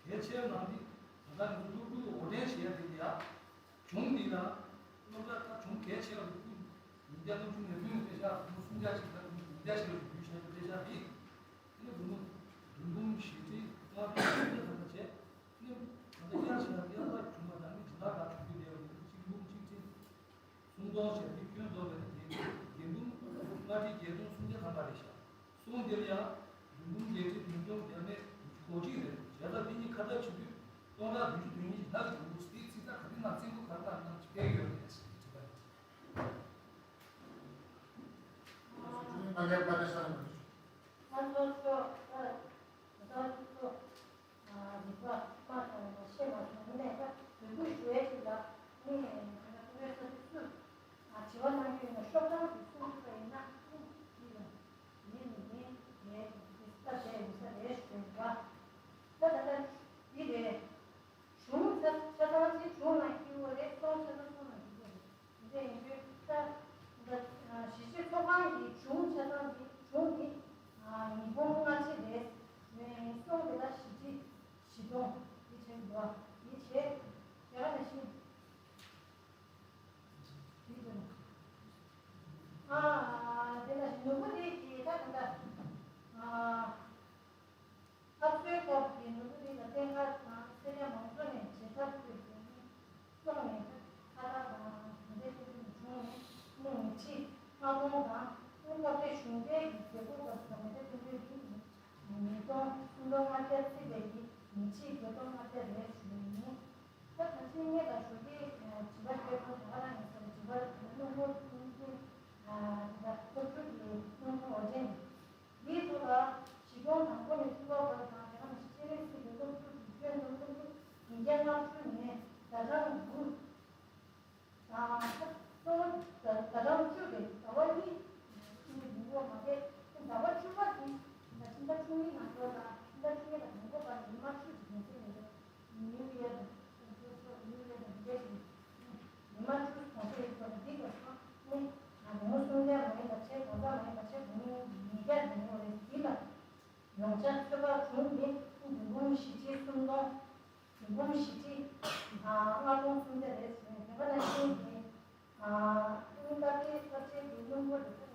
གལ་ཆེ་བ་ནང་དེ་ད་ལྟ་ང་ཚོ་སློབ་ཕྲུག་འོར་འདྲེན་བྱས་ཡ་དེ་ལ་ཡ། གཞུང་འདི་ལ་སློབ་གྲྭ་ད་གཞུང་གལ་ཆེ་བ་རུ་ཉིས་བརྒྱ་ལྔ་བཅུ་ང་དགུ་ནས་དཔེ་ཆ་སུམ་བརྒྱ་ཅིག་དང་ཉིས་བརྒྱ་ཞིག་ལ་བསྡུས་བྱས་དཔེ་ཆ་འདི་ནི་བུ་མོ་བདུན་འབུམ་བཞི་ཁྲི་ལྔ་བཅུ་ང་བརྒྱད་ཐམ་པ་བྱས་ནི་ད་ལྟ་དབྱར་ཆ་དབྱར་རྟགས་བྱུང་བ་དང་ནི་ཇི་ལྟར་ལ་གྲུབ་རྒྱུ་ལས་བ་ནི་གཅིག་འབུམ་གཅིག་ཁྲི་སུམ་སྟོང་བྱས་ཏེ་ཁྱོན་བསྡོམས་པས་ནི་བརྒྱད་བརྒྱད་འབུམ་ལྔ་ཁྲི་བརྒྱད་སྟོང་སུམ་བརྒྱ་ཐམ་པ་རེད་ཤག་སོང་དེ་ལ་ཡང་བདུན་འབུམ་བརྒྱད་ཁྲི་བདུན་སྟོང་བརྒྱ་མེད་དགུ་བཅུ་གོ་གཅིག་རེད། བྱས་ཙང་དེ་གཉིས་ཁ་བརྡ་བྱེད་དུས་སྟོང་ཕྲག་བདུན་ཅུ་དོན་གཉིས་ཀྱི་ལྷག་ཀྱི་འདུག་དེའི་ཚིག་ཐག་ག་རེ་ན་བཙན་པོ་ག་རེ་ན་གནང་ཅིག་སྤེལ་ཡོད་རེད་ཟེར་གྱི་དྲི་བ་རེད། ང་ཚོ་ཚོ་ད་ད་ད་ཚོ་རིག་པ་མ་ཐོན་པ་ཤེས་མ་ཐོན་ནས་ད་འབོད་སྐུལ་ཞུ་ཡས་ཅིག་ལ་ནི་ང་ཚོ་བོད་ས་དེ་ཚོས་དྲི་བ་གནང་རྒྱུ་ཡིན་ན་ཤོག་གྲངས་དེ་གསུངས་ཐུབ་པ་ཡིན་ན་ནི་འདི་ལ། ཡིན་ནི་ཡིན། ངས་འདི་ལྟ་བྱས་ཡིན་ས་རེད་ཞུས་པ། ད་ད་ལྟ་འདི་རེད། གཞུང་ཆ་ཆ་ཚང་གཅིག་གཞུང་ལ་སྐྱིད་པོ་ དང་། སྐབས་དེ་གཞུང་འབྲེལ་གྱི་མཛད་སྒོ་སྐབས་སུ་མི་སྡེ་མཐུན་སྒྲིལ་གྱི་ཉིས་སྟོང་སུམ་སྟོང་ལྔ་བརྒྱ་བརྩིས་པའི་ཉི་ཁྲི་བརྒྱད་སྟོང་ལྔ་བརྒྱ་རེད་ཞུ་ཡི་ཡིན། ད་ད་ཕྱིན་ངེད་ལ་ཞུ་གི་དྲི་བ་དེ་ཁོང་ད་ག་རང་ཡིན་ཟེར་དྲི་བ་དེ་སྣུམ་འཁོར་ཐོན་གྱི་ད་སློབ་ཕྲུག་གི་སྣུམ་འཁོར་འོ་ཅན་འདིའི་ཐོག་ལ་གཞི་རྐྱང་དང་པོ་ནས་ཚུར་ལོག་པར་དང་དེ་རང་སྤྱན་རས་གཟིགས་ཀྱི་སློབ་ཕྲུག་གི་ཁྱོན་བསྡོམས་སློབ་ཕྲུག་ཉིས་བརྒྱ་ལྔ་བཅུ་ནས་ཟླ་གྲངས་དགུ། ད་ལྟ་གཙོ་བོ་ཟླ་གྲངས་བཅུ་རེད། ཟླ་བ་གཉིས་གཉིས་ཉིན་མོ་མ་རེད། ཟླ་བ་བཅུ་པ་དེ་ད་ཕྱི་ཟླ་བཅུ་གཉིས་ནང་ལོགས་ལ་ཕྱི་ཟླ་བཅུ་གཉིས་དང་དང་པོ་བར་ཉི་མ་བཅུ་ཞིག་ཡིན་ཚེ་ནས་ནིའུ་ཡར་དང་ནིའུ་ཡར་དང་འདི་འདྲ་ཞིག་ཉི་མ་བཅུ་གོང་ཚད་ཡོད་པ་འདི་ག་ཚོད་ནི་ཉིན་མོ་སུམ་བརྒྱ་མ་ཡིན་པ་བྱས་གོང་ཚད་མ་ཡིན་པ་བྱས་གོང་ཉིན་ཉིས་བརྒྱ་ཡིན་ནོ་རེད། འདི་ལ་ཡོངས་ཆ་ཚོད་དཔག་བྱུང་སྟེ་འབུམ་སྤུངས་བཞི་ཁྲི་སུམ་སྟོང་། འབུམ་སྤུངས་བཞི་ཁྲི་ལྔ་སྟོང་སུམ་བརྒྱ་རེད་ཟེར་ནས་དེ་ག་ནང་བཞིན་གྱི་ཨ་ཀླུ་སྟག་རྩེ་ཚབ་ཆེན་གྱི་སྣུམ་འཁོར་དེ་ཚོ་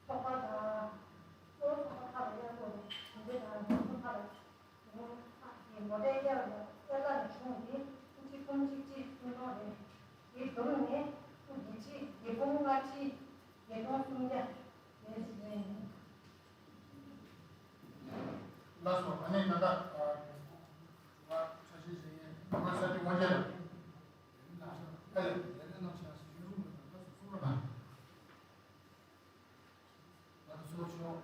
ཚོགས་པ་དང་གཙོ་བོ་ཚོགས་པ་ཁག་ལ་གཡར་དགོས་རེད། དེ་འདྲ་དང་དེ་ཚོ་ཁག་ལ་དེ་ཚོ་ཁག་གི་ངོ་འཕྲད་གཡར་བ་གཡར་ལ་ནས་བྱུང་སྟེ་ཁྲི་འབུམ་གཅིག་ཁྲི་སུམ་སྟོང་རེད། དེ་བསྡོམས་ནས་ཁྲི་བརྒྱད་ཁྲི་བརྒྱད་འབུམ་ལྔ་ཁྲི་བརྒྱད་སྟོང་སུམ་བརྒྱ་རེད་ཟེར་ནས། ལགས་སོ། ཨ་ནི་ད་ལྟ་ཨ་ཆ་ཤས་ཤིག་ཡིན། ང་ས་ཅི་དབང་རྒྱལ་ལགས། ཨ་ལས་ལས་རིམ་རྣམས་ཤག་ཞུ་རུ་མི་འདུག་ད་སོ་སོ་ལ་ང་ཚོ་ཚོགས་ཆོག་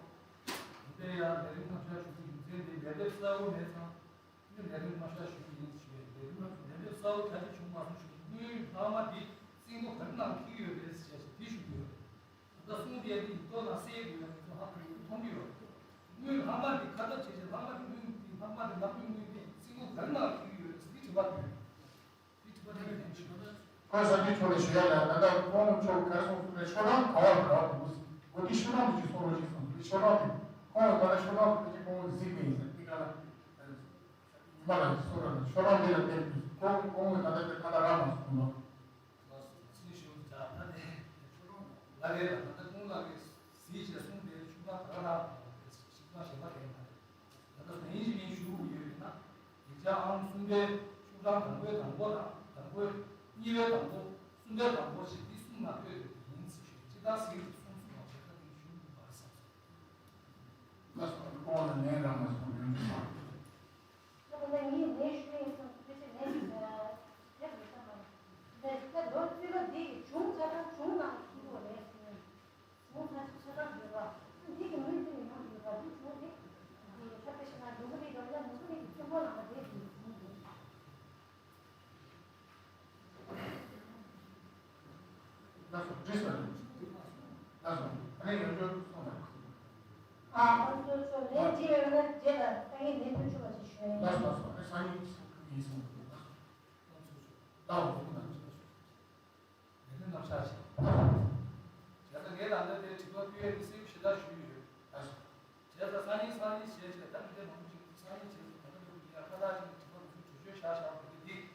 དེ་ཡང་ལས་རིམ་རྣམས་ཤག་ཞུ་རྒྱུ་ཡིན་ཚེ་འདི་ལས་དེབ་གསལ་བོ་མེད་ཙང་། ཨ་ནི་ལས་རིམ་རྣམས་ཤག་ཞུ་རྒྱུ་ཡིན་ཞུ་བའི་ལས་རིམ་རྣམས་ལས་དེབ་གསལ་བོ་ག་རེ་བྱུང་མ་སོང་ཞུ་རྒྱུ། དངུལ་ལྷག་མ་འདི་རྩིས་འགོ་ག་རེ་ནང་འཁྱེར་ཡོད་རེད་ཞེས་དེ་ཞུ་རྒྱུ་ཡོད། ད་གསུང་དེ་ཡང་དེ་ཡིག་ཐོག་ནང་གསལ་དགོས་ཡ་ངེད་ཚོ་ཧ་གོ་གི་མཐོང་གི་ཡོད། དངུལ་ལྷག་མ་དེ་ཁ་ཚབ་བྱས་བྱས་ལྷག་མ་དེ་དངུལ་དེ་ལྷག་མ་དེ་ལམ་ལུགས་དངུལ་དེ་རྩིས་འགོ་ག་རེ་ནང་འཁྱེར་གྱི་ཡོད་རེད་ཟེར་དེ་དྲི་བ་དེ་ཡོད། དེ་དྲི་བ་དེ་ཡོད་དེ་ཞུ། ཁོས་ས་འདི་ཕྱོགས་ལ་ཞུ་ཡ་ལ་ད་ལྟ་ཁོང་ཕྱོགས་ག་རེ་གསུངས་སོང་རེད། ཤོག་གྲངས་ག་བ་རེད་ར་འདུག་འོ་དེ་ཤོག་གྲངས་དེ་ཅིག་གསུང་རོགས་ཞེས་གསུངས་སོང་། དེ་ཤོག་གྲངས་དེ་ཁོང་ལ་ད་ལྟ་ཤོག་གྲངས་དེ་ཅིག་ཁོང་གིས་གཟིགས་པ་ཡིན་ཟེར་དེ་ག་ལ་ཉི་མ་ལ་གསུང་རོགས་གནང་། ཤོག་གྲངས་དེ་ལ་བལྟས་དུས་ཁོང་ཁོང་གིས་ད་ལྟ་དེ་ཁ་ལ་རག་མ་སོང་ལོ། ལགས་སོ། ཚིག་ཞུ་བྱ་ད་ནི་ལ་ལས་ལ་ད་ལྟ་ཀུན་ལ་གི་གཟིགས་བྱས་གསུངས་པའི་ཆུ་ལ་ག་ར་ལ་ཞིག་མ་ཞེས་པ་དེ་ན་ད་ལྟ་ཡིན་ཞིག་ཡིན་ཞུ་ཡོད་ཡིན་ན། ཡིག་ཆ་ཨང་གསུམ་པའི་ཆུ་གྲངས་དང་པོའི་དང་པོ་དང་དང་པོའི་གཉིས་པའི་དང་པོ་གསུམ་པའི་དང་པོ་ཞིག་འདི་གསུམ་ལ་ལྟོས་ཏེ་ཡིན་ཟེར་ཞུ། ཅི་ལྟར་གཟིགས་ཏེ་གསུངས་སོང་བ་ཞེས་ད་དེ་ཞུ་དགོས་པར་བསམ་སོང་། ལགས་སོ། ཁོང་ལ་ལན་རག་མ་སོང་། ཡོང་རྒྱུ་མ་རེད། ད་ལྟ་ངས་ལན་ཞུ་ཡིན་སོང་། ཕལ་ཆེར་ལན་ཞུ་ཡ་ཐེབས་ཡོད་ས་མ་རེད། ད་ལོ་རྩིས་པ་འདི་གི་བྱུང་ཆ་ཚང་བྱུང་ནང་ཐུག་པ་རེད་ཟེར་ནས། བྱུང་ཆ་ཆ་ཚང་ཡོད་པ། འདི་གི་དངུལ་རྩིས་ནས་ཡོང་ཡོད་པ། འདི་བྱུང་རེད། འདི་ཁྱབ་སྤེལ་ཞིག་ན་ནུ་གུ་རེད་འདྲ་ཡ་ནུ་གུ་རེད་ཀྱི་ཚོད་དཔག་ནང་ལ་རེད་ཟེར་ནས་བྱུང་རེད། ལགས་སོ། བྲིས་སོང་། ལགས་སོ། ཨ་ནི་ཡོང་རྒྱུ་སོང་ལ། ཨ། ཁོང་ཚོ་ཚོ་ལན་བྲིས་ཡོད་ན་རྗེས་ལ་ཏང་ཡིན་ལན་ཕུལ་ཆོག་པ་ཞིག་ཞུ་ཡ་ཡིན། ལགས་སོ། ལགས་སོ། ཨ་ནི་སང་ཉིན་ཡིན་སོང་། ལགས་སོ། ལགས་སོ། ལགས་སོ། ལས་དོན་རྣམ་གཞག་བྱེད། བྱས་ཙང་ངས་ད་ལྟ་དེ་དྲི་བ་ཕུལ་ཡས་ཀྱི་སེམས་ཞེ་དྲག་ཞུས་ཡོད། ལགས་སོ། བྱས་ཙང་སང་ཉིན་སང་ཉིན་བྱས་བྱས་ད་མི་སྡེ་མང་པོ་ཅིག་སང་ཉིན་བྱས་ཙང་ད་ལྟ་འདུག་ཡ་ཁ་བརྡ་ཅིག་གི་དྲི་བ་འདུག་གྲོས་ཆོད་བཞག་བཞག་པ་འདི་འདི།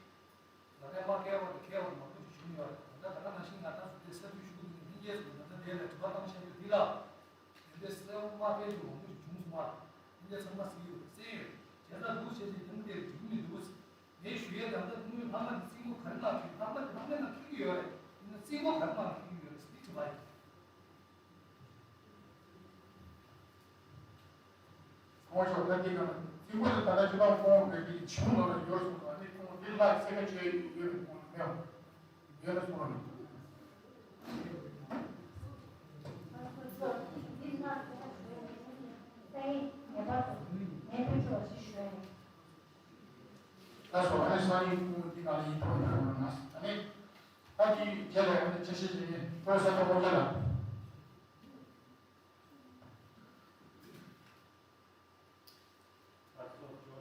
ད་ལྟ་མ་སྐྱེལ་བ་དང་སྐྱེལ་བ་མང་པོ་ཅིག་བྱུང་ཡོད་རེད། ད་ལྟ་ད་ལྟ་ནང་བཞིན་ང་རང་ཚོ་དེ་ས་འཐུས་ཞུ་གི་འདུག་ནས་ལྷན་རྒྱས་ཚོས་ད་ལྟ་འདིར་ལ་དྲི་བ་བཏང་བཞིན་ཡོད་འདི་ལ། དེ་འདྲའི་གསལ་པོ་མ་སྤེལ་རྒྱུ་མང་པོ་ཞིག་བྱུང་སོང་བ། དེ་འདྲའི་ཚང་མ་གཟིགས་ཡོད་གསན་ཡོད། བྱས་ཙང་འདུག་བྱས་ཙང་དེ་འདྲའི་འགྲིག་གི་མི་འདུག་ངས་ཞུ་ཡས་ད་ལྟ་དངུལ་ལྷག་མ་དེ་རྩིས་འགོ་ག་རེ་ནང་འཁྱེར། ལྷག་མ་དེ་ལྷག་མའི་ནང་འཁྱེར་གྱི་ཡོད་རེད། ཡིན་ན་རྩིས་འགོ་ག་རེ་ནང་འཁྱེར་གྱི་ཡོད་རེད་ཟེར་དེ་དྲི་བ་ཡིན། ཁོང་ཤོག་ཁ་དེ་གང་རྩིས་འགོ་དེ་ད་ལྟ་ཅི་ལ་ཁོང་གི་དེ་ཆུང་ལ་ཡོད་སོང་ཙང་ནི་ཁོང་དེ་ལ་ཚད་ཀ་ཆེ་ཡོད་རེད། ཁོང་མེད་པ་ཡོད་ན་སོང་རེད། ད་སོ་ཨ་ནི་སང་ཉིན་ཁོང་དེ་གང་ལ་ཡིན་ཐོག་ཡོད་རེད་ན། ཨ་ནི་ད་ཀྱི་རྗེས་ལ་ཨ་ནི་ཆ་ཤས་ཤིག་ཡིན་ཁོ་ས་ཐོག་ཁོ་རྗེས་ལ། ད་སོ་ཅོ།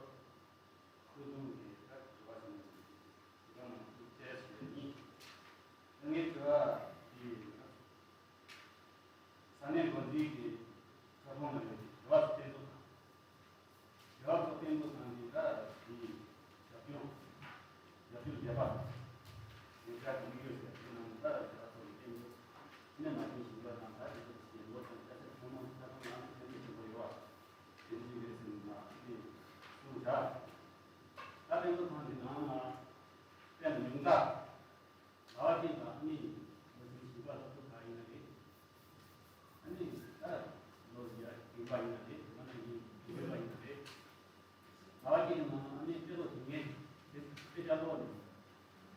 སྐུ་གདུང་གི་ད་དྲི་བ་ཞིག་ནས་དྲི་བ་མང་པོ་ཞིག་བྱས་ཞེས་ཡིན། ད་ངའི་དྲི་བ་འདི་ཡིན་ན། ས་གནས་འགོ་འཛིན་གྱི་ཁ་ཁོངས་ལ་ཡོད་པའི་རྒྱལ་བ་ཚོ་བསྟན་རྫོང་དང་། རྒྱལ་བ་ཚོ་བསྟན་རྫོང་དང་འདི་ད་འདི་ཞབས་སྐྱོང་། རྒྱབ་སྐྱོར་བརྒྱབ་པ། ཡོངས་ཁྱབ་ཀྱི་དམིགས་ཡུལ་ཟེར་དེ་ནང་ད་རྒྱ་ཚོགས་ཀྱི་སྟེང་དུ་གནས་མ་བྱུང་ཞིང་ལ་དང་ད་རྒྱ་ཚོགས་ཀྱི་ལོ་དང་ཆ་ཤས་ཚང་མ་ས་ཁོངས་ནང་ཕན་ཚུན་ཆེན་པོ་ཡོད་པ། དེ་འདྲ་ཞིག་རེད་ཟེར་ནས་མ་དེ་གསུངས་བཞག་ད་དེ་ཚོ་ཚང་གི་ནང་ན་དཔེ་ཡོངས་གྲགས་ལ་བ་ཅན་དང་ནི་མ་བྱུང་ཞིང་ལ་ལྷག་ཏུ་ག་ཡིན། ལོག་ནས་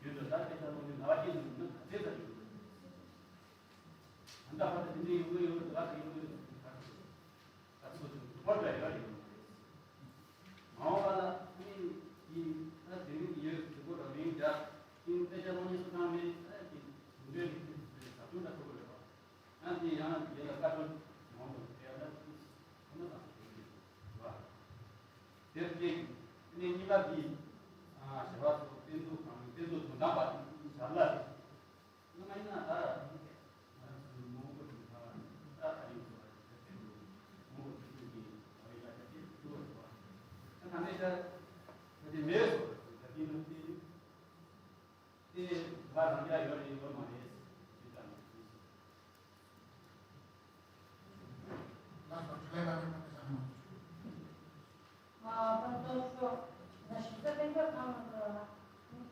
ཡོད་དོ། ད་དཔེ་ཆ་ཀློག་ནས་ཟླ་བ་གཅིག་ནང་ནས་ག་ཚད་ཙམ་ཡོད། ད་ལྟ་ཧ་ད་དེ་འདྲའི་ཡོང་གི་ཡོད། ད་ལྟ་ཡོང་གི་ཡོད། ད་ལྟ་ཚོ་ཚོ་ཧོར་འདྲ་ཡོད་རེད། མ་འོངས་པ་ལ་ཨ་ནི་ཡིན་ད་དེ་རིང་ཡོད་དུས་སྐོར་ལ་མིང་རྒྱག་གིན་དཔེ་ཆ་ཀློག་མཁན་སུ་གང་མེད། ཨ་ཀྱི་དུང་འདྲའི་རིགས་དེ་ཟབ་སྦྱོང་འདྲ་ཐུབ་པ་རེད་པ། ཡང་དེ་ཡང་ཡིན་ལ་བཀའ་འཁྲོལ་མང་དུ་སྤེལ་ན་ཐུགས་ཁོ་ན་དང་ཐུགས་ཀྱི་བ། དེར་བརྟེན་ནས་གཉིས་པ་འདི་ཞེས་པ་སོགས་བསྟན་འཛུགས་དང་བསྟན་འཛུགས་དོན་དམ་པ་ཞབས་ལ་རེད། ང་ཡིན་ན་ད་ང་ཚོའི་མོང་གོ་དེ་ཁ་ད་ཨ་རིང་ཚོ་ལ་དེ་དེ་མོང་གོ་དེ་ཚོ་གི་ཨ་རི་ལ་དེ་དེ་ཚོ་རེད་བ། ད་ད་ནས་ད་དེ་མེད་སོ་ད་དེ་ནང་དེ། དེ་ང་རང་རྒྱ་ཡོད་རེད་ཡོད་མ་རེད་ཅེས་དྲན། ལགས་སོ། དྲིས་ལན་གནང་མཁན་པ་དེ་ཚང་མ། ཨ་ད་ལྟ་ཤོག་ང་ཞིག་ས་གཏན་འཇགས་ཁང་ནང་དུ་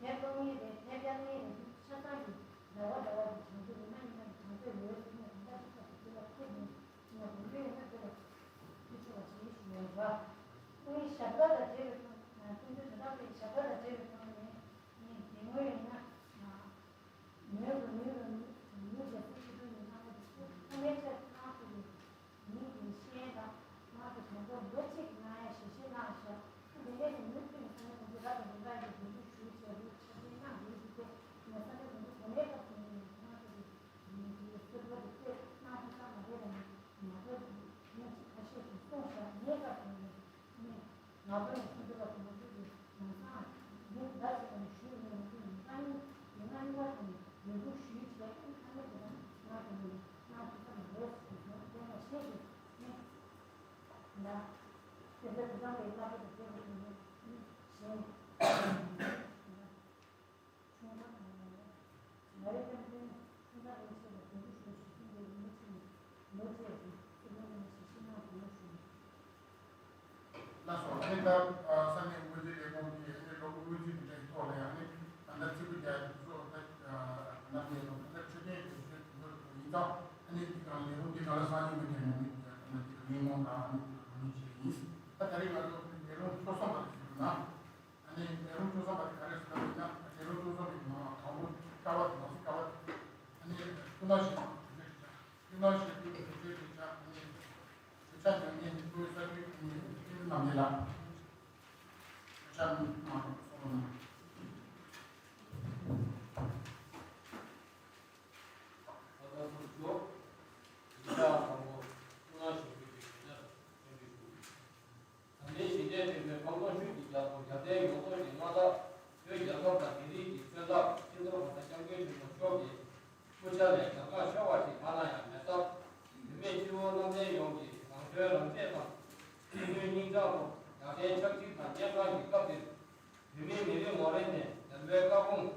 དེབ་ཀློག་མཁན་རེད། དེབ་རྒྱག་མཁན་རེད། ཆ་ཚང་གི་འདྲ་བ་འདྲ་བ་གི་བྱང་ཚད་ཡིན་ན་ཡིན་ན་གི་བྱང་ཚད་ཡོད་ཟེར་ནས་གང་ལྟར་ཅིག་ཐོག་ཏུ་དེ་ལ་ཁུར་ནས་ཡིན་ན་དགོས་ཡོད་ན་དེ་ལ་ཁུར་ཆོག་པ་ཞིག་ཡོད་རེད་བ། ཨ་ནི་ཞབས་ཁ་དང་འབྲེལ་བའི་ཐོག་ནས་ཀུན་སྤྱོད་དོན་དག་པའི་ཞབས་ཁ་དང་འབྲེལ་བའི་ཐོག་ནས། ངས་དེ་སྔོན་ཡིན་ན། མོས་གུས་མོས་གུས་མོས་རྒྱལ་སྲས་ཆེ་ཆུང་གི་གནང་བ་དེ་ཚོ་ཐོག་མའི་ཆར་ཁྱེད་རང་ཚོ་གི་མིང་གི་ཤེས་ཡོན་དང་ང་གི་དྲང་པོ་འདི་གཅིག་གི་གནང་ཡ་ཞལ་བཞེས་གནང་ཤག་ཨ་དེ་འདྲས་ནས་མུ་མཐུད་ནས་ས་གནས་དགོན་པའི་རབ་དང་རིམ་པ་ཡི་གི་རྒྱུན་འཛུགས་ཞུ་ཡ་དེ་ཕྱག་ལེན་གནང་དགོས་ཀྱི་དེ་ང་ས་གནས་དགོན་པའི་གོ་གནས་སྐབས་དེ་ནས་ཁྱེད་རང་ཚོ་གི་མིང་གི་གསོལ་པ་དེ་ཚོས་གནང་ཐུབ་ས་མ་རེད་ལ་ནི་ང་ཚོ་གི་མི་གཅིག་ཁ་ཤས་ཀྱིས་གསུངས་ཤག་ངའི་སྐབས་དེ་ནས། ནས། ང་ཚོ་ནས་ཁོང་ཚོ་ལ་དུ་མ་ཚོ་གི་ནང་སང་མི་འདི་འདྲ་ཞིག་ནས་ཞུས་ནས་ང་ཚོ་ནས་ཏང་ཡོན་ཡིན་ན་གཉིས་པ་ཚོ་ནས་ཡོད་རྒུ་ཞུས་བྱས་ཨེ་ཁ་ནས་དེ་ལ་ང་ཚོ་ནས་ང་ཚོ་ས་ནས་རེད་ཟེར་ནས་དེ་ལ་བཤད་དེ་ནས་ད་དེ་ཚོ་དེ་ཚང་གི་ལྟ་བུ་དེ་དེ་ལ་དེ་ནས་གཞན། ཆུང་བ་དང་ཡང་ན། ང་རའི་བསམ་དོན་ཆུང་བ་རིན་ཆེ་ལ་དོན་དུ་ཞུ་ཞུ་གསུང་གི་ཡིན་ཕྱིན་ལོ་བཅས་ཀྱི་སྲིད་དོན་ལ་ཞིབ་ཞིབ་གནང་དགོས་ཞུ། ལགས་སོ། ཨ་ནི་ད་ས་གནས་དངུལ་རྩིས་ལས་ཁུངས་ཀྱི་ཨ་ནི་ལོ་དངུལ་རྩིས་དེ་འདྲའི་ཐོག་ལ་ཡང་ཨ་ནི་ད་ལྟ་རྩིས་པ་རྒྱག་དུས་ཚོད་ད་ནམ་ཡིན་ནམ་ད་ལྟ་འཕྲོད་བསྟེན་ལས་བྱེད་དུས་ཚོད་ཡིན་ཙང་ཨ་ནི་ལས་ཁུངས་ཀྱི་ནང་ལ་སང་ཉིན་མ་ཉིན་མ་ཉིན་ད་ལྟ་ཉིན་མོ་དང་ཨ་ནི་ཉིན་བྱེད་ཡིན། ད་ད་རེས་ང་ཚོ་ལས་རུང་ཆོས་སོང་བ་ཞུ་ན། ཨ་ནི་ལས་རུང་ཆོས་སོང་བ་དེ་ག་རེ་ཟེར་བ་ཡིན་ན་ལས་རུང་ཆོས་སོང་བའི་ནང་ལ་དང་པོ་ཀ་བ་དེ་ནོར་སྲིད་ཀ་བ་དེ་ཨ་ནི་སྐུ་ན་གཞོན་དང་དུས་ཚོད་ཀྱི་ཆ་སྐུ་ན་གཞོན་དུས་དུས་ཚོད་ཀྱི་ཆ་ཨ་ནི་ཆོས་ཆ་ཉམས་ཉེས་ཀྱི་སྐུའི་ས་དུས་ཨ་ནི་ཀུན་རྣམ་རྒྱལ་ལགས་ཆོས་ཆ་མ་སོང་ན། ད་ལྟ་སོ་སོ་ཡིག་ཆ་དང་པོ་སྐུ་ན་གཞོན་དུས་ཀྱི་ཆོས་ཆ་ཐོན་པའི་སྐུ། ད་ལྟའི་ཞི་བདེ་དྲན་པའི་ཁམས་ལོངས་སྤྱོད་ཀྱི་རྒྱ་མཚོ་རྒྱལ་བསྟན་ཡོངས་རྫོགས་ཀྱི་མངའ་བདག་བོད་རྒྱལ་ཁབ་དང་དེ་རིང་གི་མཚོན་རྟགས་མཁྱེན་རབ་གོང་ས་སྐྱབས་མགོན་ཆེན་པོ་མཆོག་གི་སྐུ་ཕྱྭ་ལས་རྒྱལ་ཁམས་ཤར་བ་ཞིག་གང་ལ་ཡང་མེད་སྟབས། བོད་མི་སྤྱི་བོ་གནམ་བསྟན་ཡོངས་ཀྱི་རང་དོན་རང་གཅེས་དང་། སྤྱི་མཐུན་སྙིང་བཅངས་ཐོག་རྒྱལ་བསྟན་ཆབ་སྲིད་དང་སྙན་གྲགས་ཀྱི་སྐབས་འདིར། བོད་མིའི་མི་རིགས་ངོ་རེ་ནས་རྒྱལ་བའི་བཀའ་དགོངས་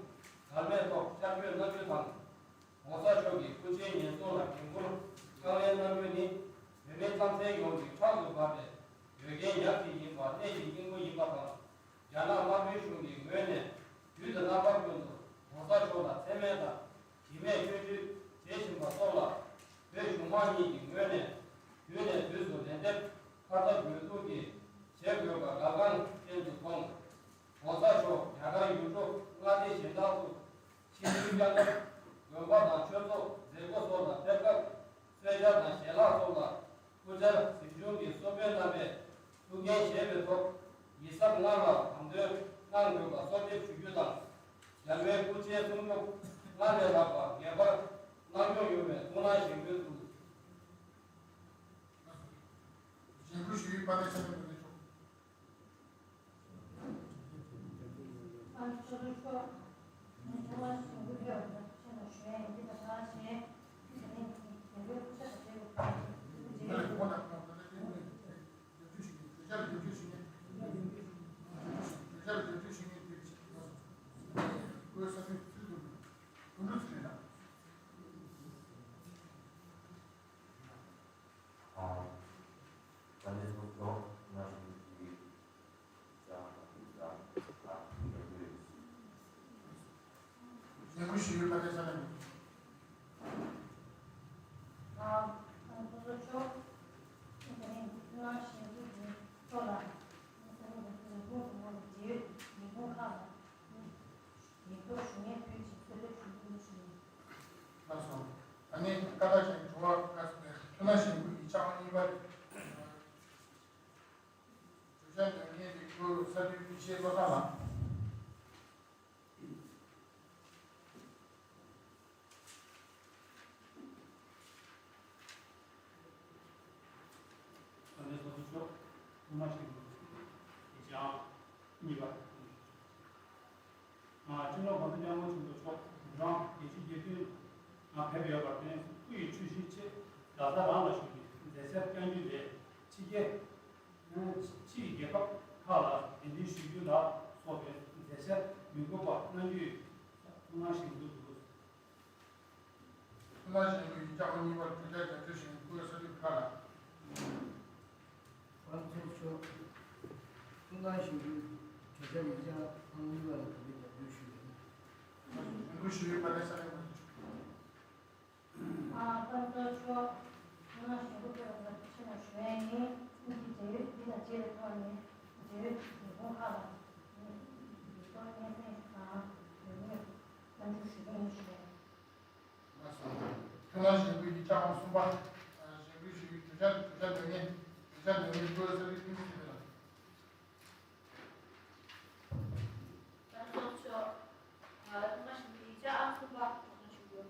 འགལ་མེད་ཐོག་ཤར་བསྐྱོད་གནང་རྒྱུ་དང་། ༸གོང་ས་མཆོག་གི་སྐུ་ཕྱྭའི་ཉེན་སྲུང་ལ་འགན་འཁུར་དང་ལེན་གནང་རྒྱུ་ནི་བོད་མི་རྩ་ཚན་ཡོངས་ཀྱི་ཕྲག་ཏུ་བབས་པའི་འོས་འགན་ཡག་ཅིག་ཡིན་པ་གནད་ཀྱི་སྙིང་པོ་ཡིན་པ་དང་། རྒྱ་ནག་དམར་པོའི་གཞུང་གི་ངོས་ནས་དུས་དང་རྣམ་པ་ཀུན་ཏུ་༸གོང་ས་མཆོག་ལ་མཚན་སྨད་དང་གྲིབ་མས་སྐྱོན་བརྗོད་བྱེད་བཞིན་པ་སོགས་ལ། བོད་གཞུང་མང་གཉིས་ཀྱི་ངོས་ནས་དུས་ནས་དུས་སུ་ལན་འདེབས་ཁ་ཚ་དགོས་གཏུགས་ཀྱིས་བྱེད་དགོས་པ་དགའ་སྣང་ཅན་དུ་མཐོང་། ༸གོང་ས་མཆོག་རྒྱ་གར་ཡུལ་གྲུ་མངའ་སྡེ་གཞན་དག་ཏུ་ཆིབས་བསྒྱུར་བསྐྱངས་སྐབས། དགོན་པ་དང་ཆོས་ཚོགས་མཛད་སྒོ་སོགས་ལ་ཕེབས་སྐབས། གསོལ་ཇ་དང་ཞལ་ལག་སོགས་ལ་སྐུ་བཅར་གཟིམ་ཆུང་གི་གསོལ་དཔོན་རྣམ་པས་ཐུགས་འགན་བཞེས་པའི་ཐོག་ཡིད་གཟབ་ངང་ལ་དང་དོད་གནང་དགོས་པ་གསོལ་འདེབས་ཞུ་རྒྱུ་དང་། རྒྱལ་བའི་སྐུ་ཕྱྭའི་གསུང་ཆོས་སྔར་ལས་ལྷག་པ་ངེས་པར་གནང་སྐྱོང་ཡོང་བའི་ཐུགས་སྣང་གཞེན་སྐུལ་དུ། གཞེན་སྐུལ་ཞུ་ཡིག་པ་དེ་ཆ་ནས་འགོད་ཆོག་ཨ་ནི་ཆོས་གྲོགས་མཆོག་ངས་ཐོག་མར་གཞེན་སྐུལ་ཡོད་པ་ཆེད་ལ་ཞུ་ཡ་ཡིན། འདི་དང་ཕྲ་ཞིང་དེ་ནས་རྒྱལ་བའི་སྐུ་ཕྱྭ་དང་འབྲེལ་བའི་ཐོག་ནས་ཐུགས་རྗེ་ཆེ། ཞུ་ཡ་ལ་འགྲེལ་བརྗོད་ཞུ་མཁན་དེ་ཆ་ལ་འགྲེལ་བརྗོད་ཞུ་མཁན་དེ་ཆ་ལ་འགྲེལ་བརྗོད་ཞུ་མཁན་དེ་ཆ་ལ་སོ་སོའི་ས་མཐོའི་ཚུལ་དུ་དོན་གྲུབ་ཚུལ་ལ། ཨ། ད་ལས་སོ་སོ་ན་ཞིག་གི་ཅང་ཅང་ཨ་འགྲེལ་བརྗོད་ཞུ་ཡོད་པ་དེ་ས་ལ་འགྲེལ་བརྗོད། ཨ། ཨ་ནི་སོ་སོ་མཆོག་དེ་རིང་འདི་ཐུགས་སྣང་གཞེན་སྐུལ་གྱི་ཐོག་ལ་ས་གནས་དེ་ཚོའི་ལས་ཁུངས་དང་ལས་ཁུངས་ཁག་ལ། བྱ་འདོན་མཁན་གྱི་སྐུ་ས་འདུལ་དགེ་བཤེས་བློ་བཟང་ལགས། ཨ་ནེ་སོ་སོ་ཆོག་ཐོག་མ་ཞིག་ཡིག་ཆ་གཉིས་པ། སྤྱི་ནོར་གོང་ས་སྐྱབས་མགོན་ཆེན་པོ་མཆོག་དགུང་གྲངས་བརྒྱད་ཅུ་གྱ་བདུན་ལ་ཕེབས་ཡོད་པར་བརྟེན། སྐུ་ཡི་འཁྲུངས་གཞིས་ཆེས་རྡ་ས་རང་ལ་བཞུགས་ཏེ་མཛད་སར་བསྐྱངས་རྒྱུ་ལས་ཕྱི་རྒྱལ་ཕྱིའི་རྒྱལ་ཁབ་ཁག་ལ་གདན་འདྲེན་ཞུ་རྒྱུ་ལ་སོགས་པའི་མཛད་སར་མི་དགོས་པ་གནང་རྒྱུའི་ཐུགས་སྣང་བཞེས་འདུག། ཐུགས་སྣང་བཞེས་འདུག། ཡིག་ཆ་ཁག་གཉིས་པར་གྲོས་འཆར་རྒྱབ་སྐྱོར་ཞུ་མཁན་སྐུ་ཚབ་ཁག་ལ། ཨང་ཚོགས་ཆོག་ཐུགས་སྣང་བཞེས་འདུག། གྲོས་འཆར་ཡིག་ཆ་ཁག་གཉིས་པ་ལ་གྲོས་འཆར་རྒྱབ་སྐྱོར་ཞུ་མཁན། གཞུང་གི་ཞུ་ཡིག་པ་དེ་ས་ཡོད་པ་དེ་ཆོག། ཨ། ཨང་ཚོགས་ཆོག་ཐུགས་སྣང་བཞེས་འདུག། ཁྱེད་རང་ཚོ་ཆེད་ལ་ཞུ་ཡས་ཡིན། ཁྱེད་ཀྱི་འབྲེལ་ཡོད་འདི་དང་འབྲེལ་བའི་ཐོག་ནས་འབྲེལ་ཡོད་ལས་ཁུངས་ཁག་ལ་ངས་གཏོར་སྙན་སེང་དང་ཡོད་མེད་བཀའ་འདྲི་ཞུ་གི་ཡིན་ཞུ་ཡས། ལགས་སོ། ཐུགས་སྣང་བཞེས་འདུག། ཡིག་ཆ་ཁག་གསུམ་པ། ཨ། བཞེས་འདུག་ཞུ་ཡིག་གྲོས་འཆར་གྲོས་འཆར་འདོན་མཁན་གྲོས་འཆར་འདོན་མཁན་སྐུ་ཚབ་ཁྲིན་ཏུ་ཞུ་ཡིག་ལགས། ལགས་སོ་ཆོག། ཨ། ཐུགས་སྣང་བཞེས་འདུག། ཡིག་ཆ་ཁག་གསུམ་པ་ཞུ་རྒྱུ།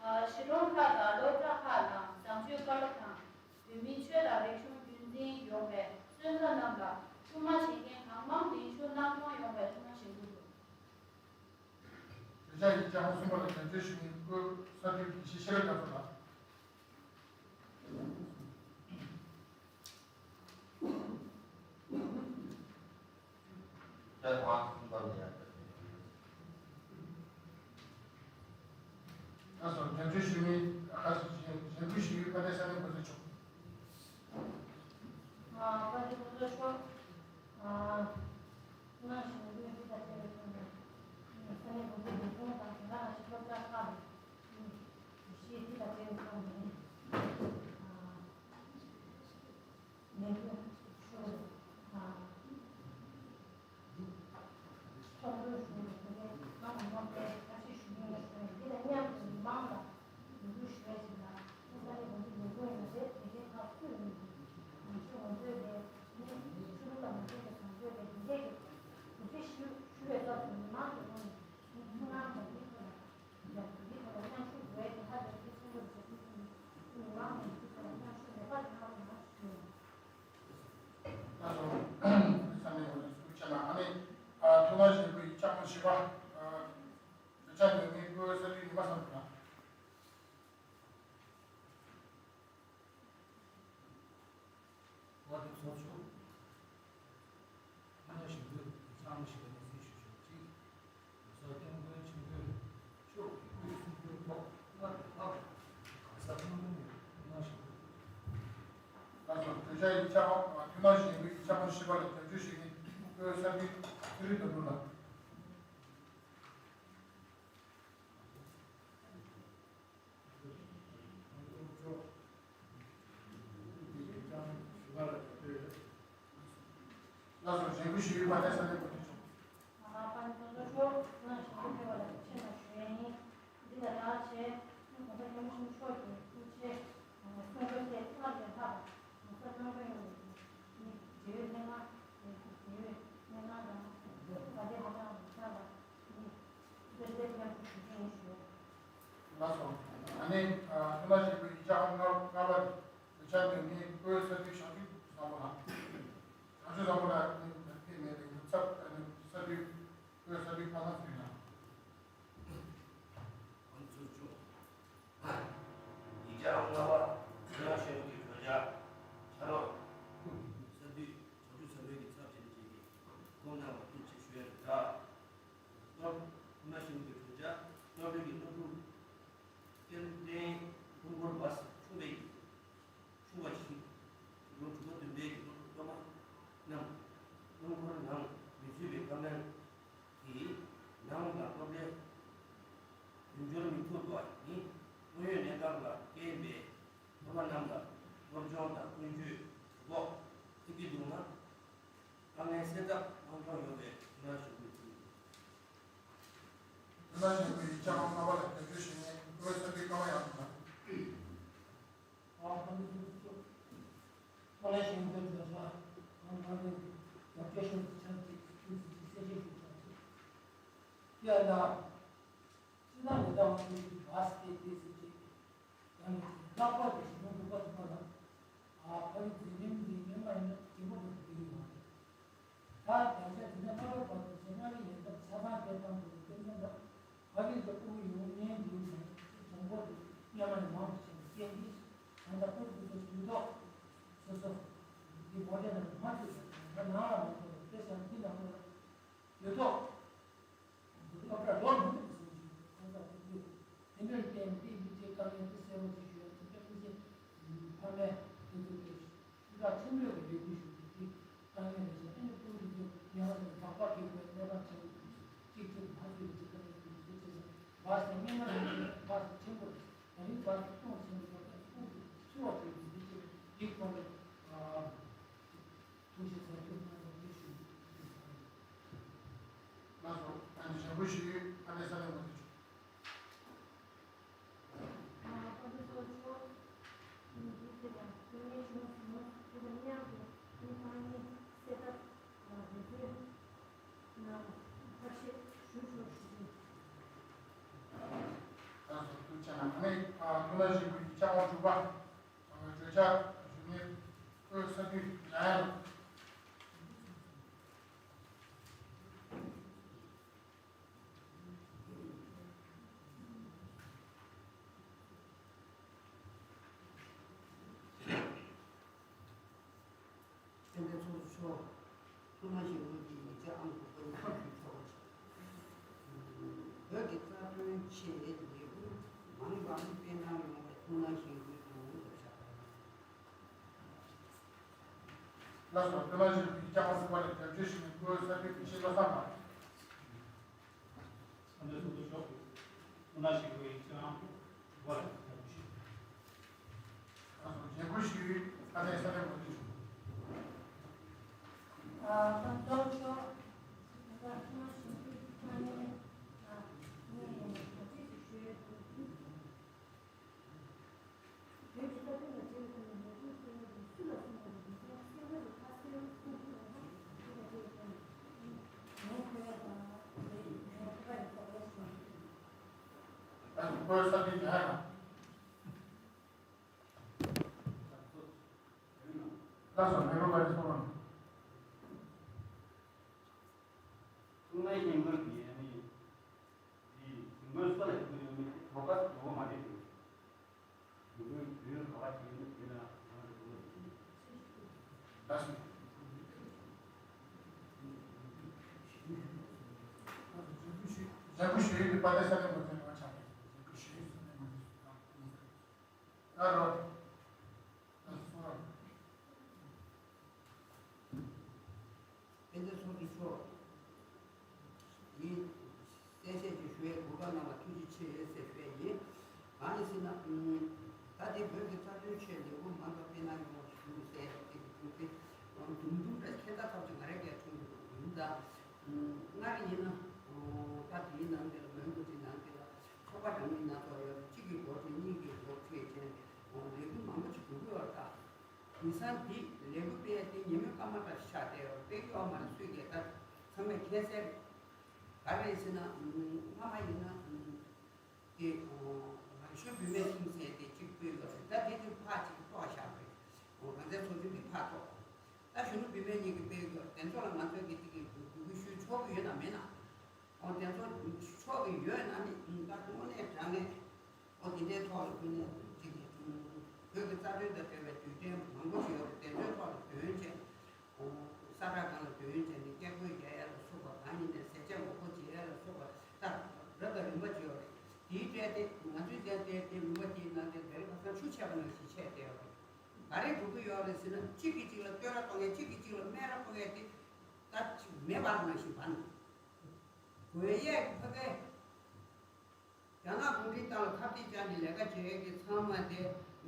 ཨ། གཞིས་གྲོང་ཁག་དང་སློབ་གྲྭ་ཁག་ནང་བཟང་སྤྱོད་བཀའ་སློབ་དང་བོད་མིའི་ཆོས་དང་རིག་གཞུང་རྒྱུན་འཛིན་ཡོང་བའི་སོན་རྩ་རྣམས་ལ་སྐུལ་མ་བྱེད་མཁན་གང་མང་ལེགས་ཤོམ་གནང་མྱོང་ཡོང་བའི་ཐུགས་སྣང་བཞེས་འདུག། གྲོས་འཆར་ཡིག་ཆ་ཁག་གསུམ་པ་ལ་རྒྱབ་སྐྱོར་ཞུ་མཁན་སྐུ་ཚབ་དགེ་བཤེས་ཤེས་རབ་རྒྱ་མཚོ་ལགས། ལགས་སོ། རྒྱབ་སྐྱོར་ཞུ་མཁན། ལགས་སོ། གཞེན་སྐུལ་ཞུ་མཁན་དཔལ་ལྡན་ས་གནས་འགོ་འཛིན་མཆོག། ཨ། དཔལ་ལྡན་འགོ་འཛིན་མཆོག། ཨ། ང་གཞེན་སྐུལ་འདི་དང་འབྲེལ་བའི་ཐོག་ནས་ས་གནས་འགོ་འཛིན་ལས་ཁུངས་དང་དེ་ག་ནང་བཞིན་སློབ་གྲྭ་ཁག་ནས་གཞིས་འདི་དང་འབྲེལ་བའི་ཐོག་ནས། ཨ། ལས་འགུལ་ཤུགས་དང་། ཚོགས་འདུ་ཞུ་བའི་དེ་གའི་ང་དང་མཉམ་པའི་བཀའ་ཁྲིད་ཞུ་མཁན་ལ་ཞུ་བའི་འདི་དང་མཉམ་དུ་མི་མང་ལ་ལས་འགུལ་ཞུ་བའི་ཞིག་ལ། ས་གནས་འགོ་འཛིན་ལས་ཁུངས་ཡིན་ན་རེད། དེ་གའི་ཁག་སུ་ཡིན་ནའི་ང་ཚོ་ང་ཚོའི་དེ་ནས་ཆོས་ལུགས་ལ་མ་འཛིན་པའི་ང་ཚོའི་དེ་འདི་གའི་གི་གོ་སྒྲིག་ཞུ་ཞུ་བའི་སྐབས་སུ་མི་མང་གི་ངོས་ནས་ཐུགས་སྣང་དང་འདི་ཐོག་ལ། ལགས་སོ། ས་གནས་འོས་བསྡུ་སྐུ་ཆེ་མ། ཨ་ནི། ཨ། ཐུགས་སྣང་བཞེས་འདུག། ཡིག་ཆ་ཁག་བཞི་པ། ཨ། གྲོས་འཆར་འདོན་མཁན་སྐུ་ཚབ་ཉི་མ་བསམ་གྲུབ་ལགས། འོ་དེ་ཚོགས་ཆུང་། ཨ་ནེ་ཞུ་རྒྱུ་ཡིག་ཆ་ཁག་བཞི་པ་ནས་གསལ་ཞུ་ཆོག་གཅིག། ལགས་སོ། སྐྱབས་མགོན་ཆེན་པོ་མཆོག་གི་སྐུའི་གསུང་སྒྱུར་ཐོག་སྔར་ལས་ལྷག་པའི་གང་ཟག་སྣང་མེད་ཡོད་ཐུགས་སྣང་ཞུ། ལགས་སོ། གྲོས་འཆར་ཡིག་ཆ་ཁག་ཐུགས་སྣང་བཞེས་འདུག། ཡིག་ཆ་ཁག་བཞི་པ་ལ་རྒྱབ་སྐྱོར་ཞུ་མཁན་སྐུ་ཚབ་ཚེ་རིང་དོན་གྲུབ་ལགས། ལགས་སོ། གཞེན་སྐུལ་ཞུ་ཡིག་པ་དེ་ས་གནས་འགོ་འཛིན་མཆོག། ཨ། དཔལ་ལྡན་ཚོགས་གཙོ་མཆོག། ང་གཞེན་སྐུལ་ཕེབས་པ་ལ་ཐུགས་རྗེ་ཆེ་གནང་ཞུ་ཡས་ཡིན། འདི་ལ་བདག་ཆེ་ཁོང་གོང་ས་སྐྱབས་མགོན་ཆེན་པོ་མཆོག་གི་སྐུ་ཕྱྭའི་གསུང་སྒྱུར་ཐད་སྔར་ལས་ལྷག་པ་གོང་ས་སྐྱབས་མགོན་ཡོངས་ཀྱི་འབྲེལ་ཡོད་སྨན་ཁང་། འབྲེལ་ཡོད་སྨན་ཁང་དང་དགའ་ལྡན་ཕོ་བྲང་ལ་བཅར་བ་ནི་སྐུ་ཚེ་མཉམ་སྐྱིད་ཞུ་རྒྱུ་ཡིན་ཞུ། ལགས་སོ། ཨ་ནི། ཨ། ཐུགས་སྣང་བཞེས་འདུག། ཡིག་ཆ་ཁག་ལྔ་པ་རེད། གྲོས་འཆར་འདོན་མཁན་སྐུ་ཚབ་བྱང་ཆུབ་བཟང་པོ་ལགས། བྱང་ཆུབ་བཟང་པོ་ལགས་ནི་ཕེབས་མེད་པའི་ཡིག་ཚབ། ཨ་ནི་གསར་འགོད་སྐུ་ཚབ་པ་ཚང་ཚུལ་ལགས། ཁོང་ཚོ་ཚོ། ཡིག་ཆ་ལྔ་པ་ཚོ་ཡང་ཤེས་ཀྱི་གྲོས་འཆར་ཆ་ལོ། གསར་འགོད་བྱང་ཆུབ་བཟང་པོའི་ཡིག་ཚབ་བྱས་ནས་བྱས་ཏེ་ཁོང་རྣམས་ལ་ཐུགས་རྗེ་ཆེ་ཞུ་ཡ་རེད་ད། ཐོག་མ་ཞུ་གི་གྲོས་འཆར་སློབ་གྲྭ་གི་སློབ་ཕྲུག་ཏན་ཏན་སློབ་འཁོར་བ་ཆུང་བའི་ཆུང་བ་ཞིག་ལོ་དྲུག་པ་བདུན་པའི་གི་སློབ་མ་རྣམས་སློབ་འཁོར་ནང་མི་ཚུད་པའི་ཁ་སྣོན་གྱིས་ནང་ལ་སློབ་གྲྭའི་མདུན་སྐྱོར་མི་ཐུབ་པ་ནི་དངོས་ཡོད་གནས་སྟངས་ལ་རྐྱེན་པས་སློབ་མ་རྣམས་ལ་སློབ་སྦྱོང་དང་ཀུན་སྤྱོད་དྲུག་པོ་ཐེབས་ཀྱི་འདུག་ན། དཀའ་ངལ་སེལ་ཐབས་གང་ཐུབ་ཡོང་བའི་ཐུགས་སྣང་ཞུ་རྒྱུ་ཡིན། ཐུགས་སྣང་ཞུ་རྒྱུ་ཡིན། ལྕགས་ལམ་ལྔ་པ་ལ་རྒྱབ་སྐྱོར་ཞུ་མཁན་བློ་བཟང་སྐལ་བཟང་ཡང་དང་། ཨ། ཁོང་ཚོ་ཚོ་ཚོ་ལ་ཞུ་མཁན་དེ་ཚོ་ལ་ཁོང་ཁོང་ཚོ་ ཆགས་ཀྱི་ཐུགས་སུ་ཅིག་གསལ་བཤད་ཞུ་ཆོག་ཅིག་ཡ་ལ། སྤྱི་བཏང་ལས་དང་དབང་ཆ་ཞིག་བ་སྟེ་ཏེ་སི་ཅིག་ཡང་ན་ཅིག་ལྷག་པར་དུ་ཞི་མོལ་འབྲུག་པ་ཚོ་ལ། ཨ་ཕ་གི་འཛིན་རིམ་འདི་སྔོན་མ་ཡིན་ན་རྒན་པོ་གི་འདུག་གི་ཡོད་མ་རེད། ད་བརྒྱ་ཆ་དེ་འདྲ་ལྷག་པར་བར་དུ་ཞེ་ན་གི་ཡོད་སྟབས་ཆ་ཚང་དེ་དང་དུ་སྐྱོན་ཅན་དང་ཕ་གི་ལ་ཕྲུ་གུ་ཡོང་མཁན་འདི་ཡིན་ཙང་གྲོང་པོ་དེ་སྔོན་མ་ནས་མང་དུ་ཕྱིན་པའི་རྐྱེན་གྱིས་ད་ལྟ་ཕྲུ་གུ་དེ་ཚོ་དུས་ཐོག་སོ་སོ་འདི་མོ་ཊའི་ནང་མ་ཚུད་པ་དང་ད་ནང་ལ་མ་ཚུད་པ་དེ་ཙམ་འདི་ནང་ལ་དུས་ཐོག་སློབ་གྲྭ་ལོ་མང་པོ་ཞིག་ཁོང་ཚོ་ཕུལ་དུས་དེ་འདྲར་བརྟེན་ཏེ་མི་ཚེ་དཀའ་ངལ་དེ་གསལ་བོ་ཞིག་ཞུ་ཡ་ཐུབ་པ་མི་ཚེ་ཕ་མའི་དེ་ཚོ་གི་ཤུགས་དྲག་ཆེན་པོས་ཀྱི་ལས་འགུལ་ཞུ་རྒྱུ་དེ་དཀའ་ངལ་རེད་ཅེས་ཨ་ནི་ཀུན་གྱིས་ཚོ་ཉེ་བ་ཚོ་སྦག་སྦག་གི་སྒོས་གནས་སྟངས་ཆེན་པོ་གཅིག་གཅིག་མ་བཟོས་པའི་ཚེ་དཀའ་ངལ་ཐུབ་པའི་ཚེ་ཚེ་བ་སེ་སྔོན་མ་ཡིན་ཚེ་བ་སེ་ཆེན་པོ་རེད། ད་རིང་བ་སེ་སྟོང་ཆེན་པོ་ཡོད་པ་ཀུན་གྱིས་ཚུར་བ་བཟོས་པའི་ཚེ་ཚེ་འདི་ཁོ་ནས་ཐུགས་རྗེ་ཆེ་ཞུ་གནང་བ་དེ་ཞུ། ལགས་སོ། ཨ་ནི་ཞབས་བྲོ་ཞུ་ཡུལ་ཨ་ནེ་ས་ལེ་མོ་དེ་ཞུ། ལགས་སོ། ཐུགས་རྗེ་ཆེ་གནང་། ཨ་ནི་ཨ་ཐུགས་ལ་བཞེས་པའི་ལྕགས་མ་དྲུག་པ། བརྗོད་བྱ་ཞུ་མཁན་བཀོད་ས་དུས་ཡང་ཡང་། ཕན་བདེ་ཚོགས་གཙོ་མཆོག་ཐུགས་སྣང་ཞིང་འོད་ཀྱི་ཡིག་ཆ་ཨང་དགུ་པའི་ཁ་བསྒྱུར་ཆོག་པ་བྱས། བོད་ཀྱི་རྩ་དོན་ཆེད་ལས་འགུལ་མང་པ་སྤེལ་གནང་ཡོང་བའི་ཐུགས་སྣང་ཞིང་འོད་དུ་བཞག་པ་ཡིན། ལགས་སོ། ཐུགས་སྣང་ཞིང་འོད་ཀྱི་ལྕགས་མ་དྲུག་པ་ལ་རྒྱབ་ཆོས་ཞུ་མཁན་བཀོད་ས་དུས་དགེ་བཤེས་བློ་བཟང་ལགས། ཨ་ནེ་ཚོགས་གཙོ་མཆོག་ཐུགས་སྣང་ཞིག་དགོས་ཡིན་ཚེ་ཨང་དགུ་པ་ལ་ཞུ། ཨ་ནེ་ཚོགས་གཙོ་མཆོག་ཨ་ནེ་ས་ལེ་མོ་དེ་ཞུ། ཨ་ཚོགས་གཙོ་མཆོག་ཐུགས་སྣང་ཞིག་དགོས་ཡིན་ཚེ་ཨང་དགུ་པ་ལ་ཞུ། ལགས་སོ། མེག་རོ་ལ་རེ་སོང་། ཐུགས་སྣང་ཞིང་འོད་ཀྱི་ཨ་ནི། འདི་ཞིང་པའི་སོ་ལ་ཞུགས་ཡོད་མེད་དེ་དོ་ག་ཡོད་མ་རེད་དེ། ཞིང་པའི་དུས་ཡུན་ག་བ་ཞིག་ཡོད་ན་དེ་ལ་ང་རང་ཚོ་ལ་ཞུགས། ད་སོ། ཞབས་བྲོ་ཞུ་ཡུལ་གྱི་པ་ཏའི་ས་ནས་མ་ཐོན་པ་ཆགས་པས་ཞབས་བྲོ་ཞུ་ཡུལ་ས་ནས་མ་ཐོན་པ། ད་རོ། ད་སོ་རོ། ཕན་བདེ་ཚོགས་གཙོ་མཆོག་ཡིན། གསལ་བཤད་ཅིག་ཞུ་ཡས་གོ་སྐབས་གནང་བ་ཐུགས་རྗེ་ཆེ་ཟེར་ཞུ་ཡས་ཡིན། གང་ཡིན་ཟེར་ན། ད་ལྟའི་བོད་ཀྱི་རྩ་དོན་ཆེད་ལས་འགུལ་མང་ཙམ་སྤེལ་གནང་ཡོང་བ་ཞུ་ཟེར་ཡས་ཅིག་གི་ཐུགས་རྗེ་དུམ་དུམ་རེ་ཁྱད་མཚར་ཐབས་ཅིག་ང་རང་གིས་མཐོང་གི་འདུག་ཡིན་ད། སྔར་ཡིན་ན། ད་དེའི་ནང་དེ་ལ་མོན་གྷོ་དེའི་ནང་དེ་ལ་ཚོགས་པ་འདྲ་མིན་སྣ་ཚོགས་ཡོད་རེད། གཅིག་གི་འགོ་ཁྲིད་གཉིས་ཀྱི་འགོ་ཁྲིད་བྱས་ནས་ལས་འགུལ་མང་པོ་ཅིག་འགྲོ་གི་ཡོད་རེད་ད། དེང་སང་འདི་ལས་འགུལ་སྤེལ་ཡ་དེ་ཉིན་མོའི་སྐར་མ་འདྲ་ཞིག་ཆགས་བསྡད་ཡོད་རེད། སྤེལ་གི་ཡོད་མ་རེད། སུས་ཀྱང་ད་ཚང་མས་མཁྱེན་གསལ་རེད། ག་རེ་རེད་ཟེར་ན། སྔ་མ་ཡིན་ན། དེ་རང་གཞུང་བུད་མེད་གསུམ་ཟེར་དེ་གཅིག་སྤེལ་ཡོད་རེད། ད་དེ་དུས་ཕར་གཅིག་ཐོག་བཞག་རེད། རང་བཙན་ཚོགས་ཆུང་གིས་ཕར་ཐོག་ད་གཞོན་ནུ་བུད་མེད་གཉིས་ཀྱིས་སྤེལ་ཡོད་རེད། དེ་ཚོ་ལ་ང་ཚོས་ཀྱི་དེ་གི་འབོད་སྐུལ་ཞུ་ཆོག་གི་ཡོད་ན་མེད་ན། འོ་དེ་ཚོ་ཆོག་གི་ཡོད་ན་ནི་ད་དངོས་གནས་དྲང་གནས་འོ་དེ་འདྲའི་ཐོག་ལ་དངོས་གནས་དེ་གི་བོད་ཀྱི་རྩ་དོན་དང་འབྲེལ་བའི་དུས་དྲན་མང་པོ་ཞིག་ཡོད་རེད། དེ་ཚོའི་ཐོག་ལ་དོན་བྱས། ས་ཁྲ་སྒང་ལ་དོན་བྱས་ནས་སྐད་འབོད་རྒྱག་ཡ་ལ་སོགས་པ་གང་ཡིན་ནའི་ཟས་བཅད་ངོ་རྒོལ་བྱེད་ཡ་ལ་སོགས་པ་ད་རབ་དང་རིམ་པ་ཅིག་ཡོད་རེད། དེའི་གྲས་དེ་ང་ཚོའི་དེ་དེ་དེ་ལུང་པ་དེའི་ནང་དེ་དེ་རིང་ཁ་སང་ཤུགས་ཆེ་བ་ནང་བཞིན་ཆད་བསྡད་ཡོད་རེད། ག་རེ་སྒྲུབ་ཀྱི་ཡོད་རེད་ཟེར་ན། གཅིག་གིས་གཅིག་ལ་བསྟོད་ར་གཏོང་ཡ། གཅིག་གིས་གཅིག་ལ་སྨད་ར་གཏོང་ཡ་དེ་ད་ཅིག་མེ་འབར་ནང་བཞིན་འབར་ནས་དགོས་ཡས་ཀྱི་ཕ་གི། རྒྱ་ནག་གུང་ཁྲན་ཏང་ལ་ཁ་གཏད་བཅག་ནས་ལས་ཀ་བྱེད་ཡས་ཀྱི་ཚང་མ་དེ་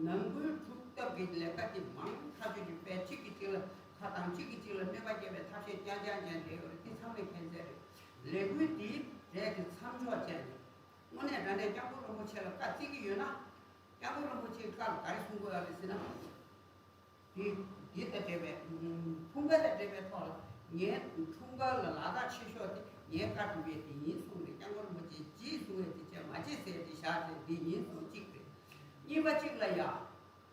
ནང་ཁུལ་འཁྲུག་ཐབས་ཀྱི་ལས་ཀ་དེ་མང་ཐག་ཆོད་ཅིག་སྤེལ། གཅིག་གིས་གཅིག་ལ་ཁ་བཏང་། གཅིག་གིས་གཅིག་ལ་གནོད་པ་སྐྱེལ་བའི་ཐབས་ཤེས་རྐྱང་རྐྱང་བྱས་བསྡད་ཡོད་རེད། དེ་ཚང་མས་མཁྱེན་གསལ་རེད། ལས་འགུལ་དེའི་གྲས་དེ་མཚམས་འཇོག་བྱས་ནས་དངོས་གནས་དྲང་གནས་སྐྱབས་མགོན་རིན་པོ་ཆེ་ལ་བཀའ་བརྩི་གི་ཡོད་ན། སྐྱབས་མགོན་རིན་པོ་ཆེའི་བཀའ་ལ་ག་རེ་གསུང་དགོས་ཡོད་རེད་ཟེར་ན། དེ་དེ་དང་འབྲེལ་བའི་ཕུང་པོ་དང་འབྲེལ་བའི་ཐོག་ལ་ ངའི་འཁྲུངས་སྐར་ལ་ལ་དྭགས་ཆེ་ཤོས་དེ་ངའི་བཀའ་སྒྲུབ་པའི་དེ་ཡིན་གསུངས་ཏེ། སྐྱབས་མགོན་རིན་པོ་ཆེས་བྱེད་གསུང་བའི་དེ་བྱས་མ་བྱེད་ཟེར་དེ་བཞག་ཟེར་དེ་ཡིན་གསུངས་གཅིག་རེད། གཉིས་པ་གཅིག་ལ་ཡ།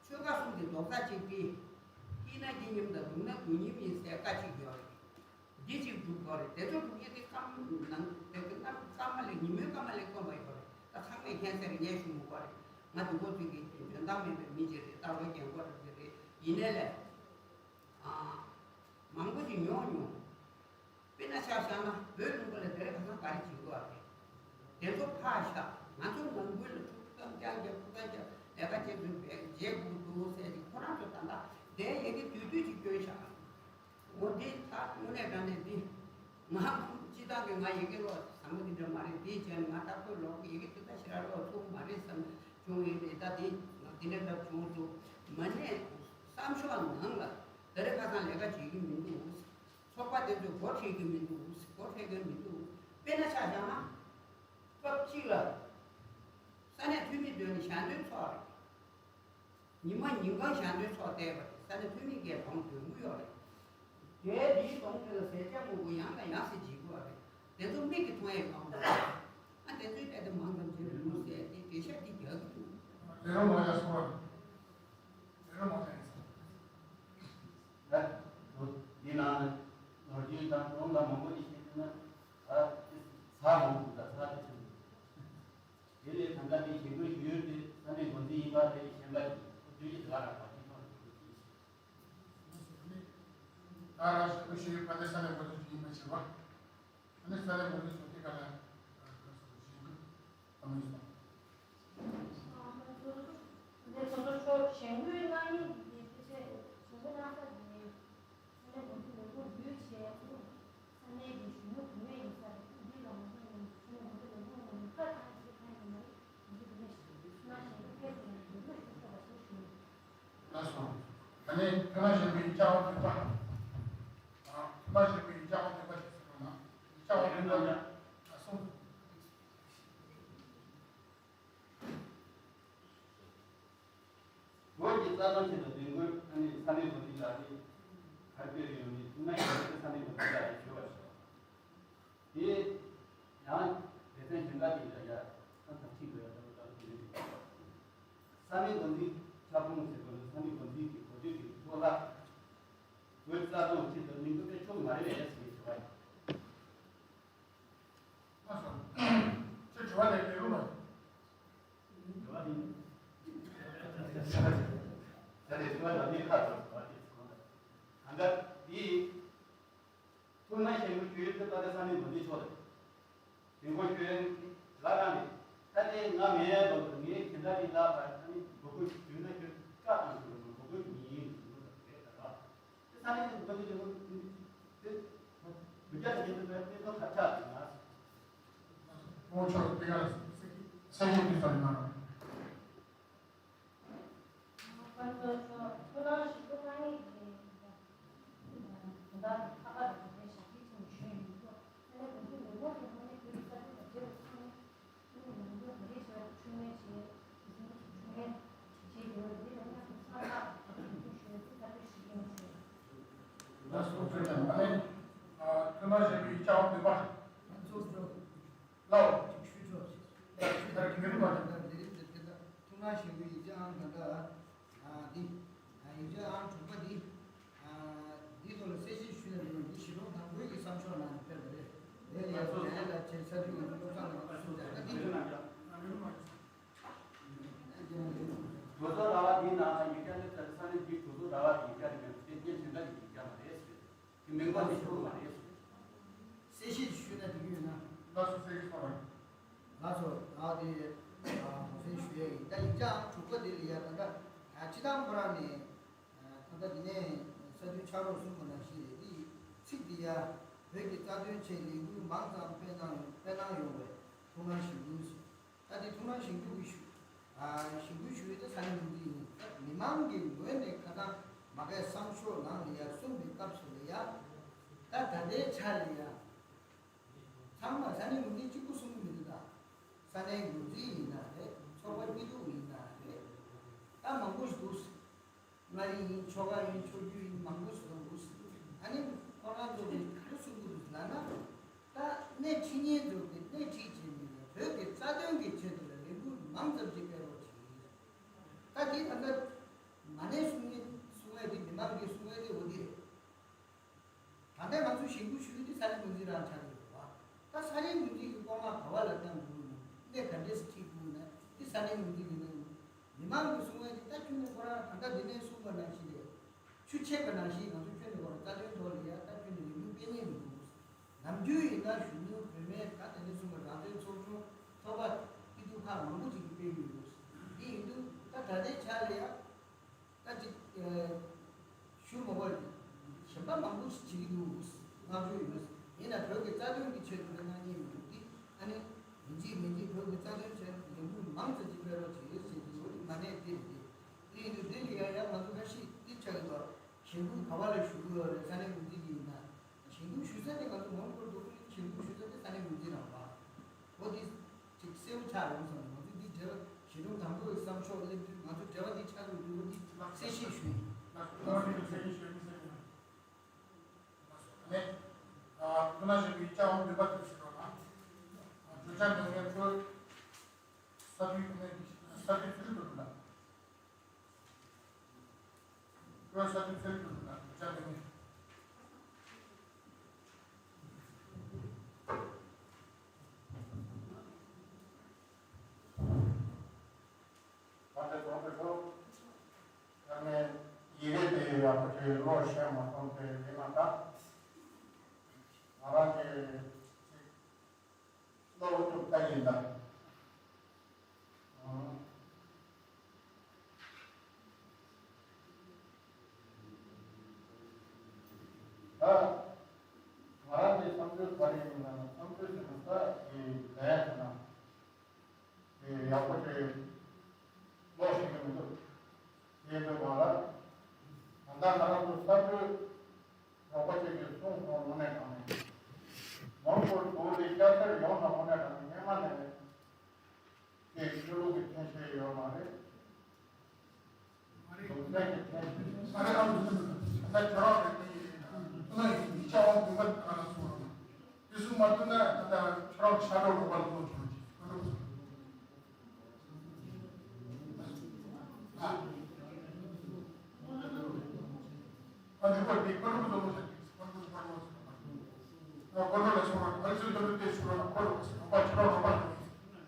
ཆོལ་ཁ་གསུམ་གྱི་རྡོག་རྩ་གཅིག་སྒྲིལ། སྐྱིད་ན་སྐྱིད་མཉམ་དང་སྡུག་ན་སྡུག་མཉམ་ཡིན་ཟེར་བཀའ་གཅིག་ཡོད་རེད། འདི་གཅིག་སྒྲུབ་དགོས་རེད། དེ་ཚོ་སྒྲུབ་མཁན་དེ་སྐར་མ་ནང་དེ་གི་སྐར་སྐར་མ་ལས་ཉིན་མོའི་སྐར་མ་ལས་དཀོན་པ་ཡོད་རེད། ད་ཚང་མས་མཁྱེན་གསལ་རེད། ངས་ཞུ་མི་དགོས་རེད། ང་འདི་འགོ་ཚུགས་ཀྱི་འཇོན་ཐང་མེད་པའི་མི་ཅིག་རེད། ད་ལོ་རྒན་གོག་རེད་ཅིག་རེད། ཡིན་ནའི་ལས། ཨ། མང་པོ་ཅིག་མྱོང་མྱོང་། དཔེར་ན་ཆ་བཞག་ན་བོད་ལུང་པ་ལ་དེ་རིང་ཁ་སང་ག་རེ་བྱེད་དགོས་རེད། དེ་ཚོ་ཕར་བཞག་ང་ཚོ་ནང་ཁུལ་ལ་ཐུགས་དམ་བཅའ་རྒྱབ་ཐུགས་དམ་བཅའ་ལས་ཀ་བྱེད་དགོས་པའི་བྱེད་དགོས་འདུག་ཟེར་ཏེ་ཁོ་རང་ཚོ་ད་ལྟ་དེ་ཡི་གེ་དུས་དུས་ཅིག་སྐྱོན་བཞག་འོ་འདི་ད་དངོས་གནས་དྲང་གནས་འདི། ང་སྤྱི་བཏང་གི་ང་ཡི་གེ་ཀློག་བཟང་པོ་འདི་འདྲ་མ་རེད། དེའི་རྗེས་ནས་ང་ལྟ་བུ་ལོག་ཡི་གེ་འདི་ལྟ་ཞེ་དྲག་ཀློག་ཐུབ་མ་རེད་བསམ་བྱུང་ཡིན་ཏེ། ད་འདི་ང་འདི་འདྲ་འདྲ་བྱུང་འདུག་མ་ནས་བསམ་ཤོག་ནང་ལ་ད་རེས་ཁ་སང་ལས་ཀ་བྱེད་ཀྱི་མི་འདུག་ཚོགས་པ་དེ་ཚོས་སྒོ་ཁྲལ་གྱི་མི་འདུག་སྒོ་ཁྲལ་གྱི་མི་འདུག་དཔེར་ན་ཆ་བཞག་ན། སྐབས་གཅིག་ལ། ས་གནས་འཐུས་མི་འདོན་ནས་ཞལ་འདོན་ཚོགས་རེད། ཉི་མ་ཉིན་གང་ཞལ་འདོན་ཚོགས་བསྡད་པ་རེད། ས་གནས་འཐུས་མི་འགས་གདོང་འདོན་གྱི་ཡོད་རེད། དེའི་དེའི་གདོང་དེ་ལ་ཟས་བཅད་མང་པོ་ཡང་དང་ཡང་ཟེར་བྱེད་དགོས་རེད། དེ་ཚོ་མིག་གིས་མཐོང་ཡས་མང་པོ་རེད། ཨ་དེ་ཚོའི་ཐད་དུ་མང་ཙམ་བྱེད་རུང་ཟེར་ཏེ་འགྲེལ་བཤད་དེ་རྒྱག་གི་འདུག་དེ་རུ་མ་ཡ་སོང་བ། དེ་རུ་མ་ཡ་སོང་བ། ད་འདི་ནང་ལོ་རྒྱུས་དང་སྒྲུང་དང་མང་པོ་ཞིག་བཤད་ཐུབ་ན། ད་ཚ་མང་པོ་འདུག་ད་ཚ་དེ་ཚོ་འདུག་དེ་ལས་ད་ལྟ་འདི་ཞིག་འགྲོ་ཞུ་ཡུལ་དེ་ས་གནས་འགོ་འཛིན་ཡིན་པ་དེ་གཞན་པ་ཡིན་ཁོ་བསྡུས་ཀྱི་དེ་ལ་རག་པ་ཅིག་ཐོག་ནས་འགྲོ་གི་ཡིན། ད་རང་ཞིག་འགྲོ་ཞུ་ཡུལ་པ་དེ་ས་གནས་འགོ་འཛིན་ཞིག་ཡིན་པ་བྱེད་པ། ཨ་ནི་ས་གནས་འགོ་འཛིན་ཚོ་དེ་ག་ལ་ག་སོ་ཞིག་འགྲོ་ཨ་མི་སོང་། འདི་སོ་སོ་ཕྱོགས་ཞེན་སྐུལ་གནང་ཡིག་འདི་ཕལ་ཆེར་ཞེན་སྐུལ་གནང་ས་འདི། ས་གནས་འགོ་འཛིན་ལས་ཁུངས་བརྒྱུད་བྱས་ཏེ། ས་གནས་ཀྱི་གཞོན་ནུ་བུད་མེད་ཡིན་ས་རེད། འདི་ལ་ང་ཚོ་ནས་ས་གནས་འགོ་འཛིན་ལས་ཁུངས་ནས་བཀའ་བཏང་ཞིག་གང་ཡིན་ན་རེད། འདི་བུད་མེད་ཞིག་ཐུགས་སྣང་ཞེན་སྐུལ་ཐད་ཀྱི་ལས་འགུལ་ཞུ་ཆོག་པ་ཞིག་ཞུ། ལགས་སོ། ད་ནས་ཐུགས་སྣང་ཞེན་སྐུལ་ཡིག་ཆ་འོག་ཐེག་པ། ཨ། ཐུགས་སྣང་ཞེན་སྐུལ་ཡིག་ཆ་འོག་ཐེག་པ་ཞིག་ཟེར་བ་ན། ཡིག་ཆ་འོག་ཐེག་པ་ཡ། ཨ་སོང་། བོད་ཀྱི་རྩ་དོན་ཆེད་དུ་ལས་འགུལ་ཨ་ནི་ས་གནས་འགོ་འཛིན་ལགས་ཀྱིས་ག་རེ་སྤེལ་ཡོད་མེད་ཐུགས་སྣང་ཞེན་སྐུལ་ས་གནས་འགོ་འཛིན་ལགས་ཀྱིས་ཞུས་པ་རེད། དེ་ཡང་སྡེ་ཚན་གཞན་དག་གིས་ཡང་ཡང་ཐབས་ཐབས་ཁྲིད་དགོས་ཡ་ལྟ་བུ་ལྟ་བུ་དེ་རེད། ས་གནས་འགོ་འཛིན་ཁྱབ་ཁོངས་ཟེར་དགོས་ན་ས་གནས་འགོ་འཛིན་གྱི་གོ་སྒྲིག་གི་གཙོ་བོ་ལ་བོད་རྩ་དོན་ཆེད་དུ་གླེང་སྐུལ་སྤེལ་ཆོག་མ་རེད་པས་ཟེར་བའི་དྲི་བ་ཡིན། ལགས་སོ། ཁྱོད་དྲི་བ་དེ་སྤེལ་རོགས་གནང་། དྲི་བ་དེ། ད་ལྟ་དྲི་བ་ལ་ནི་ཁ་ཚོར་དྲི་བ་དེ་ཚོ་ད་ལྟ་འདི། ཐུགས་སྣང་ཞེན་སྐུལ་ཞུ་ཡུལ་དེ་ད་ལྟ་ས་གནས་འགོ་འཛིན་མཆོག་རེད། དྲན་སྐུལ་ཞུ་ཡུལ་ལ་རང་རེད། ད་ལྟའི་ང་མེད་ལོ་ངས་དེ་འདྲ་ཡིན་ལབ་པ་ས་གནས་འགོ་སྐུལ་ཞུས་ན་ཁྱོད་བཀའ་བཏང་ཞུ་རོགས་གནང་། འགོ་སྐུལ་མི་ཡིན་ཞུ་རོགས་དང་རེད་ད་ར། དེ་ས་གནས་འགོ་འཛིན་དྲན་སྐུལ་དེ་བུ་རྒྱ་ཞིག་ཡིན་དུས་དེ་ཚོ་ཁ་ཆག་ཡིན་ན། ཨོ་ཆོག་དེ་ག་ས་གནས་འགོ་ཚུགས་ཡིན་ན། ཁོང་ཚོ་ཚོ་ཐུགས་སྣང་ཞིག་ཏུ་གནང་ངེས་ཀྱི་དོན་དག་ཁག་ཁག་དང་དེ་ཞབས་ཕྱི་ཆེན་ཞུས་ཡིན་ཐོག་ས་གནས་འགོ་འཛིན་ལས་ཁུངས་ཀྱི་ངོས་ནས་བོད་ཀྱི་རྩ་དོན་དང་འབྲེལ་བའི་ཐོག་ནས་ཁོང་ནས་ཡང་བསྐྱར་ག་རེ་བྱས་ཚུགས་མེད་བྱས་ཚུགས་མེད་བྱས་ཡོད་འདི་ལ་མཉམ་དུ་ཚང་མ་ཐུགས་ཞུ་ཚུལ་ཁ་ཐུག་ཞིག་ཡིན་ཞུ། ད་སོ་སོའི་ནང་ནས་ཐུགས་སྣང་ཞེན་པའི་ཡིག་ཆ་འོག་ནས་པ། ལའོ། ཐུགས་སྣང་ཞེན་པའི་ཡིག་ཆ་ཨང་ད་ལྟ་འདི། ཡིག་ཆ་ཨང་དྲུག་པ་འདི། འདི་ཐོག་ལ་གསལ་བཤད་ཞུས་ན་འདི་འདི་ཞི་གྲོང་དང་པོའི་གི་བསམ་ཤོག་ནང་ནས་ཕེབས་པ་རེད། དེ་ལ་ཡང་ལན་ལ་ཆེ་ས་དུས་ཀྱི་སློབ་གྲྭ་ནང་གསུངས་ཀྱང་ད་འདི། གྲོས་ཚོགས་ཟླ་བ་འདིའི་ནང་ཡིག་ཆ་སླེབས་ཚར་ས་ནས་འདི་གྲོས་ཚོགས་ཟླ་བ་འདིའི་ཡིག་ཆ་རེད་མེད་དེ་སྐྱེལ་ཞིང་ད་ཡིག་ཆ་མ་རེད་ཟེར། དེ་མིན་པ་དེ་ཤོར་མ་རེད་ཟེར། གསལ་བཤད་ཞུས་ན་འགྲིག་གི་ཡོད་ན། ལགས་སོ། གསལ་བཤད་གནང་རོགས། ལགས་སོ། ད་དེ་དགོངས་སེལ་ཞུ་ཡ་ཡིན། ད་ཡིག་ཆ་ཨང་དྲུག་པ་དེ་ལ་ཡ་ད་ལྟ་སྤྱི་བཏང་ཁོ་རང་ནས་ད་ལྟ་དེ་ནས་ས་འཐུས་ཕྱག་རོགས་གསུམ་པ་ནང་བཞིན་རེད། དེ་ཚིག་དེ་ཡ་བོད་ཀྱི་རྩ་དོན་ཆེད་ལས་འགུལ་མང་ཙམ་སྤེལ་གནང་ཡོང་སྤེལ་གནང་ཡོང་བའི་ཐུགས་སྣང་ཞུ་དགོས། ད་དེ་ཐུགས་སྣང་ཞིབ་འཇུག་གི་ཞུ། ཨ། ཞིབ་འཇུག་ཞུ་ཡས་དེ་ས་གནས་འགོ་འཛིན་ཡིན། ད་མི་མང་གི་ངོས་ནས་ཁ་སང་མ་གའི་བསམ་ཤོག་ནང་ལ་ཡ་གསུངས་པའི་སྐབས་སུ་ལ་ཡ། ད་ད་ལྟའི་ཆ་ལ་ཡ། ཚང་མ་ས་གནས་འགོ་འཛིན་གཅིག་པུ་གསུང་གི་མི་འདུག་ད་ས་གནས་འགོ་འཛིན་ཡིན་ན་རེད། ཚོགས་པ་སྐྱིད་སྡུག་ཡིན་ན་རེད། ད་མང་པོ་ཞིག་འདུག་མངའ་རིས་ཡིན། ཆོལ་ཁ་ཡིན། ཆོས་བརྒྱུད་ཡིན། མང་པོ་ཞིག་འདུག་ཨ་ནི་ཁོ་རང་ཚོ་གི་ ཁྲིད་མཁན་ཚོ་གིས་སྣེ་ཁྲིད་བྱས་ནས་བོད་ཀྱི་རྩ་དོན་གྱི་ཆེད་དུ་ལ་ལས་འགུལ་མང་ཙམ་ཅིག་སྤེལ་རོགས་བྱེད། ད་དེ་ད་ལྟ་མ་ཎི་གསུང་ངེས་གསུང་ངེས་དེ་མི་མང་གིས་གསུང་ངེས་དེ་འོ་དེ་རེད། ད་ལྟ་ང་ཚོས་ཞེ་འགུལ་ཞུ་རྒྱུ་དེ་ས་གནས་འགོ་འཛིན་རང་ཆགས་ཀྱི་ཡོད་པ། ད་ས་གནས་འགོ་འཛིན་གྱི་བཀའ་མངགས་ག་བ་ལ་བཏང་དགོས་ན། གནས་ག་འདྲས་སུ་ཁྲིད་དགོས་ན་དེ་ས་གནས་འགོ་འཛིན་གྱི་གནས། མི་མང་གི་གསུང་ངེས་དེ་ད་ཁྱོན་ནས་ཁོ་རང་ད་ལྟ་འདི་ནས་གསུངས་པ་ནང་བཞིན་རེད། ཆུ་ཆད་པ་ནང་བཞིན་ང་ཚོ་ཁྱོན་ནས་ཁོ་རང་རྩ་དོན་ཐོག་ལ་ཡ་ད་ཁྱོན་ནས་ལས་འགུལ་སྤེལ་ཉེན་མི་འདུག་ནམ་རྒྱུན་ཡིན་ན་གཞོན་ནུ་བུད་མེད་ད་དེ་ནས་གསུངས་པ་རང་བཙན་ཚོགས་ཆུང་ཚོགས་པ་སྐྱིད་སྡུག་ཁག་མང་པོ་ཅིག་གིས་སྤེལ་གྱི་ཡོད་འདུག་འདི་ཡིན་དུས་ད་ད་ལྟའི་ཆ་ལ་ཡ། ད་ཅིག་ཨ། ཞུ་མ་དགོས། གཞན་པ་མང་པོ་ཞིག་བྱེད་ཀྱི་འདུག་བསྔགས་བརྗོད་ཡོད། ཡིན་ན་བོད་ཀྱི་རྩ་དོན་གྱི་ཆེད་དུ་ལ་གནང་ཉེན་མི་འདུག་འདི་ཨ་ནི་ཡིན་གཅིག་མིན་གཅིག་བོད་ཀྱི་རྩ་དོན་ཆེད་ལས་འགུལ་མང་ཙམ་ཅིག་སྤེལ་རོགས་བྱེད་ཟེར་གྱི་ཡོད། མ་གནས་དེ་རེད། དེ་ཡིན་དུས་འདི་ལ་ཡང་ཡང་ང་ཚོ་ཁ་ཤས་འདི་ཆགས་ཀྱི་འདུག་ཞེ་འགུལ་ག་བ་ལ་ཞུ་གི་ཡོད་རེད། ས་གནས་འགོ་འཛིན་གྱི་ཡིན་ན། ཞེ་འགུལ་ཞུ་ས་དེ་ང་ཚོ་མོན་གྷོར་འདུག་ཞེ་འགུལ་ཞུ་ས་དེ་ས་གནས་འགོ་འཛིན་རང་བ། འོ་འདི་ཅིག་གསལ་པོ་ཆགས་ཡོང་བསམ། ང་ཚོ་འདི་འབྲེལ་བ་ཞེ་དྲུང་དང་པོའི་བསམ་ཤོག་སླེབས་དུས་ང་ཚོ་འབྲེལ་བ་འདི་ཆགས་ཡོང་དུས་འོ་འདི་གསལ་བཤད་ཞུ་ཡིན། ལགས་སོ། ཐུགས་རྗེ་ཆེ། ལགས་སོ། ཨ་ནི། ཨ། སྐུ་ན་གཞོན་པའི་ལྕགས་འོང་འདུས་པ་དེ་ཞུ་རོགས་གནང་། ཨ། བརྗོད་བྱ་འདོན་མཁན་ཚོས་ས་དུས་ཀུན་ནས་ས་དུས་ཚུལ་དུ་འདུག་ལ། ཀོས་ས་ཆུ་ཚན་དུ་ན་བྱ་དེ་ནི། ད་ལྟ་གོང་དུ་ཤོག་ཡང་ནས་ཡི་གེ་དེ་ཡག་པོ་ཞིག་ཀློག་ཤེས་མ་སོང་དེ་ཡིན་ན་ད་ང་རང་གི་ཅིག་ཀློག་ཐུབ་ད་ཡིན་ད། ཨང་། ད་ང་རང་གི་བསམ་ཚུལ་ག་རེ་ཡིན་ན་བསམ་ཚུལ་ཟེར་ན་ད་ཡི་ལན་ཟེར་ན་དེ་ཡག་པོ་ཞིག་ཀློག་ཤེས་ཀྱི་མི་འདུག་དེ་ཡིན་དུས་མ་ལ་ད་ལྟ་ང་རང་ཚོ་བསམ་ཚུལ། རོགས་པ་ཅིག་གིས་གསུངས་སོང་། དངོས་གནས་དྲང་གནས། མང་པོར་འདུག་སྟེ་སྐྱ་སེར་ཡོངས་ལ་དངོས་གནས་དྲང་གནས་སྔོན་མ་ནས་དེ་ཆོས་ལུགས་ཀྱི་མཚན་གཞི་ཡོད་མ་རེད། གདུང་སེམས་ཀྱི་མཚན་གཞི། ཨ་རེ་ཨ་རེ་ཨ་རེ་ཁྱོད་རང་གི་དེ་ཡིན་ན་ཡིག་ཆ་འོང་དུས་མ་ག་ལ་སོང་རུང་དེ་གསུང་མ་ཐུབ་ན་ད་ལྟ་ཁྱོད་རང་ཤ་རོགས་རོགས་པ་ལ་གཏོང་ཆོག་ཅིག་ཨ་རེ། ཨ་འདི་པར་འདི་པར་རུ་ལོ་ལོ་ཟེར་གྱི་པར་རུ་པར་རུ་ཟེར་པར་རུ་ལ་ཆོག་ར་ཨ་ཚོས་ལོ་ལོ་དེ་ཆོག་ར་པར་རུ་ཟེར་པར་ཆོག་ར་པར་རུ་ཟེར།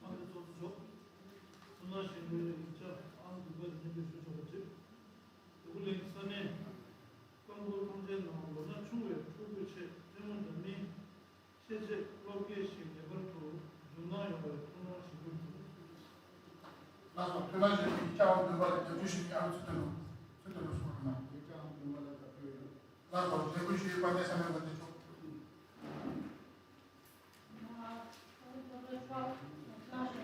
ཨ་འདི་ཚོགས་སུ་ཆོག་ཚོ་ན་ཞིང་ལས་ལས་ཆ་ཨང་དུ་པར་ཉིན་དུ་ཞུ་ཆོག་པ་ཅིག་དུ་ལེན་ས་ནས། ཀམ་པོ་ཐོང་ཆེན་ནང་ལོ་ན་ཆུང་བའི་ཕྲུ་གུ་ཆེ་ཐེ་མོ་འདྲ་མིན། ཤེས་ཚད་སློབ་དགེ་ཞིག་ངེས་པར་དུ་འཇོན་ཐང་ཡོང་བའི་ཐུགས་སྣང་ཞུ་རྒྱུ་འདུག་ལགས་སོ། ཐུགས་སྣང་ཞུ་རྒྱུ་ཡིན། ལྕགས་འོང་འདུས་པ་ལ་རྒྱབ་སྐྱོར་ཞུ་མཁན་ཨ་ཚུ་ཐོན་ལུགས་ཚུ་ཐོན་ལུགས་སོང་ན། ལྕགས་འོང་འདུས་པ་ལ་རྒྱབ་སྐྱོར་ཡོད། ལགས་སོ། ལས་འགུལ་ཞུ་ཡི་པ་ནས་ས་གནས་འགོ་འཛིན་མཆོག་ལགས་འོ། ཡོད་ལོ་མ་ཆགས་ཁོ་རང་། ང་ཚོ་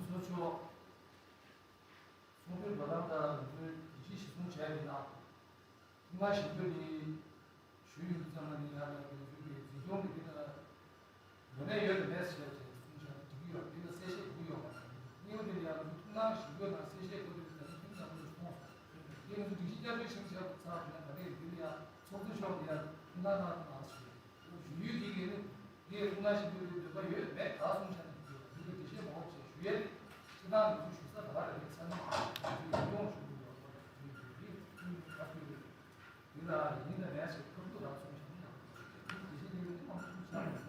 ཚོ་ཆོག་ཚོགས་འདུའི་འགྲོ་སྟངས་ལྟར་ང་ཚོས་ཡིད་ཆེས་གཞིར་བཟུང་བྱས་ཡིན་ན། ཐུགས་སྣང་ཞིབ་འཇུག་གི་ཞུ་ཡུལ་ཙམ་ལ་ནི་ཡང་ན་ང་ཚོའི་གི་འཛིན་སྐྱོང་གི་དེ་ལ་ཡོད་ན་ཡོད་དེ་མེད་ཟེར་ཅེས་གསུངས་བྱས་ནས་འགྲིག་གི་ཡོད། དེ་ལ་གསལ་བཤད་དགོས་ཀྱི་ཡོད་མ་རེད། གཉིས་པ་དེ་ལ་ཡང་ང་ཚོ་ཐུགས་སྣང་ཞིབ་འཇུག་དང་གསལ་བཤད་དགོས་དེ་ལ་ད་ནི་ཐུགས་སྣང་དགོས་སོང་། དེ་ང་ཚོ་སྒྲིག་གཞི་བསྐྱར་བཅོས་ཞིག་བྱས་པ་ཚར་བྱས་ན་ད་རེས་འདི་ལ་ཡང་ཚོགས་གཙོ་མཆོག་གིས་ཡང་ཐུགས་སྣང་གནང་གནང་ཞེས་ཞུ་ཡུལ་འདི་གས་ནི། ངས་ཐུགས་སྣང་ཞིབ་འཇུག་གི་འདོད་པ་ཡོད་མེད་ག་གསུངས་བྱས་ནས་འདུག་འདི་གི་འགྲེལ་བཤད་མང་པོ་བྱས་ཞུ་ཡས་རེད། སྤྱིར་བཏང་ང་ཚོ་ཞུ་ས་ག་པར་རེད་ས་ནི་ང་ཚོའི་ཡིད་ཡོང་ཞུ་གི་ཡོད་པ་རེད། དེ་ཡིན་དུས་འདི་ཐུགས་ཁག་པོ་རེད། འདི་ལ་ཡིན་ན་མེད་ཟེར་ཁག་པོ་རང་གསུངས་བྱས་ནས་ཡང་འགྲེལ་བཤད་འདི་གས་ནི་མང་པོ་གསུངས་བྱས་ནས།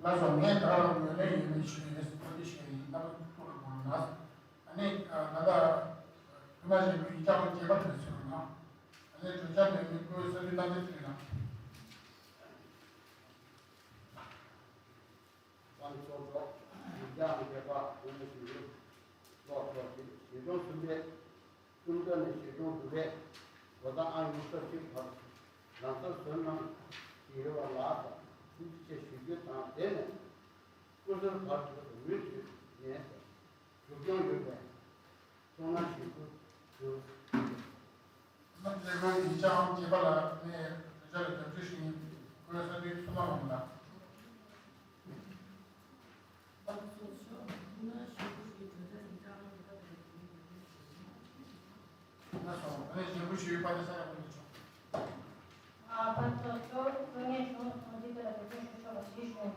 ལགས་སོ། ངས་ད་རང་ངོས་ལེན་ཡོད་མེད་ཞུ་ཡས་ཟེར་བ་འདི་བཤད་ཡིན། ད་ཐུགས་ལ་དགོངས་གནང་། ཨ་ནི་ད་ལྟ་ཐུགས་སྣང་ཞིབ་འཇུག་གི་བསྐྱར་དུ་རྒྱས་པ་དེ་ཚོ་ཡོང་ན། ཨ་ནི་གྲོས་འཆར་འདོན་མི་སྐུའི་བསམ་ཚུལ་གནང་དེ་ཚོ་ཡིན་ན། བསམ་ཚོགས་གྲོགས་ཡིག་རྒྱང་རྒྱས་པ་ངོས་ནས་ཞུ་རྒྱུ། ཀློག་ཆོག་ཅིག་གཞིས་གྲོང་གསུམ་པའི་སུམ་མདོ་ནས་གཞིས་གྲོང་དགུ་པའི་འགྲོ་སྟངས་ཨང་ཉི་ཤུ་རྩ་གཅིག་བར་ལམ་སང་བཟོས་གནང་གི་ཡོད་པ་ལགས་དང་ཐུགས་རྗེ་ཆེ་ཞུ་རྒྱུ་དང་། དེ་ནས་ སྐུ་གཟུགས་བར་དུ་མུ་མཐུད་ནས་མཇུག་སྐྱོང་ཡོད་པའི་ཐུགས་སྣང་ཞུ་རྒྱུ། རྣམ་རྒྱལ་ཁོང་ཡིག་ཆའམ་སྐྱེས་པ་ལ་ནས་དུས་ཆ་ལ་རྒྱབ་སྐྱོར་ཞུ་ཡིན། ཁོའི་ས་དུས་ཚོད་མ་འོང་ལ། ན་སོང་། ད་ནས་ཞེ་པོ་ཞུས་པ་དེ་ས་ཡག་པོ་ཡིན་ཆོག་ཨ་ཕར་ཚོགས་གཙོ་དངོས་གཞུང་ཚོགས་འདུའི་སྐབས་ལ་འབད་བརྩོན་ཞུ་ཆོག་པ་ཞེས་ཞུ།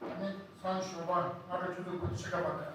ད་ནས་སང་ཞོགས་པ་སྔ་དྲོ་ཆུ་ཚོད་དགུ་ཕྱེད་ཀ་བར་དུ་